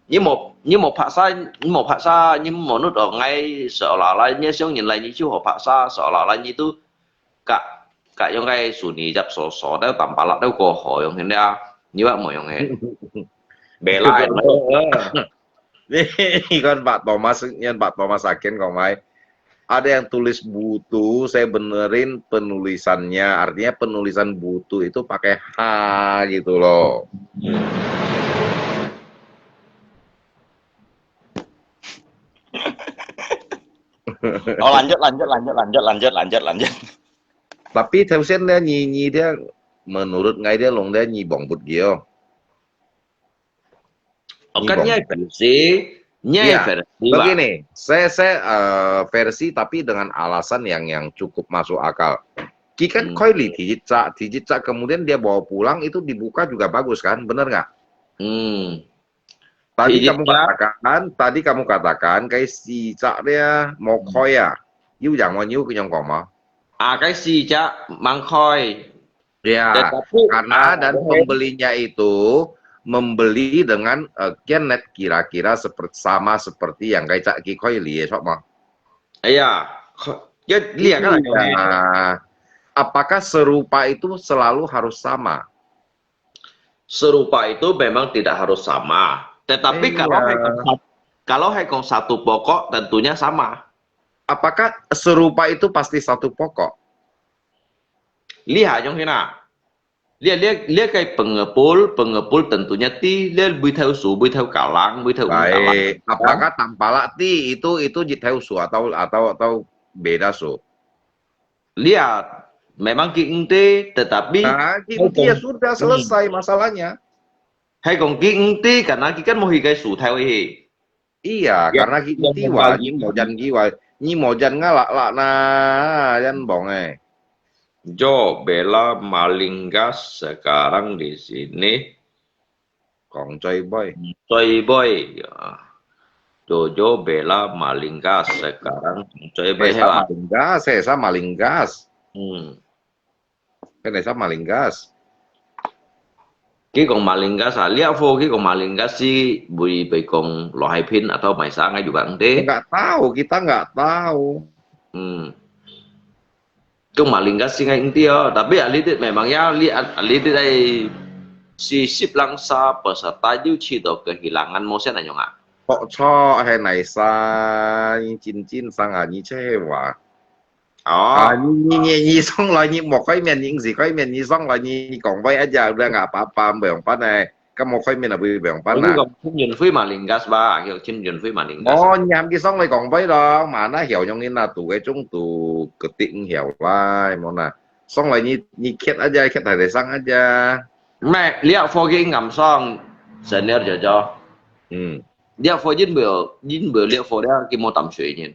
你無，你無拍沙，你無拍沙，你無弄到𠊎seolah-olah，你想人來，你就好拍沙，seolah-olah，你都甲，甲用个手泥入手手，都淡薄啦，都過河用个啊，你話無用个。袂啦，Ni, kan Pak Thomas, yan Pak Thomas akin kong mai. Ada yang tulis butuh, saya benerin penulisannya. Artinya penulisan butuh itu pakai H gitu loh. Oh, lanjut, lanjut, lanjut, lanjut, lanjut, lanjut, lanjut. Tapi 頭先呢，你，你這，menurut ngai這，long這，你bong bút gitu. Oh, kan nyai versi, nyai versi lah. Begini, saya, saya, eh, versi tapi dengan alasan yang, yang cukup masuk akal. Ki kan koi li 第一隻, 第一隻 kemudian dia bawa pulang itu dibuka juga bagus kan, bener nggak? Hmm. Tadi kamu katakan, tadi kamu katakan 該四隻這無開啊，有影無？你有恁樣講無？啊，該四隻吂開。Ya, karena dan pembelinya itu membeli dengan, eh, kian net kira-kira seperti, sama seperti yang 該隻佢開个，著無？哎呀，ya，你也看，apakah serupa itu selalu harus sama? Serupa itu memang tidak harus sama. Tetapi kalau hai kong sat-, kalau hai kong satu pokok, tentunya sama. Apakah serupa itu pasti satu pokok? Lihat yang hina. Lihat, lihat, lihat 該 pengepul, pengepul tentunya ti, lihat 每頭樹、每頭kalang、每頭kalang. Baik. Apakah tampalak ti itu, itu 一頭樹 atau, atau, atau beda 樹？ Lihat, memang ki engti, tetapi nah, ki engti ya sudah selesai masalahnya. Hai kong ki engti, karena ki kan mau hikai 樹頭 hi. Iya, karena ki engti wa, ni mau jan ki wa, ni mau jan ngalak lak na, jan bong eh. Yo bela Malinggas sekarang di sini. Kong Choi Boy. Choi Boy, ya. Jojo bela Malinggas sekarang Kong Choi Boy, eh, sa Malinggas, eh, sa Malinggas. Hmm. Kan eh, sa Malinggas. Ki kong Malinggas ah, liak fo ki kong Malinggas si bui bai kong Lo Hai Pin atau mai sa ngai juga engti. Nggak tahu, kita nggak tahu. Hmm. Kong Malinggas sing ai engti oh, tapi alitit memang ya, ali-, alitit ai si sip langsa peserta 又去到 kehilangan 無先 anyong ah. 確實係泥沙，你真真生啊，你這話。哦。啊，你，你，你，你上來你莫開面，你毋使開面，你上來你，你講話一下，udah nggak apa-apa，毋會用辦个。 Kamu koi min abui biang pan na. Ini kong Chin Yun Fui Malinggas ba, kêu Chin Yun Fui Malinggas. Oh, nyam ki song lai kong bai dong, mana hiau nyong in na tu, eh, chung tu ketik hiau lai, mo na. Song lai ni, ni kiat aja, kiat hai sang aja. Mẹ, liak phô ki ngam song, senior Jojo. Hmm. Liak phô yin beu, yin beu liak phô liak ki mo tam shui nyin.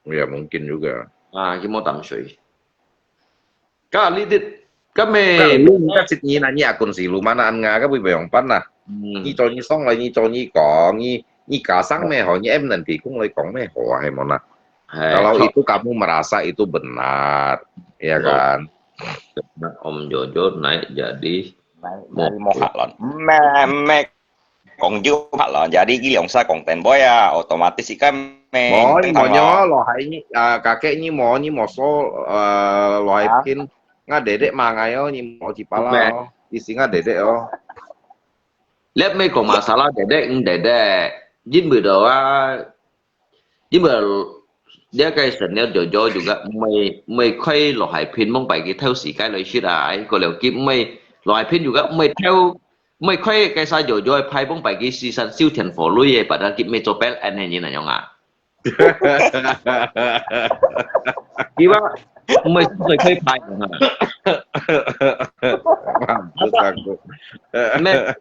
Ya, mungkin juga. Ah, ki mo tam shui. Ka litit, kami. Ka lu ka sit ni na ni akun si lu mana an nga ka bui bayong pan na. Hmm. Ni cho ni song lai, ni cho ni kong, ni, ni ka sang me ho, ni em nan ti kung lai kong me ho, hai mo na. Hai, kalau itu kamu merasa itu benar, ya kan? Om Jojo naik jadi, naik jadi mo ha lon. Me, me, kong ju ha lon. Jadi ki liang sa kong ten boy ah, otomatis ikan me. Mo, mo nyo, lo hai ni, ah, kakek ni mo, ni mo so, eh, lo hai pin. Nga dedek ma ngai oh, ni mo ci pala oh. Isi nga dedek oh. Let me kong masalah dedek, ng dedek. Jin bui do ah, 因為這個神了舅舅就講，毋會，毋會開落海片，望擺佢偷時間來食啊，哎，過了佢毋會，落海片就講，毋會偷，毋會開該儕舅舅个牌，望擺佢時常收田火雷个，把他佢咩做bel，恁樣人恁樣啊。佢話，毋會，毋會開牌啊。takut. Meh,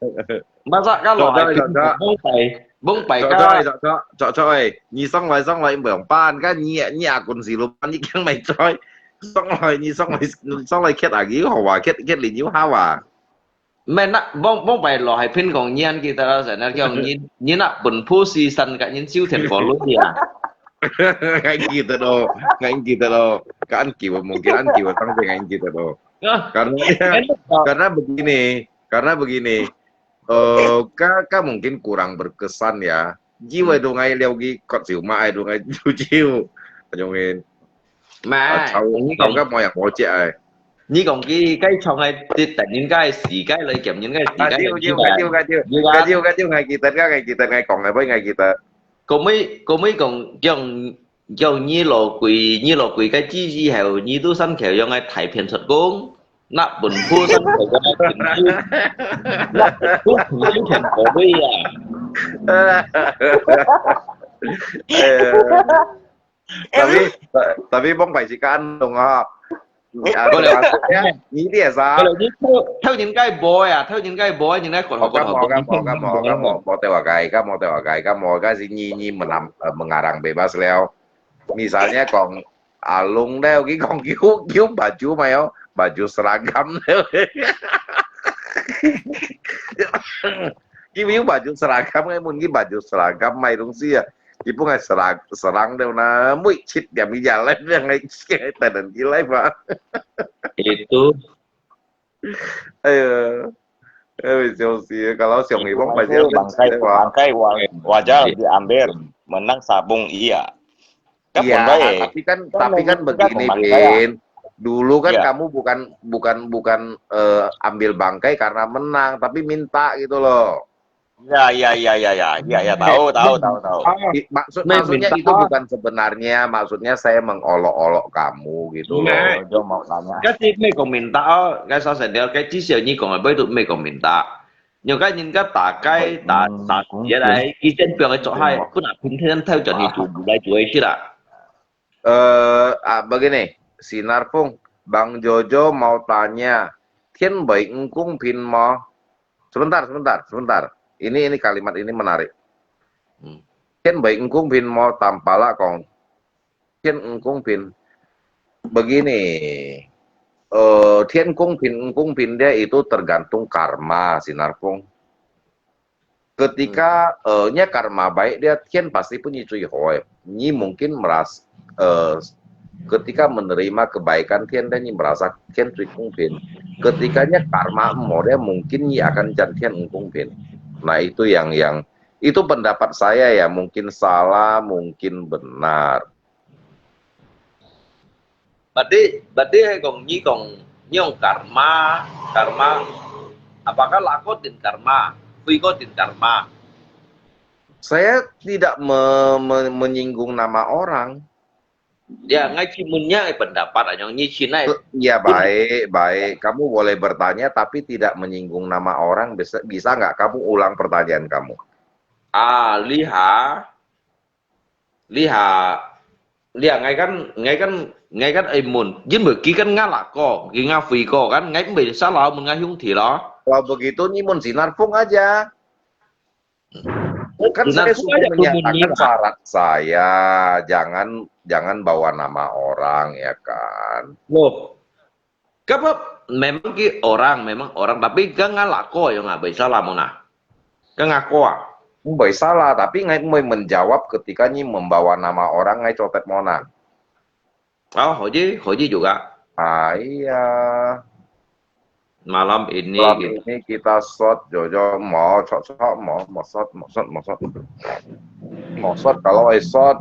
masa kalau 做，做，做，做。Bông Pai, Bông Pai 做，做，做，做，做，做，哎，你上來，上來，毋用辦，看你，你阿公是老闆，你驚沒在？上來，你上來，上來，get啊，你好啊，get，get你就好啊。Meh nak, Bông, Bông Pai lo hai pin kong nyan kita lah, sana kong nyin, nyin nak pun pusi san ka nyin siu thian ko lu ya. Ngai kita do, ngai kita do. Kan kiwa mungkin an kiwa tang ngai kita do. Karena, karena begini, karena begini, eh, ka, ka mungkin kurang berkesan ya. Jiwa do ngai liau gi kot siu ma ai do ngai ju jiu. Ayongin. Meh, chau, chau ka mo ya mo che ai. 你講佢該唱个，突然間个時間來，突然間个時間來，啊，對，對，對，對，對，對，對，對，對，ngai kita ka, ngai kita ngai kong ngai boy ngai kita. 講尾，講尾講，用，用你老貴，你老貴个知識後，你都生口用个大片出工，那本土生口个本土，那本土全部都一樣。哎呀。Tapi, tapi Bông Pai si kan dong ha. Ya, boleh. Maksudnya, ni dia sa. Kalau ni tahu, tahu ni kai boy ya, tahu ni kai boy, ni kai kot. Oka mo, oka mo, oka mo, oka mo, mo te wa kai, ka mo te wa kai, ka mo ka si ni, ni menam, eh, mengarang bebas liao. Misalnya kong Alung liao, ki kong kiu, kiu baju mai yo, baju seragam liao. Kiu, kiu baju seragam, ngai mun ki baju seragam mai dong si ya. Kiu pun ngai serag-, serang liao na, mui chit diam ki jalan, ngai, ngai, tanan ki lai pa. Itu. Ayo. Eh, 笑死了。Kalau 上一幫 Itu 白相 bangkai, bangkai wa-, wajar diambil, menang sabung iya. Kan Iya, bangkai. Tapi kan, Kan tapi kan memang kita begini, bangkai, ya. Bin. Dulu kan Iya. kamu bukan, bukan, bukan, eh, ambil bangkai karena menang, tapi minta gitu loh. Ya, ya, ya, ya, ya, ya, ya, tahu, tahu, tahu, tahu. Ah, I-, maksud, maksudnya minta. Itu bukan sebenarnya, maksudnya saya mengolok-olok kamu gitu loh. Nah, Jojo mau tanya. Kasi 咩講 minta 哦，該啥事了，該至少你講个背都咩講 minta。有个人家大概打，嗯，打，嗯，打起來，嗯。以前放个做下，嗯。本來天天偷轉去做，啊。來做一些啦。 Eh, ah, begini, Sinar Pung, Bang Jojo mau tanya, 天北五公平吗？ Sebentar, sebentar, sebentar. Ini, ini kalimat ini menarik. Hmm. 天北五公平吗？Tampalak kong. 天五公平. Begini, eh, 天公平、五公平 dia itu tergantung karma, Sinar Pung. Ketika, eh, nya karma baik dia, 天 pasti pun ni cui hoi. Ni mungkin meras-, eh, ketika menerima kebaikan 天 dia ni merasa 天 cui 公平. Ketika nya karma mo dia, mungkin ni akan 占天 五公平. Nah, itu yang, yang, itu pendapat saya ya, mungkin salah, mungkin benar. Berarti, berarti hai kong, ni kong, ni kong karma, karma, apakah lako din karma, fui ko din karma? Saya tidak me-, me-, menyinggung nama orang. Ya, ngai cuma nya pendapat aja, ni Cina. Ya, baik, baik. Kamu boleh bertanya, tapi tidak menyinggung nama orang. Bisa, bisa nggak kamu ulang pertanyaan kamu? Ah, lihat. Lihat, lihat, ngai kan, ngai kan, ngai kan ai mun, jin bơ ki kan nga lako, ki nga fui ko kan, ngai mbe sa lao mun nga hiung thi lo. Kalau begitu, ni mun Sinar Pung aja. Kan Sinar saya Pung sudah aja mun ni menyatakan lah. Syarat saya, jangan, jangan bawa nama orang, ya kan? Loh, Kapa memang ki orang, memang orang, tapi ka nga lako yo nga bai salah mo na. Ka nga ko ah. Bai salah, tapi ngai mui menjawab ketika ni membawa nama orang ngai cotet mo na. Oh, hoji, hoji juga. Ah, iya. Malam ini Malam kita ini kita shot, Jojo, mo, shot, shot, mo, mo, shot, mo, shot, mo, shot. Mo, shot, kalau ai shot,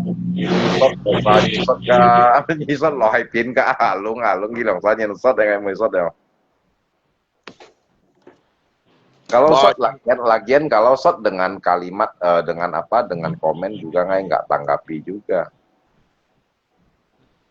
shot, shot, shot ka, ni shot lo hai pin ka, alung, alung, ki long sa nyen shot, yang ai mui shot ya. Kalau shot lagian, lagian kalau shot dengan kalimat, eh, dengan apa, dengan komen juga ngai nggak tanggapi juga.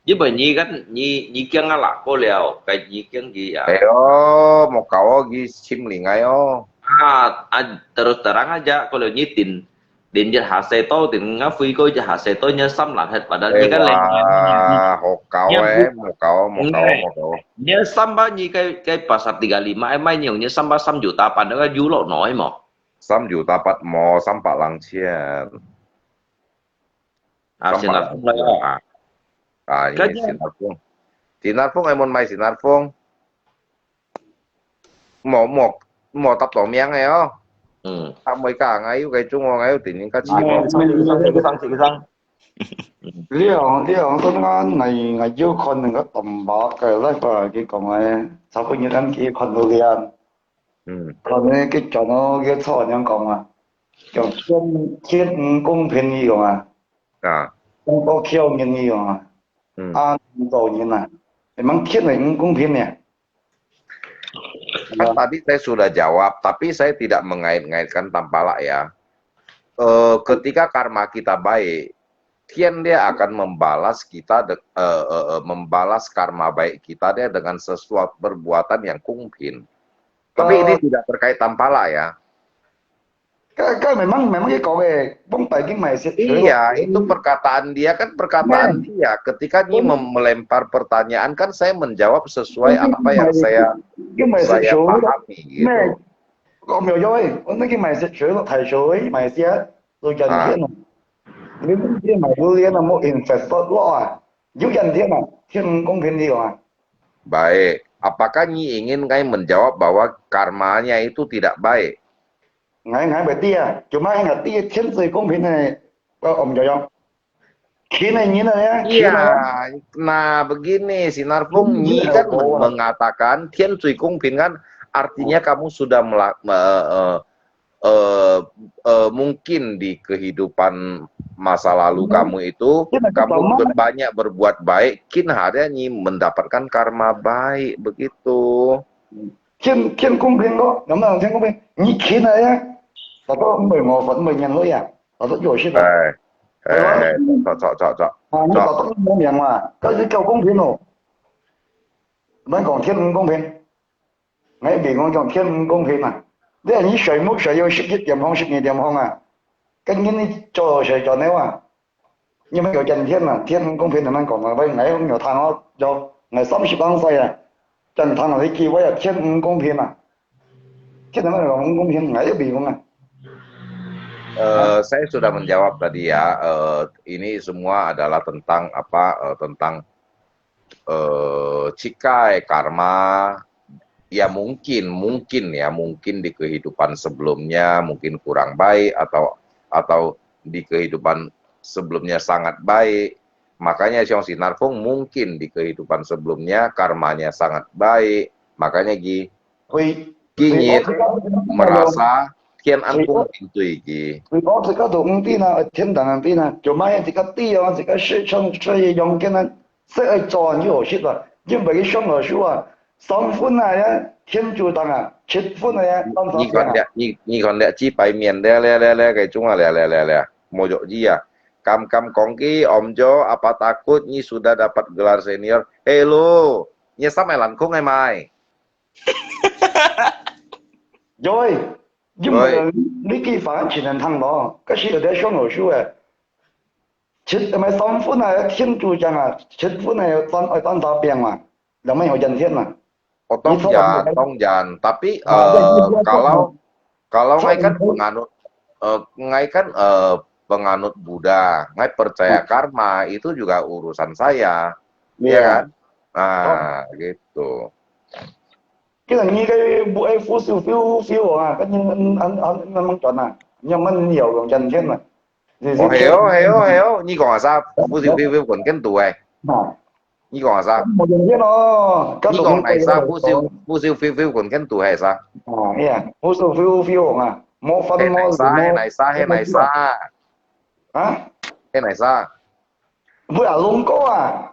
Ji bai ni kan, ni, ni kiang lah ko liao, kai ni kiang ki ya. Ayo, mau kau gi sim lingai oh. Ah, ah, terus terang aja, kalau ni tin, tin je hase to, tin nga fui ko je hase to, nya sam lah het, padahal ni kan leng. Wah, hok Kau eh, mau kau, mau kau, mau kau. Nya sampai ni ke, ke pasar tiga lima, eh, mai ni, nya sampai 三九大八 na, ka yulok noi mo. 三九大八 mo, 三八零千. Ah, 三八 sinar phung lah ya. Ah, ah, ini sinar phung. Sinar phung, ai mun mai sinar phung. Mo, mo, mo tap to miang eh oh. Hmm. Tap mo ka ngai yu kai chung ngai yu tin ka chi mo. Sang, sang, sang. 你講，你講，當然，我，我有看那個東北个，那個佢講个，差不多佢看到這樣。嗯。可能佢轉到佢錯樣講啊，講天，天毋公平佢講啊，啊。講到橋面佢講啊，嗯。啊，做人啊，你們天會毋公平呢？ Kan tadi saya sudah jawab, tapi saya tidak mengait-ngaitkan tampalak ya. Eh, ketika karma kita baik, 天 dia akan membalas kita de- eh, eh, eh, membalas karma baik kita dia dengan sesuatu perbuatan yang 公平. Tapi ini tidak terkait tampalak ya. Kan, kan memang, memang kau eh, pun baik mai se. Iya, itu perkataan dia kan perkataan dia. Ketika ni mem- melempar pertanyaan kan saya menjawab sesuai apa yang saya, saya pahami gitu. 我沒有，我那個買是全部太少，買些都人天了。你們這買榴蓮啊，莫 invest 落啊，有人天啊，天公平的啊。 Baik, apakah 你 ingin saya menjawab bahwa karmanya itu tidak baik? Ngai, ngai 毋知啊，做麼个知天最公平个，呃，毋知啊。天个人啊，天啊。Iya, nah begini, Sinar Phung, 你 kan mengatakan 天最公平 kan, artinya kamu sudah mela- me- eh, eh, eh, mungkin di kehidupan masa lalu kamu itu, kamu ber- banyak berbuat baik, kin ada 你 mendapatkan karma baik, begitu. 天，天公平个，有沒有天公平？你天个呀，大家毋會餓飯，毋會眼淚呀，大家有食个。哎，哎，著，著，著，著，啊，你大家無命嘛，該係叫公平咯。咱講天毋公平，𠊎袂講講天毋公平啊。你看你睡目睡有十一點鐘、十二點鐘啊，跟你做睡做孬啊。 你們有人天嘛？天公平，你們講嘛，喂，𠊎有聽哦，有，𠊎三十零歲啊，正聽到你句話啊，天公平嘛。天哪，哪有公平，𠊎又袂講啊。Eh, saya sudah menjawab tadi ya. Eh, ini semua adalah tentang apa? Eh, tentang eh, 自家个 karma, ya mungkin, mungkin ya, mungkin di kehidupan sebelumnya mungkin kurang baik atau, atau di kehidupan sebelumnya sangat baik. Makanya 像 Sinar Phung mungkin di kehidupan sebelumnya karmanya sangat baik. Makanya 佢，佢 merasa 天 恁公平對佢。佢講自家都毋知啊，天堂毋知啊，做麼个自家知啊，自家識唱，識用緊啊， 識愛做你好食啊，因為佢上老師啊，三分啊，天主堂啊，七分啊，當當啊。你看這，你，你看這，幾百面，這，這，這，這，該種啊，這，這，這，這，無容易啊。Kam-kam kongki, Om Jo, apa takut, 你 sudah dapat gelar senior. Hello, 你三个人講个咩？Joy, 因為你幾番前人聽咯，可是有啲上老師誒。 七，毋係三分啊，天主堂啊，七分啊，愛當，愛當打餅嘛，兩面有人天嘛。哦，當然，當然。Tapi, eh, kalau, kalau ngai kan penganut, eh, ngai kan, eh, penganut Buddha, ngai percaya karma, itu juga urusan saya. Ya kan? Nah, gitu. 今日你个不愛付出 feel feel 啊，跟你，嗯，嗯，嗯，嗯，轉啊，你們有用人天嘛？ 哦，係哦，係哦，係哦，你講下啥？付出 feel feel 滾更多誒。啊。你講下啥？無用電咯，你講哪啥？付出，付出 feel feel 滾更多係啥？啊，呀，付出 feel feel 啊，無飯無。係哪啥？係哪啥？係哪啥？啊？係哪啥？不要弄過啊！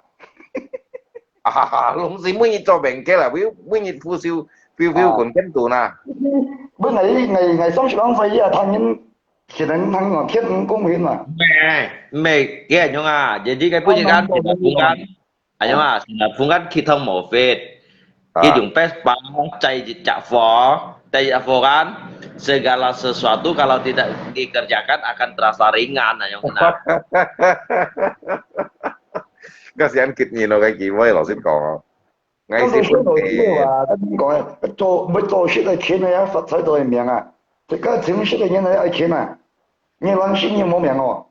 啊，弄死每日做餅嘅啦，每，每日付出 feel feel 滾更多啦。本來，𠊎，𠊎三十零歲啊，聽人 現在人講天毋公平嘛。毋係，毋係，佢係樣啊，jadi佢本身間，佢就本間，係樣啊，佢本間佢通無fit，佢用best buy，載一隻貨，載一隻貨kan，segala sesuatu kalau tidak dikerjakan akan terasa ringan，係樣啊。該時間給你咯，該機會，老實講哦。𠊎係分你。啊，你講个，做，要做事个錢个，發財做个命啊。這个真實个人个愛錢啊。你亂信，你無命哦。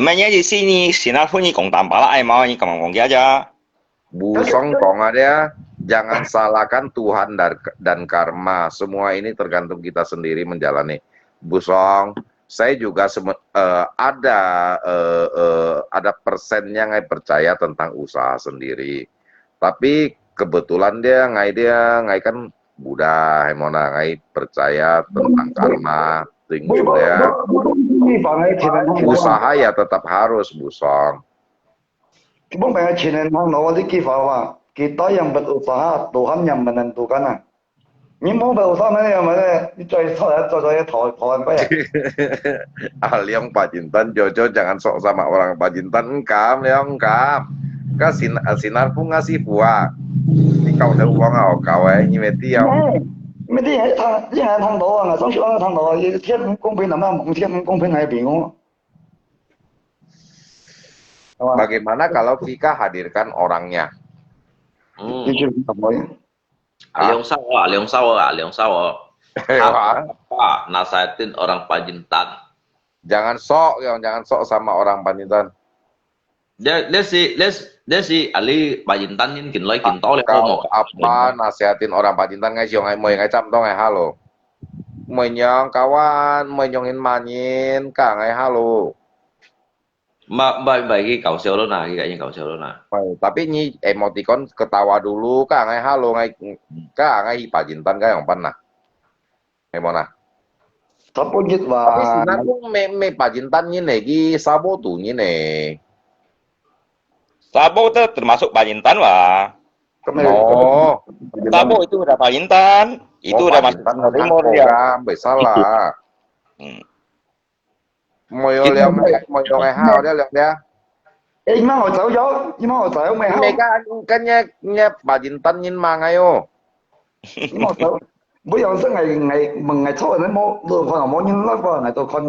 Manya di sini, sinapu ni kong tampala ay mau ni kamang kong kiaja. Busong kong ada, jangan salahkan Tuhan dan, dan karma. Semua ini tergantung kita sendiri menjalani. Busong, saya juga seme- eh, ada eh, eh, ada persennya ngai percaya tentang usaha sendiri. Tapi kebetulan dia ngai dia ngai kan Buddha, hai mona ngai percaya tentang karma, tinggi dia. Usaha ya tetap harus, Busong. Kiban banyak chinen hang no, di kifa wa. Kita yang berusaha, Tuhan yang menentukan ah. Ni mau berusaha mana yang mana, ni cari salah, cari salah, tahu, tahu apa ya? 阿良白金丹，舅舅 jangan sok sama orang 白金丹，毋敢，了毋敢。該新，啊，新加坡啊，師傅啊，你搞成王啊，好搞欸，你咪知啊。你咪知，你還，你還聽到啊，上次我聽到啊，天公公平，那麼天公公平還比我。 Bagaimana kalau kita hadirkan orangnya? Hmm. Jujur, apa ya? Aliong sao, aliong sao, aliong sao. Apa, nasihatin orang Pajintan. Jangan sok, yang jangan sok sama orang Pajintan. Dia, dia si, dia, dia si ahli Pajintan nin kin loi kin tau le. Kau apa nasihatin orang Pajintan ngai siong ngai moi ngai cam tong ngai halo. Moi nyong kawan, moi nyong in manin, ka ngai halo. Ma, bai, bai, ki kau siau lo na, ki kau siau lo na. Bai, tapi ni emoticon ketawa dulu, ka ngai halo ngai, ka ngai hi Pajintan ka yang pan na. Hai mona. Tapi sinang kong me, me Pajintan ni ne, ki Sabo tu ni ne. Sabo tu termasuk Pajintan wa. Oh. Sabo itu udah Pajintan, itu udah masuk Timor dia. Bai salah. Hmm. 無有了，無有了，好了，了了。哎，你們好早有，你們好早有沒有？你看，跟人家，人家把人當人罵哎喲。你們好早，不要說𠊎，𠊎，問𠊎錯，你無，你看無人live啊，𠊎都看，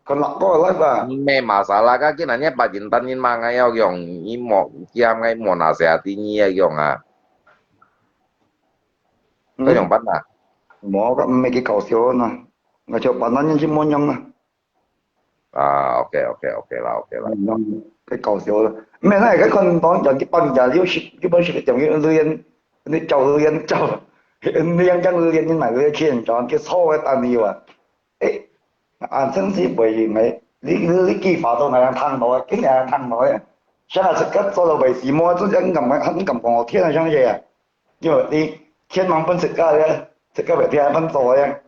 看六個live啊。沒masalah，該今日人家把人當人罵哎喲，用，你莫，佢喊𠊎莫拿下第二个用啊。該樣辦啊？無，該毋係佢搞笑呢，𠊎就把那人去莫用啊。 啊，OK，OK，OK啦，OK啦。嗯，該搞笑了。毋係，該看當然一般人有識，一般識个點个留言，你叫留言叫，你樣樣留言，你買留言去，你叫佢錯个單位啊。誒，啊，真是袂用个，你，你，你句話都那樣聽到啊，竟然聽到啊。像啊，自家做到袂死，無，做人敢，敢講我天啊，像這啊。 因為你天網分自家个，自家袂聽分做个。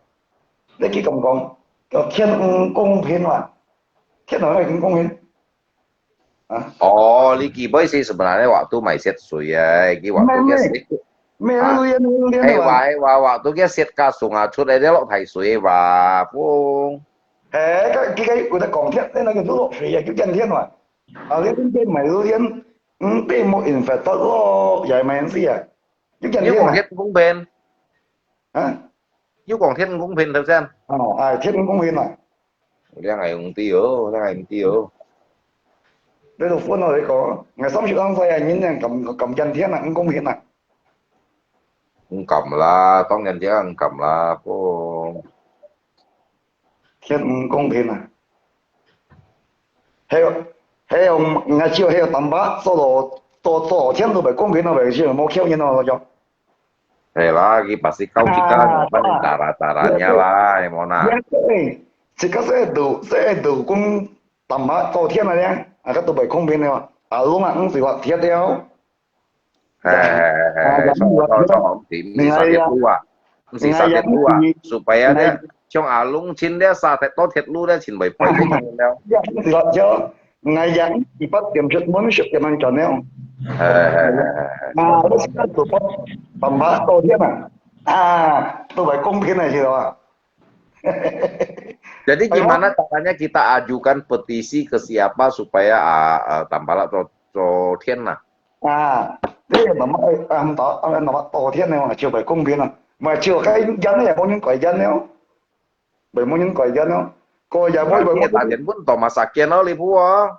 你去講講，叫天毋公平嘛？天哪會毋公平？啊？哦，你基本是sebenarnya waktu mai set水啊，佢waktu佢set。咩咩，咩留言，留言嘛。係哇，係哇，waktu佢set kasung啊，出來了落大水哇，風。誒，佢，佢，佢有得講天，你那個落水啊，就見天嘛。啊，你今天買留言，嗯，被莫infect到咯，也係買事啊。 有講天毋公平？啊？有講天毋公平，頭先？哦，哎，天毋公平啊！這樣還毋對哦，這樣還毋對哦。你都分我來講，𠊎三十零歲啊，人人敢，敢見天啊，毋公平啊！毋敢啦，當然這樣毋敢啦，哦。 天毋公平啊！還有，還有，𠊎就還有坦白，做到，做，做天都袂公平咯，袂就無扣人咯，就。係啦，佢pasti kau kita，啊，反正打啦，打啦，呀啦，係無啦。呀，對，自家係都，係都講坦白做天啊，啊，佢都袂公平咯，啊，攏啊，毋係話天了。 係，係，係，係，係，錯，錯，錯，毋係，毋係殺鐵路啊，毋係殺鐵路啊，supaya咧，像阿龍親咧，殺忒多鐵路咧，親會敗个了。呀，毋係話就，𠊎也一百點出門，十點半轉了。係，係，係，係，係。啊，我現在做辦法到天啊，啊，都會公平个，知道吧？Jadi gimana caranya kita ajukan petisi ke siapa supaya, ah, ah, Tampalak to, to天啊？ 啊，你慢慢，啊，毋到，啊，那麼多天呢，就會公平了。嘛，就該人呢，也無人改人了，袂無人改人了。個也無，會無人。打電話到嘛，殺見咯，你不哦？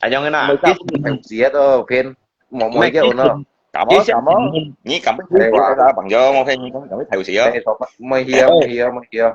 啊，樣个啦，你頭先个都偏，無，無一个有喏。Kamu, kamu, ni kamu Eh, ko ada bang jo mo pen ni kamu kamu tahu sih yo. 哎，说吧，没有，没有，没有。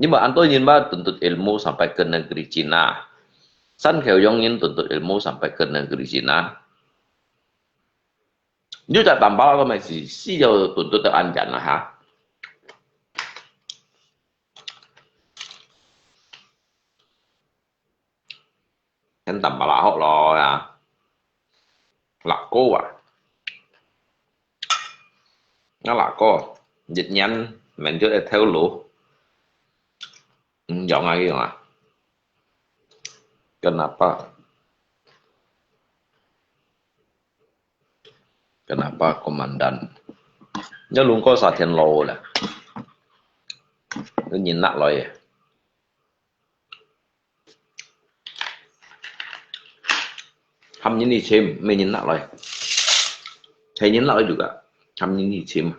因為恁多人話 tuntut ilmu sampai ke negeri Cina，山口洋人 tuntut ilmu sampai ke negeri Cina。你在丹巴拉个咪係需要 tuntut 到恁樣啊哈？ Kan tambah lahok lo ya. Lako ah. Nga lako, jit nyan, menjut e theu lo. Hmm, yong ah, yong ah. Kenapa? Kenapa komandan? Nya lungko sa thian lo lah. Nyin nak loi. Ham nyin ni chim, me nyin nak loi. Hay nyin nak loi juga. Ham nyin ni chim.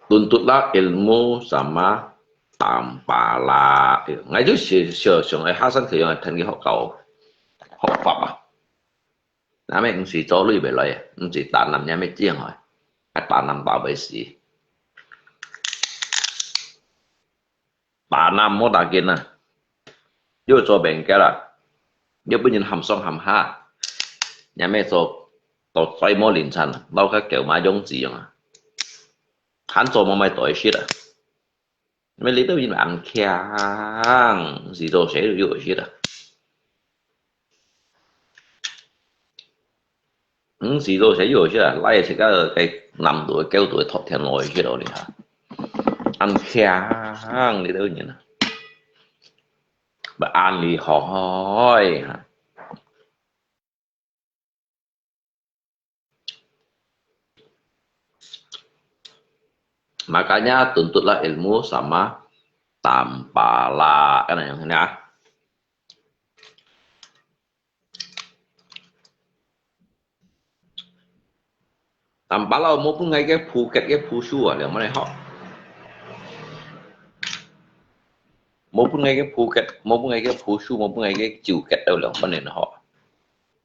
Tuntutlah ilmu sama tampala. Ngai tu si sio siong ai hasan ke yong tan ki hok kau. Hok pap ah. Namai 毋係做鐳會來，毋係打男人乜正來，係打男打會死。打男莫打緊啊！又做變个啦，又分人喊上喊下，也乜做到最無靈產，老个狗馬用子用啊，還做無買袋食啊！ Melihat tu ini angkiang, si tu saya juga sih dah. Hmm, si tu saya juga sih dah. Lai cakap kayak enam tu, kau tu top ten lo sih dah ni ha. Angkiang ni tu ni. Ba an li hoi ha. Makanya tuntutlah ilmu sama tampala. Kan yang ini ah. Tampala 無分𠊎个Phuket个Phu Shu啊，了麼个好？無分𠊎个Phuket，無分𠊎个Phu Shu，無分𠊎个Phuket了，了麼个好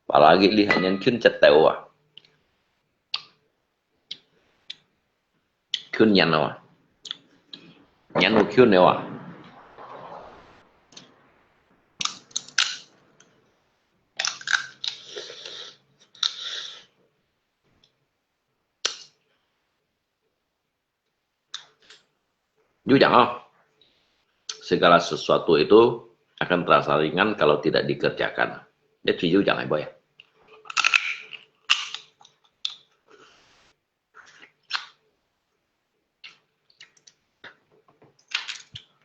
？Apalagi 你還能近接到啊。 近年了啊，年都近了啊。Yuk Jang oh, segala sesuatu itu akan terasa ringan kalau tidak dikerjakan. Jadi Yuk Jang ai boy.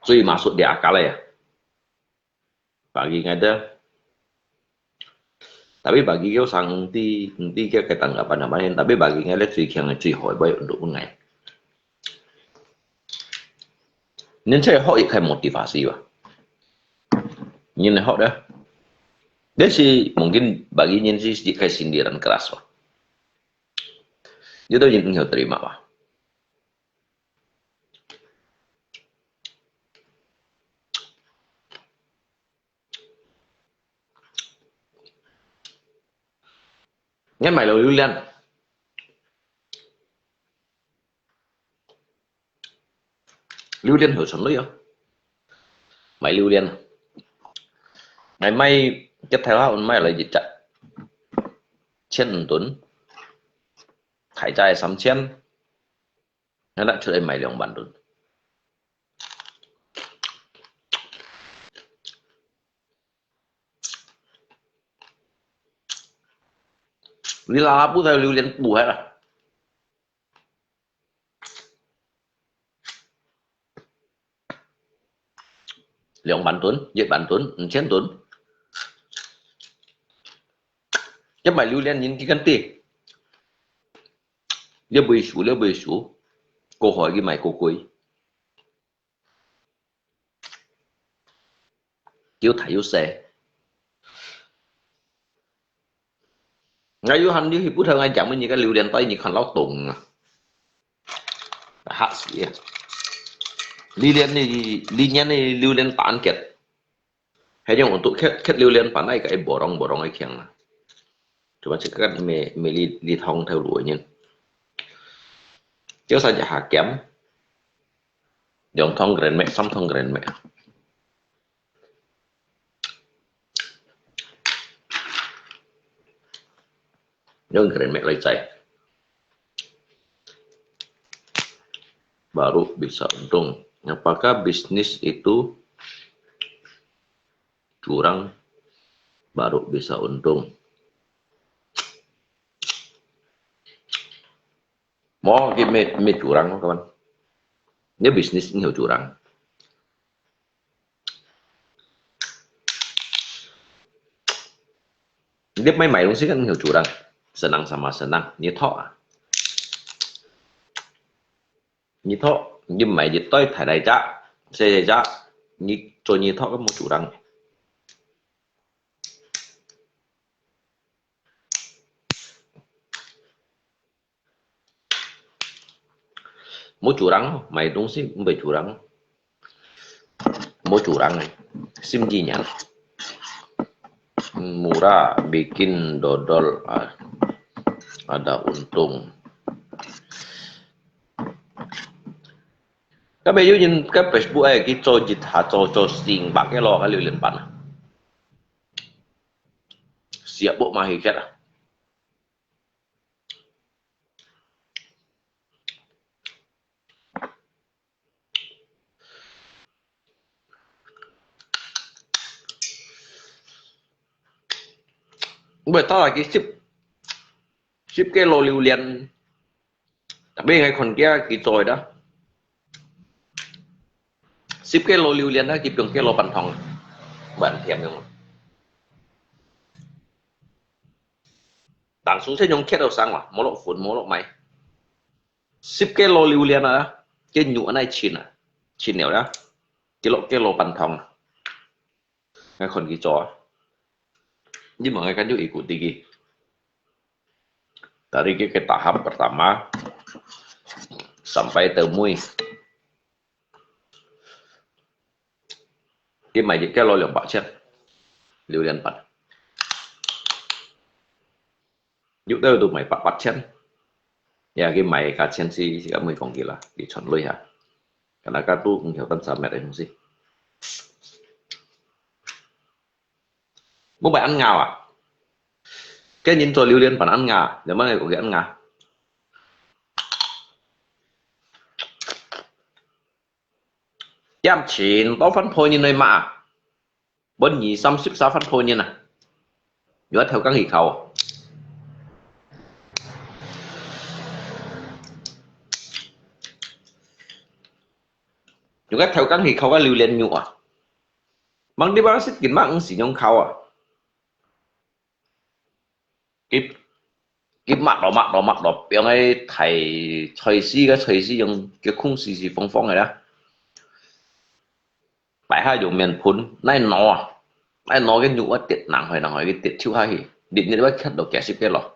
最masuk di akal ya. Bagi ngada. Tapi bagi kau sang enti, enti kau kata nggak pandang lain. Tapi bagi ngada 最強个最好个 untuk ngai. 人才學一個 motivasi 吧。人來學的，但是 mungkin bagi 人是一個 sindiran keras 吧。 Itu yang engkau terima bah. Ngai 買了榴槤。 榴槤好賺鐳哦。買榴槤，買買，吉台灣買來一隻，千五噸，大隻三千，那出來賣兩萬噸。你拉布在榴槤補下啦。 兩萬噸、一萬噸、五千噸。一買榴槤人去跟地，一尾數，一尾數，過海去買過貴。又大又細。 𠊎有閒你去不頭𠊎講你个榴槤帶你看老凍啊。嚇死啊！榴槤你，榴槤你榴槤打結，還用我都刻刻榴槤把那個一波浪波浪个強啊。就把這個沒沒力力通頭路个人。有三隻下減，兩桶Grand Max，三桶Grand Max。用Grand Max來載。Baru bisa untung. Apakah bisnis itu curang baru bisa untung? Mo, cái mê, mê curang, kawan. Ini bisnis ini curang. Dia mai mai 東西 kan 有主人，senang sama senang，你討啊，你討，你買一堆大大隻、細細隻，你做你討，無主人。 無主人，買東西毋會主人，無主人，心機娘。Murah, bikin dodol, ada untung。今日有人个Facebook哎，去做一下做做四五百个咯，个榴槤粄啊，食不嘛去吃啊。 Buat tak lagi sip, sip kilo 榴槤，tapi ngai 看佢佢做个，sip kilo 榴槤啊，佢放 kilo 半糖，還甜个。當初先用切到生哇，無落粉，無落米。十 kilo 榴槤啊，佢肉安尼切啊，切了啦，佢落 kilo 半糖啊。 Ngai 看佢做啊。你問𠊎感覺ikut佢。Dari kita tahap pertama sampai temui，佢買一 kilo 兩百千，榴槤粄。有兜都買八百千，呀，佢買價錢係，係咁樣講佢啦，佢傳落下。 Karena katu 毋曉得啥物个東西。Mô bai ăn ngà à? Cái人做榴槤粄 ăn ngà, zaman này có cái ăn ngà. Tiêm chín, tao phân phối như này mà. Bốn nhị xăm xíp xa phân phối như nè. Nhớ theo các hì khẩu. Nhớ theo các hì khẩu cái 榴槤 nhũ à. Mang đi bác xích kín mắc ứng sĩ nhông khẩu à. Kịp, kịp mắc đó, mắc đó, mắc đó. Biang cái thầy, thầy sĩ, cái thầy sĩ dùng cái khung xì xì phong phong này đó. Bài ha dùng miền phun, nai nó, nai nó cái nhũ tiết nặng hỏi nặng hỏi cái tiết chịu ha hì. Điện như bác khát đồ kẻ ship cái lò.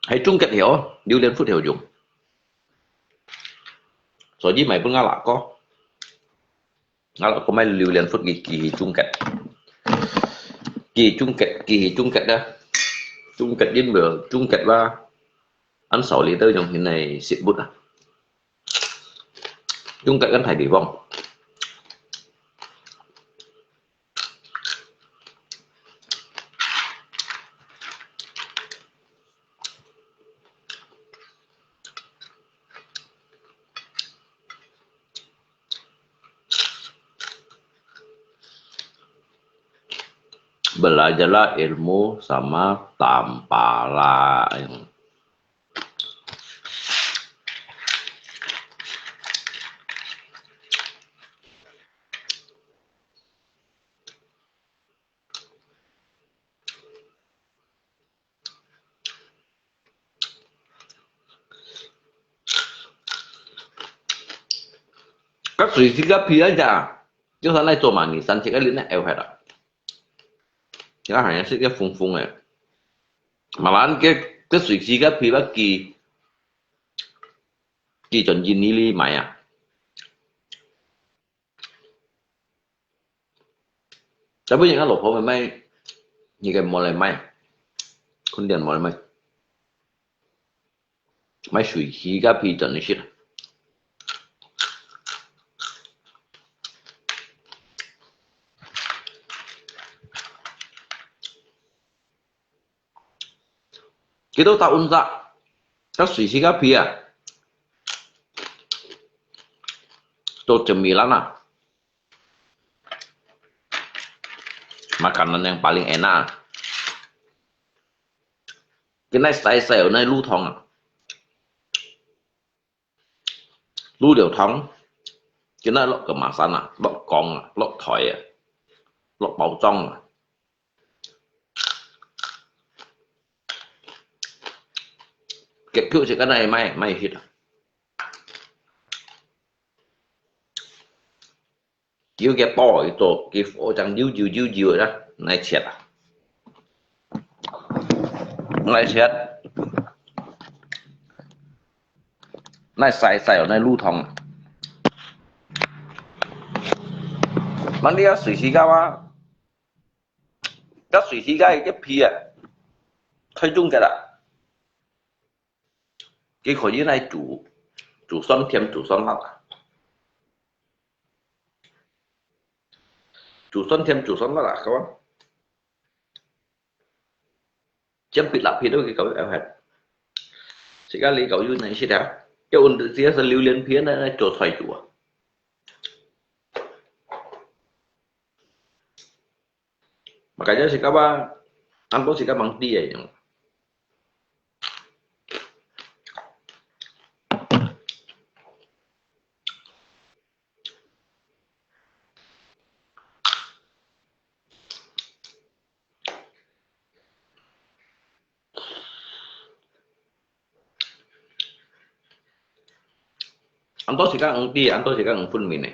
Hay chung kết hiểu, 榴槤 phút hiểu dùng. Rồi chứ mày bưng ngã lạ có. Ngã lạ có mày 榴槤 phút kỳ, kỳ chung kết. Kỳ chung kết, kỳ chung kết đó. Chung kết đến bữa, chung kết là ăn sáu lít tơ dùng thế này xịt bút à. Chung kết ăn thầy đi vòng. Belajarlah ilmu sama tampala. Các thầy sĩ các phi á chả, chúng ta này cho mà nghỉ sẵn thì cái lưỡi này eo phải đó. Cái hàng này sẽ cái phung phung này. Mà là cái, cái thầy sĩ các phi bác kỳ, kỳ chuẩn gì ní lý mày à. Tapi yang kalau phô mai mai, ni kan mulai mai. 訓練無買，買瑞士咖啡轉去食。幾多度溫差？該瑞士咖啡啊，都十米啦呐。Makanan yang paling enak. Cái này xài xài ở đây lu thong à. Lu liu thong. Cái này lọc kemasan à, lọc gong à, lọc thỏi à, lọc bao装à. Kẹt phiêu sẽ cái này mày, mày hít à. Kiểu cái bò cái tổ, cái phô chẳng diu diu diu diu đó, này chết à. Này chết. Này xài xài ở này lu thong. Mang đi á, Sui Sui Gao á. Các Sui Sui Gao cái phi à. Khai chung cái đã. Cái khỏi dưới này chủ, chủ son thêm chủ son lắm à. Chủ son thêm chủ son lắm à, các bạn. Chiếm bị lặp phi đâu cái cậu em hẹn. Sẽ các lý cậu dưới này sẽ đã. Cái ổn định sẽ lưu liên phiến này, này, chỗ xoay chủ à. Makanya sikap ba, anto sikap mang ti eh. Anto sikap ang ti, anto sikap ang pun mine.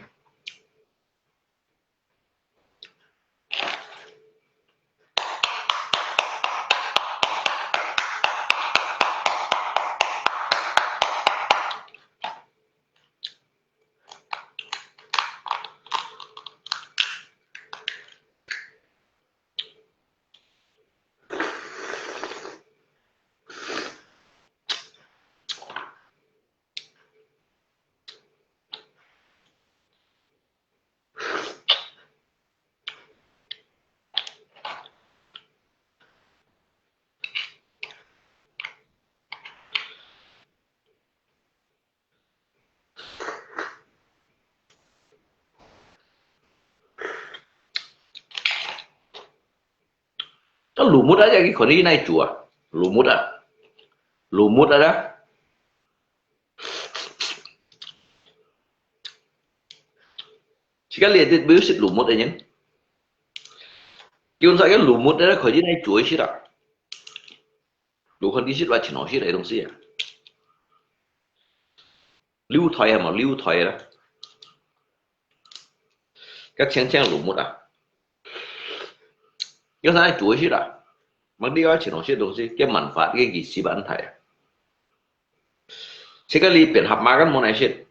Lumut aja ki khoni nai chua. Lumut a. Lumut ada. Sikali aja biu sit lumut aja. Kiun sa ke lumut ada khoni nai chua sira. Lu khon di sit wa chino sira dong sia. Liu thoi ha mo, liu thoi la. Ka cheng cheng lumut a. Yo sa nai chua sira. Mang di wa chino sit dong si, ke manfaat ke ki si ban thai. Sikali pet hap makan mo nai sit.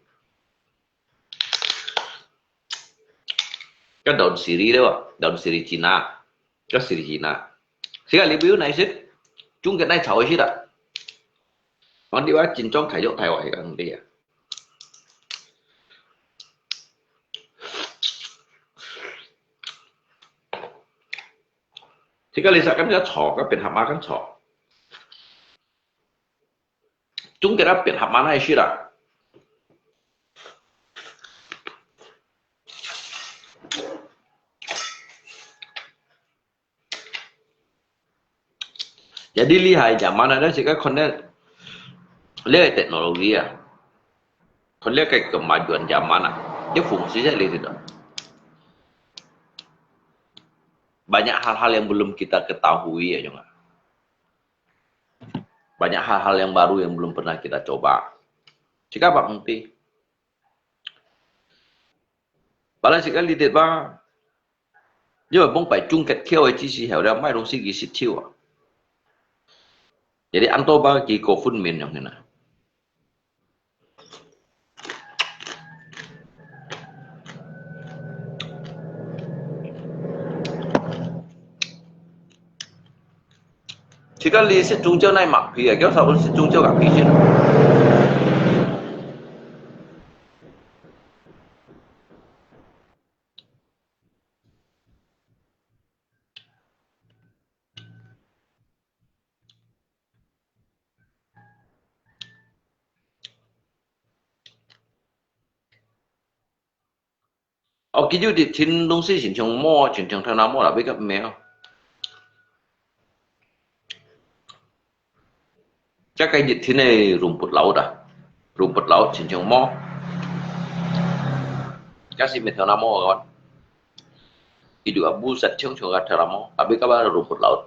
Ka daun siri le wa, daun siri Cina. Ka siri Cina. Sikali biu nai sit. Chung ke nai chao sit a. Mang di wa chin chong thai yo thai wa hi ka hong di a. Sikali sa kan ka chao, ka pet hap makan chao. Chung ke na pet hap makan nai sit a. Jadi lihai zaman ada sika khon le teknologi a. Khon le ke kemajuan zaman a. Dia fungsi saya lihat itu. Banyak hal-hal yang belum kita ketahui ya, Jong. Banyak hal-hal yang baru yang belum pernah kita coba. Sika apa ngerti? Pala sikali det ba. Yo bong pai chung ket keo ai chi si heo da mai dong si ki sit chiu a. Jadi anto ba ki ko fun min yong hina. 自家你食中招哪麥皮啊？叫啥物食中招个皮先？哦，佢就係聽東西親像無，親像頭那無啦，比較無。這个一聽个rumput laut啊，rumput laut親像無，這係無頭那無个。佢就話buset親像个頭那無，tapi kawan rumput laut。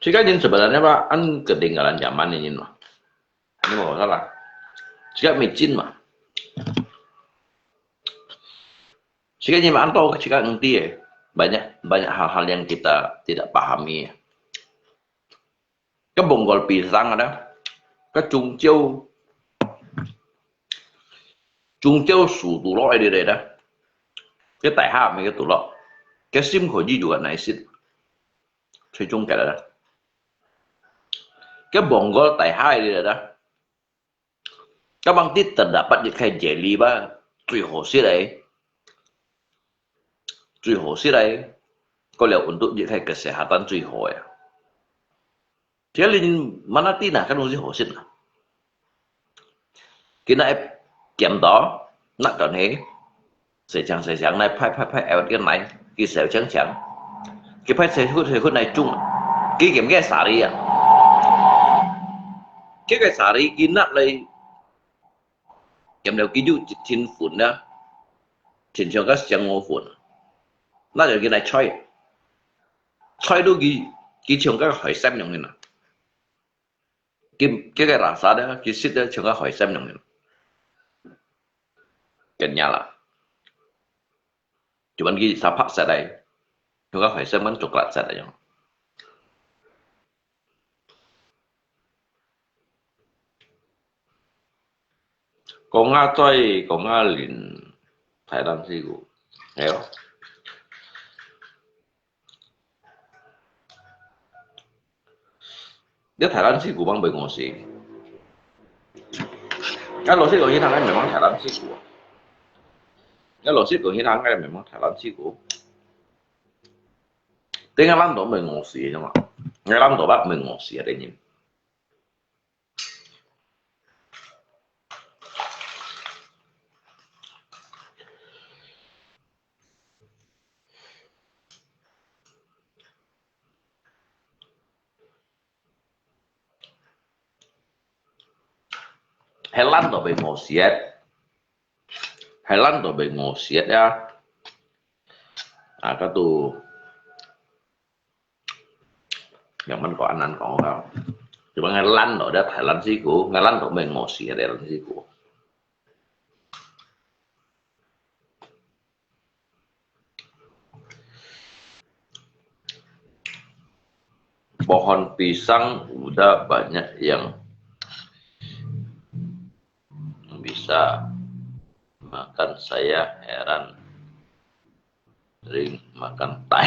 自家人sebenarnya吧，恁ketinggalan zaman个人嘛，你無salah，自家micin嘛，自家人嘛，恁多自家毋知个，banyak banyak hal-hal yang kita tidak pahami。 个Bonggol pisang ada，个中招，中招樹肚落个咧，个底下面个肚落，个心可以有个哪食，最中个啦。个Bonggol底下个咧，个mang啲terdapat一个jelly吧，最好食个。 最好食个，過了untuk一个kesehatan最好个。這裡mana啲哪个東西好食啊？佢那會鹹到，那當係，細長細長，那派派派，愛个奶，佢小強強，佢派細忽細忽那種，佢鹹个沙梨啊，佢个沙梨佢拿來 鹹了佢就一定粉啊，親像个香菇粉，那就佢來菜，菜到佢，佢像个海參樣个啦。佢，佢个rasa咧，佢食咧像个海參樣个，kenyal啦。就問佢啥白色个，像个海參跟coklat色个樣。 講啊嘴，講啊靈，Thailand師傅，係咯。你Thailand師傅幫佢講事。啊，老實講，佢通个memang Thailand師傅啊。啊，老實講，佢通个memang Thailand師傅。等下咱都毋會餓死个嘛，咱都毋會餓死个，等於。 係咱都毋會餓死个，係咱都毋會餓死个啊！啊，該都 樣般講恁難講啊。就講𠊎懶咯，這Thailand師傅，𠊎懶到毋會餓死个Thailand師傅。Pohon pisang udah banyak yang bisa makan, saya heran ring makan tai。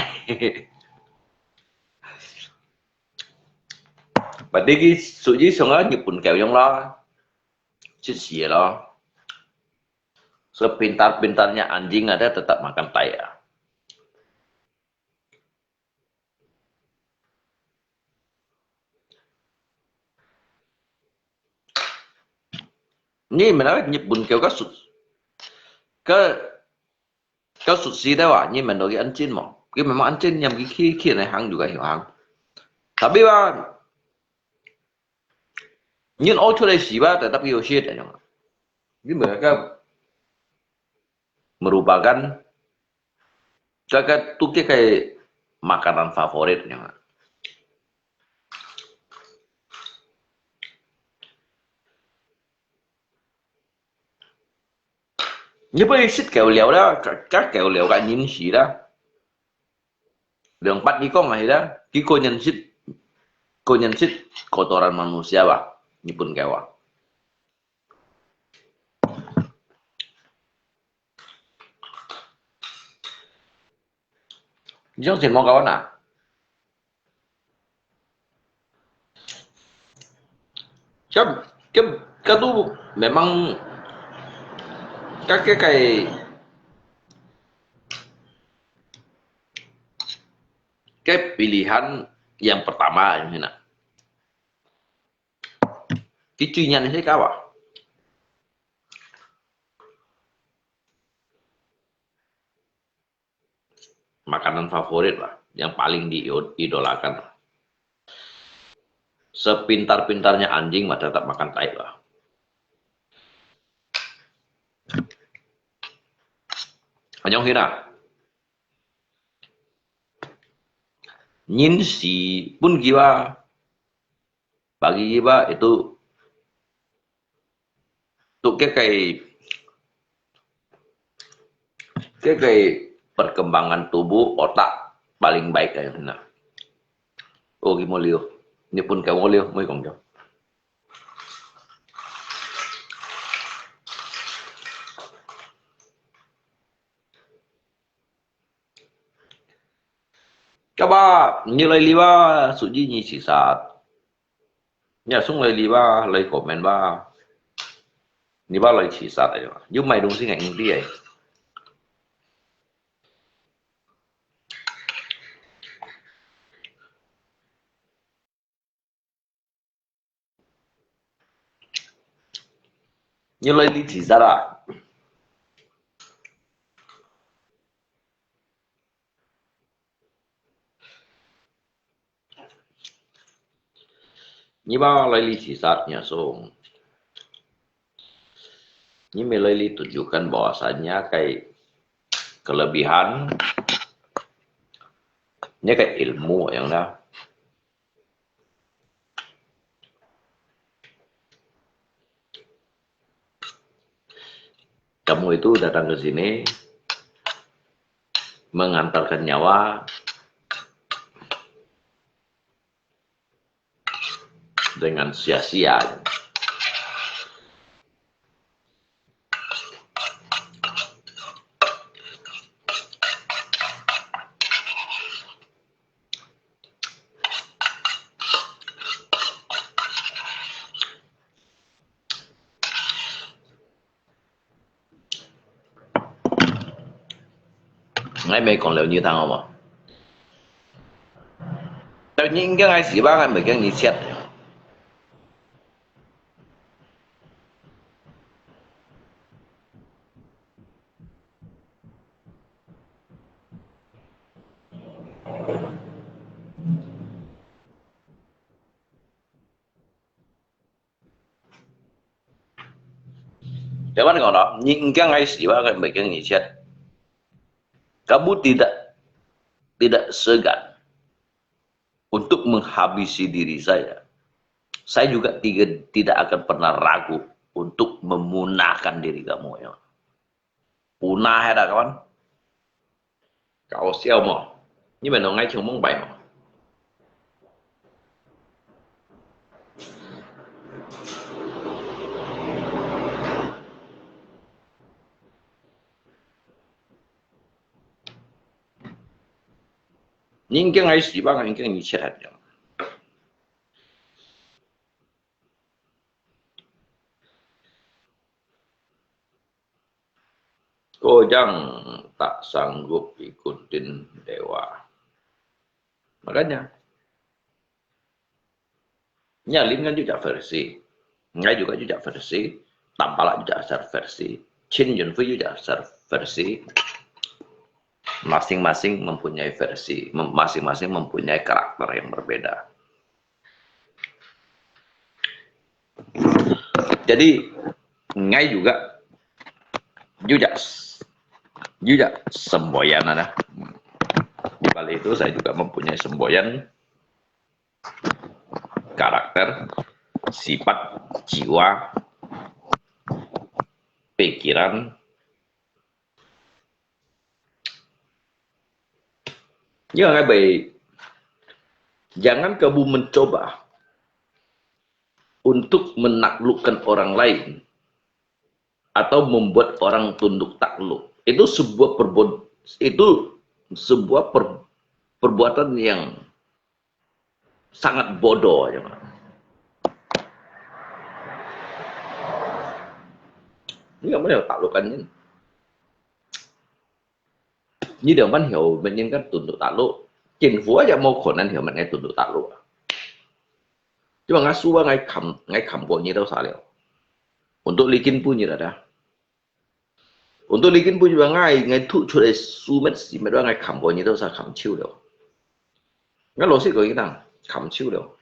Berarti佢屬於像啊日本狗樣咯，食屎个咯。所以pintar-pintarnya anjing ada tetap makan tai啊。 你毋係日本狗較熟，較，較熟悉个話，你問到佢恁真無？佢慢慢恁真，因為佢去，去人行就該行。Tapi吧，你屙出來屎吧，tetap有血，恁樣。你mereka merupakan，該个都个个makanan favorit，恁樣。你不能食狗料啦，个个狗料个人屎啦。 Liang pat ikong ahi dah, ki konyan sit, konyan sit kotoran manusia bah, Nipun kaya. Ni siyang sin mo kawan ah. Siya, ke, katu memang kake kai, ke pilihan yang pertama yang hina. Kicuinyan si kawa. Makanan favorit lah, yang paling diidolakan. Sepintar-pintarnya anjing mah tetap makan tai lah. Anyong hina. Nyin si pun kiwa. Bagi kiwa itu tu ke kai, ke kai perkembangan tubuh otak paling baik kaya na. Oh, gimo liu. Nipun kaya mo liu, mo ikong kaya. Kaba, ni lai liwa, suji ni sisat. Ni sung lai liwa, lai komen ba. Ni ba lai sisat ayo. Yu mai dong sing ing di ai. Ni lai li sisat ah. Ni ba lai li sisat ni sung. Ni mai lai li tunjukkan bahwasanya kai kelebihan, ni kai ilmu yang dah. Kamu itu datang ke sini mengantarkan nyawa dengan sia-sia. Ngai mai kong liu ni tang hau ma? Tapi ni inga ngai si ba ngai mai keng ni chat. Kawan ngau no, ni inga ngai si ba ngai mai keng ni chat. Kamu tidak, tidak segan untuk menghabisi diri saya. Saya juga tidak, tidak akan pernah ragu untuk memunahkan diri kamu ya. Punah ya dah kawan. Kau siau mo. Ni mana ngai cuma mong bai mo. Ni keng ai si ba ngai keng ni chat ya. Kau jang tak sanggup ikutin dewa. Makanya, Nyalin kan juga versi. Ngai juga juga versi. Tampalak juga asal versi. Chin Yunfei juga asal versi. Masing-masing mempunyai versi, mem- masing-masing mempunyai karakter yang berbeda. Jadi, ngai juga, juga, juga semboyan ada. Di balik itu saya juga mempunyai semboyan karakter, sifat, jiwa, pikiran. Ya, ngai bai, jangan kamu mencoba untuk menaklukkan orang lain atau membuat orang tunduk takluk. Itu sebuah perbuat, itu sebuah per, perbuatan yang sangat bodoh ya. Ini kamu yang taklukkan ini. Ini dia kan hio menyin kan tunduk takluk. Chính phủ aja mau konan hio menyin tunduk takluk. Cuma ngasuwa ngai kam, ngai kam ko ni tau sa liao. Untuk likin pun ni ada. Untuk likin pun juga ngai, ngai thu chut ai su met si met wa ngai kam ko ni tau sa kam chiu liao. Ngai lo si ko ni tang, kam chiu liao.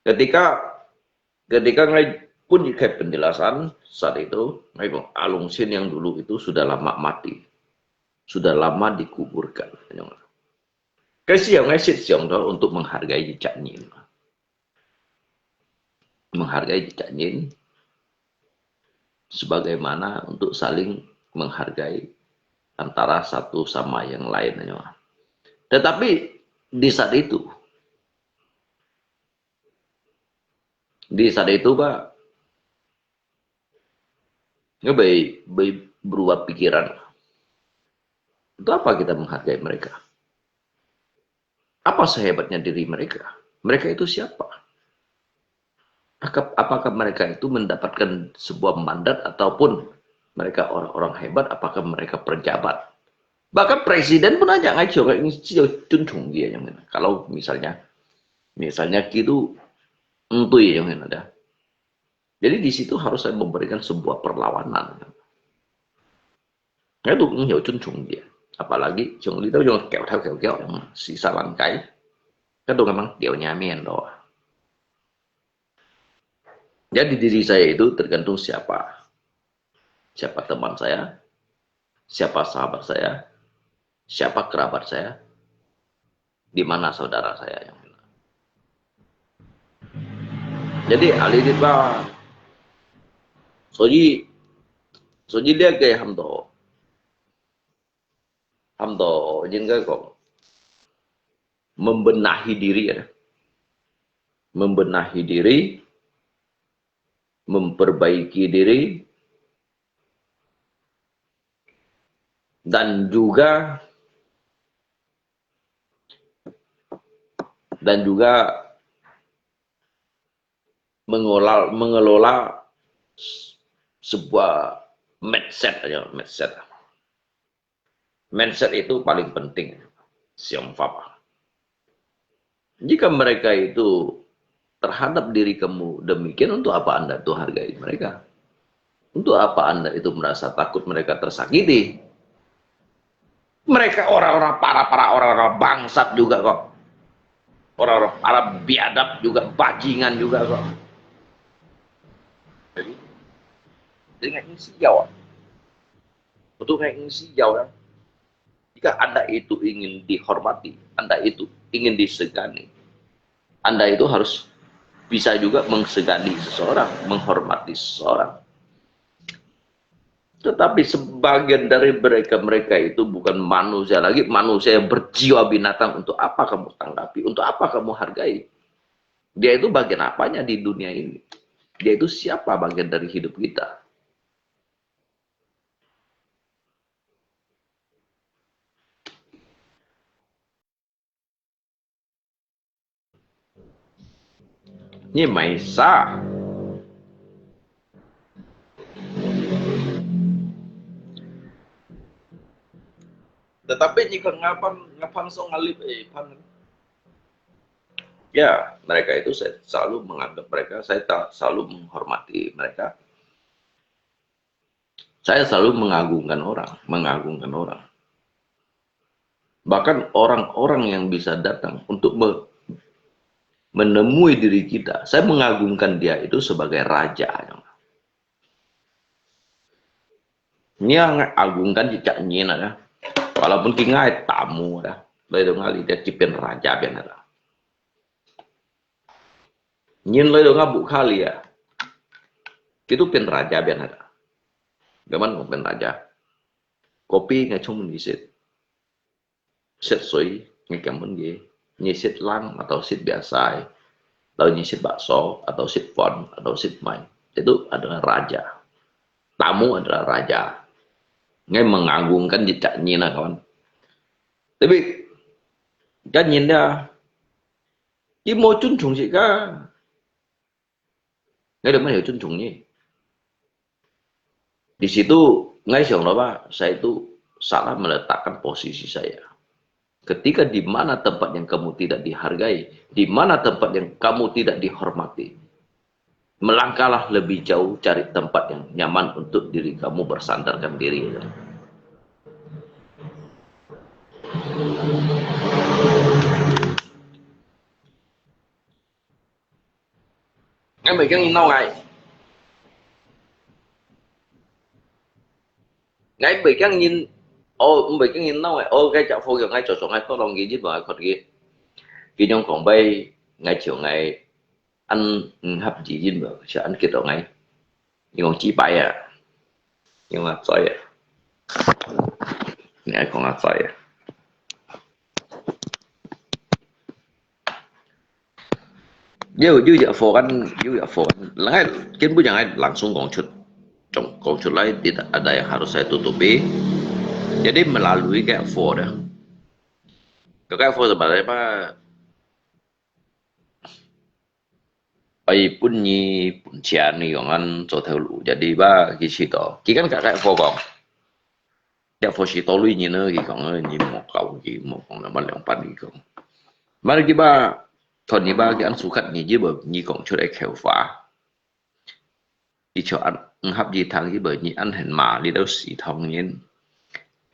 Ketika, ketika ngai pun ikai penjelasan saat itu, ngai kong Alung Sin yang dulu itu sudah lama mati, sudah lama dikuburkan. Kasi yang ngai sit siang tu untuk menghargai jejak nyin, menghargai jejak nyin, sebagaimana untuk saling menghargai antara satu sama yang lain. Tetapi di saat itu, di saat itu, Pak, ngai bai, bai berubah pikiran. Untuk apa kita menghargai mereka? Apa sehebatnya diri mereka? Mereka itu siapa? Apakah mereka itu mendapatkan sebuah mandat ataupun mereka orang-orang hebat, apakah mereka pejabat? Bahkan presiden pun aja ngai chiu ngai chiu chun chung ye yang. Kalau misalnya, misalnya gitu, entui yang ada. Jadi di situ harus saya memberikan sebuah perlawanan. Ngai tu ngiu chun chung ye. Apalagi chung li tau yung kiau tau kiau kiau yang sisa langkai. Kan tu memang kiau nyamin tu. Jadi diri saya itu tergantung siapa. Siapa teman saya, siapa sahabat saya, siapa kerabat saya, di mana saudara saya yang. Jadi ahli di ba, soji, soji dia ke ham to, ham to, jin ke kong membenahi diri ya, membenahi diri, memperbaiki diri, dan juga, dan juga mengelola, mengelola sebuah mindset aja, mindset. Mindset itu paling penting, 想法. Jika mereka itu terhadap diri kamu demikian, untuk apa Anda itu hargai mereka? Untuk apa Anda itu merasa takut mereka tersakiti? Mereka orang-orang para-para orang-orang bangsat juga kok. Orang-orang para biadab juga, bajingan juga kok. Jadi, dengan isi jawab. Untuk ngai isi jawab. Jika Anda itu ingin dihormati, Anda itu ingin disegani, Anda itu harus bisa juga mengsegani seseorang, menghormati seseorang. Tetapi sebagian dari mereka-mereka itu bukan manusia lagi, manusia yang berjiwa binatang. Untuk apa kamu tanggapi? Untuk apa kamu hargai? Dia itu bagian apanya di dunia ini? Dia itu siapa bagian dari hidup kita? 你买啥？Tetapi jika ngapang, ngapang song ngalip, eh, pan. Ya, mereka itu saya selalu menganggap mereka, saya tak selalu menghormati mereka. Saya selalu mengagungkan orang, mengagungkan orang. Bahkan orang-orang yang bisa datang untuk me-, menemui diri kita, saya mengagungkan dia itu sebagai raja. Ngiah ngai agungkan cicak nyin ada. Walaupun ki ngai tamu ada. Lai tu ngali dia ki pen raja pian ada. Nyin lai tu ngai bukha lia. Ki tu pen raja pian ada. Gaman kong pen raja. Kopi ngai chung ni sit. Set sui, ngai kiam pun ye. Nyi set lang atau set biasa, atau nyi set bakso, atau set fon, atau set mai. Itu adalah raja. Tamu adalah raja. Ngai mengagungkan cicak nyin lah, kawan. Tapi, kan nyin dia, ki mo chun chung sih ka. Ngai dah mana chun chung ni. Di situ, ngai siang apa, saya itu salah meletakkan posisi saya. Ketika di mana tempat yang kamu tidak dihargai, di mana tempat yang kamu tidak dihormati, melangkahlah lebih jauh cari tempat yang nyaman untuk diri kamu bersandarkan diri. Ngai mei kiang nyin nau ngai. Ngai mei kiang nyin, oh, mei kiang nyin nau ngai. Oh, ngai cak pho kiang ngai cok cok ngai tolong ki nyin bang ngai khot ki. Ki nyong kong bai ngai chiu ngai an, mm, hap ji nyin bang, sia an kit tau ngai. Nyi kong chi pai ya. Nyi kong a zoi ya. Nyi ai kong a zoi ya. Yo, yo ya fo kan, yo ya fo kan. Lang ai, kin bu yang ai langsung kong chut. Chong kong chut lai, tidak ada yang harus saya tutupi. Jadi melalui kayak fo dah. Kayak fo sebenarnya apa? Ai pun nyi pun chian ni kong an cho thau lu. Jadi ba ki si to. Ki kan kayak fo kong. Yak fo si to lui nyi ne ki kong, nyi mo kau ki mo kong na ma liang pan ki kong. Mari ki ba, thon nyi ba ki an sukat nyi ji ba nyi kong chut ai kheu fa. Ki cho an, ng hap ji thang ji ba nyi an hen ma li dau si thong nyin.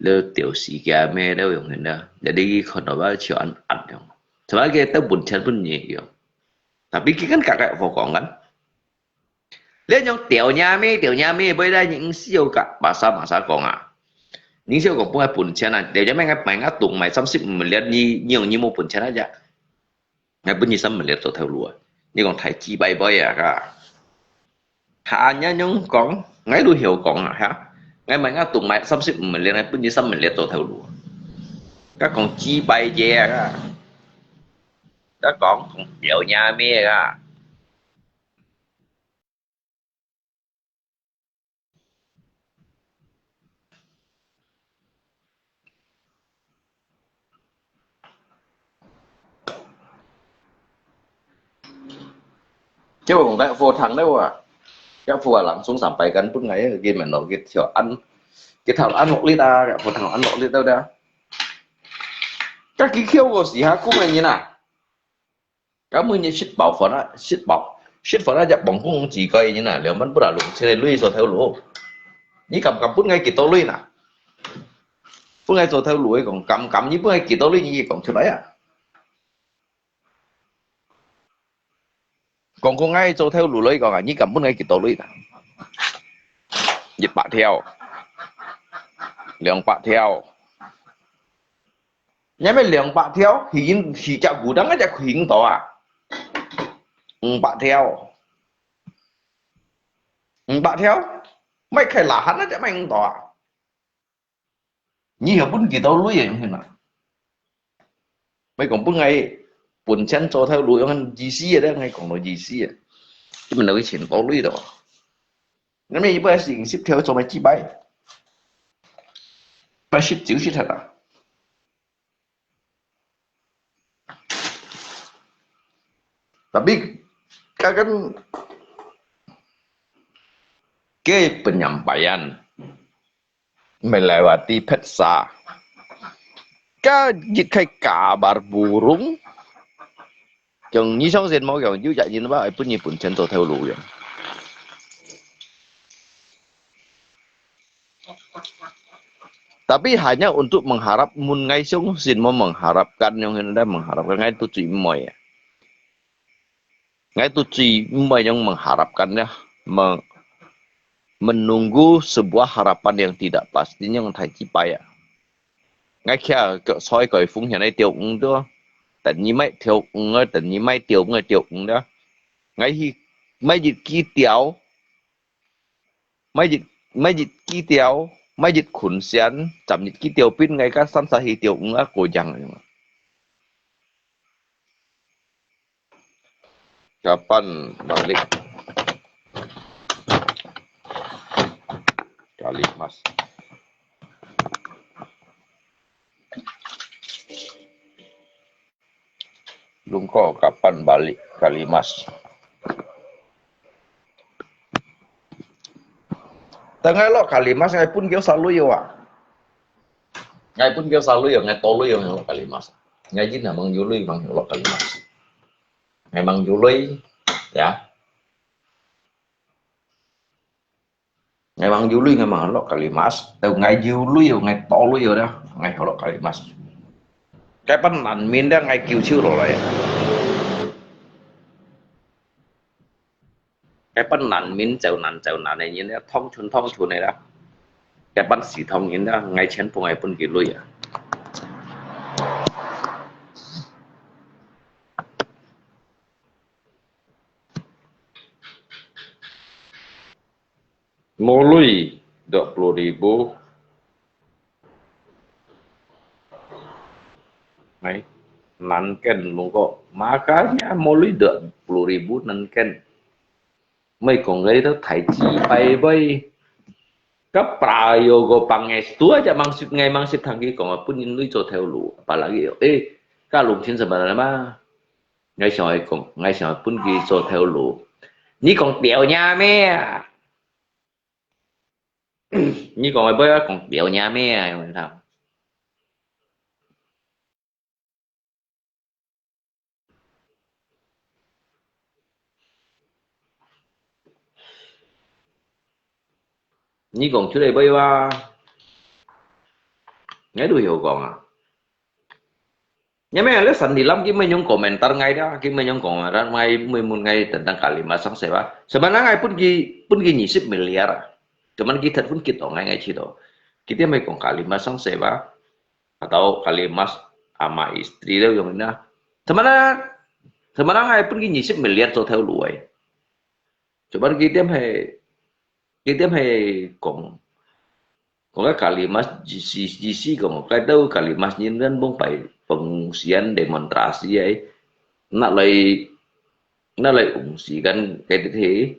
Lơ tiểu洗 kia me dau yong hen da. Jadi ki khon ba cho an at yong. Sebab ki tau bun chan bun nyi yong. Tapi ki kan kakai fo kong kan. Lê nyong tiểu nha妹，tiểu nha妹，不然你唔需要个，masa masa講啊。你需要講本來本錢啊，tiểu nha妹，買買个凍買三十五million，你你用你無本錢啊啫。𠊎分你三million做頭路啊，你講太雞掰掰啊，哈。下日樣講，𠊎都曉講啊，哈。𠊎買个凍買三十五million，𠊎分你三million做頭路啊。佢講雞掰嘢啊，佢講講tiểu nha妹啊。 Chứ mà cũng tại vô thắng đâu à. Cái vô là lắng xuống sắm bài gắn bút ngày ấy, game mà nó cái thiểu ăn, cái thảo ăn lộc lít à, cái vô thảo ăn lộc lít đâu đó. Các ký khiêu của sĩ Hà Cung này như nào? 今晡日食飽飯啊，食飽，食飯啊，隻磅公子雞呢，兩萬不啦，六千个鐳做頭路。你敢敢分𠊎幾多鐳呐？分𠊎做頭路，你講敢敢，你分𠊎幾多鐳，你講出來啊！講講𠊎做頭路來講啊，你敢分𠊎幾多鐳呐？一百條，兩百條。 因為兩百條，起因，起隻古當，該隻起因到啊。五百條，五百條，賣開lahan，該隻賣五到啊。你又分幾多鐳啊？用去哪？咪講分𠊎本錢做頭路，用意思啊，𠊎講到意思啊。你們兩個錢多鐳到啊。 那麼一般是用十條做麼幾擺？擺十九十條啊。Tapi kadang ke penyampaian melewati pizza. Ka jit kai kabar burung. Kyong ni song sen mo kyong yu ja yin ba ai pun ni pun chen to thau lu kyong. Tapi hanya untuk mengharap mun ngai siung sin mo mengharapkan yang hendak mengharapkan ngai tu cui moi ya. Ngai tu cui moi yang mengharapkan ya. Meng, menunggu sebuah harapan yang tidak pasti yang thai ci pai ya. Ngai kia ke soi koi fung hian ai tiau ung tu. Dan ni mai tiau ung ai, dan ni mai tiau ung ai tiau ung tu. Ngai hi mai yit ki tiau. Mai yit, mai yit ki tiau, mai yit khun sian, cham yit ki tiau pin ngai ka san sa hi tiau ung a ko yang. Kapan balik? Kalimas. Lungko kapan balik Kalimas? Tengah lok Kalimas ngai pun kio salui yo ah. Ngai pun kio salui yo, ngai tolui yo lok Kalimas. Ngai jin mang yului mang lok Kalimas. Ngai mang yului, ya. Ngai mang yului ngai mang lok Kalimas. Tau ngai yului yo, ngai tolui yo dah. Ngai lok Kalimas. Cái bắn nạn民đó ngai kiu chiu lò lai. Cái bắn nạn民chịu nạn chịu nạn này nhìn đó, thông chun thông chun này đó. Cái bắn sĩ thông nhìn đó, ngai chén phong ngai bún kì lui à. Molui dua puluh ribu. Hai, nan ken lungko. Makanya molui dua puluh ribu nan ken. Mai kong gai ta thai chi pai bai. Ka pra yo go pang ngai stua ja mang sip ngai mang sip thang ki kong pun yin lui cho theo lu. Apalagi yo. Eh, ka lung chin sa ba ma. Ngai siang ai kong, ngai siang ai pun ki cho theo lu. Ni kong tiao nya me à. Ni kong ai bai kong tiao nya me à, yong thang. Ni kong chu lai bai wa. Ngai du hiu kong à. Nya me le san di lam ki me nyong komentar ngai da, ki me nyong komentar ngai me mun ngai tentang kalimat sang sewa. Sebenarnya ngai pun ki, pun ki nyi sip miliar. Cuman ki thet pun ki to ngai ngai chi to. Ki te me kong kalimat sang sewa. Atau kalimat ama istri le yong na. Sebenarnya, sebenarnya ngai pun ki nyi sip miliar to theo lu ai. Cuman ki te me Ki tiêm he kong, kong cái kalimat G C, G C kong cái tau kalimat nhân dân bông phải phóng sian demonstrasi ai. Nak lai, nak lai ung si kan cái thế.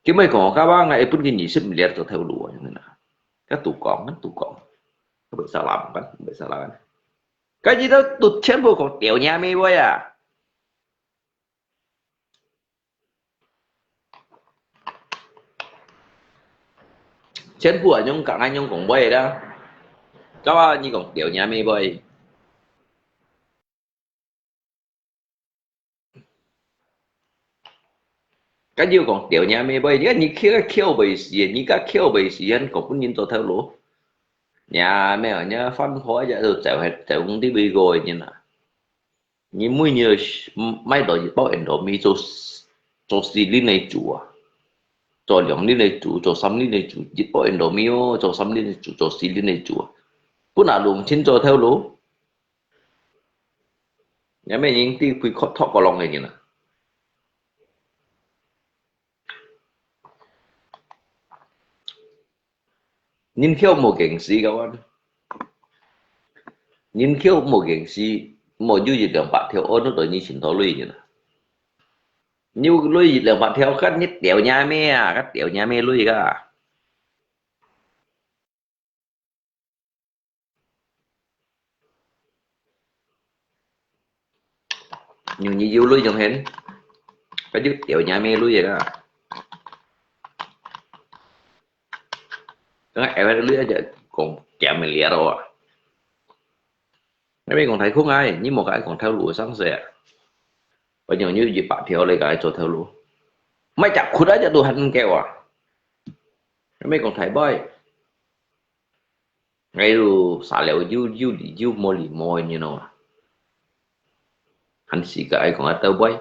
Ki mai kong ka ba ngai pun ki nyi sip miliar to theo lu ai na. Ka tu kong, kan tu kong. Ka bai salam kan, bai salam kan. Ka ji tau tu chen bu kong tiao nya me bai à. Chen bu a nyong kang a nyong kong bai da. Ka ba ni kong tiao nya me bai. Ka jiu kong tiao nya me bai, ni ka kiao kiao bai si, ni ka kiao bai si, yan kong pun yin to theo lu. Nya me a nya fan hoa ya tu zau hai zau kong ti bai go yin a.你每日買到一包Indomie做，做四日來煮啊，做兩日來煮，做三日來煮，一包Indomie哦，做三日來煮，做四日來煮啊。本來弄清楚頭路，也沒人地會托過弄个人啊。 人口無經濟个話，人口無經濟，無有一兩百條，安到你尋到鐳人啊？你有鐳一兩百條，該你掉人咩啊？該掉人咩鐳个？ 你，你有鐳用現，該就掉人咩鐳个啦。剛剛L鐳就講減个了咯啊。那邊講太空啊，你莫該講頭路上勢啊。我用有一百條來該做頭路，買隻窟啊，隻都還夠啊。那邊講太白。，𠊎都沙了又又離又無離無，你知道嗎？還係个愛講啊，到尾。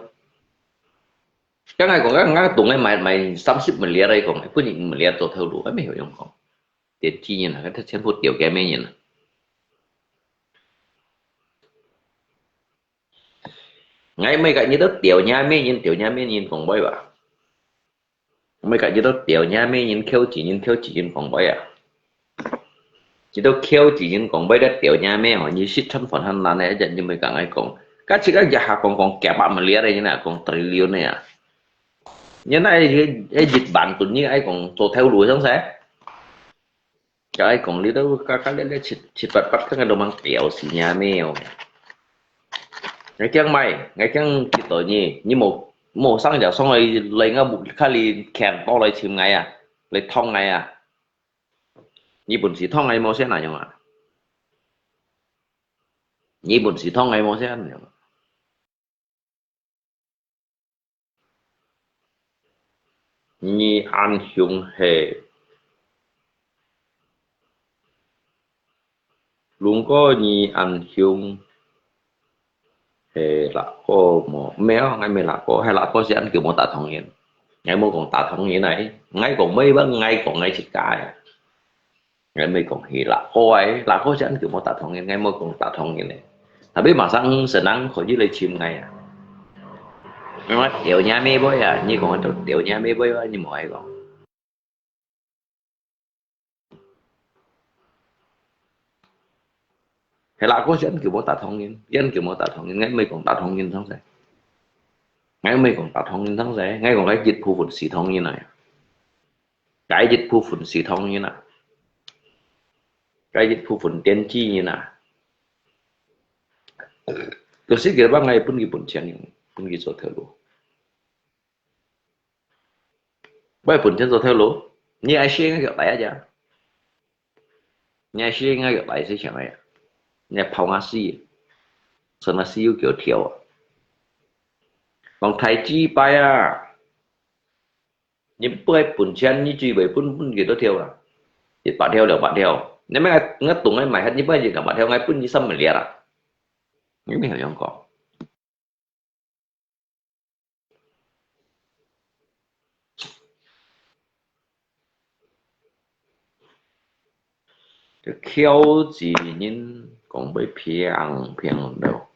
剛才講，剛剛懂个買買三十million來講，不然million做頭路，還沒有用講。電子人啊，佢全部掉个咩人啊？𠊎每個日都掉人咩人，掉人咩人講話吧。每個日都掉人咩人，扣錢人，扣錢人講話啊。你都扣錢人講話，你掉人咩吼，你識穿飯很難的，一日你每個愛講。假使个一下講講幾百million个，你哪講trilion个啊？你那一一萬噸，你愛講做頭路，相信？ 就愛講你都嘎嘎咧咧七七八八，看看都mang表示呀咩哦。𠊎驚買，𠊎驚跌倒你，你無無生條上來來𠊎屋下裡強到來尋𠊎啊，來痛𠊎啊。你本事痛𠊎無先哪樣啊？你本事痛𠊎無先哪樣啊？ 你恁凶係，如果你恁凶係辣哥無？無，𠊎無辣哥，係辣哥先叫無打通人。𠊎無講打通人啊，𠊎講無，𠊎講𠊎自家啊。 𠊎無講係辣哥啊，辣哥先叫無打通人，𠊎無講打通人呢。Tapi馬上senang可以來尋𠊎啊。𠊎掉人咩杯啊，你講到掉人咩杯啊，你無愛講。係辣哥先叫無打通人，先叫無打通人，𠊎無講打通人通勢。𠊎無講打通人通勢，𠊎講該一部分係通人來啊。 該一部分係通人啊，該一部分電子人啊，就是佢幫𠊎分佢本錢用，分佢做頭路。𠊎本錢做頭路，你愛死𠊎腳底啊？你愛死𠊎腳底係想个呀？你愛拋𠊎死，趁𠊎死又叫跳啊！講大雞掰啊！ 你分𠊎本錢，你只會分分幾多條啊？一百條、兩百條。你乜𠊎，𠊎同𠊎買，你分一兩百條，𠊎分你三million啊？你乜曉樣講？這口子人講會平平了。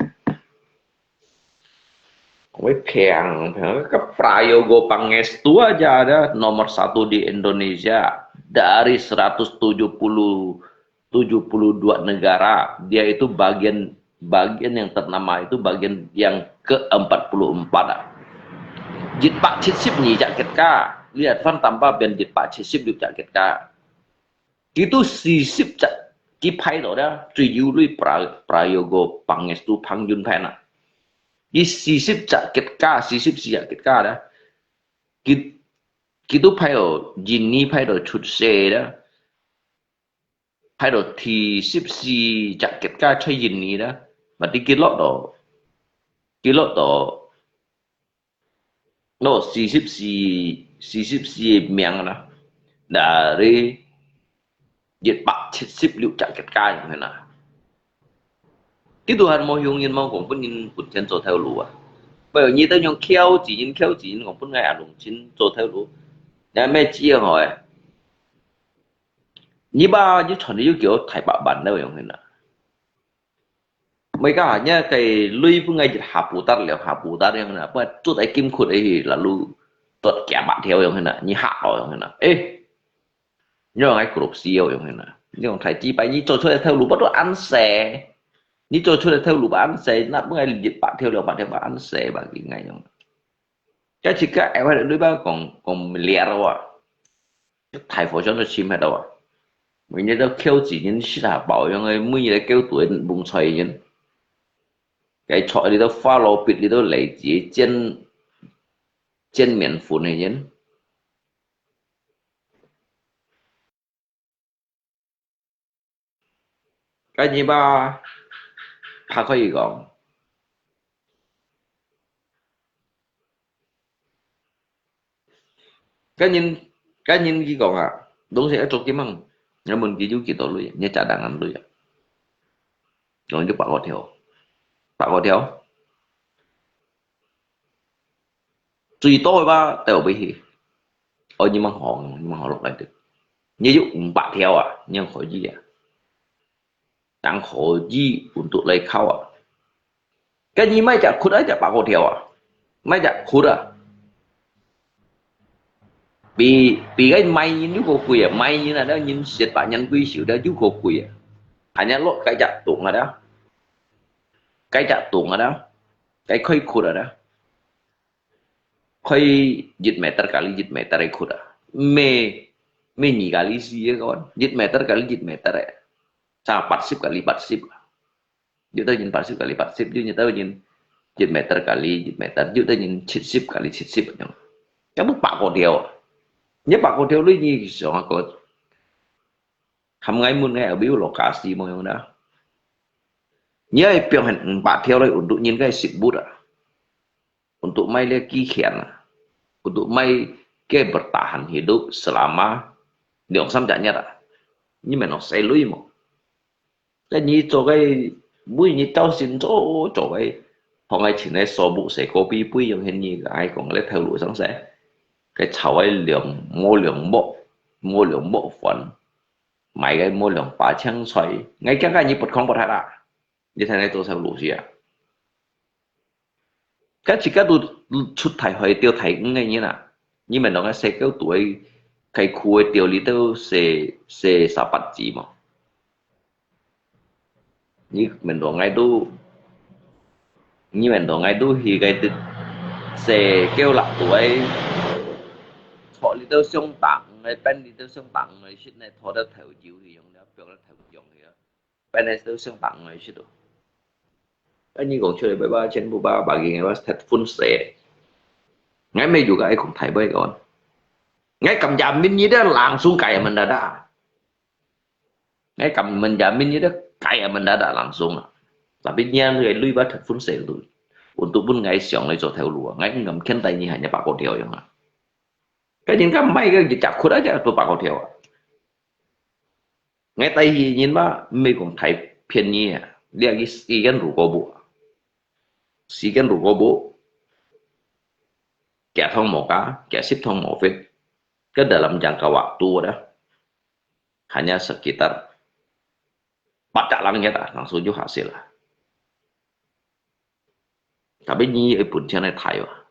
Weh, peng, peng. Ke Prayogo Pangestu aja ada nomor satu di Indonesia. Dari seratus tujuh puluh, tujuh puluh dua negara, dia itu bagian, bagian yang ternama itu bagian yang keempat puluh empat. Jit pak chisip ni jak ketka. Lihat fan tambah ben jit pak chisip juk jak ketka. Kitu sisip cak kipai to dah, tuyuli pra-, Prayogo Pangestu Phang Yun Phen ah. Ki sisip cak ketka, sisip si cak ketka dah. Ki-, kitu pai to, jini pai to chut se dah. Pai to thi sip si cak ketka choi jini dah. Mati kilok to. Kilok to. No, sisip si, sisip si miang na. Dari jit pak chisip liu cak ketka yang na. Kitu han mo yung yin mo kong pun yin pun chen zo thao lu ah. Bai ni ta nyong kiao ji yin kiao ji yin kong pun ngai alung chin zo thao lu. Na me ji yang hoi. Ni ba yu chon yu kiao thai ba ban na yang na. Mei ka nya kai lui pun ngai jit hapu tar liao hapu tar yang na, pun tut ai kim khut ai hi lalu tot kia mat thiao yang na, ni ha lo yang na. Eh, nyo ngai group siêu yang na. Ni kong thai chi pai ni cho cho thao lu ba to an se. Ni cho cho thao lu ba an se, na pun ngai jit ba thiao liao ba thiao ba an se ba ki ngai yang. Cái chỉ các em phải đối với còn còn liệt đâu à. Thái phổ cho nó chim hết đâu à. Mình nhớ đâu kêu chỉ những sự là bảo cho người mới như là kêu tuổi bùng xoay những. Cái chọi đi đâu pha lô bịt đi đâu lấy chỉ trên trên miệng phun này những. Cái gì ba, 他可以講。Cái nhìn, cái nhìn gì講à? Đúng thì ép chụp cái măng. 你問佢有幾多鐳，你家當恁鐳啊？講就百個條，百個條，最多个話，帶我去。哦，你們好，你們好落來的，你有五百條啊，你可以啊。 正可以運動來靠啊。該你買隻褲啊，隻百個條啊，買隻褲啊，比，比該賣人又過貴啊，賣人啊，該人十八年貴少，該又過貴啊，還要落該隻洞啊，該隻洞啊，該開褲啊，開一meter kali一meter个褲啊，咩，咩二kali四个，一meter kali一meter个，差八十kali八十啊。 有兜人八十kali八十，有兜人一meter kali一meter，有兜人七十kali七十恁樣。該都百個條啊！你百個條鐳，你想啊，該含𠊎問𠊎有無落價錢無用啦。你愛放現五百條來運動人个食物啊，運動買个機器啊，運動買个bertahan hidup selama兩三隻月啊，你免落使鐳無？ 該你做个，每日朝晨做做个，放个錢个數目，洗kopi杯用現你个，愛講个頭路上勢，該炒个兩，無兩目，無兩目飯，買个無兩把青菜，𠊎驚該你不空不下啦，你才來做頭路事啊。 該自家都出大海釣大魚个人啊，你免當个細狗肚个，該褲个釣裡兜細，細沙發子無？你免當𠊎都，你免當𠊎都去該兜細狗laptop个，坐裡兜上打魚个，邊裡兜上打魚个，現在拖到頭油去用了，放到頭油去啊。 Panas都想打我去咯。哎，你講出來，爸爸全部把把个我set phone死。𠊎乜有个愛講大話个。𠊎敢jamin你个langsung kaya mendadak。𠊎敢menjamin你个kaya mendadak langsung啊。Tapi你个鐳把set phone死咯，untuk分𠊎想來做頭路啊。𠊎毋敢牽帶你，還要百個條樣啊。該人家買个一隻褲啊，就百個條啊。 𠊎帶去人嘛，毋係講大便宜啊，你愛去時間如果無啊，時間如果無，幾趟無加，幾十趟無fit，該dalam jangka waktu dah，hanya sekitar八隻零月啊，langsung就下雪啦。 Tapi你个本錢來睇啊！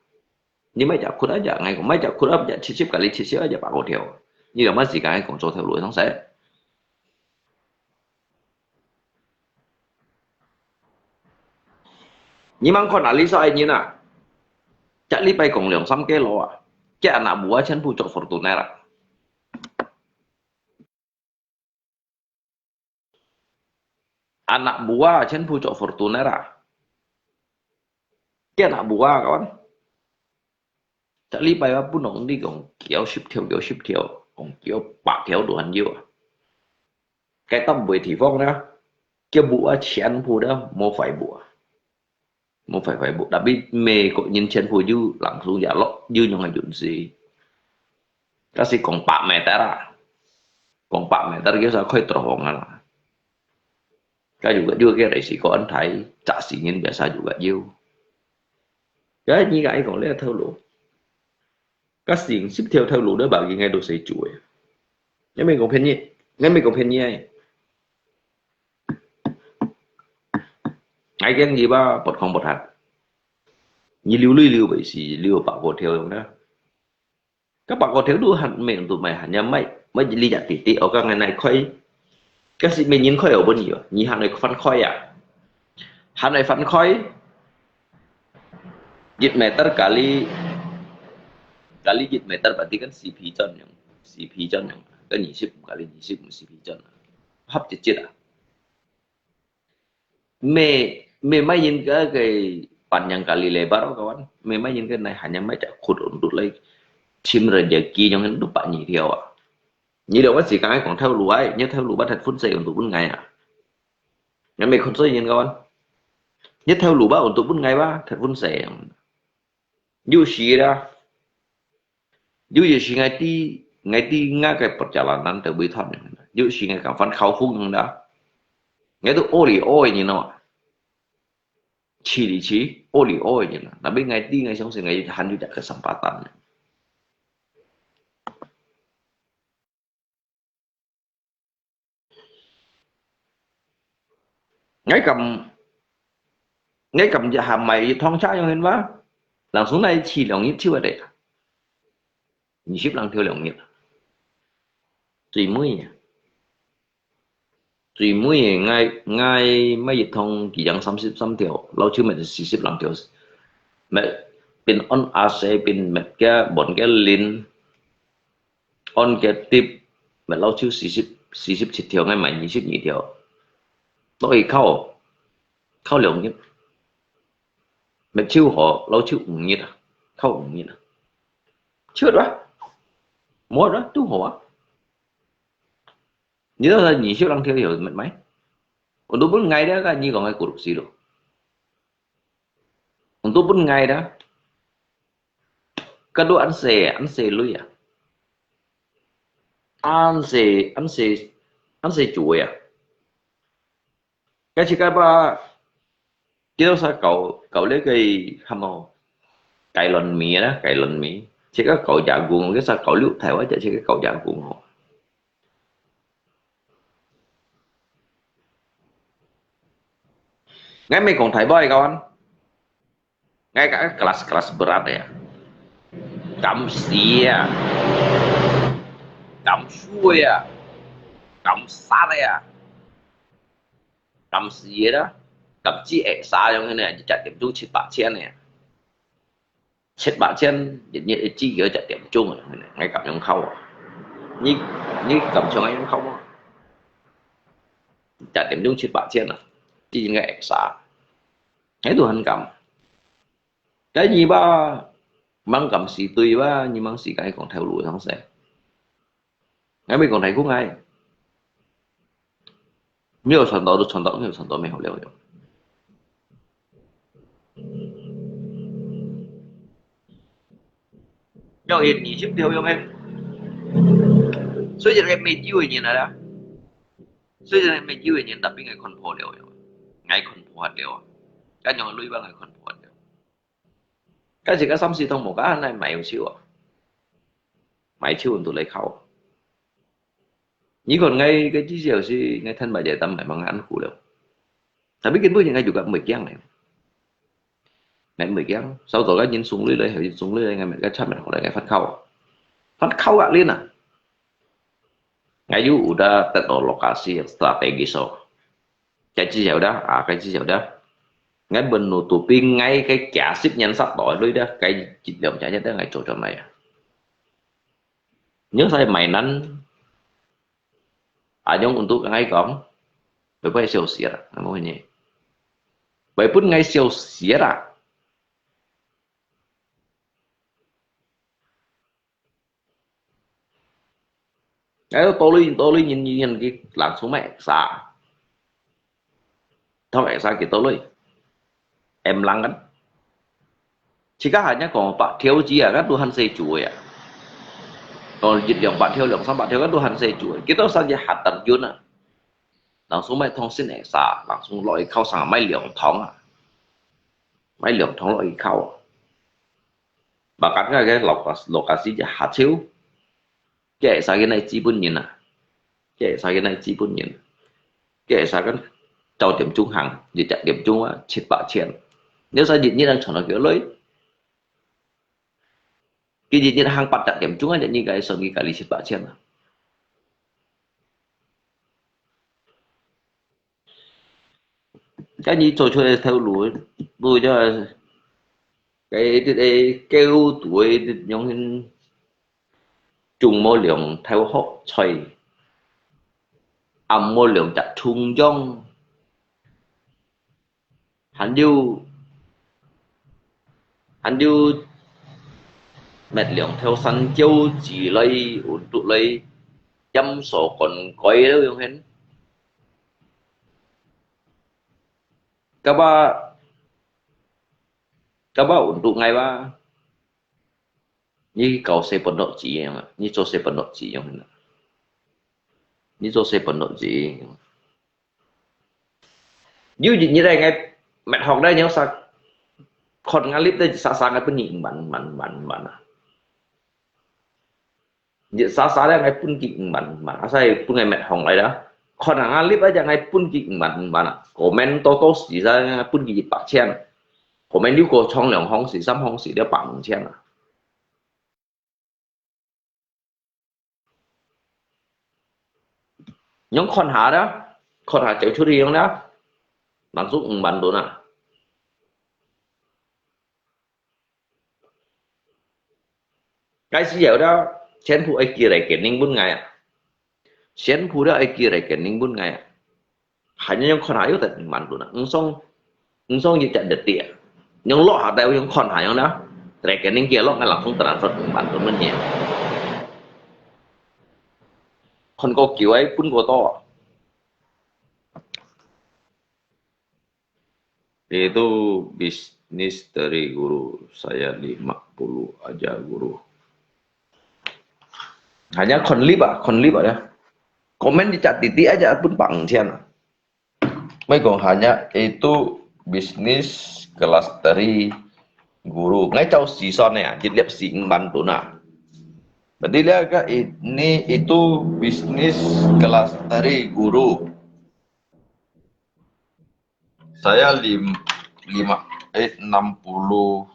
你買隻褲啊，隻，𠊎講買隻褲啊，隻七十kali七十啊，隻百個條。你兩萬時間講做頭路，通使？你吂看啊，你所愛人啊，隻禮拜講兩三個咯啊，厥anak buah全部做Fortuner啊。 Anak buah全部做Fortuner啊。厥anak buah kawan。Setiap禮拜啊，分人你講幾十條，幾十條，講幾百條都還有啊。該搭位地方呢，厥buah全部都無壞buah。 無壞壞buah，tapi美國人全部有langsung也落，有用个運勢。該係講百meter啊，講百meter叫做開大風啊啦。該有个，有个係講大，十四年biasa有个有。該你个愛講這頭路，該四十條頭路都把佢愛到死做个。你毋係講便宜，𠊎毋係講便宜个。 𠊎驚你吧，不空不閒。你溜溜溜尾時，溜百個條用啦。該百個條都還毋係都買，還要買，買一隻弟弟，我講𠊎來開。該係麼人開，𠊎問你哦，你還來翻開啊？還來翻開？一meter kali，kali一meter，berarti kan四皮磚樣，四皮磚樣，該二十五kali二十五四皮磚啊，合一節啊。 May, may main ka kay panjang kali lebar, kawan. May main ka nai hanya may cakut untuk lai chim rezeki yang itu pak ni dia, ah. Ni dia wasi kang ai kong thau lu ai, ni thau lu bat hat phun sai untuk pun ngai, ah. Ngai may khun sai nyin, kawan. Ni thau lu bat untuk pun ngai ba, hat phun sai. Yu shi da. Yu yu shi ngai ti, ngai ti ngai kay perjalanan te bui thon. 有時𠊎敢發口風啦。𠊎都屙裡屙个人哦，試裡試，屙裡屙个人啊。Tapi𠊎知，𠊎相信𠊎還有一個三八蛋。 𠊎敢，𠊎敢一下買一趟車樣形哇？Langsung來試兩日就會得啊。二十零條兩日啊。最尾啊。最尾啊，𠊎，𠊎買一趟佢樣三十三條，老手買四十零條，買，變按阿細，變買个，換个輪。 按个貼，買老手四十，四十七條，𠊎買二十二條。落去烤，烤兩日。買手好，老手五日啊，烤五日啊。出啊，無啊，都好啊。你到時二十零條有買買？我都分𠊎个，你講个古董西路。 Untuk分𠊎dah，該都恁細，恁細類啊。恁細，恁細，恁細組啊。該自家吧，佢兜啥搞，搞這個什麼，雞卵米啦，雞卵米。自家搞jagung，佢啥搞六台灣，自家搞jagung吼。 𠊎毋係講大話个，𠊎个kelas-kelas berat ya。敢死啊！敢輸啊！敢殺啊！敢死啦！敢知會殺樣呢，一隻店都七八千呢。 七八千，日日一支要一點鐘啊，𠊎敢樣烤啊？你，你敢像𠊎樣烤無？一點鐘七八千啊，這應該會殺。𠊎都還敢。該你吧，吂敢死對吧？你吂死，該講頭路上勢。 𠊎毋係講大姑𠊎，沒有賺到就賺到，沒有賺到沒有了用。用一二十條用个，所以這個沒機會人來啦。所以這個沒機會人，tapi𠊎看破了用，𠊎看破了啊，該用鐳吧𠊎看破了。 該時个三四通無，該還來買手啊，買手都來烤。你看𠊎个至少係𠊎趁買隻擔買吂恁苦了。Tapi根本人𠊎就个毋會驚咧，𠊎毋會驚。稍早个人送鐳來，人送鐳來，𠊎買个出面好來，𠊎發烤啊，發烤啊，你啊！ 𠊎又有得，得到lokasi yang strategis哦。該至少得，啊，該至少得。𠊎menutupi𠊎个幾十年殺到來得，該一兩隻一得𠊎做出來啊。你使買難，啊，用untuk𠊎講，會不會消失啊？無呢。會分𠊎消失啊？ 哎，到底，到底人，人，人佢langsung買啥？同買啥佢到底？Em lang kan？自家還講百條子啊，該都還細組个啊。講一兩百條、兩三百條，該都還細組个。幾多生意還得用啊？Langsung買通先个啥，langsung落去烤箱買兩桶啊，買兩桶落去烤啊。Bakat个lokasi，lokasi就下手。 該係啥个乃資本人啊？該係啥个乃資本人？該係啥个九點鐘行，一隻點鐘啊，七八千。你使日日能賺到幾多鐳？佢日日行八隻點鐘啊，日日个生意kali七八千啊。 該你做出來頭路，路就，該，該，該，該，用，種無兩頭學菜，暗無兩隻蟲樣，還有，還有，搣兩頭山鳥子來，運毒來，飲所灌溉了用hin。 Kapa, kapa untuk ngai ba? Ni kau saya pondok ci yang, ni cho saya pondok ci yang na. 你做事本落子。有一日來，𠊎滅學來，你煞看𠊎live來，煞煞𠊎分你五萬，五萬，五萬，五萬啊！你煞煞來，𠊎分佢五萬，五萬，啊，所以分𠊎滅學來啦。看𠊎live來，𠊎分佢五萬，五萬啊！comment多多時，𠊎分佢一百千。comment六個，衝兩項時、三項時，了百五千啊！ 你看下啦，看下走出去樣啦，滿足五萬多啊。該時候啦，全部愛寄rekening分𠊎啊，全部都愛寄rekening分𠊎啊。 還有樣看下有得五萬多啊，毋爽，毋爽一隻日子啊。樣落下來，樣看下樣啦，rekening寄落，𠊎langsung transfer五萬多蚊錢。看過久个分過多啊。Itu bisnis dari guru, saya lima puluh aja guru. Hanya看live啊，看live啊，comment一隻弟弟aja分百五千啊。 Mai kong hanya itu bisnis kelas dari guru. Ngai chau season ya, jit liap si emban tuna. Berarti dia ke ini itu bisnis kelas dari guru. Saya lim, lima, eh, enam puluh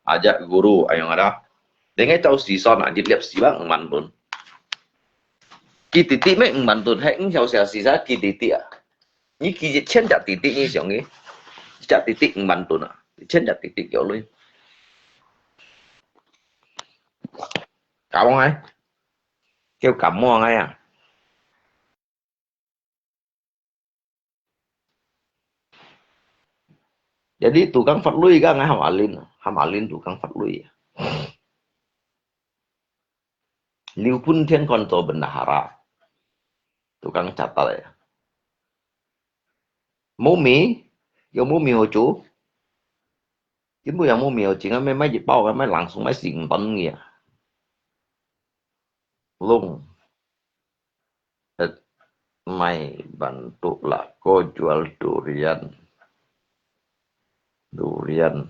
aja guru, ayo ngada. Dia ngai chau season ah, jit liap si bang emban tun. 寄弟弟咩五萬盾，係五小時時間寄弟弟啊？你寄一千隻弟弟，你想佢？一隻弟弟五萬盾啊，一千隻弟弟叫你。感冒啊？叫感冒啊？ Jadi tukang發鐳，該𠊎喊阿林，喊阿林tukang發鐳。流分天看做bendahara，tukang catat啊。無米，有無米好煮？根本有無米好煮，𠊎買買一包，𠊎買langsung買四五磅个啊。Long。 Et mai bantu lako jual durian. Durian.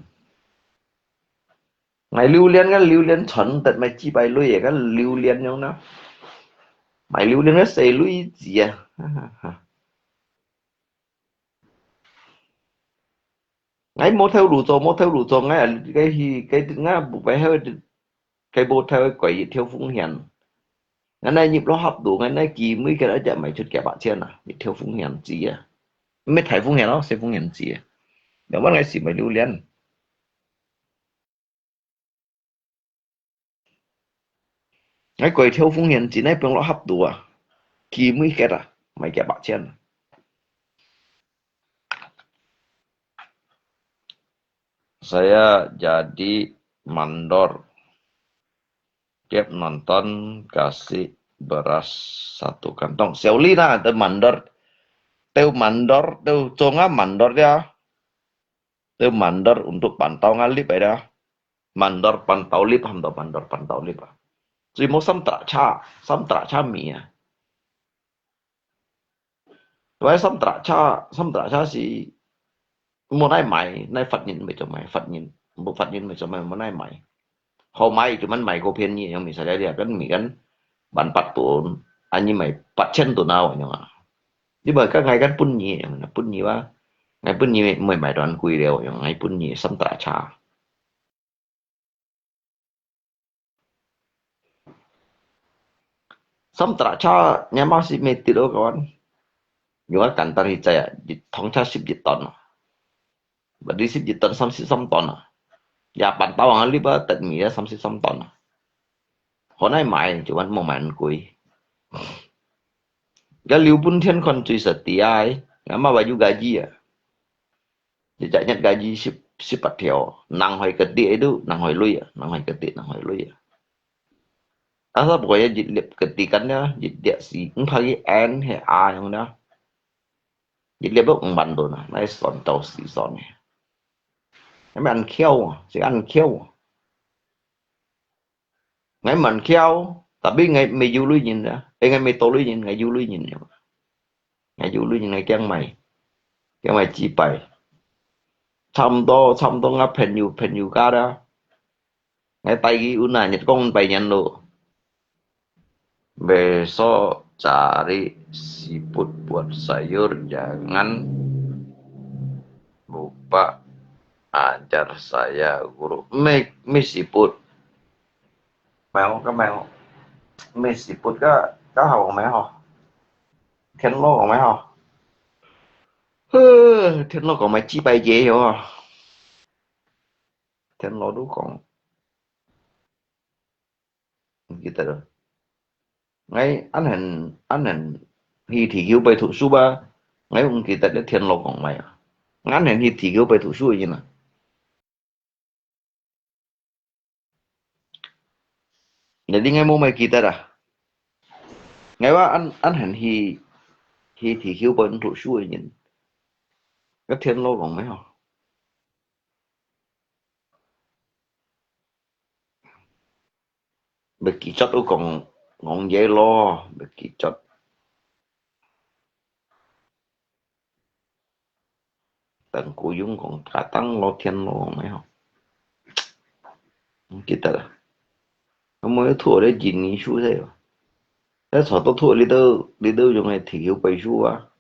Ngai durian kan durian chon tet mai chi pai lui kan durian yong na. Mai durian kan sei lui chi ah. Ngai mô theo lù cho, mô theo lù cho, ngai, ngai hi, ngai, ngai bu pai heo, ngai mô theo koi yit theo phung hian. Ngai nai nyip lo hap du, ngai nai ki mui kan aja mai chut kia bak chian ah, yit theo phung hian chi ah. Mê thai phung hian lo, se phung hian chi ah. Yang wan ngai si mai liu lian. Ngai koi theo phung hian chi nai piong lo hap du ah. Ki mui ket ah, mai kia bak chian ah. Saya jadi mandor. Tiap nonton kasih beras satu kantong. Siau li na, teu mandor. Teu mandor, teu conga mandor ya. Teu mandor untuk pantau ngalip ya. Mandor pantau lip, ham tau mandor pantau lip ah. Cui mo sam tra cha, sam tra cha mi ah. Wai sam tra cha, sam tra cha si mo nai mai, nai fat nyin mai cho mai, fat nyin, mo fat nyin mai cho mai, mo nai mai. Ho mai cho man mai ko phiên nyi, yang mi sa dia dia kan mi kan ban pat tun, an nyi mai pat chen tun ao yang ah. Di mai kan ngai kan pun nyi, yang pun nyi wa, ngai pun nyi mai mai don kui leo, yang ngai pun nyi sam tra cha. Sam tra cha, nyama si mê tit ô kawan. Yung kan tan hi chai ah, thong cha sip jit ton. Badi sip jit ton, sam sip sam ton. Ya pan tao ang li ba tet mi ya sam sip sam ton. Ho nai mai, cuman mo mai an kui. Ya liu pun thian kon cui sa ti ai, ya ma ba yu gaji ya. Jejak nyat gaji sip, sip pat theo. Nang hoi keti itu, nang hoi lui ah, nang hoi keti, nang hoi lui ah. Asa pokoknya jit liap keti kan ya, jit liap si, ng pagi en he a yang na. Jit liap bok ng ban do na, nai son tau si son he. Ngai man kiau, si an kiau. Ngai man kiau, tapi ngai me yu lui nyin ya. 哎，𠊎乜多類人，𠊎有類人了。𠊎有類人，𠊎驚買，驚買幾百。差毋多，差毋多，𠊎朋友，朋友家的。𠊎帶佢有哪日講拜年咯。Besok cari siput buat sayur, jangan lupa ajar saya, guru. 咩，咩 siput？ 咩个，咩个，咩 siput 个，个好講咩吼？田螺講咩吼？呵，田螺講咩幾百節有啊？田螺都講，毋記得了。𠊎恁樣，恁樣去地球背讀書吧，𠊎毋記得了田螺講咩啊。𠊎恁樣去地球背讀書个人啊。 你，你應該無麼記得啊？𠊎話恁，恁樣去，去地球背讀書个人，个田螺講咩吼？毋記得都講，講耶咯，毋記得。 等古用講，katang lo田lo咩吼？毋記得了。那麼又讀了印尼書這個，那早都讀了都，了都用个地球背書啊。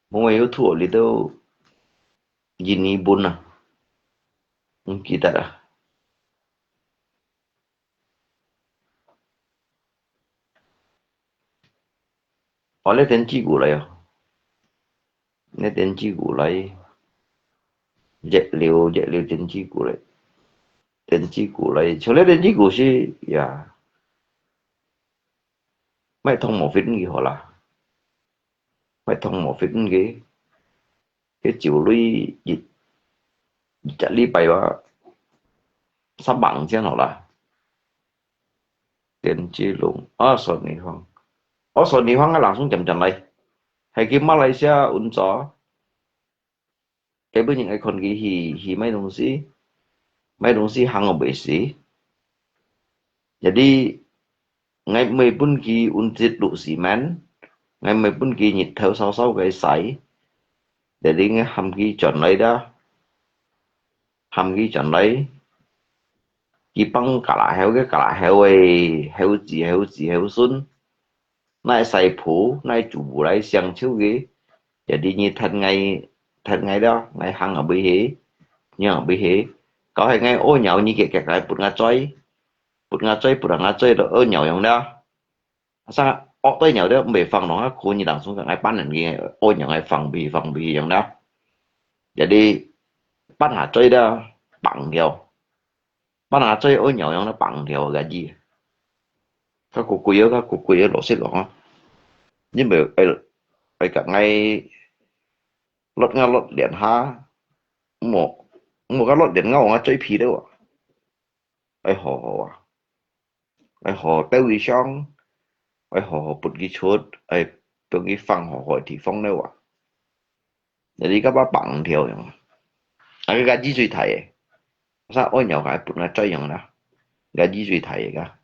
我們又讀了都印尼文啊，毋記得了。 哦，這電子鼓來哦。這電子鼓來，熱流，熱流電子鼓來。電子鼓來，像這電子鼓係，呀，莫通無分佢好啦。莫通無分佢，佢就來一，一隻禮拜吧，三百五千好啦。 電子龍，啊，Sony Huang。哦，Sony Huang个langsung漸漸來，係去馬來西亞運作。基本上愛看佢去，去買東西，買東西行个袂死。Jadi，𠊎毋會分佢運直路時間，𠊎毋會分佢日頭燒燒个晒。Jadi，𠊎喊佢轉來啦。 喊佢轉來，佢放加拉口个加拉口个，口子口子口孫，哪會晒布，哪會煮布來相手个，jadi你趁𠊎，趁𠊎了，𠊎行啊尾去，仰啊尾去，搞係𠊎屙尿，你結結來撥𠊎嘴，撥𠊎嘴，撥啊𠊎嘴就屙尿樣了。 Asa，屙對尿了，毋會放咯，啊，可以langsung講，𠊎搬人个，屙尿𠊎放屁，放屁樣啦。Jadi，搬下嘴了，放尿。搬下嘴屙尿樣了，放尿个字。較古錐哦，較古錐哦，老實講啊。因為愛，愛甲𠊎落，𠊎落連下，莫，莫甲落連𠊎，𠊎嘴皮了啊。愛好好啊。 愛好好兜佢上，愛好好撥佢出，愛分佢放好好个地方了啊。Jadi甲把放條樣，啊，佢个字最大个，啥愛尿个分佢嘴樣啦，个字最大个个。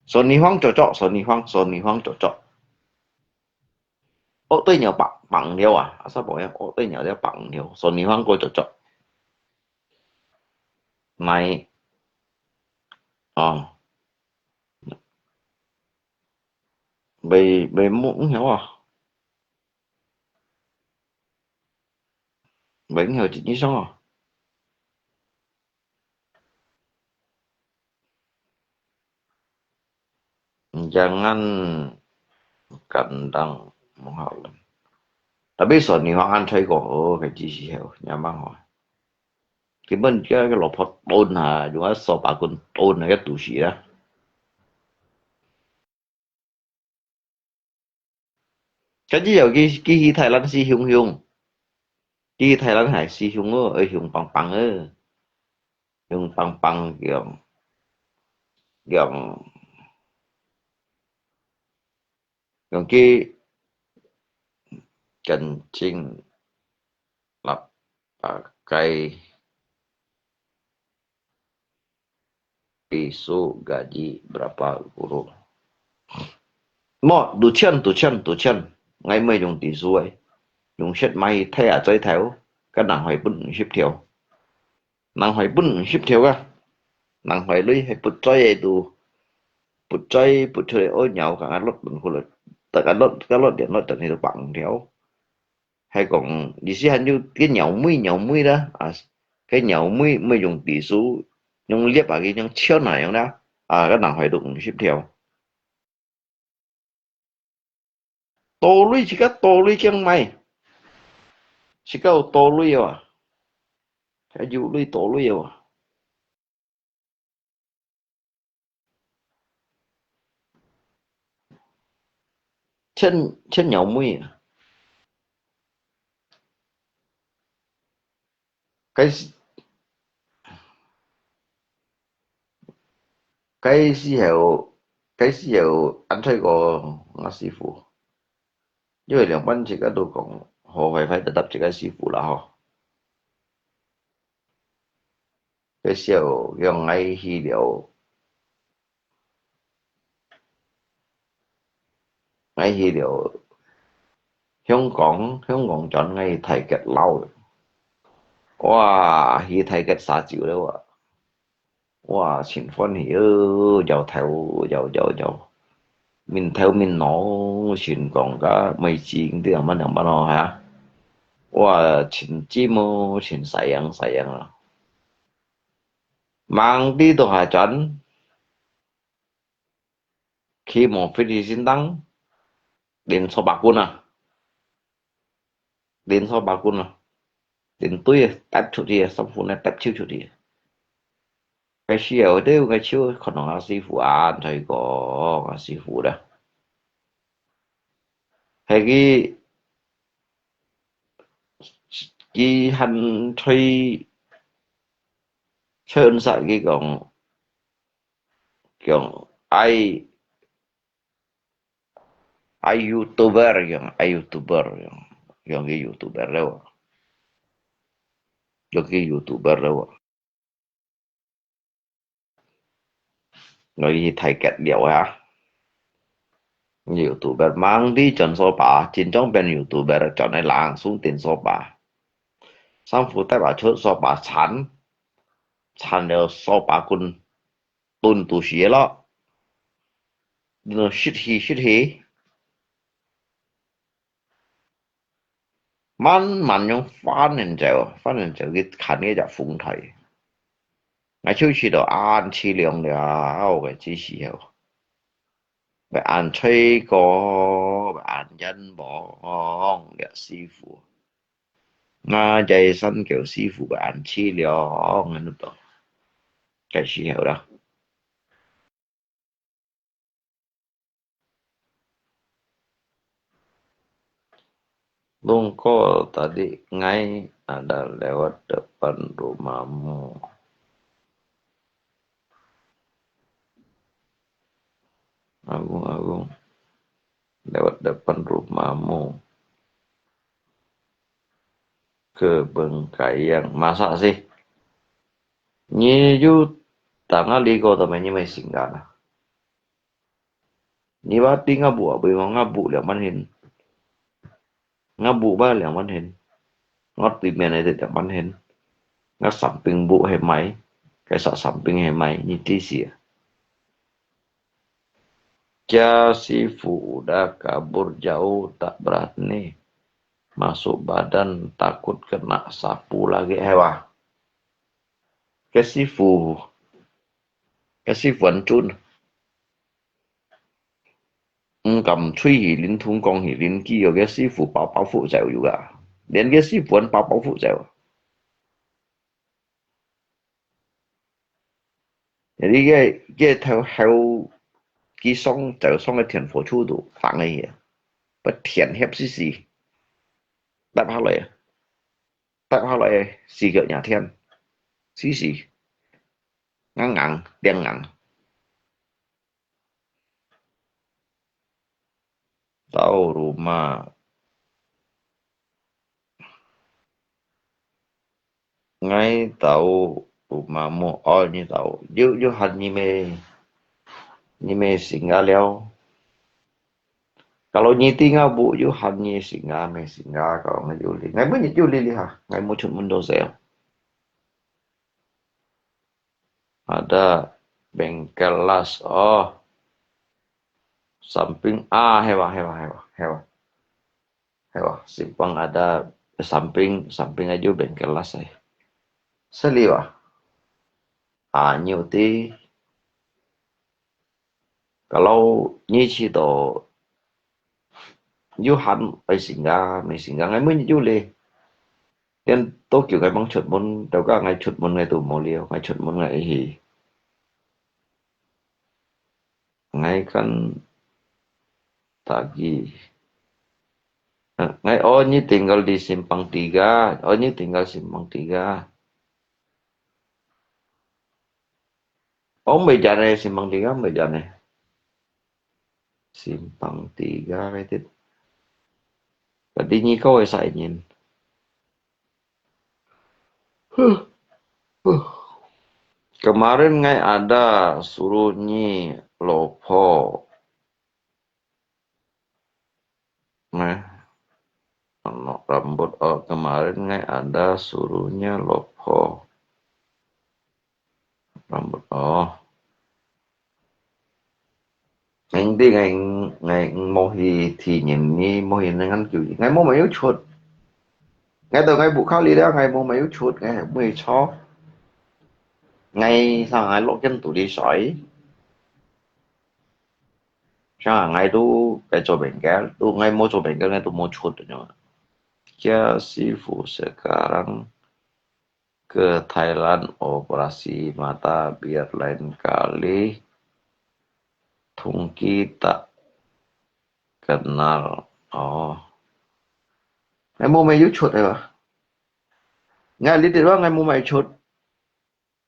Sony Huang cocok, Sony Huang, Sony Huang cocok. Ốc tơi nhiều bằng, bằng liêu à? Asa bảo em ốc tơi nhiều liêu bằng liêu. Sony Huang có cocok. Này. Ờ. Bày, bày mũ không hiểu à? Bày không hiểu chính xác à? Jangan kandang menghalang. Tapi Sony Huang ăn thấy có, oh, cái gì gì hiểu, nhà mang hỏi. Cái bên kia cái lọ phật tôn hả, chúng ta so bà con tôn này cái tù sĩ đó. Cái gì hiểu cái, cái hi Thái Lan si hiung hiung. Cái hi Thái Lan hải si hiung ơ, ơi hiung pang pang ơ. Hiung pang pang kiểu, kiểu, kiểu cái chân chính là, à, cái, Tisu gaji berapa guru? Mo, duchon, duchon, duchon. Ngai mo用tisu个，用雪米去剃啊，最頭，个人會分五十條，人會分五十條个，人會累，係不在个都，不在不出來，哦，鳥，剛剛落本去了，大家落，个落點落等於都百五條。 係講，意思還有个鳥妹，鳥妹啦，啊，个鳥妹，妹用tisu，用粒啊，佢用穿啊樣啦，啊，个人會都五十條。多鐳，自家多鐳驚買，自家有多鐳啊，還有鐳多鐳啊。 千，千鳥妹啊。該時，該時候，該時候恁衰過吾師傅，因為兩班自家都講，好壞壞得答自家師傅啦吼。 該時候，佢講𠊎去了，𠊎去了香港，香港轉𠊎去太極尞。哇，去太極啉酒了啊！哇，盡歡喜哦，搖頭，搖搖搖，面頭面腦，盡講个美金，這樣慢樣慢哦哈。哇，盡寂寞，盡sayang sayang啊！ 吂知到下轉，去無飛去先當，連坐八棍啊，連坐八棍啊，連對啊，踏出去啊，衫褲呢踏出出去啊。該時候，對，𠊎就看到吾師傅啊，再講吾師傅啦。係佢，佢還在 像煞佢講，講愛，愛YouTuber，講愛YouTuber，講，講佢YouTuber了，講佢YouTuber了。𠊎去太極尞啊！YouTuber吂知轉沙巴，真正變YouTuber，轉來langsung定沙巴。衫褲帶把出沙巴穿，穿了沙巴棍，蹲肚屎咯。你都食氣食氣，慢慢樣翻緊走，翻緊走去看該隻風颱。𠊎就試到恁淒涼了，𠊎个時候。 會恁衰過，會恁冤枉，這師傅。𠊎這山狗師傅會恁淒涼，恁多。該時候啦。Lungko tadi ngai ada lewat depan rumahmu. Agung, Agung, lewat depan rumahmu. Kebun kacang. Masa sih? Nyi yu tangah liko tamai nyi mai singgah. Nyi ba ti ngah bu, bui mo ngah bu liang man hin. Ngah bu ba liang man hin. Ngah tui mian ai liang man hin. Ngah samping bu hai mai. Kai sa samping hai mai, nyi ti sia. Kia sifu udah kabur jauh, tak berani masuk badan, takut kena sapu lagi hai wa. Kia sifu, kia sifu an chun. 毋敢出去鄰村講去鄰居哦，該師傅包包袱走有啊，連該師傅人包包袱走。你該，該頭後，佢上，走上个電火柱度，放个去啊，把電翕死死，跌下來啊，跌下來，四腳惹天，死死，硬硬，釘硬。 Tahu rumah. Ngai tahu Umamu, oh, nyi tau. Yu, yu han nyi me, nyi me singa liao. Kalau nyi tinga bu, yu han nyi singa me singa, kalau ngai yu li. Ngai mu nyi yu li li ha. Ngai mu chut mun do sel. Ada bengkel las, oh. Samping, ah, hewa, hewa, hewa, hewa. Hewa, simpang ada samping, samping aja bengkel las ai. Seliwa. Ah, nyu ti. Kalau nyi chi to, yu han ai singa, me singa, ngai mu nyi yu li. Then Tokyo ngai mang chut mun, tau ka ngai chut mun ngai tu mo liu, ngai chut mun ngai hi. Ngai kan tagi. Ngai, oh, nyi tinggal di simpang tiga. Oh, nyi tinggal simpang tiga. Oh, mei jan ne, simpang tiga, mei jan ne. Simpang tiga, kaitit. Tadi nyi kau sa ingin. Huh. Huh. Kemarin ngai ada suruh nyi lopo. Nah. Ano rambut, oh, kemarin ngai ada suruhnya lopo. Rambut, oh. Ngai di ngai, ngai mo hi ti nyen ni, mo hi ngan kiu. Ngai mo mai yu chut. Ngai tau ngai bu kha li liao, ngai mo mai yu chut, ngai mo yu cho. Ngai sa ngai lok ken tu li soi. Sa ngai tu ngai cho bengkel, tu ngai mo cho bengkel, ngai tu mo chut nyo. Kia sifu sekarang ke Thailand operasi mata biar lain kali. Tungki tak kenal. Oh. Ngai mo mai yu chut ai ba. Ngai li ti ba ngai mo mai chut.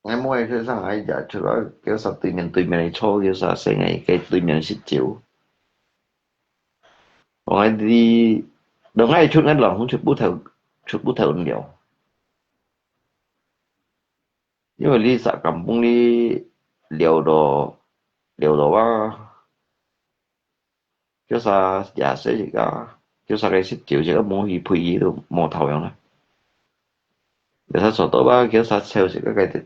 Ngai mo mai chut sa ngai ja chut ba, kêu sa tui mien tui mien cho, kêu sa se ngai kei tui mien sit chiu. Ngai di, dong ngai chut ngai lòng hong chut bu thau, chut bu thau liu. Yu li sa kampung li liu do, liu do ba. Kêu sa ya se jika, kêu sa kei sit chiu jika mo hi pui yi tu mo thau yang la. Ya sa so to ba, kêu sa cheu jika kei ti,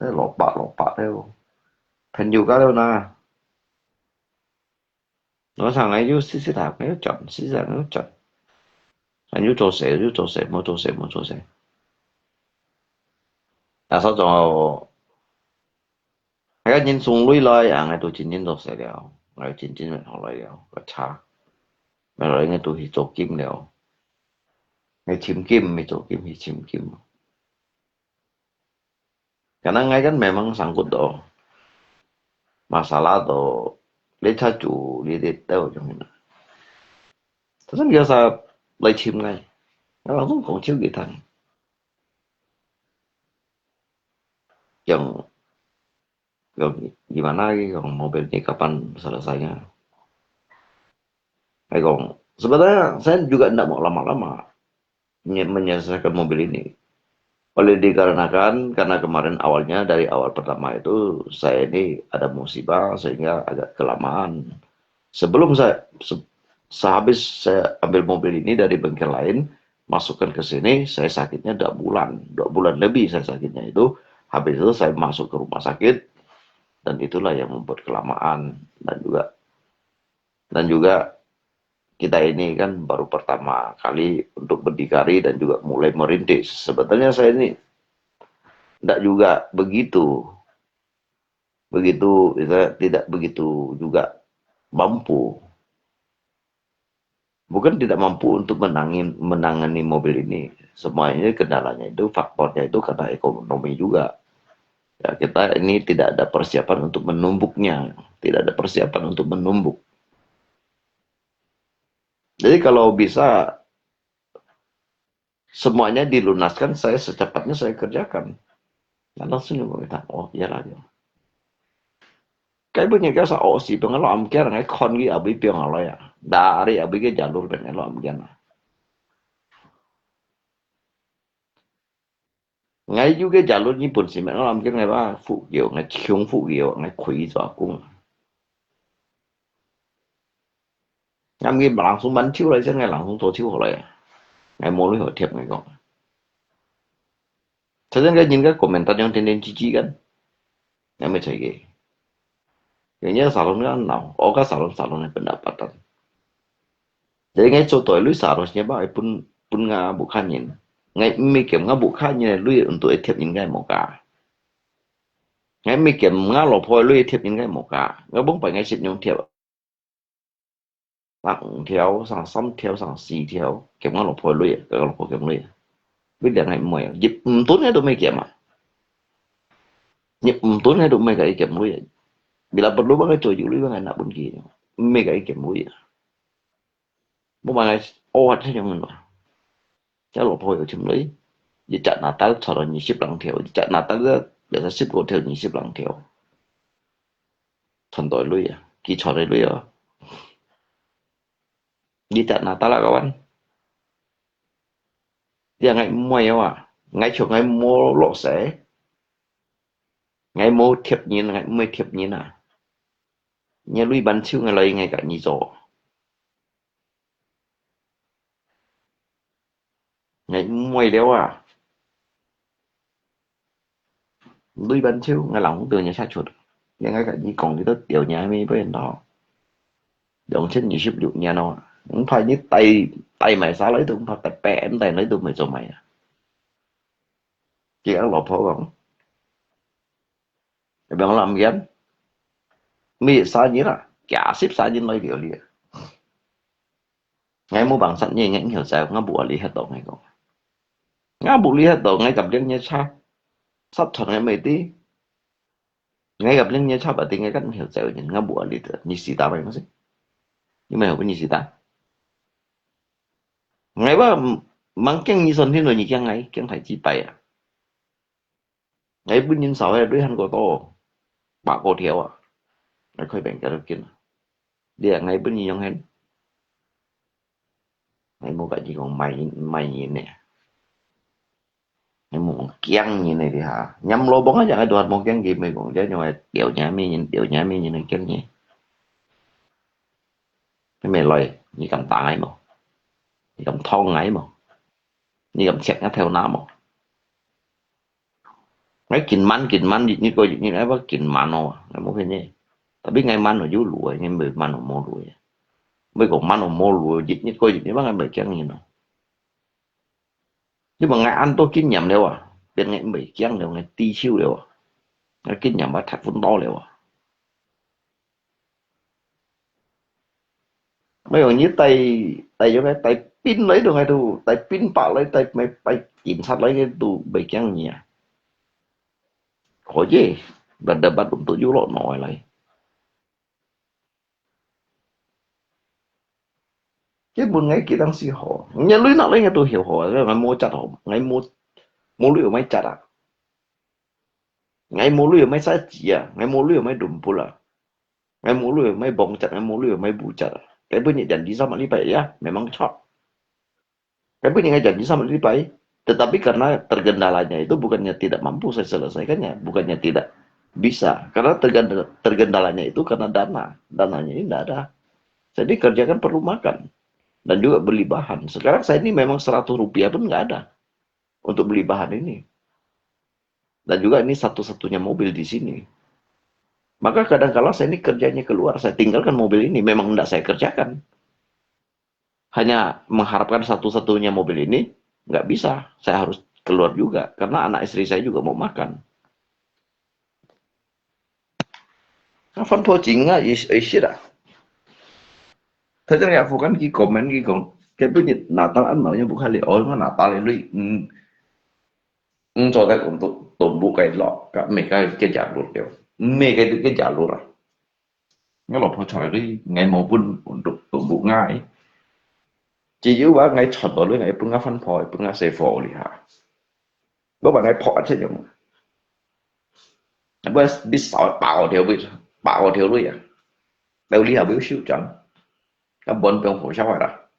lo pa, lo pa liu. Phen yu ka liu na. Ngai sa ngai yu sit sit ta, ngai yu chọn, sit sit ta, ngai yu chọn. Ngai yu cho se, yu cho se, mo cho se, mo cho se. Ya sa cho, ngai ka nyin sung lui lai, ya ngai tu chin nyin cho se liu, ngai chin chin me thau lai liu, ka cha. Me lai ngai tu hi cho kim liu. Ngai chim kim, me cho kim, hi chim kim. Karena ngai kan memang sangkut to. Masalah to. Lecha chu li de tau jong ina. Tapi biasa lai chim ngai. Ngai langsung kong chiu ki thang. Yang, yang gimana ki, yang mobil ni kapan selesainya? Ngai kong, sebenarnya saya juga ndak mau lama-lama. Menye-, menyelesaikan mobil ini. Oleh dikarenakan, karena kemarin awalnya, dari awal pertama itu, saya ini ada musibah, sehingga agak kelamaan. Sebelum saya, se-, sehabis saya ambil mobil ini dari bengkel lain, masukkan ke sini, saya sakitnya dua bulan. Dua bulan lebih saya sakitnya itu. Habis itu saya masuk ke rumah sakit, dan itulah yang membuat kelamaan. Dan juga, dan juga kita ini kan baru pertama kali untuk berdikari dan juga mulai merintis. Sebetulnya saya ini ndak juga begitu, begitu, tidak begitu juga mampu. Bukan tidak mampu untuk menangin-, menangani mobil ini. Semuanya kendalanya itu, faktornya itu karena ekonomi juga. Ya, kita ini tidak ada persiapan untuk menumbuknya, tidak ada persiapan untuk menumbuk. Jadi kalau bisa semuanya dilunaskan, saya secepatnya saya kerjakan. Nah, langsung dia berkata, "Oh, iyalah, dia." Kai bunyi kasa, "Oh, si pengen lo amkian, ngai kon ki abui piang lo ya. Dari abui ke jalur pengen lo amkian." 𠊎有个家人日本時，𠊎諗緊𠊎話富有，𠊎窮富有，𠊎虧做工。𠊎毋係人送饅頭來，先𠊎人送早朝好來啊。𠊎無鐳好貼，𠊎講。頭先个人个comment當中天天吱吱个，𠊎毋係在个。人家salon个鬧，我个salon，salon个pendapatan。Jadi𠊎做代理salon，siapa會分分𠊎屋下人？𠊎毋係兼𠊎屋下人个鐳，untuk會貼人个無價。 𠊎毋係兼𠊎老婆个鐳貼人个無價，𠊎往擺𠊎識用貼，三條、三三條、三四條，兼𠊎老婆个鐳，𠊎老婆兼鐳。Bila𠊎毋愛，入毋到𠊎都毋係兼啊。入毋到𠊎都毋係佢兼鐳啊。Bila perlu𠊎做有鐳，𠊎拿分佢，毋係佢兼鐳啊。 無嘛，𠊎屙下這樣个嘛。這老婆有錢鐳，一隻Natal賺到二十零條，一隻Natal个，biasa十五條、二十零條。賺到鐳啊，佢賺到鐳啊。一隻Natal啊，kawan。你講𠊎毋愛啊，𠊎像𠊎無落勢，𠊎無貼人，𠊎毋會貼人啊。你鐳還手，𠊎來𠊎家己做。 𠊎毋愛了啊。鐳還手，𠊎人都對人家出，人家跟你講，你都掉人家咩不然咯。兩千二十六年咯，毋怕你帶帶埋啥來都毋怕，帶百帶來都毋會做麼啊。佢个老婆講， 你毋好諗緊，每三日啊，幾十三日來料理啊。𠊎無辦法，你，𠊎曉得，𠊎無理得到，𠊎講。𠊎無理得到，𠊎甲零夜叉，十川𠊎毋知。𠊎甲零夜叉，berarti𠊎kan曉得，𠊎無理得，你死打白東西。你毋好分你死打。𠊎話，吂驚你上天咯，你驚𠊎，驚太自大啊。 𠊎分人燒个鐳還過多，百過條啊，𠊎開平幾多斤啊？你啊，𠊎分人用現，𠊎無甲你講賣人，賣人呢。𠊎無驚人呢，你哈，nhắm lô bông啊，𠊎都還無驚佢，毋係講，這種个掉人咩人，掉人咩人來驚你。你毋來，你敢打𠊎無？你敢捅𠊎無？你敢切𠊎頭那無？ 𠊎緊慢緊慢，日日過日日，𠊎話緊慢哦，𠊎無騙你。Tapi𠊎慢哦有路个，𠊎毋係慢哦無路个。毋係講慢哦無路，日日過日日，𠊎毋係驚人哦。因為𠊎恁多經驗了啊，變𠊎毋係驚了，𠊎知手了啊。𠊎經驗啊，讀分多了啊。 無用你帶，帶用个帶兵來都，𠊎都帶兵馬來，帶，帶警察來个都毋驚你啊。可以，berdebat untuk有落腦个來。根本𠊎幾當時好，你鐳拿來𠊎都曉好，𠊎無執好，𠊎無，無鐳有買執啊。 𠊎無鐳有買沙紙啊，𠊎無鐳有買rumput啊，𠊎無鐳有買bông cat，𠊎無鐳有買布cat啊。Tapi你janji sama禮拜ya, memang cocok. Tapi你 𠊎 janji sama禮拜, tetapi karena tergendalanya itu bukannya tidak mampu saya selesaikannya, bukannya tidak bisa. Karena tergenda-, tergendalanya itu karena dana. Dananya ini tidak ada. Jadi kerja kan perlu makan dan juga beli bahan. Sekarang saya ini memang seratus rupiah pun nggak ada untuk beli bahan ini. Dan juga ini satu-satunya mobil di sini. Maka kadang-kala saya ini kerjanya keluar, saya tinggalkan mobil ini, memang tidak saya kerjakan. Hanya mengharapkan satu-satunya mobil ini, nggak bisa. Saya harus keluar juga, karena anak istri saya juga mau makan. 啊，翻破井啊，也，也是啦。佢正也附近佢comment佢講，佢本日拿到恁老也不看了，哦，我拿到了，你，嗯，嗯，做得講都，都不該落，該每個結家路了，每個都結家路了。我老婆出來，𠊎無分，都，都不愛。只有話，𠊎賺到了，𠊎分𠊎翻破，分𠊎洗火了哈。 我話𠊎破一切用。我必少百五條鐳，百五條鐳啊，到你還會收錢，根本不用好笑話啦。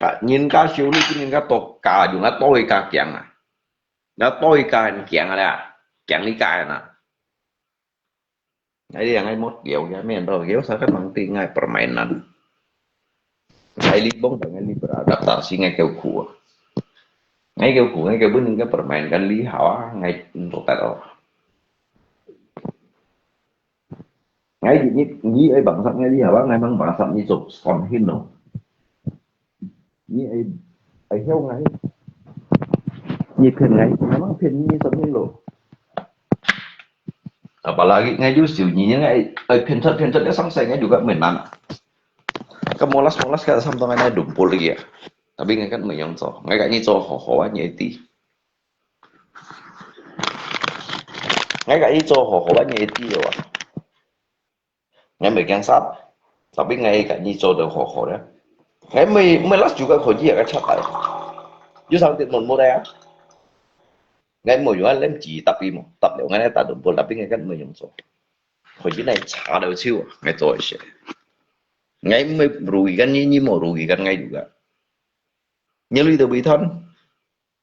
啊，人家修理比人家多加，用啊多一加驚啊，那多一加驚啊啦，驚你加啊。哎呀，哎，莫聊呀，免到聊，saya kan mang tinggal permainan. Ngai li bong, ngai li beradaptasi, ngai kêu khu. Ngai kêu khu, ngai kêu pun, ngai permainkan li hawa, ngai untuk tat o. Ngai di ni, ni ai bangsat ngai li hawa, ngai mang bangsat ni sok son hin no. Ni ai, ai hiau ngai. Ni phen ngai, ngai mang phen ni son hin lo. Apalagi ngai ju siu ni ngai, ai phen chat, phen chat ya sang sai ngai juga menang. Ka molas, molas ka samtang ngai dumpul lagi ya. Tapi ngai kan mei yang cho. Ngai ka ni cho ho ho ni ai ti. Ngai ka ni cho ho ho ni ai ti wa. Ngai mei kiang sat. Tapi ngai ka ni cho de ho ho ya. Ngai mei, mei las juga ko ji ya ka chat ai. Ju sang ti mon mo ya. Ngai mo yua lem ji tapi mo. Tap leo ngai ta dumpul tapi ngai kan mei yang cho. Ko ji nai cha de chiu. Ngai cho ai se. Ngai mei rugi kan ni, ni mo rugi kan ngai juga. Ni lui de bi than.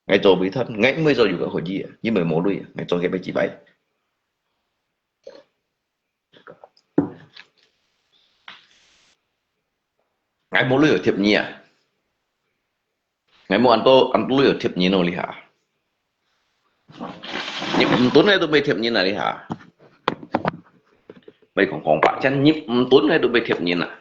Ngai cho bi than, ngai mei cho juga ko ji ya. Ni mei mo lui ya. Ngai cho ke bai ji bai. Ngai mo lui yo thiep ni ya. Ngai mo an to, an to lui yo thiep ni no li ha. Ni mtun ngai tu mei thiep ni na li ha. Mei kong kong pak chan ni mtun ngai tu mei thiep ni na.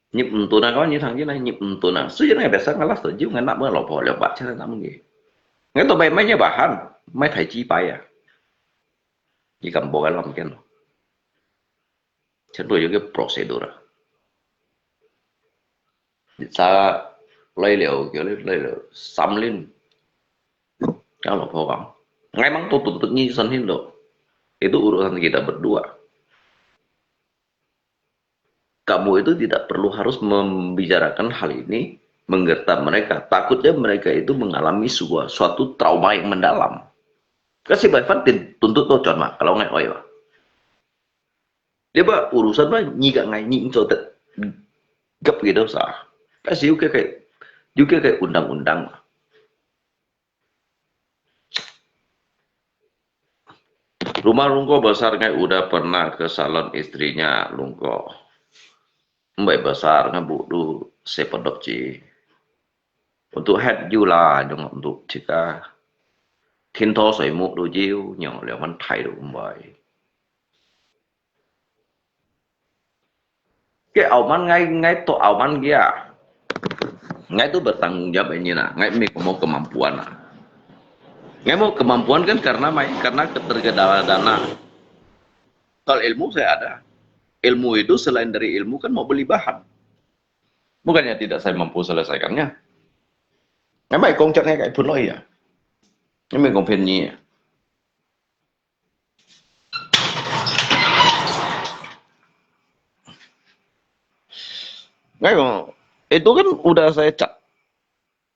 Ni mtun na ko ni thang ji na ni mtun na. Su ji na biasa ngalas to ji ngai nak mo lo po le ba chan nak mo ni. Ngai to bai mai ni bahan, mai thai ji bai ya. Ni kam bo ka lam ken. Chen to yo ke prosedur. Sa lai liu, kêu lai liu, sam lin. Ka lo po kang. Ngai mang to tuntut ni san hin lo. Itu urusan kita berdua. Kamu itu tidak perlu harus membicarakan hal ini, menggertak mereka. Takutnya mereka itu mengalami sebuah, suatu trauma yang mendalam. Kasi bai fan tin tuntut to chon ma, kalau ngai oi ba. Dia ba urusan ba ni ka ngai ni cho tet gap gitu sa. Kasi yu ke kai, yu ke kai undang-undang. Rumah Lungko besar ngai udah pernah ke salon istrinya Lungko. Mbai besar ngai bu du sepedok ji. Untuk het ju la nyong untuk jika. Thin tho soi mu du jiu nyong liang man thai du mbai. Ke auman ngai, ngai to auman kia. Ngai tu bertanggung jawab ini na. Ngai mi mo kemampuan na. Ngai mo kemampuan kan karena mai, karena keterkendala dana. Kalau ilmu saya ada. Ilmu itu selain dari ilmu kan mau beli bahan. Bukannya tidak saya mampu selesaikannya. Ngai mai kong chat ngai kai phun loi ya. Ngai mai kong phen ni ya. Ngai kong, itu kan udah saya chat.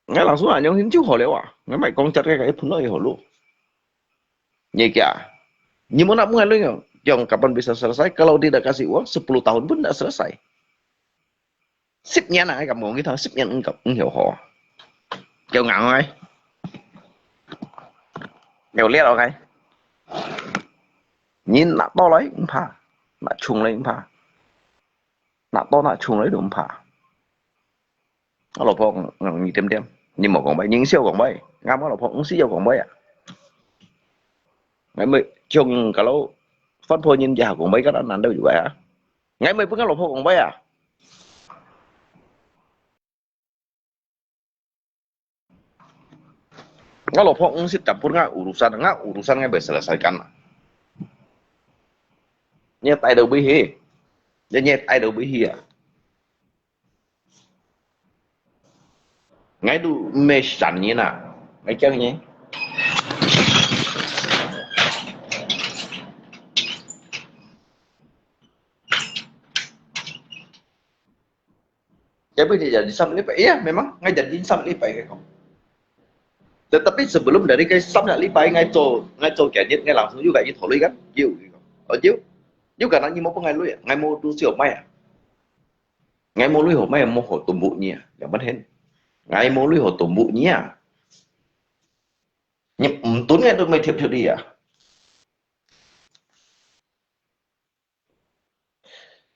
Ngai langsung anyong hin jiu ho liu ah. Ngai mai kong chat ngai kai phun loi ho lu. Ni kia. Ni mo nak mo ngai lu nyong, kapan bisa selesai? Kalau tidak kasih uang, sepuluh tahun pun tidak selesai. Sip niên à, ngai kam mông cái thằng sip niên không, không hiểu hò. Kêu ngắn thôi. Kêu liệt rồi ngai. Nhìn nặng to lấy không phá. Nặng chung lấy không phá. Nặng to nặng chung lấy đúng không phá. Alo po ngong ni tem tem. Ni mo kong bai, ning siu kong bai. Ngam alo po ngong siu kong bai à. Ngai mei chung kalau fan po nyin ja kong bai kan nan deu ju bai à. Ngai mei pun alo po kong bai à. Nga lo pok ngsit campur nga urusan, nga urusan ngai bai selesaikan. Ngai tai dau bai hi. Ngai tai dau bai hi à. Ngai du mesan ni na. Ngai kiang ni. Jadi jadi sampai lipai. Iya, memang ngai jadi sampai lipai ke kong. Tetapi sebelum dari 該三日禮拜，𠊎做，𠊎做幾日，𠊎langsung有佮佢討論kan，有，有，有，有可能你無分𠊎鐳啊，𠊎無東西好賣啊，𠊎無鐳好賣，無好tumbuk你啊，有問題？𠊎無鐳好tumbuk你啊，你毋准𠊎都無貼出去啊。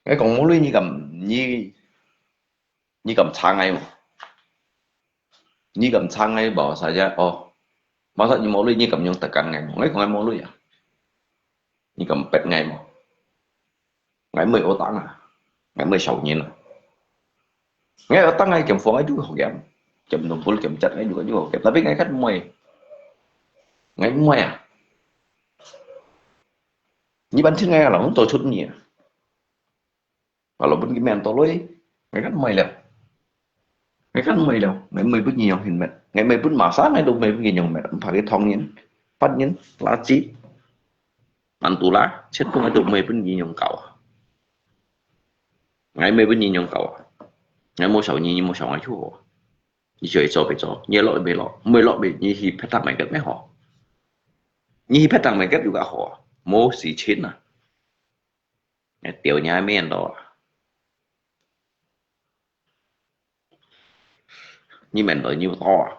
𠊎講無鐳，你敢，你，你敢查𠊎無？你敢查𠊎無？啥个？哦，masa你無鐳，你敢用特工𠊎無？𠊎講𠊎無鐳啊，你敢逼𠊎無？𠊎毋係惡黨啊，𠊎毋係小人啊。𠊎惡黨，𠊎兼放，𠊎就好兼，兼tumbuk兼cat，𠊎就，就好兼。Tapi𠊎kan毋會，𠊎毋會啊。 你問清𠊎啦，𠊎做出你啊。Walaupun佢免多鐳，𠊎kan毋會了。𠊎kan毋會了，𠊎毋會分你用hin乜，𠊎毋會分masa，𠊎都毋會分佢用乜，毋怕佢唐人、法人、垃圾、Mantoula，全部𠊎都毋會分佢用搞啊。𠊎毋會分佢用搞啊。𠊎無笑你，你無笑𠊎就好啊。你想愛做乜做，你愛落乜落，毋愛落乜，你去別搭買个乜好。你去別搭買个又較好啊，無事情啊。 哎，丟你還面到啊？你面到你有刀啊？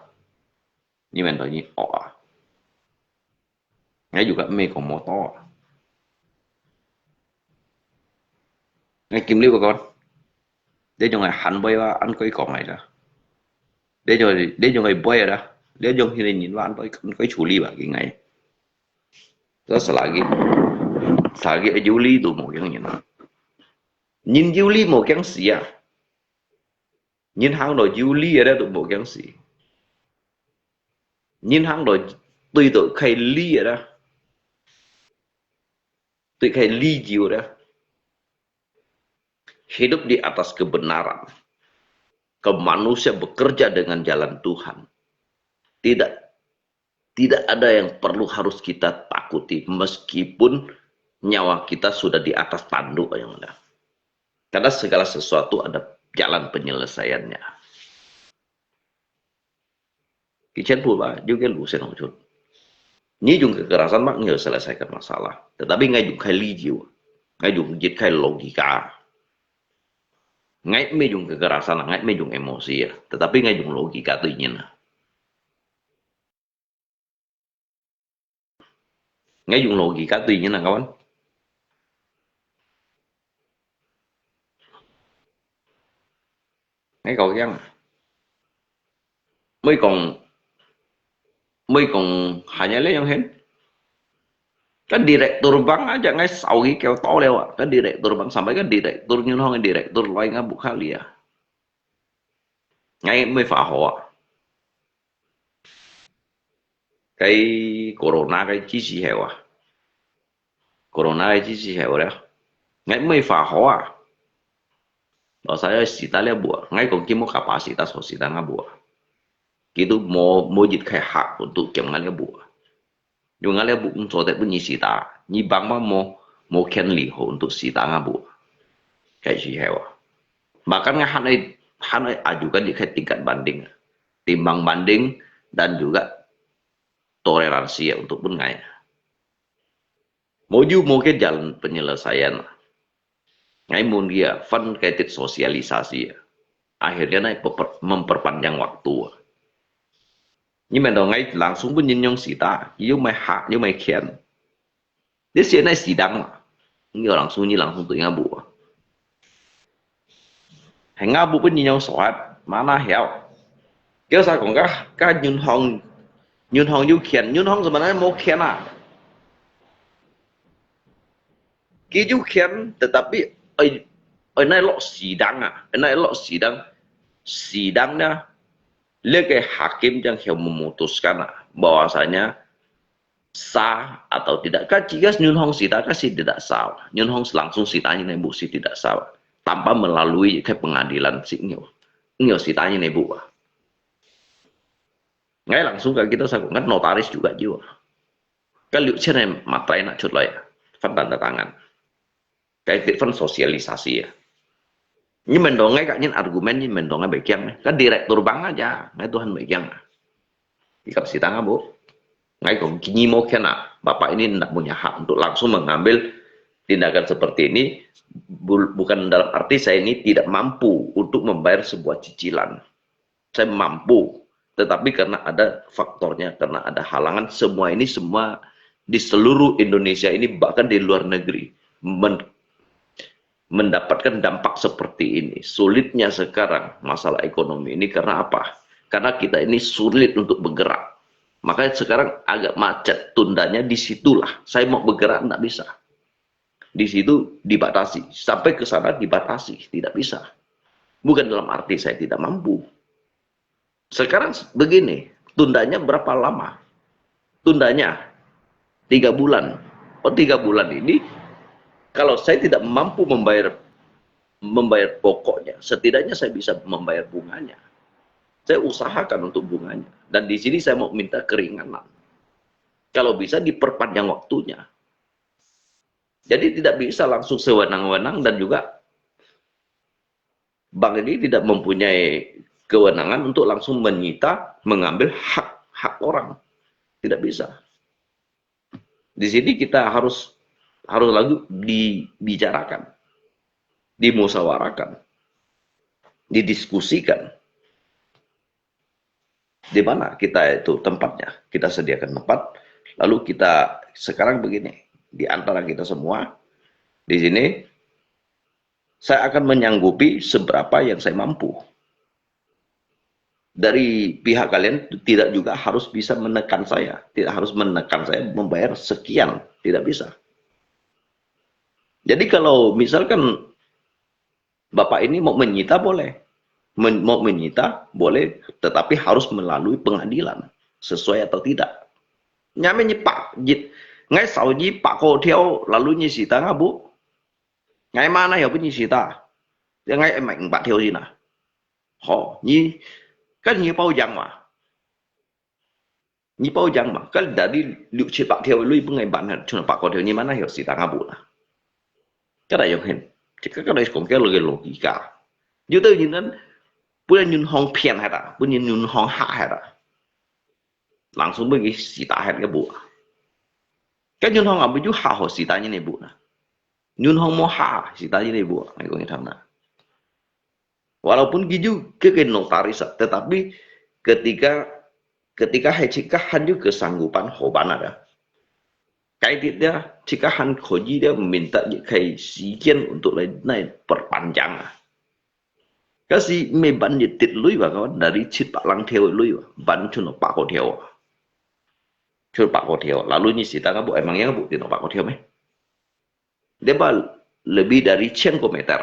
你面到你惡啊？哎，有个美國無刀啊？哎，今日我講，你用个handphone啊，安鬼講来的。你用，你用个杯啊，你用迄个人話安鬼，安鬼處理吧，應該。 Terus lagi, lagi Yuli tu mô kiang nyin. Nyin Yuli mô kiang si ah. Nyin hang lo Yuli ada tu mô kiang si. Nyin hang lo tui tu khai li ada. Tui khai li jiu ada. Hidup di atas kebenaran. Ke manusia bekerja dengan jalan Tuhan. Tidak, tidak ada yang perlu harus kita takuti meskipun nyawa kita sudah di atas tanduk yang ada. Karena segala sesuatu ada jalan penyelesaiannya. Ki chen pu ba, juga lu sen hong chut. Ni jung kekerasan mak nggak selesaikan masalah. Tetapi ngai jung khai li jiu. Ngai jung jit khai logika. Ngai me jung kekerasan, ngai me jung emosi ya. Tetapi ngai jung logika tu nyin. Ngai jung logika tu nyin, kawan. Ngai kau yang. Mui kong, mui kong hanya le yang hen. Kan direktur bank aja ngai sau ki kêu to leo ah. Kan direktur bank sampai kan direktur nyun hong direktur loi nga bukha lia. Ngai mui fa hoa. Cái corona cái chi si heo ah. Corona cái chi si heo leo. Ngai mui fa hoa. Lo sa ya sita leo bua. Ngai kong ki mo kapasita so sita nga bua. Ki tu mo, mo jit khai hak untuk kiam ngai leo bua. Yung ngai leo bua ung so tet pun ni sita. Ni bang ma mo, mo kian li ho untuk sita nga bua. Cái si heo ah. Bahkan ngai han ai, han ai ajukan jit khai tingkat banding. Timbang banding dan juga toleransi untuk pun ngai. Mo ju mo ke jalan penyelesaian. Ngai mun dia fan kaitit sosialisasi. Akhirnya nai memperpanjang waktu. Ni men to ngai langsung pun nyin nyong sita, yu mai ha, yu mai kian. Di sien nai sidang ma. Ngi langsung, nyi langsung tu nga bu. Hai nga bu pun nyi nyong sohat, mana hiao. Kêu sa kong ka, ka nyun hong, nyun hong yu kian, nyun hong sebenarnya mo kian ah. Ki yu kian, tetapi ai, ai nai lo sidang ah, ai nai lo sidang, sidang na, le ke hakim yang hiao memutuskan ah, bahwasanya sah atau tidak. Kan jika nyun hong sita kan si tidak sah. Nyun hong langsung sita ini busi tidak sah. Tanpa melalui ke pengadilan si nyo. Nyo sita ini bu. Ngai langsung ke kita sa kan notaris juga jiwa. Kan liu chen ai matrai nak chut lai. Fan tanda tangan. Cái việc phân sosialisasi ya. Ni men dong ngai ka nyin argumen ni men dong ngai bai kiang. Kan direktur bank aja. Ngai Tuhan bai kiang. Ikam sitang abu. Ngai kong kini mau kena, Bapak ini tidak punya hak untuk langsung mengambil tindakan seperti ini. Bukan dalam arti saya ini tidak mampu untuk membayar sebuah cicilan. Saya mampu, tetapi karena ada faktornya, karena ada halangan, semua ini semua di seluruh Indonesia ini, bahkan di luar negeri, men- mendapatkan dampak seperti ini. Sulitnya sekarang masalah ekonomi ini karena apa? Karena kita ini sulit untuk bergerak. Makanya sekarang agak macet, tundanya di situlah. Saya mau bergerak, tidak bisa. Di situ dibatasi. Sampai ke sana dibatasi, tidak bisa. Bukan dalam arti saya tidak mampu. Sekarang begini, tundanya berapa lama? Tundanya tiga bulan. Oh, tiga bulan ini, kalau saya tidak mampu membayar membayar pokoknya, setidaknya saya bisa membayar bunganya. Saya usahakan untuk bunganya. Dan di sini saya mau minta keringanan. Kalau bisa diperpanjang waktunya. Jadi tidak bisa langsung sewenang-wenang dan juga bank ini tidak mempunyai kewenangan untuk langsung menyita, mengambil hak-hak orang. Tidak bisa. Di sini kita harus harus lalu dibicarakan, dimusyawarahkan, didiskusikan. Di mana kita itu tempatnya? Kita sediakan tempat, lalu kita sekarang begini, di antara kita semua di sini, saya akan menyanggupi seberapa yang saya mampu. Dari pihak kalian tidak juga harus bisa menekan saya, tidak harus menekan saya membayar sekian, tidak bisa. Jadi kalau misalkan Bapak ini mau menyita boleh, Men- mau menyita boleh, tetapi harus melalui pengadilan, sesuai atau tidak. Nyame nyi pak jit, ngai sau nyi pak ko theo, lalu nyi sita ngabu. Ngai mana ya pun nyi sita. Ya ngai emang empat theo sina. Ho, nyi, kan nyi pau jang ma. Nyi pau jang ma, kan dari liu chi pak theo lui pun ngai ban han, cuma pak ko theo nyi mana ya sita ngabu lah. Kada yong hen. Cik kada kong ke logika. Yu tau nyi nan, pun nyi hong pian hata, pun nyi hong ha hata. Langsung pun nyi sita han ke bu. Kan nyi hong abu yu ha ho sita nyi ne bu na. Nyi hong mo ha sita nyi ne bu. Ngai kong nyi thang na. Walaupun gitu ke ke notaris, tetapi ketika ketika hai cikahan yu kesanggupan hoban ada. Kaitit dia cikahan koji dia minta je kai sikian untuk lai nai perpanjang ah. Kasi me ban je tit lui ba kawan dari cit pak lang theo lui ba ban cun pak ko theo. Cun pak ko theo. Lalu nyi sita ngabu emang yang bu tino pak ko theo me. Dia ba lebih dari cian ko meter.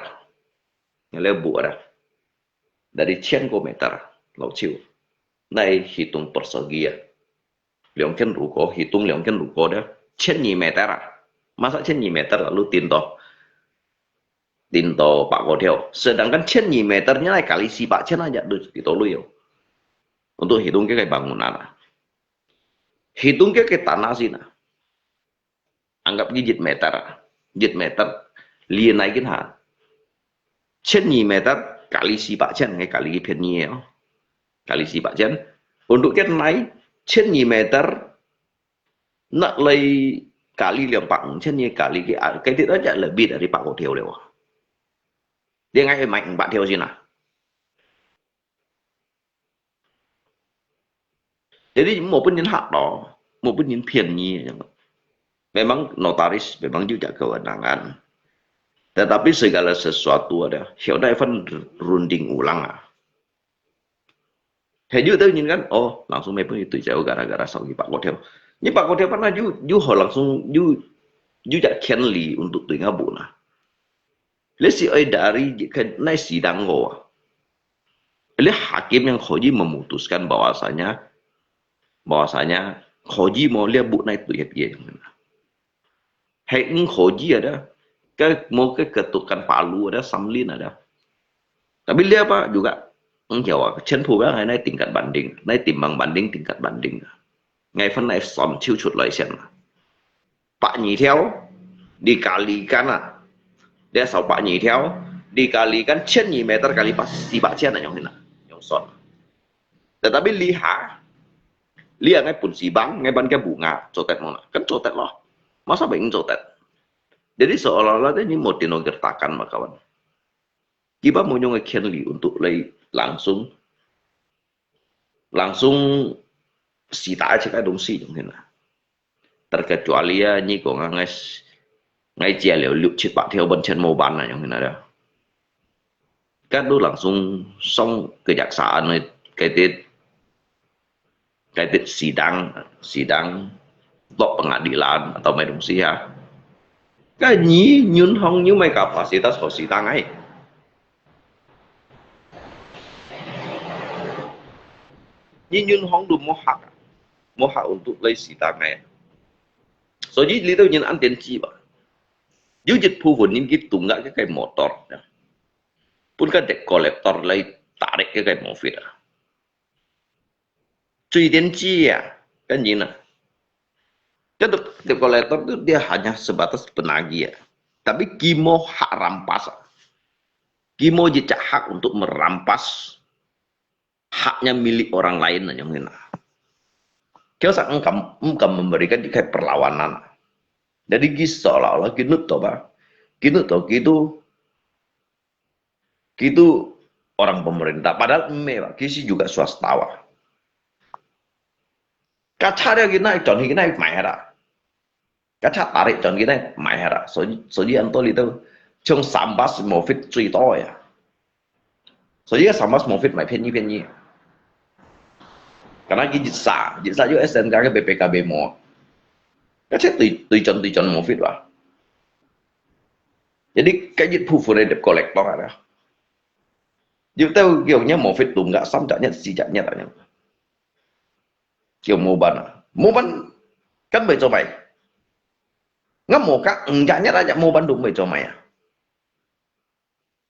Ngalai bu ada. Dari cian ko meter. Lau ciu. Nai hitung persegi ya. Liang ken ruko, hitung liang ken ruko dia. Cian nyi meter ah. Masa cian nyi meter lalu tinto. Tinto pak ko theo. Sedangkan cian nyi meternya nai kali si pak cian aja tu kita lui yo. Untuk hitung ke kai bangunan ah. Hitung ke kai tanah sina. Anggap ki jit meter, jit meter, li nai kin ha. Cian nyi meter kali si pak cian, ngai kali ki pian nyi yo. Kali si pak cian. Untuk ken nai, cian nyi meter, nak lai kali liang pak, cian nyi kali ki, ah, kaitit aja lebih dari pak ko theo lewa. Dia ngai mai empat theo sina. Jadi, mo pun nyin hak to, mo pun nyin pian nyi. Memang notaris, memang juga kewenangan. Tetapi segala sesuatu ada, hiau dai fan runding ulang ah. Hai yu tau nyin kan, oh, langsung me pun itu jauh gara-gara sau nyi pak ko theo. Nyi pak ko theo pan yu, yu ho langsung, yu, yu jak kian li untuk tu ngabu na. Lesi oi dari kan nai sidang ko ah. Leh hakim yang koji memutuskan bahwasanya, bahwasanya koji mo lia bu nai tu ya pia yang mana. Hai ing koji ada, ke mo ke ketukan palu ada, samlin ada. Tapi lia apa juga, eng kiawa, chen pu ba ngai nai tingkat banding, nai timbang banding tingkat banding. Ngai fan nai som chiu chut lai sian. Pak nyi theo, dikalikan ah. Dia sau pak nyi theo, dikalikan cian nyi meter kali pak si pak cian ah, yong hina, yong son. Tetapi liha, 你啊，ngai pun si bang, ngai ban ke bunga,做得無啦？Kan做得咯。Masa bèk做得？Jadi seolah-olah ini model nong kertakan mah kawan. Kiba monyong ke 权利 untuk lai langsung, langsung sita cik ai dongsi jong hina. Terkecuali ya, nyi ko ngai, ngai chia liu liu cit pak thiau ban cien mo ban na jong hina ya. Kan tu langsung song kejaksaan ngai, kai tit, kai tit sidang, sidang, tok pengadilan atau mai dongsi ya. Kan nyi nyun hong nyu mai kapasitas ho sidang ai. Nyi nyun hong tu mo hak, mo hak untuk lai sidang ai. So, jadi li tau nyin an tian ji ba. Yu jit pu vun nin ki tung ga ke kai motor. Pun ka debt collector lai tarik ke kai mofit a. Cui tian ji a, kan nyin a. Kan tu debt collector tu dia hanya sebatas penagih a. Tapi ki mo hak rampas a. Ki mo jejak hak untuk merampas haknya milik orang lain na nyong hina. Kaya sa engkau, engkau memberikan di kai perlawanan. Jadi ki seolah-olah ki nut to ba. Ki nut to ki tu, ki tu orang pemerintah. Padahal eme ba, ki si juga swasta ba. Kacha dia ki nai, chon hi ki nai mai ha da. Kacha tarik chon ki nai mai ha da. So, so ji an to li tau, chung sampas mofit cui to ya. So ji sampas mofit mai pian yi pian yi. Karena ki jitsa, jitsa yu S N K ke B P K B mo. Kacha tui, tui chon, tui chon mofit ba. Jadi, kai jit pu fu re debt collector ada. Yu tau kiong nya mofit tung ga sam chak nyet, si chak nyet ada. Kiong mo ban a. Mo ban kan bai cho mai. Nga mo ka, eng chak nyet aja mo ban tu bai cho mai a.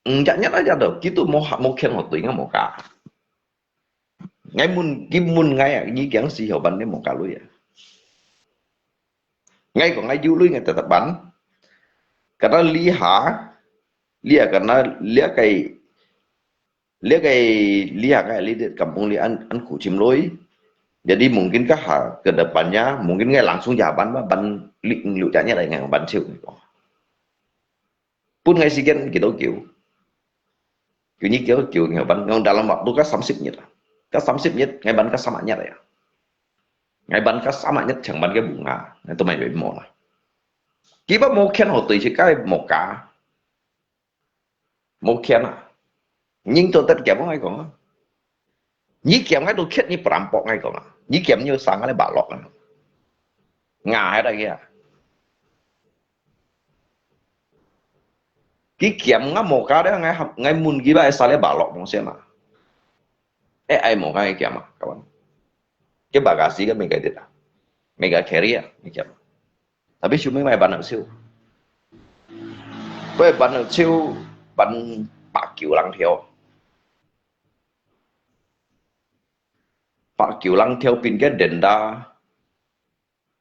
Eng chak nyet aja to, ki tu mo ha, mo kian ho tui nga mo ka. Ngai mun, ki mun ngai a, nyi kiang si ho ban ne mo ka lui a. Ngai ko ngai yu lui ngai tetap ban. Karena li ha, li a karena li a kai, li a kai, li a kai li det kampung li an, an khu chim lui. Jadi mungkin ka ha ke depannya, mungkin ngai langsung ja ban ba, ban li, liu ja nya lai ngai ban chiu. Pun ngai si kian ki to kiu. Kiu nyi kiu kiu ngai ban, ngau dalam waktu ka samsip nyet. Ka samsip nyet, ngai ban ka sama nyet ya. Ngai ban ka sama nyet, chang ban ke bunga. Ngai to mai be mo la. Kiba mo kian ho tui si kai mo ka. Mo kian a. Ning to tet kiam ngai kong a. Nyi kiam ngai to kiet nyi perampok ngai kong a. Nyi kiam nyi sang ngai balok a. Nga hai da kia. Ki kiam nga mo ka de ngai hap, ngai mun ki ba sa le balok mo sen a. Eh, ai mo ka kiam a, kawan. Ke bagasi ke mega dita. Mega carry a, ngi kiam. Tapi siu ming mai ban siu. Koi ban siu, ban pak kiu lang thiau. Pak kiu lang thiau pin ke denda.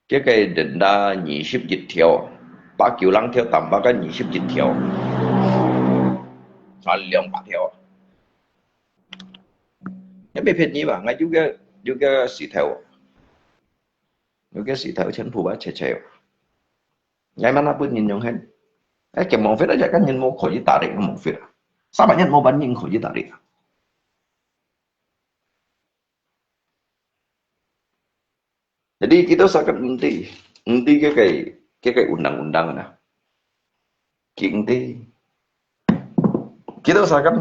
Ke ke denda nyi sip jit thiau. Pak kiu lang thiau tambah kan nyi sip jit thiau. Sa liang pak thiau. Ngai mei phet nyi ba, ngai yu ke, yu ke si thiau. Yu ke si thiau chen pu ba che che. Ngai mana pun nyin yong hen. Eh, ke mo phet aja kan nyin mo ko yi tarik mo phet. Sa ba nyin mo ban nyin ko yi tarik. Jadi kita sangat enti, enti ke kai, ke kai undang-undang na. Ki enti. Kita sangat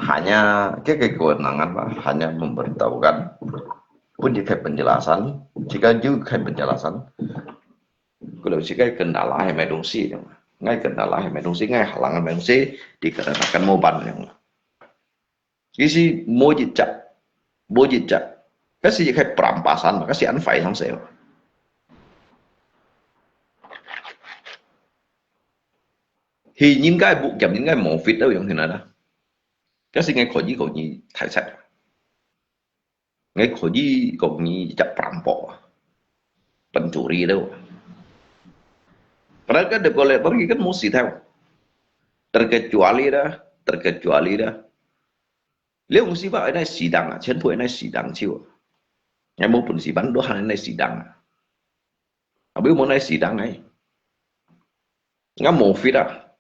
hanya ke kai kewenangan lah, hanya memberitahukan. Pun jika penjelasan, jika juga penjelasan. Kalau jika kendala hai mai dongsi, ngai kendala hai mai dongsi, ngai halangan mai dongsi, dikarenakan mo ban yang. Ki si mo jejak, mo jejak. Ka si kai perampasan, ka si an fai sang se. Hi nyin kai bu kiam nyin kai mo fit tau yong hin ada. Ka si ngai ko yi ko yi thai sat. Ngai ko yi ko yi jak perampok. Pencuri tau. Padahal kan debt collector kan mo si tau. Terkecuali dah, terkecuali dah. Liu si ba nai sidang ah, chen pu nai sidang chiu. 𠊎無本事辦到，還哪使得啊？Abih無哪使得哎。𠊎無fit啊。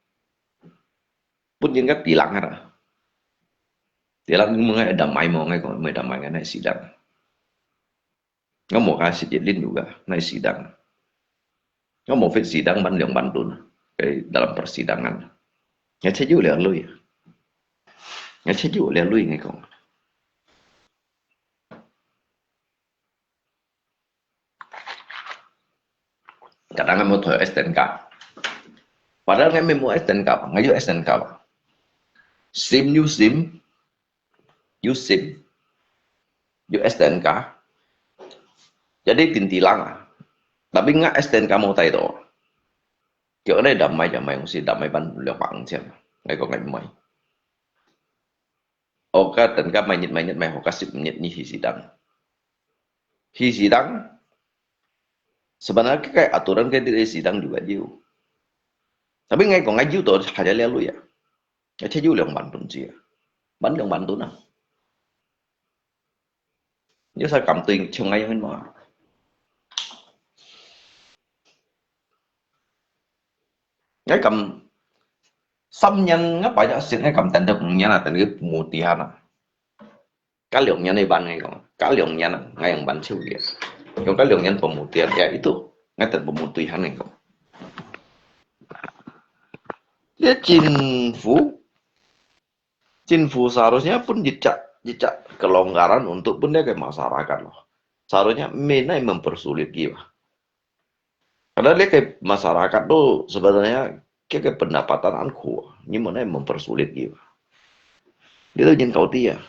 分人家抵人啊。抵人問𠊎會damai無？𠊎講，毋會damai，𠊎哪使得？ 𠊎無加食一輪有个，哪使得？𠊎無fit使得辦兩萬ton，在dalam persidangan。𠊎切有了鐳，𠊎切有了鐳，𠊎講。Kadang-kadang mau tahu S T N K. Padahal kami mau S T N K, ngayon S T N K. Sim, you sim, you sim, you S T N K. Jadi tinti lang ah. Tapi ngak S T N K mau tai to. Kaya ada damai, damai, mesti damai ban liang pang siang. Ngai ko ngai mai. Oka S T N K mai nyit, mai nyit, mai hoka sip nyit ni hi sidang. Hi sidang. Sebenarnya kai aturan kai di sidang juga jiu. Tapi ngai ko ngai jiu to hanya liang lu ya. Ngai jiu liang ban ton sia. Ban liang ban ton na. Yo sa kam ting chung ngai yang ma. Ngai kam 三年 ngai pa ya sit ngai kam tan dek 五年 ah, tan dek pemutihan ah. Ka 两年 ban ngai kong, ka 两年 ah, ngai yang ban chiu ya. Yung ka 两年 pemutihan ya itu, ngai tan pemutihan ngai kong. Ya 政府, 政府 seharusnya pun jejak, jejak kelonggaran untuk pun dia ke masyarakat loh. Seharusnya menai mempersulit jiwa. Karena dia ke masyarakat tu sebenarnya dia ke pendapatan an khuwa, ni menai mempersulit jiwa. Dia tu nyen kau dia.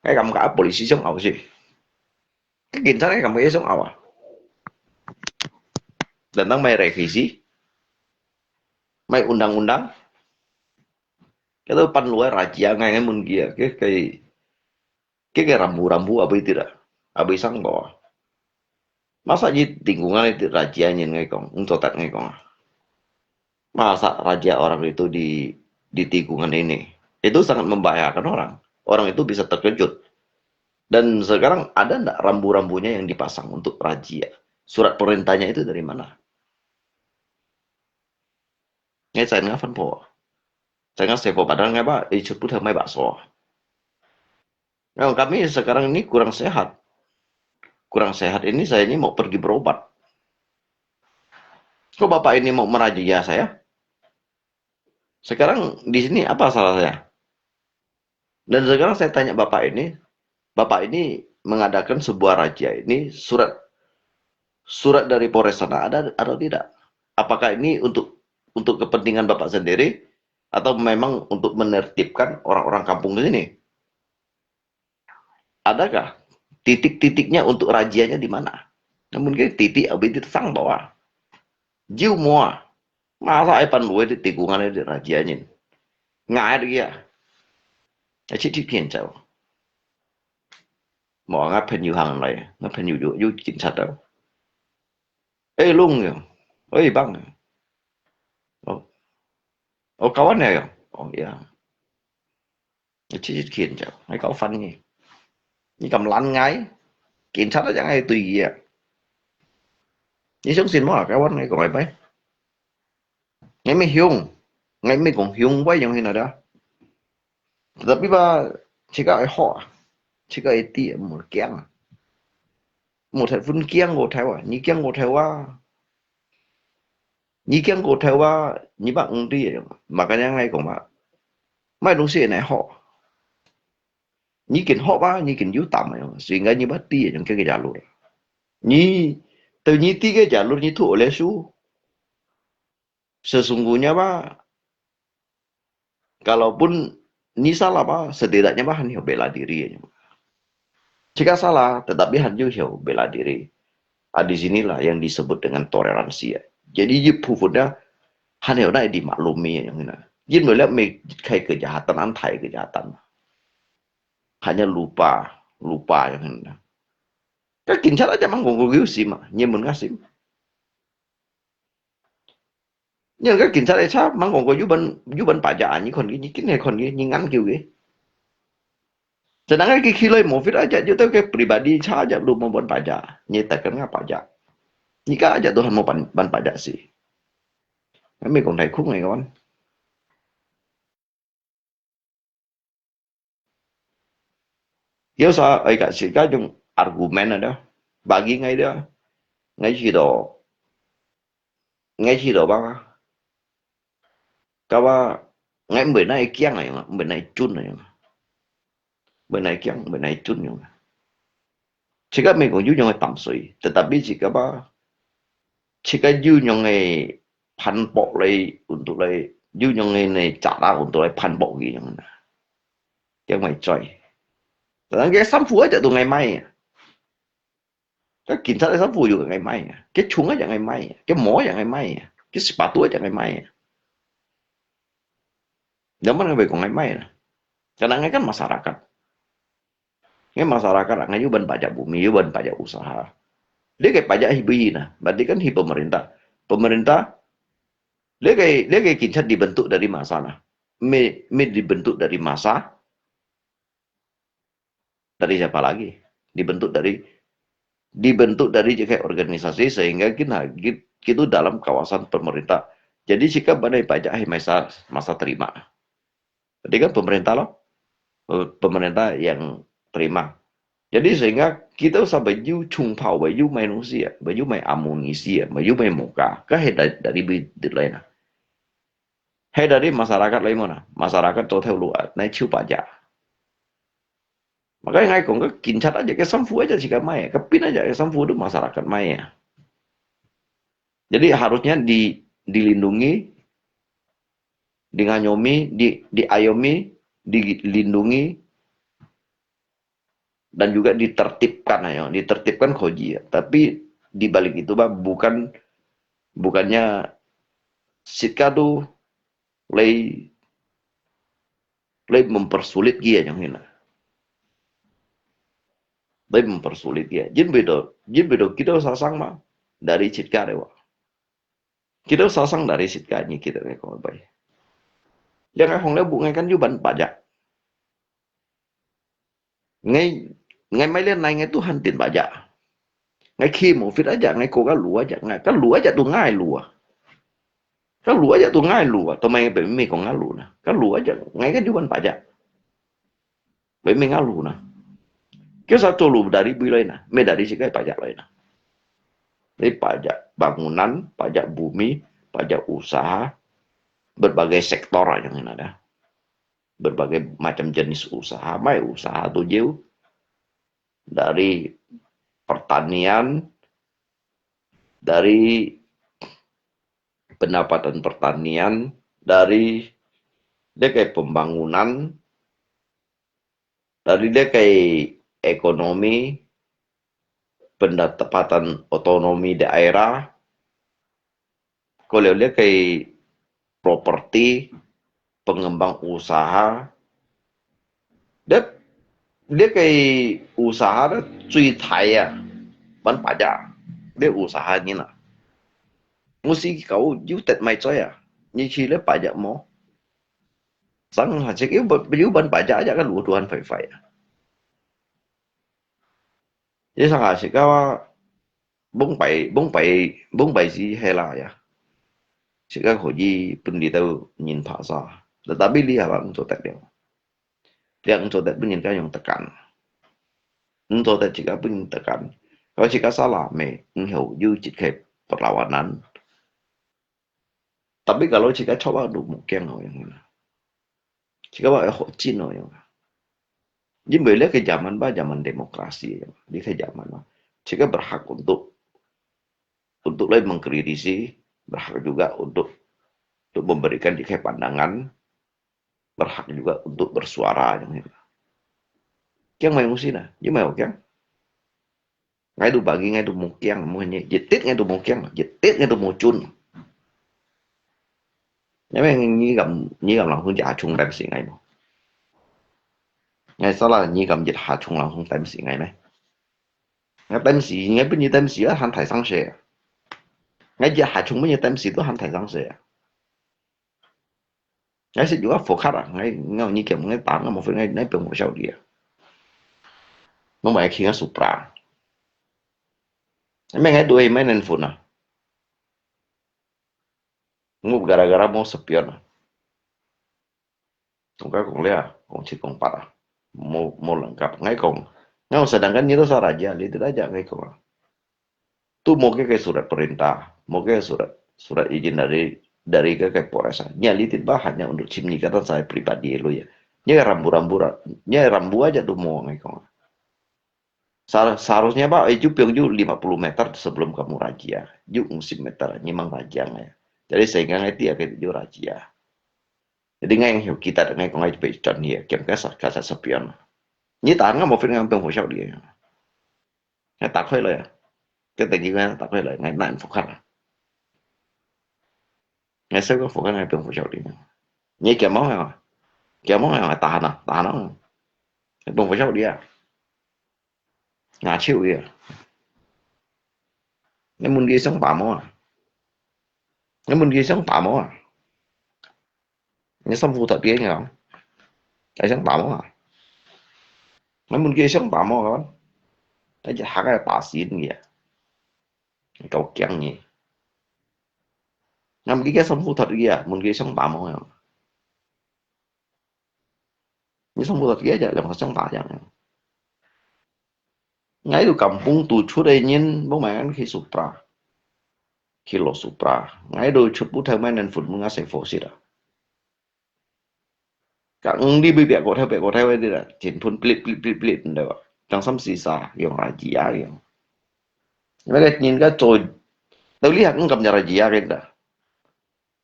Kai kam ka polisi song au sih. Ka 警察 kai kam ka song au ah. Tentang mai revisi, mai undang-undang. Kita pan luar raja ngai ngai mun kia, ke kai, ke kai rambu-rambu apa itu dah. Apa isang bawa. Masa ji tingkungan itu raja nyen ngai kong, engcotat ngai kong. Masa raja orang itu di, di tikungan ini? Itu sangat membahayakan orang. Orang itu bisa terkejut. Dan sekarang ada ndak rambu-rambunya yang dipasang untuk razia? Surat perintahnya itu dari mana? Ngai cai ngai fan po. Cai ngai sepo padahal ngai ba, eh, cut putih mai bakso. Nah, kami sekarang ini kurang sehat. Kurang sehat ini saya ini mau pergi berobat. Kok Bapak ini mau merazia saya? Sekarang di sini apa salah saya? Dan sekarang saya tanya Bapak ini, Bapak ini mengadakan sebuah razia ini, surat surat dari Polres sana ada atau tidak? Apakah ini untuk untuk kepentingan Bapak sendiri atau memang untuk menertibkan orang-orang kampung di sini? Adakah titik-titiknya untuk razianya di mana? Namun ke titik abis itu sang bawa. Jiu mua. Masa ai pan luai di tikungan di razianya. Ngai dia. Ai cik cik pian jauh. Mau ngai 朋友行來, ngai 朋友有有警察到. Eh, Lung ya. Oi, Bang. Oh. Oh, kawan ya ya. Oh ya. Cik cik kian jauh. Ngai kau fan ni. Ni kam lan ngai. Kian chat aja ngai tui ya. Ni sung sin mo kawan ngai kong ngai pai. Ngai mi hiung. Ngai mi kong hiung wai yang hin ada. Tetapi ba, cik ai ho. Cik ai ti mo kiang. Mo thai fun kiang go thai wa. Ni kiang go thai wa. Ni kiang go thai wa, ni ba ng ti ya. Makanya ngai kong ba. Mai dong si nai ho. Ni kin ho ba, ni kin yu tam ya. Sehingga ni ba ti ya, yang ke jalur. Ni, tu ni ti ke jalur ni tu oleh su. Sesungguhnya ba, kalaupun ni salah ba, setidaknya ba han bela diri. Jika salah, tetapi han bela diri. Ah, di sinilah yang disebut dengan toleransi ya. Jadi, 一部分呢，還有那 dimaklumi 个人呢，因為呢，未開 kejahatan，安排 kejahatan，hanya lupa，lupa 个人呢。該警察來講，講過有事嘛，你問佢事嘛。 因為該警察來查，吂講過有本有本白隻啊，你看佢，你緊係看佢，你研究佢。Sedangkan kikilai Mufid aja, yo tau ke pribadi cha aja lu mo ban pajak. Nyi takkan nga pajak. Nika aja Tuhan mo ban, ban pajak si. Kami kong dai kung ngai kawan. Yo sa, ai ka si ka yung argumen ada. Bagi ngai dia. Ngai si do. Ngai si do bang. Kawa ngai mbe nai kiang ayong, mbe nai chun ayong. Mbe nai kiang, mbe nai chun ayong. Chika mi kong yu nyong tam sui, tetapi chika ba, chika yu nyong ai phan bok lai, untuk lai, yu nyong ai nai cara untuk lai phan bok gi nyong na. Yang mai choi. Tang ke samfu aja tu ngai mai. Cái警察个衫褲又係危買啊，佢銃啊又危買啊，佢帽又危買啊，佢sepatu啊又危買啊。Zaman ngai kong ngai mai lah. Karena ngai kan masyarakat. Ngai masyarakat lah, ngai yuban pajak bumi, yuban pajak usaha. Dia kaya pajak hibi na, berarti kan hi pemerintah. Pemerintah, dia kaya, dia kaya kinchat dibentuk dari masa lah. Mi, mi dibentuk dari masa, dari siapa lagi? Dibentuk dari, dibentuk dari juga organisasi sehingga kita, kita dalam kawasan pemerintah. Jadi sikap mana pajak hai masa, masa terima. Jadi kan pemerintah loh, pemerintah yang terima. Jadi sehingga kita sampai yu chungpau, yu mai nusia, yu mai amunisia, yu mai muka, kan hai dari, dari bi di lain. Hai dari masyarakat lain mana? Masyarakat total luar, nai chiu pajak. Makanya ngai kong ke kinchat aja ke samfu aja sika mai, ke pin aja ke samfu tu masyarakat mai ya. Jadi harusnya di, dilindungi, dinganyomi, di, diayomi, dilindungi, dan juga ditertibkan ya, ditertibkan koji ya. Tapi di balik itu bah, bukan, bukannya sitka tu lei, lei mempersulit dia yang hina. Lei mempersulit dia. Jin bedo, jin bedo kita sasang mah dari sitka dewa. Kita sasang dari sitka ni kita ke kau bai. Yang ai hong le bu ngai kan yuban pajak. Ngai, ngai mai lian nai ngai Tuhan tin pajak. Ngai khi Mufid aja, ngai ko ka lu aja, ngai ka lu aja tu ngai lu. Ka lu aja tu ngai lu, to mai pe mi kong ngai lu na. Ka lu aja, ngai ka yuban pajak. Pe mi ngai lu na. Kaya sa to lu dari bui lai na, me dari sikai pajak lai na. Jadi pajak bangunan, pajak bumi, pajak usaha, berbagai sektor yang ada. Berbagai macam jenis usaha, mai usaha tu jiu. Dari pertanian, dari pendapatan pertanian, dari dekai pembangunan, dari dekai ekonomi, pendapatan otonomi daerah, 過了你个property，pengembang usaha，你，你个usaha你最大啊，ban pajak，你usaha你啦。Mesti kau有得買罪啊，你去你pajak mo。Sang hasil有ban，有ban pajak aja kan uduhan fai-fai啊。 Jadi sangka sika bông pai, bông pai, bông pai si hela ya. Sika koji pun di tau nyin phasa. Tetapi li haba ung cotek dia. Dia ung cotek pun nyin ka yung tekan. Ung cotek sika pun yung tekan. Kalau sika salah me, ung hau yu cit kai perlawanan. Tapi kalau sika coba du mukiang yang ina. Sika ba hok cin yang. Jadi bila ke zaman ba zaman demokrasi yang. Di ke zaman ba. Sika berhak untuk untuk lai mengkritisi, berhak juga untuk untuk memberikan di ke pandangan, berhak juga untuk bersuara yang ina. Kiang mai musi na, jadi mai kiang. Ngai tu bagi ngai tu mukiang, mu nyi, jetit ngai tu mukiang, jetit ngai tu mucun. Ngai meh nyi kam, nyi kam langsung jet hachung tem si ngai mo. Ngai salah nyi kam jet hachung langsung tem si ngai meh. Ngai tem si, ngai pun nyi tem si, han thai sang se. Ngai jet hachung pun nyi tem si tu han thai sang se. Ngai sit juga fokat ah, ngai, ngai nyi kiam, ngai tang, ngai mo fe, ngai, ngai peng mo siau dia. Mo mai Kia Supra. Mai ngai dua mai nan fun ah. Mo gara-gara mo spion ah. Tong ka kong lia, kong chik kong pat ah. Mo, mo lengkap. Ngai kong, ngai sedangkan nito sa raja, li tidak aja ngai kong ah. Tu mo ke, ke surat perintah, mo ke surat, surat izin dari, dari ke, ke Polres ah. Nya litit bah hanya untuk chimni kata saya pribadi lo ya. Nya rambu-rambu ra, nya rambu aja tu mo ngai kong. Sa-, seharusnya bah, eh, ju piong ju lima puluh meter sebelum kamu razia. Ju 五十 meter, nyi mang razia ngai. Jadi sehingga ngai tiap ke ju razia. Jadi ngai yang hiu kita ngai kong ngai pe chon hia, kiam ka sa, ka sa spion. Nyi ta ngai mo fin ngai piong fo shao di. Ngai ta khoi lo ya. Ke teng ngai ta khoi lo, ngai nan fo khat ah. Ngai sa ko fo khat ngai piong fo shao di. Nyi kiam mo ngai. Kiam mo ngai ta na, ta na. Ngai piong fo shao di ah. Ngã手个。你問佢想打無啊？你問佢想打無啊？你衫褲脫个，你講，你想打無啊？你問佢想打無啊？你一下个打死你啊！夠驚你！你問佢个衫褲脫个啊？問佢想打無啊？ 你想無到幾隻，兩個想打樣。𠊎都kampung都出來人，無買人去Supra，去落Supra。𠊎都出不透買人分分啊，細貨色啊。講你被別個頭，別個頭个啦，真分plit plit plit plit，你知道吧？講三四三，用啊，幾啊用。那個人家做，到你還敢講人家个啦？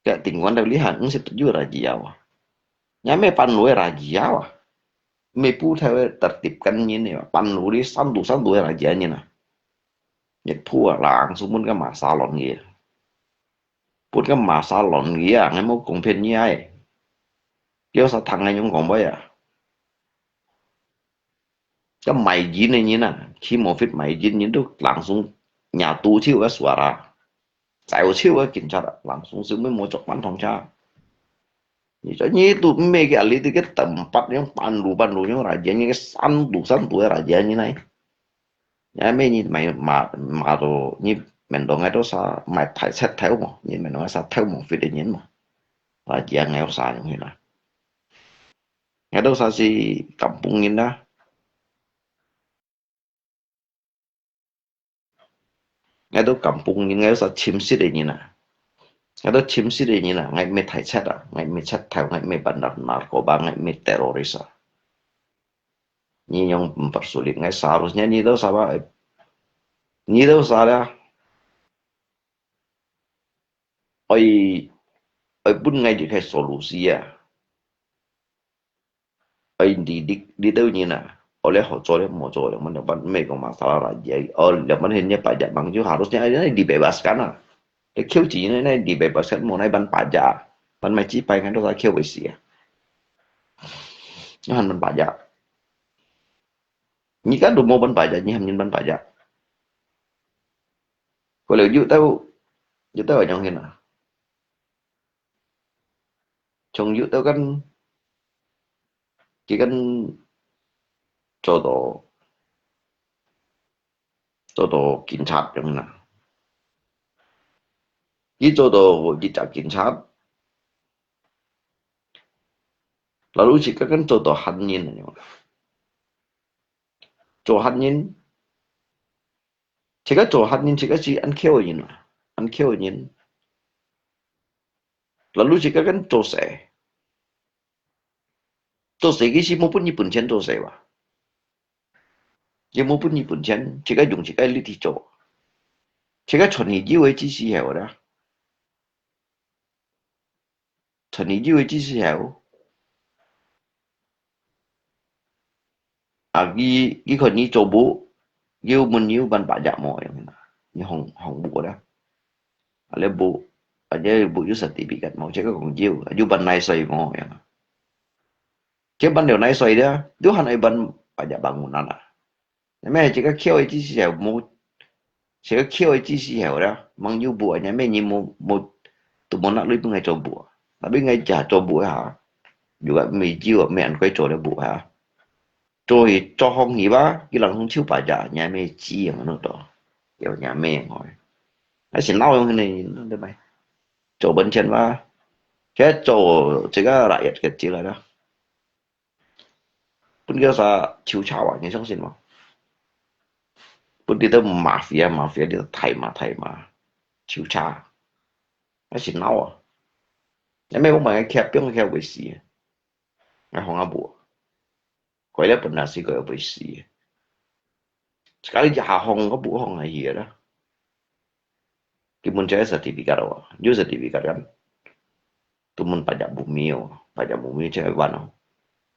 Kaya tingwan daw lihan, ang sip tuju rajiyaw. Nya may panluwe rajiyaw. May puthaw tertibkan ngin ya, panlu li sandu sandu rajiya ngin na. Nyet phu langsung pun ka masalon ngi. Pun ka masalon ngi ya, ngai mo kong phen ngi ai. Kaya sa thang ngai nyong kong ba ya. Ka mai jin ngin na, khi mo fit mai jin ngin tu langsung nyatu chiu ka suara. Zai chiu ka kin chat langsung siu mo chok man thong cha. Ni cho ni tu me ke ali tu ke tempat yang panlu panlu yang raja ni ke sandu sandu raja ni nai. Ya me ni mai ma ma tu ni men dong ai tu sa mai thai set thai mo, ni men dong sa thai mo fit ni mo. Raja ngai sa ni na. Ngai tu sa si kampung ni na. Ngai tu kampung ngin, ngai tu sa chim sit ngin na. Ngai tu chim sit ngin na, ngai me thai chat a, ngai me chat thai, ngai me bandar narkoba, ngai me teroris a. Ni nyong mempersulit, ngai seharusnya ni tu sa ba, ni tu sa da. Oi, oi pun ngai di kai solusi a. Ai didik di tau ni na. Oleh ho cho le mo cho le mo ne ban me kong masalah raja. Oh, le mo ne pajak bang ju harusnya ai dibebaskan ah. Ke kêu chỉ ne ne dibebaskan mo nai ban pajak. Ban mai chỉ pai ngan do sa kêu besi ah. Ngan ban pajak. Ni kan du mo ban pajak, ni ham nyin ban pajak. Ko le ju tau, ju tau nyong hin ah. Chong yu tau kan, ki kan cho to, cho to kin chat yang na. Ki cho to ki cha kin chat. Lalu si ka kan cho to han yin yang. Cho han yin. Chika cho han yin, chika si an kêu yin, an kêu yin. Lalu chika kan cho se. Cho se ki si mo pun ni pun chen cho se wa. Ye mo pun ni pun chen, chika yung chika li ti cho. Chika chon ni ji wei chi si he wa da. Chon ni ji wei chi si he wa. A ki, ki khon ni cho bu, yu mun yu ban pajak mo yang na. Ni hong, hong bu da. Ale bu, aja bu yu sertifikat mo, cheka kong jiu, yu ban nai soi mo yang. Cheka ban liu nai soi da, yu han ai ban pajak bangunan a. Name cheka kêu ai chi si mo, cheka kêu ai chi si heo da, mang yu bu anya me ni mo, mo, tu mo nak lui bu ngai cho bu. Tapi ngai ja cho bu ha. Juga me jiu me an koi cho le bu ha. 做去做空去吧，佢人通手把呀，你还没知样那多，有你还没样哦。还是闹用那，对不对？做本钱吧，现在做这个来也个进来了，分个啥抽查啊，你相信吗？分你都 mafia mafia，你都太嘛太嘛，抽查，还是闹啊？你没有买个开，不用开为死。 𠊎放啊無。佢咧本來係个會死。Sekali一下放，个無放下去啦。佢問這个certificate哦，有certificate kan？都問pajak bumi哦，pajak bumi這个辦哦，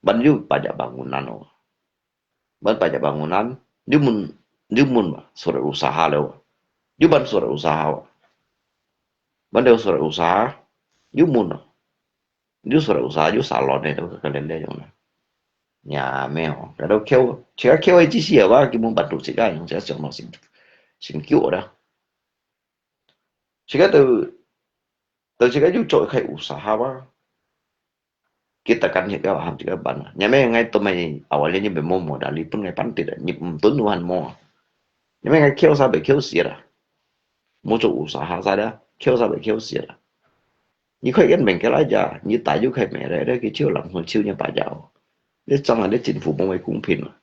辦有pajak bangunan哦，辦pajak bangunan，有問，有問嘛，surat usaha了哦，有辦surat usaha哦，辦了surat usaha，有問哦。 有surat usaha，有salon个，都可能那种啦。也没有，佢都扣，自家扣个知識啊，根本辦到自家用，自家想到先，先救啦。自家都，都自家有做个usaha啊。佢大家協調下自家辦啊。也没，𠊎都没，awalnya你没摸摸的，你本来办的，你唔准乱摸。也没，𠊎扣啥被扣死啦。 無做usaha啥的，扣啥被扣死啦。你可以跟bengkel aja，你打又可以买来，那个就人从手里把掉。你这样的政府不会公平嘛？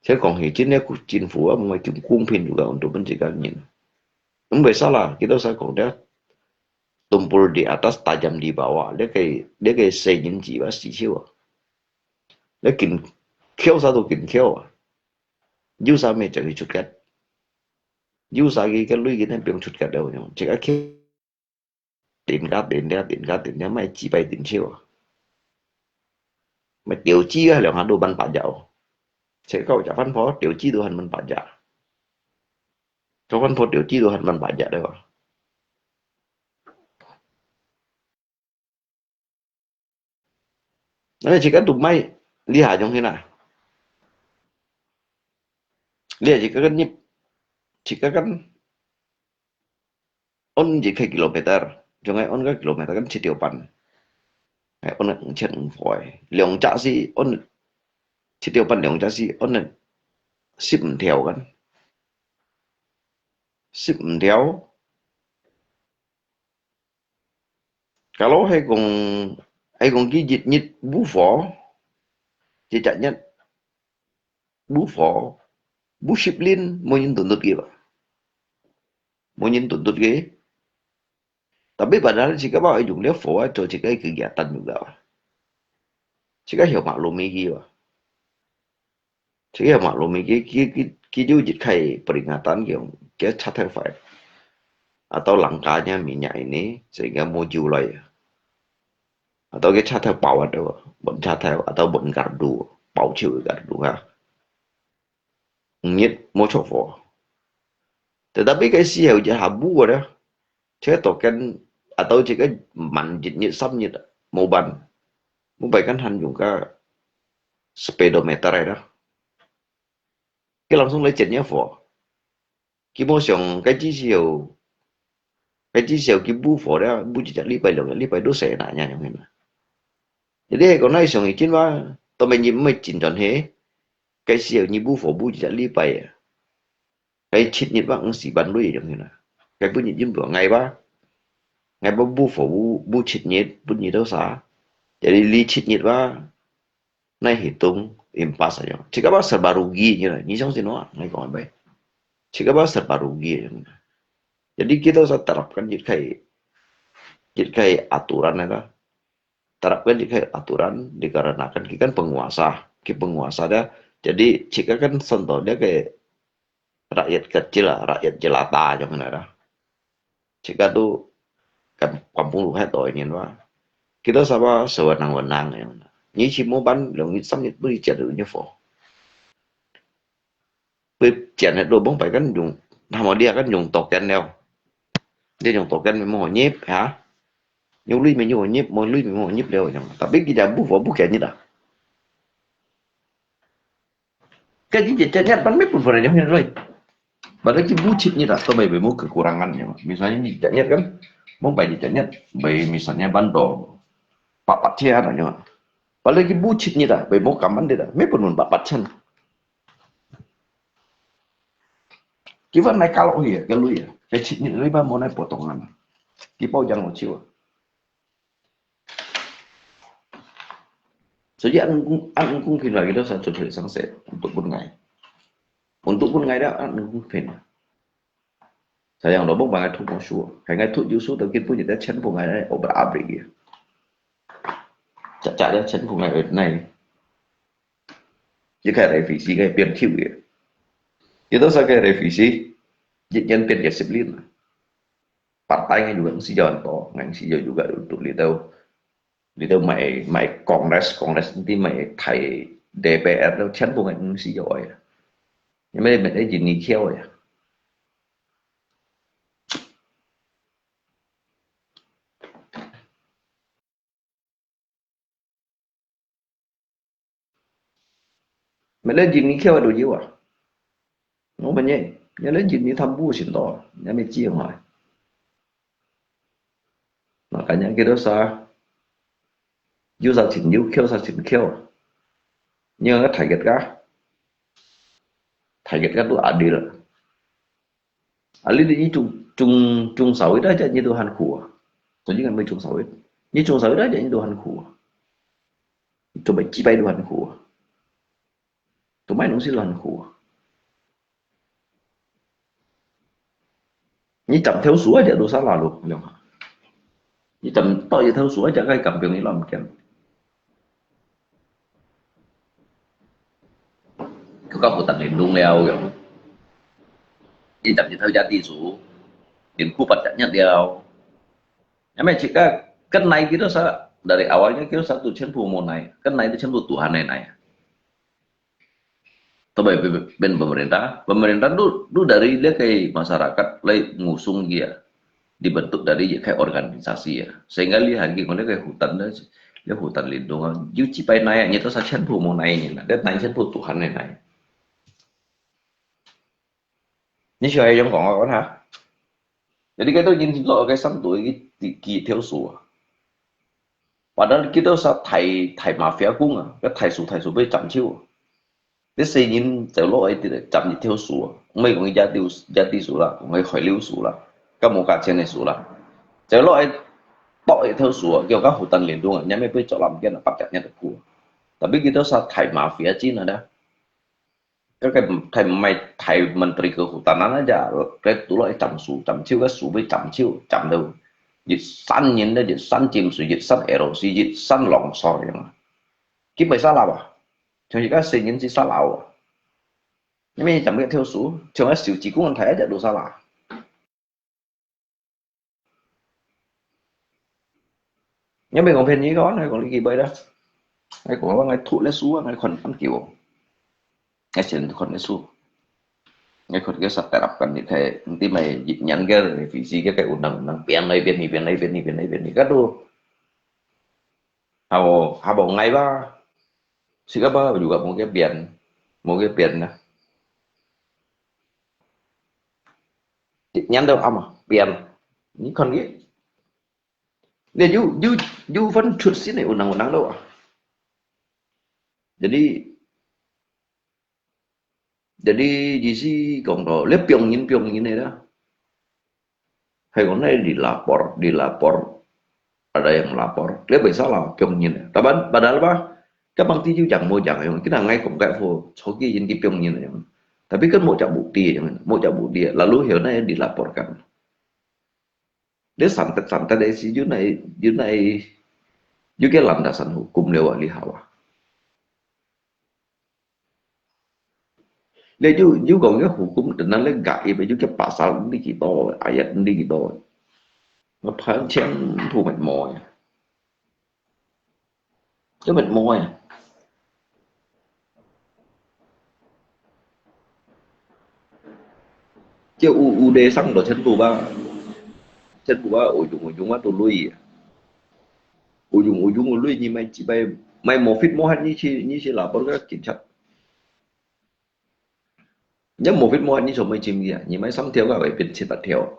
所以讲起真的政府啊，不会公平，如果untuk自家人。因为啥啦？Kita sa讲的，tumpul di atas, tajam di bawah。你个，你个細人子啊，死手啊。你紧扣啥都紧扣啊。有啥没就去出个。 有啥个，个鐳个，咱不用出个了，自家去点个点个点个点个，莫自家点手啊。莫掉紙啊，兩下都辦pajak哦。自家有隻番婆，掉紙都還辦pajak。做番婆掉紙都還辦pajak了啊。 那自家都買，你下用去啦。你自家个入，自家个，按一个kilometer，總个按个kilometer kan七條半。哎，按个五千五块，兩隻係按七條半，兩隻係按个十五條kan，十五條。 Kalau係講，係講佢一日補貨，一隻月補貨，補十輪，無人tuntut佢吧？無人tuntut佢。Tapi padahal自家嘛用了貨啊，做自家个kegiatan juga吧。自家曉maklumi佢吧。 Jadi maklumi佢，佢，佢，佢就一開peringatan佢，佢插頭壞。Atau langkanya minyak ini sehingga mau July. Atau佢插頭爆啊，對吧？Bukan插頭，atau bukan gardu，爆手个gardu哈。五日無出貨。Tetapi佢時候一下補个咧， 這个token atau這个慢一日、三日啊，無辦。Mobile kan還用个speedometer个啦。佢langsung來接你貨。佢無像該之前，該之前佢補貨了，補一隻禮拜、兩隻禮拜都使那樣樣个嘛。Jadi係講，那上一陣嘛，都沒人，沒進展嘿。該時候你補貨補一隻禮拜啊。 該七日吧，五四萬鐳樣形啦。該本日用到𠊎吧，𠊎吧補貨補，補七日，本日到啥？Jadi li七日吧，那hitung impas aja。自家吧serba rugi gitu啦，你相信我，𠊎講个咩？自家吧serba rugi gitu。Jadi kita sa terapkan一个，一个aturan啦。 Terapkan一个aturan dikarenakan佢kan penguasa，佢penguasa dia。Jadi自家kan contoh dia个rakyat kecil啦，rakyat jelata yang mana dah。自家都kan kampung luhai to ini bah。Kita sama sewenang-wenang yang mana。你去上班，兩日三日都去接到你貨。 佢錢个都幫擺kan用，他們dia kan用token了。你用token memang好入哈，有鐳memang好入，無鐳memang好入了樣。Tapi kita補貨補緊日啊。Kan你一隻月pun沒分分人用鐳。Padahal佢補七日啊，都沒，沒有kekurangan ya。Misalnya你一隻月kan，mau擺一隻月，擺misalnya bandar，八百千啊，樣。Padahal佢無七日啊，佢無感恩的啊，沒分分八八千。佢分來加落去啊，个鐳啊，佢七日你把無來波動啊，佢包養我手啊。所以恁公恁公平來，佢都想做出來上市，untuk分𠊎，untuk分𠊎了，恁公平啊。Sayang lo，莫把𠊎吐毛手，還𠊎吐有手都根本就在全部𠊎來over abri啊。假假的全部𠊎来，一開始飛機个變跳个，一到三个飛機，一年變个十零啊。Partai ngan juga mesti jalan to, ngan mesti juga untuk litau, litau mai mai Congress, Congress nanti mai Thai D P R tu全部ngan mesti jauh ya. Ini mai mai ini kau ya. Mele jin ni kiau do jiwa. Ngô mà nhé, nhớ lên jin ni tham bu xin to, nhớ mê chi ngòi. Makanya kita sa, yu sa chin yu, kiau sa chin kiau. Nhớ cái thải gật cả. Thải gật cả tu adil. Alin ni chung chung chung sawit aja ni tu han khua. Tunjukkan mai chung sawit. Ni chung sawit aja ni tu han khua. Tu bai chi bai tu han khua. Tu mai nung si lo han khua. Ni chăm theo su aja tu sa la lu. Ni chăm to ye theo su aja kai kam piang ni lam kian. Kau ka hutan lindung liao, ya. Ni chăm ni theo jadi su. Din ku pat chak nyat liao. Ya mai chika kan nai kita sa dari awalnya kita satu chen pu mo nai. Kan nai tu chen pu Tuhan nai nai. Tapi ben pemerintah, pemerintah tu tu dari dia kai masyarakat lai ngusung dia dibentuk dari dia kai organisasi ya. Sehingga dia hari kau dia kai hutan dia, dia hutan lindung. Yu chi pai nai ni tu sa chen pu mo nai ni na. Dia nai chen pu Tuhan nai nai. Ni siapa yang kong kau ha? Jadi kita ingin lo kai sang tu ki ki theo su. Padahal kita sa thai thai mafia kung ah, cái thai su thai su bai chăm chiu. Cái xe nhìn走落去的chăm一條數啊，毋係講一隻條一隻數啦，講係海流數啦，該無價錢个數啦。走落去，剁一條數啊，叫佢hutan lindung啊，你乜會做臨間啊，八隻日就苦。Tapi kita sa thai mafia Cina dah. Cái cái thai mai thai menteri kehutanan aja, cái tu lah chăm su, chăm chiu cái su với chăm chiu, chăm đâu. Dịch sanh nhìn đó, dịch sanh chim su, dịch sanh erosi, dịch sanh longsor yang. Cái bai salah à? Trong cái xe nhìn si salah à? Ini macam cái theo su, trong cái siu chỉ cũng thai aja tu salah. Ini macam pengen ni kan, hai kong lagi bai dah. Hai kong orang hai tu le su, hai kon kan kiu. Hai sen kon le su. Hai kon cái sa terapkan ni thai, nanti mai dịch nhắn cái revisi cái cái undang-undang, pian lai pian ni, pian lai pian ni, pian lai pian ni. Kado. Habo, habo ngai ba. Sika ba juga một cái biển, một cái biển na. Nhắn đâu ama, biển. Ni kon cái. Ni yu, yu, yu phân chuột xin này undang-undang đâu à. Jadi, Jadi, J C kong to, le piong nyin, piong nyin ne da. Hai kong nai di lapor, di lapor. Ada yang lapor. Le bai salah piong nyin. Taban, padahal ba, cái bằng ti ju jang mo jang yang, kina ngai kong kai fo, choki yin ki piong nyin yang. Tapi kan mo chak bukti yang, mo chak bukti. Lalu hiu nai dilaporkan. Dia santet-santet deh si, yu nai, yu nai, yu ke landasan hukum lewat lihawa. Dia yu, yu kong ke hukum tenang le gaib, yu ke pasal ni kita, ayat ni kita. Ngapain ciang tu met mo ya. Cái mệt mỏi à. Chứ u, u đê xăng đó chân tù ba. Chân tù ba ổ dùng, ổ dùng ba tù lui à. Ổ dùng, ổ dùng, ổ lui như mày chỉ bay, mày mò phít mò hát như chi, như chi là bớt các kiểm soát. Nhớ mò phít mò hát như số mày chìm gì à. Như mày sắm theo các bài biến chết bật theo.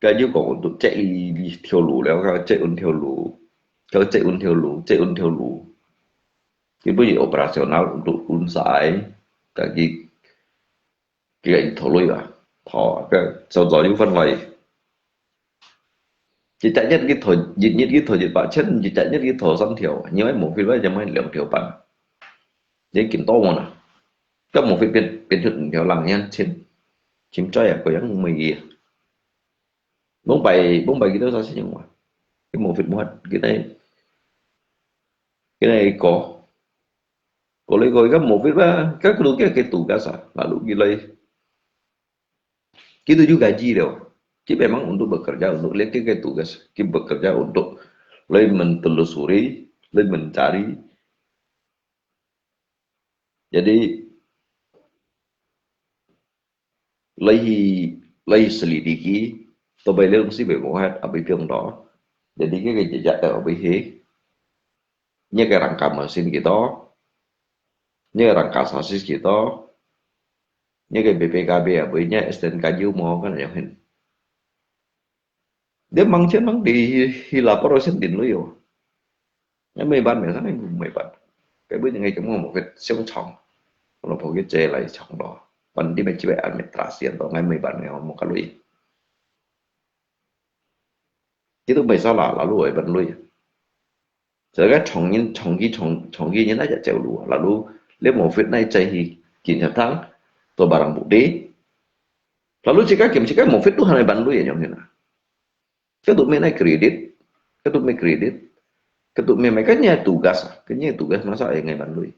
Cái yêu cầu tụi chạy đi theo lũ, leo cái chạy ôn theo lũ. 佢接穩條路，接穩條路，佢本來operasional untuk穩晒，但佢，佢个頭鐳啊，頭啊，个早早又翻來。一隻月佢頭，一日佢頭一百千，一隻月佢頭三條，因為無fit，因為兩條半，你見到無啦？該無fit變，變出五條零，你看千，千在啊，佢樣無意義。往擺，往擺佢都啥事情啊？佢無fit無法，佢那，佢那個，過來過，佢無fit啊，佢keluar佢tugas啊，lalu佢來，佢都有gaji了，佢memang untuk bekerja untuk，lain佢个tugas，佢bekerja untuk來menelusuri，來mencari。Jadi, 來去，來去selidiki，到尾了東西會無法，abis piang to。Jadi，佢个jejak abis去，你个rangka mesin gitu，你个rangka sasis gitu，你个BPKB abis，你STNK有無，kan yang hin。 你吂錢吂地去，去lapor先定鐳哦。你無辦法，啥物無辦法？該本應該根本無个相撞，我老婆个姐來撞咯，反正你咪只會administrasi，到𠊎無辦法，我無个鐳。佢都無salah，lalu會辦鐳。所以个撞人，撞佢，撞，撞佢人那隻走路，lalu你無fit那再去警察廳做barang bukti，lalu自家檢自家無fit都還來辦鐳，樣形啊。Ketu meh nai kredit, ketu meh kredit, ketu meh mai kan nya tugas, kan nya tugas masa ai ngai ban lui.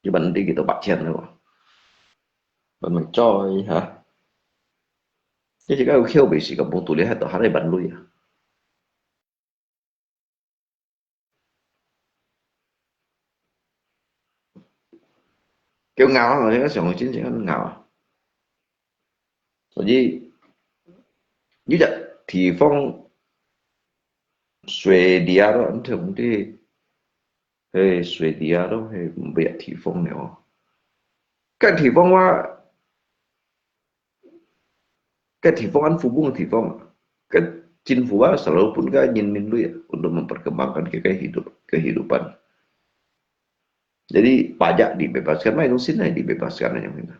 Di ban di kita bak chen lo. Ban mai choi ha. Jadi kalau kêu besi kampung tulis hai to hai ban lui ya. Kêu ngào lắm rồi, nó sống chính chính ngào. 所以，有隻地方，水底下咯，毋知，係水底下咯，係毋係地方了哦。該地方話，該地方安富翁个地方啊，該政府啊，selalu分該人民鐳啊，untuk memperkembangkan个，个hidup，个hidupan。Jadi pajak dibebaskan, mai dong sini dibebaskan aja gitu.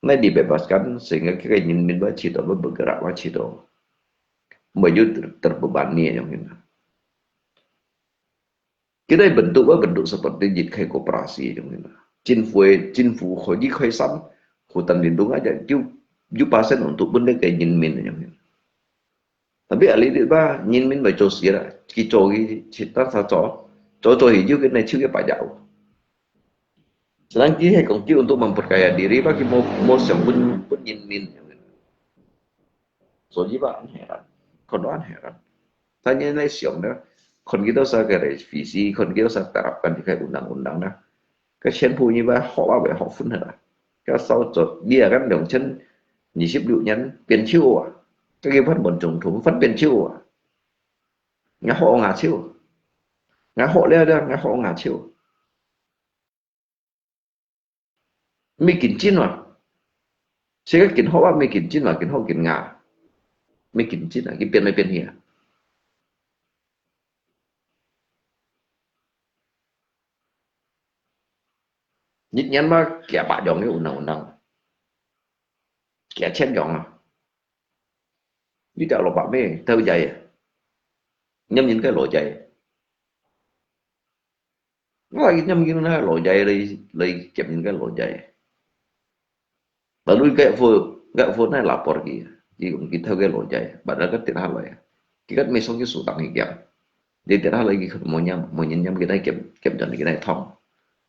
Nai dibebaskan, sehingga kita人民會知道，會bergerak，會知道。Maju ter-，terbebani yang ini. Kita bentuk, bentuk seperti jit kai koperasi yang ini. Chính phủ, chính phủ kho jit kai sam, hutan lindung aja, ju, ju pasen untuk benda kai 人民 yang ini. Tapi ahli dit ba, 人民 mai cho sira, ki cho ki, cita sa cho, cho cho hi ju ki nai chiu ki pa jau. Sedang ki hai kong ki untuk memperkaya diri ba, ki mo, mo siang pun, pun 人民. So ji ba, an heran. Kon an heran. Tanya nai siang na, kon kita sa ka revisi, kon kita sa terapkan di kai undang-undang na. Ka siang pu ni ba, hok ba, hok fun ha. Ka sao cho, dia kan dong chen, 二十六年變手啊，佢个翻本總統翻變手啊。𠊎學𠊎手，𠊎學了了，𠊎學𠊎手。毋係緊進啊，世界緊好啊，毋係緊進啊，緊好緊硬，毋係緊進啊，佢變來變去啊。一年嘛幾百樣个undang-undang，幾千樣啊。 你條蘿蔔咩，偷仔啊？黏人个蘿蔔。我話黏人个蘿蔔來，來夾人个蘿蔔。Lalu cái phone，cái phone nai lapor ki, ki kong ki thâu cái lỗ jai, padahal kan tidak halal ya. Ki kan mesong ki sutang ki kiam. Dia tidak halal ki kan mo nyam, mo nyam nyam kita kiam, kiam jan kita thong.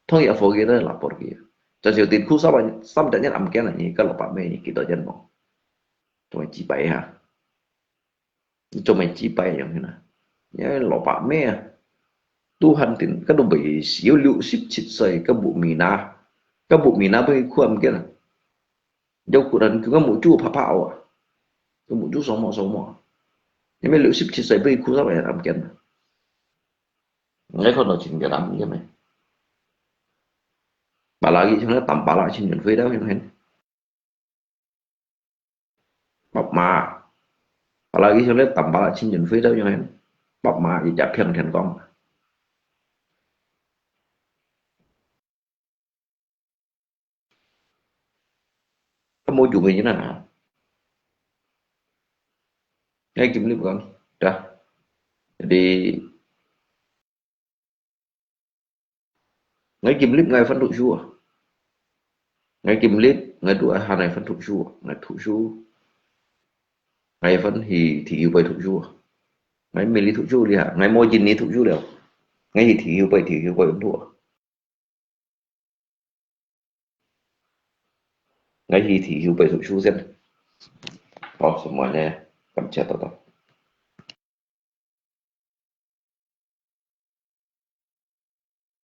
Thong ya phone kita lapor ki. Jadi tin khu sa ba, sam jan nyam am kian ni, kan lỗ pa me ni, kita jan mo. Tuan ci pai ha. Cho mày chỉ bay yang hina. Ya lo pa me. Tuhan tin, cái đồng bảy xíu liu sip chit sai, cái bộ mì na. Cái bộ mì na bây khuam kia. Dấu của đàn cứ cái mũ chú pha pha à. Cái mũ chú sống mò sống mò. Nhưng mà liu sip chit sai bây khu sao vậy làm kia. Ngay con nó chính cái đám kia mày. Bà là cái chúng nó tắm bà là chính mình phải đâu, nhưng mà 爸爸，爸爸佢想咧，當爸爸親人會到樣。爸媽一隻平天光。 都無救命啊！𠊎今日講，對啊，jadi𠊎今日𠊎還讀書啊！𠊎今日𠊎都還來還讀書啊！𠊎讀書，𠊎還去第二擺讀書啊！𠊎明日讀書了，𠊎無今日讀書了，𠊎去第二擺、第二擺讀啊！ 𠊎去第二擺讀書先。好，承蒙呢，感謝大家。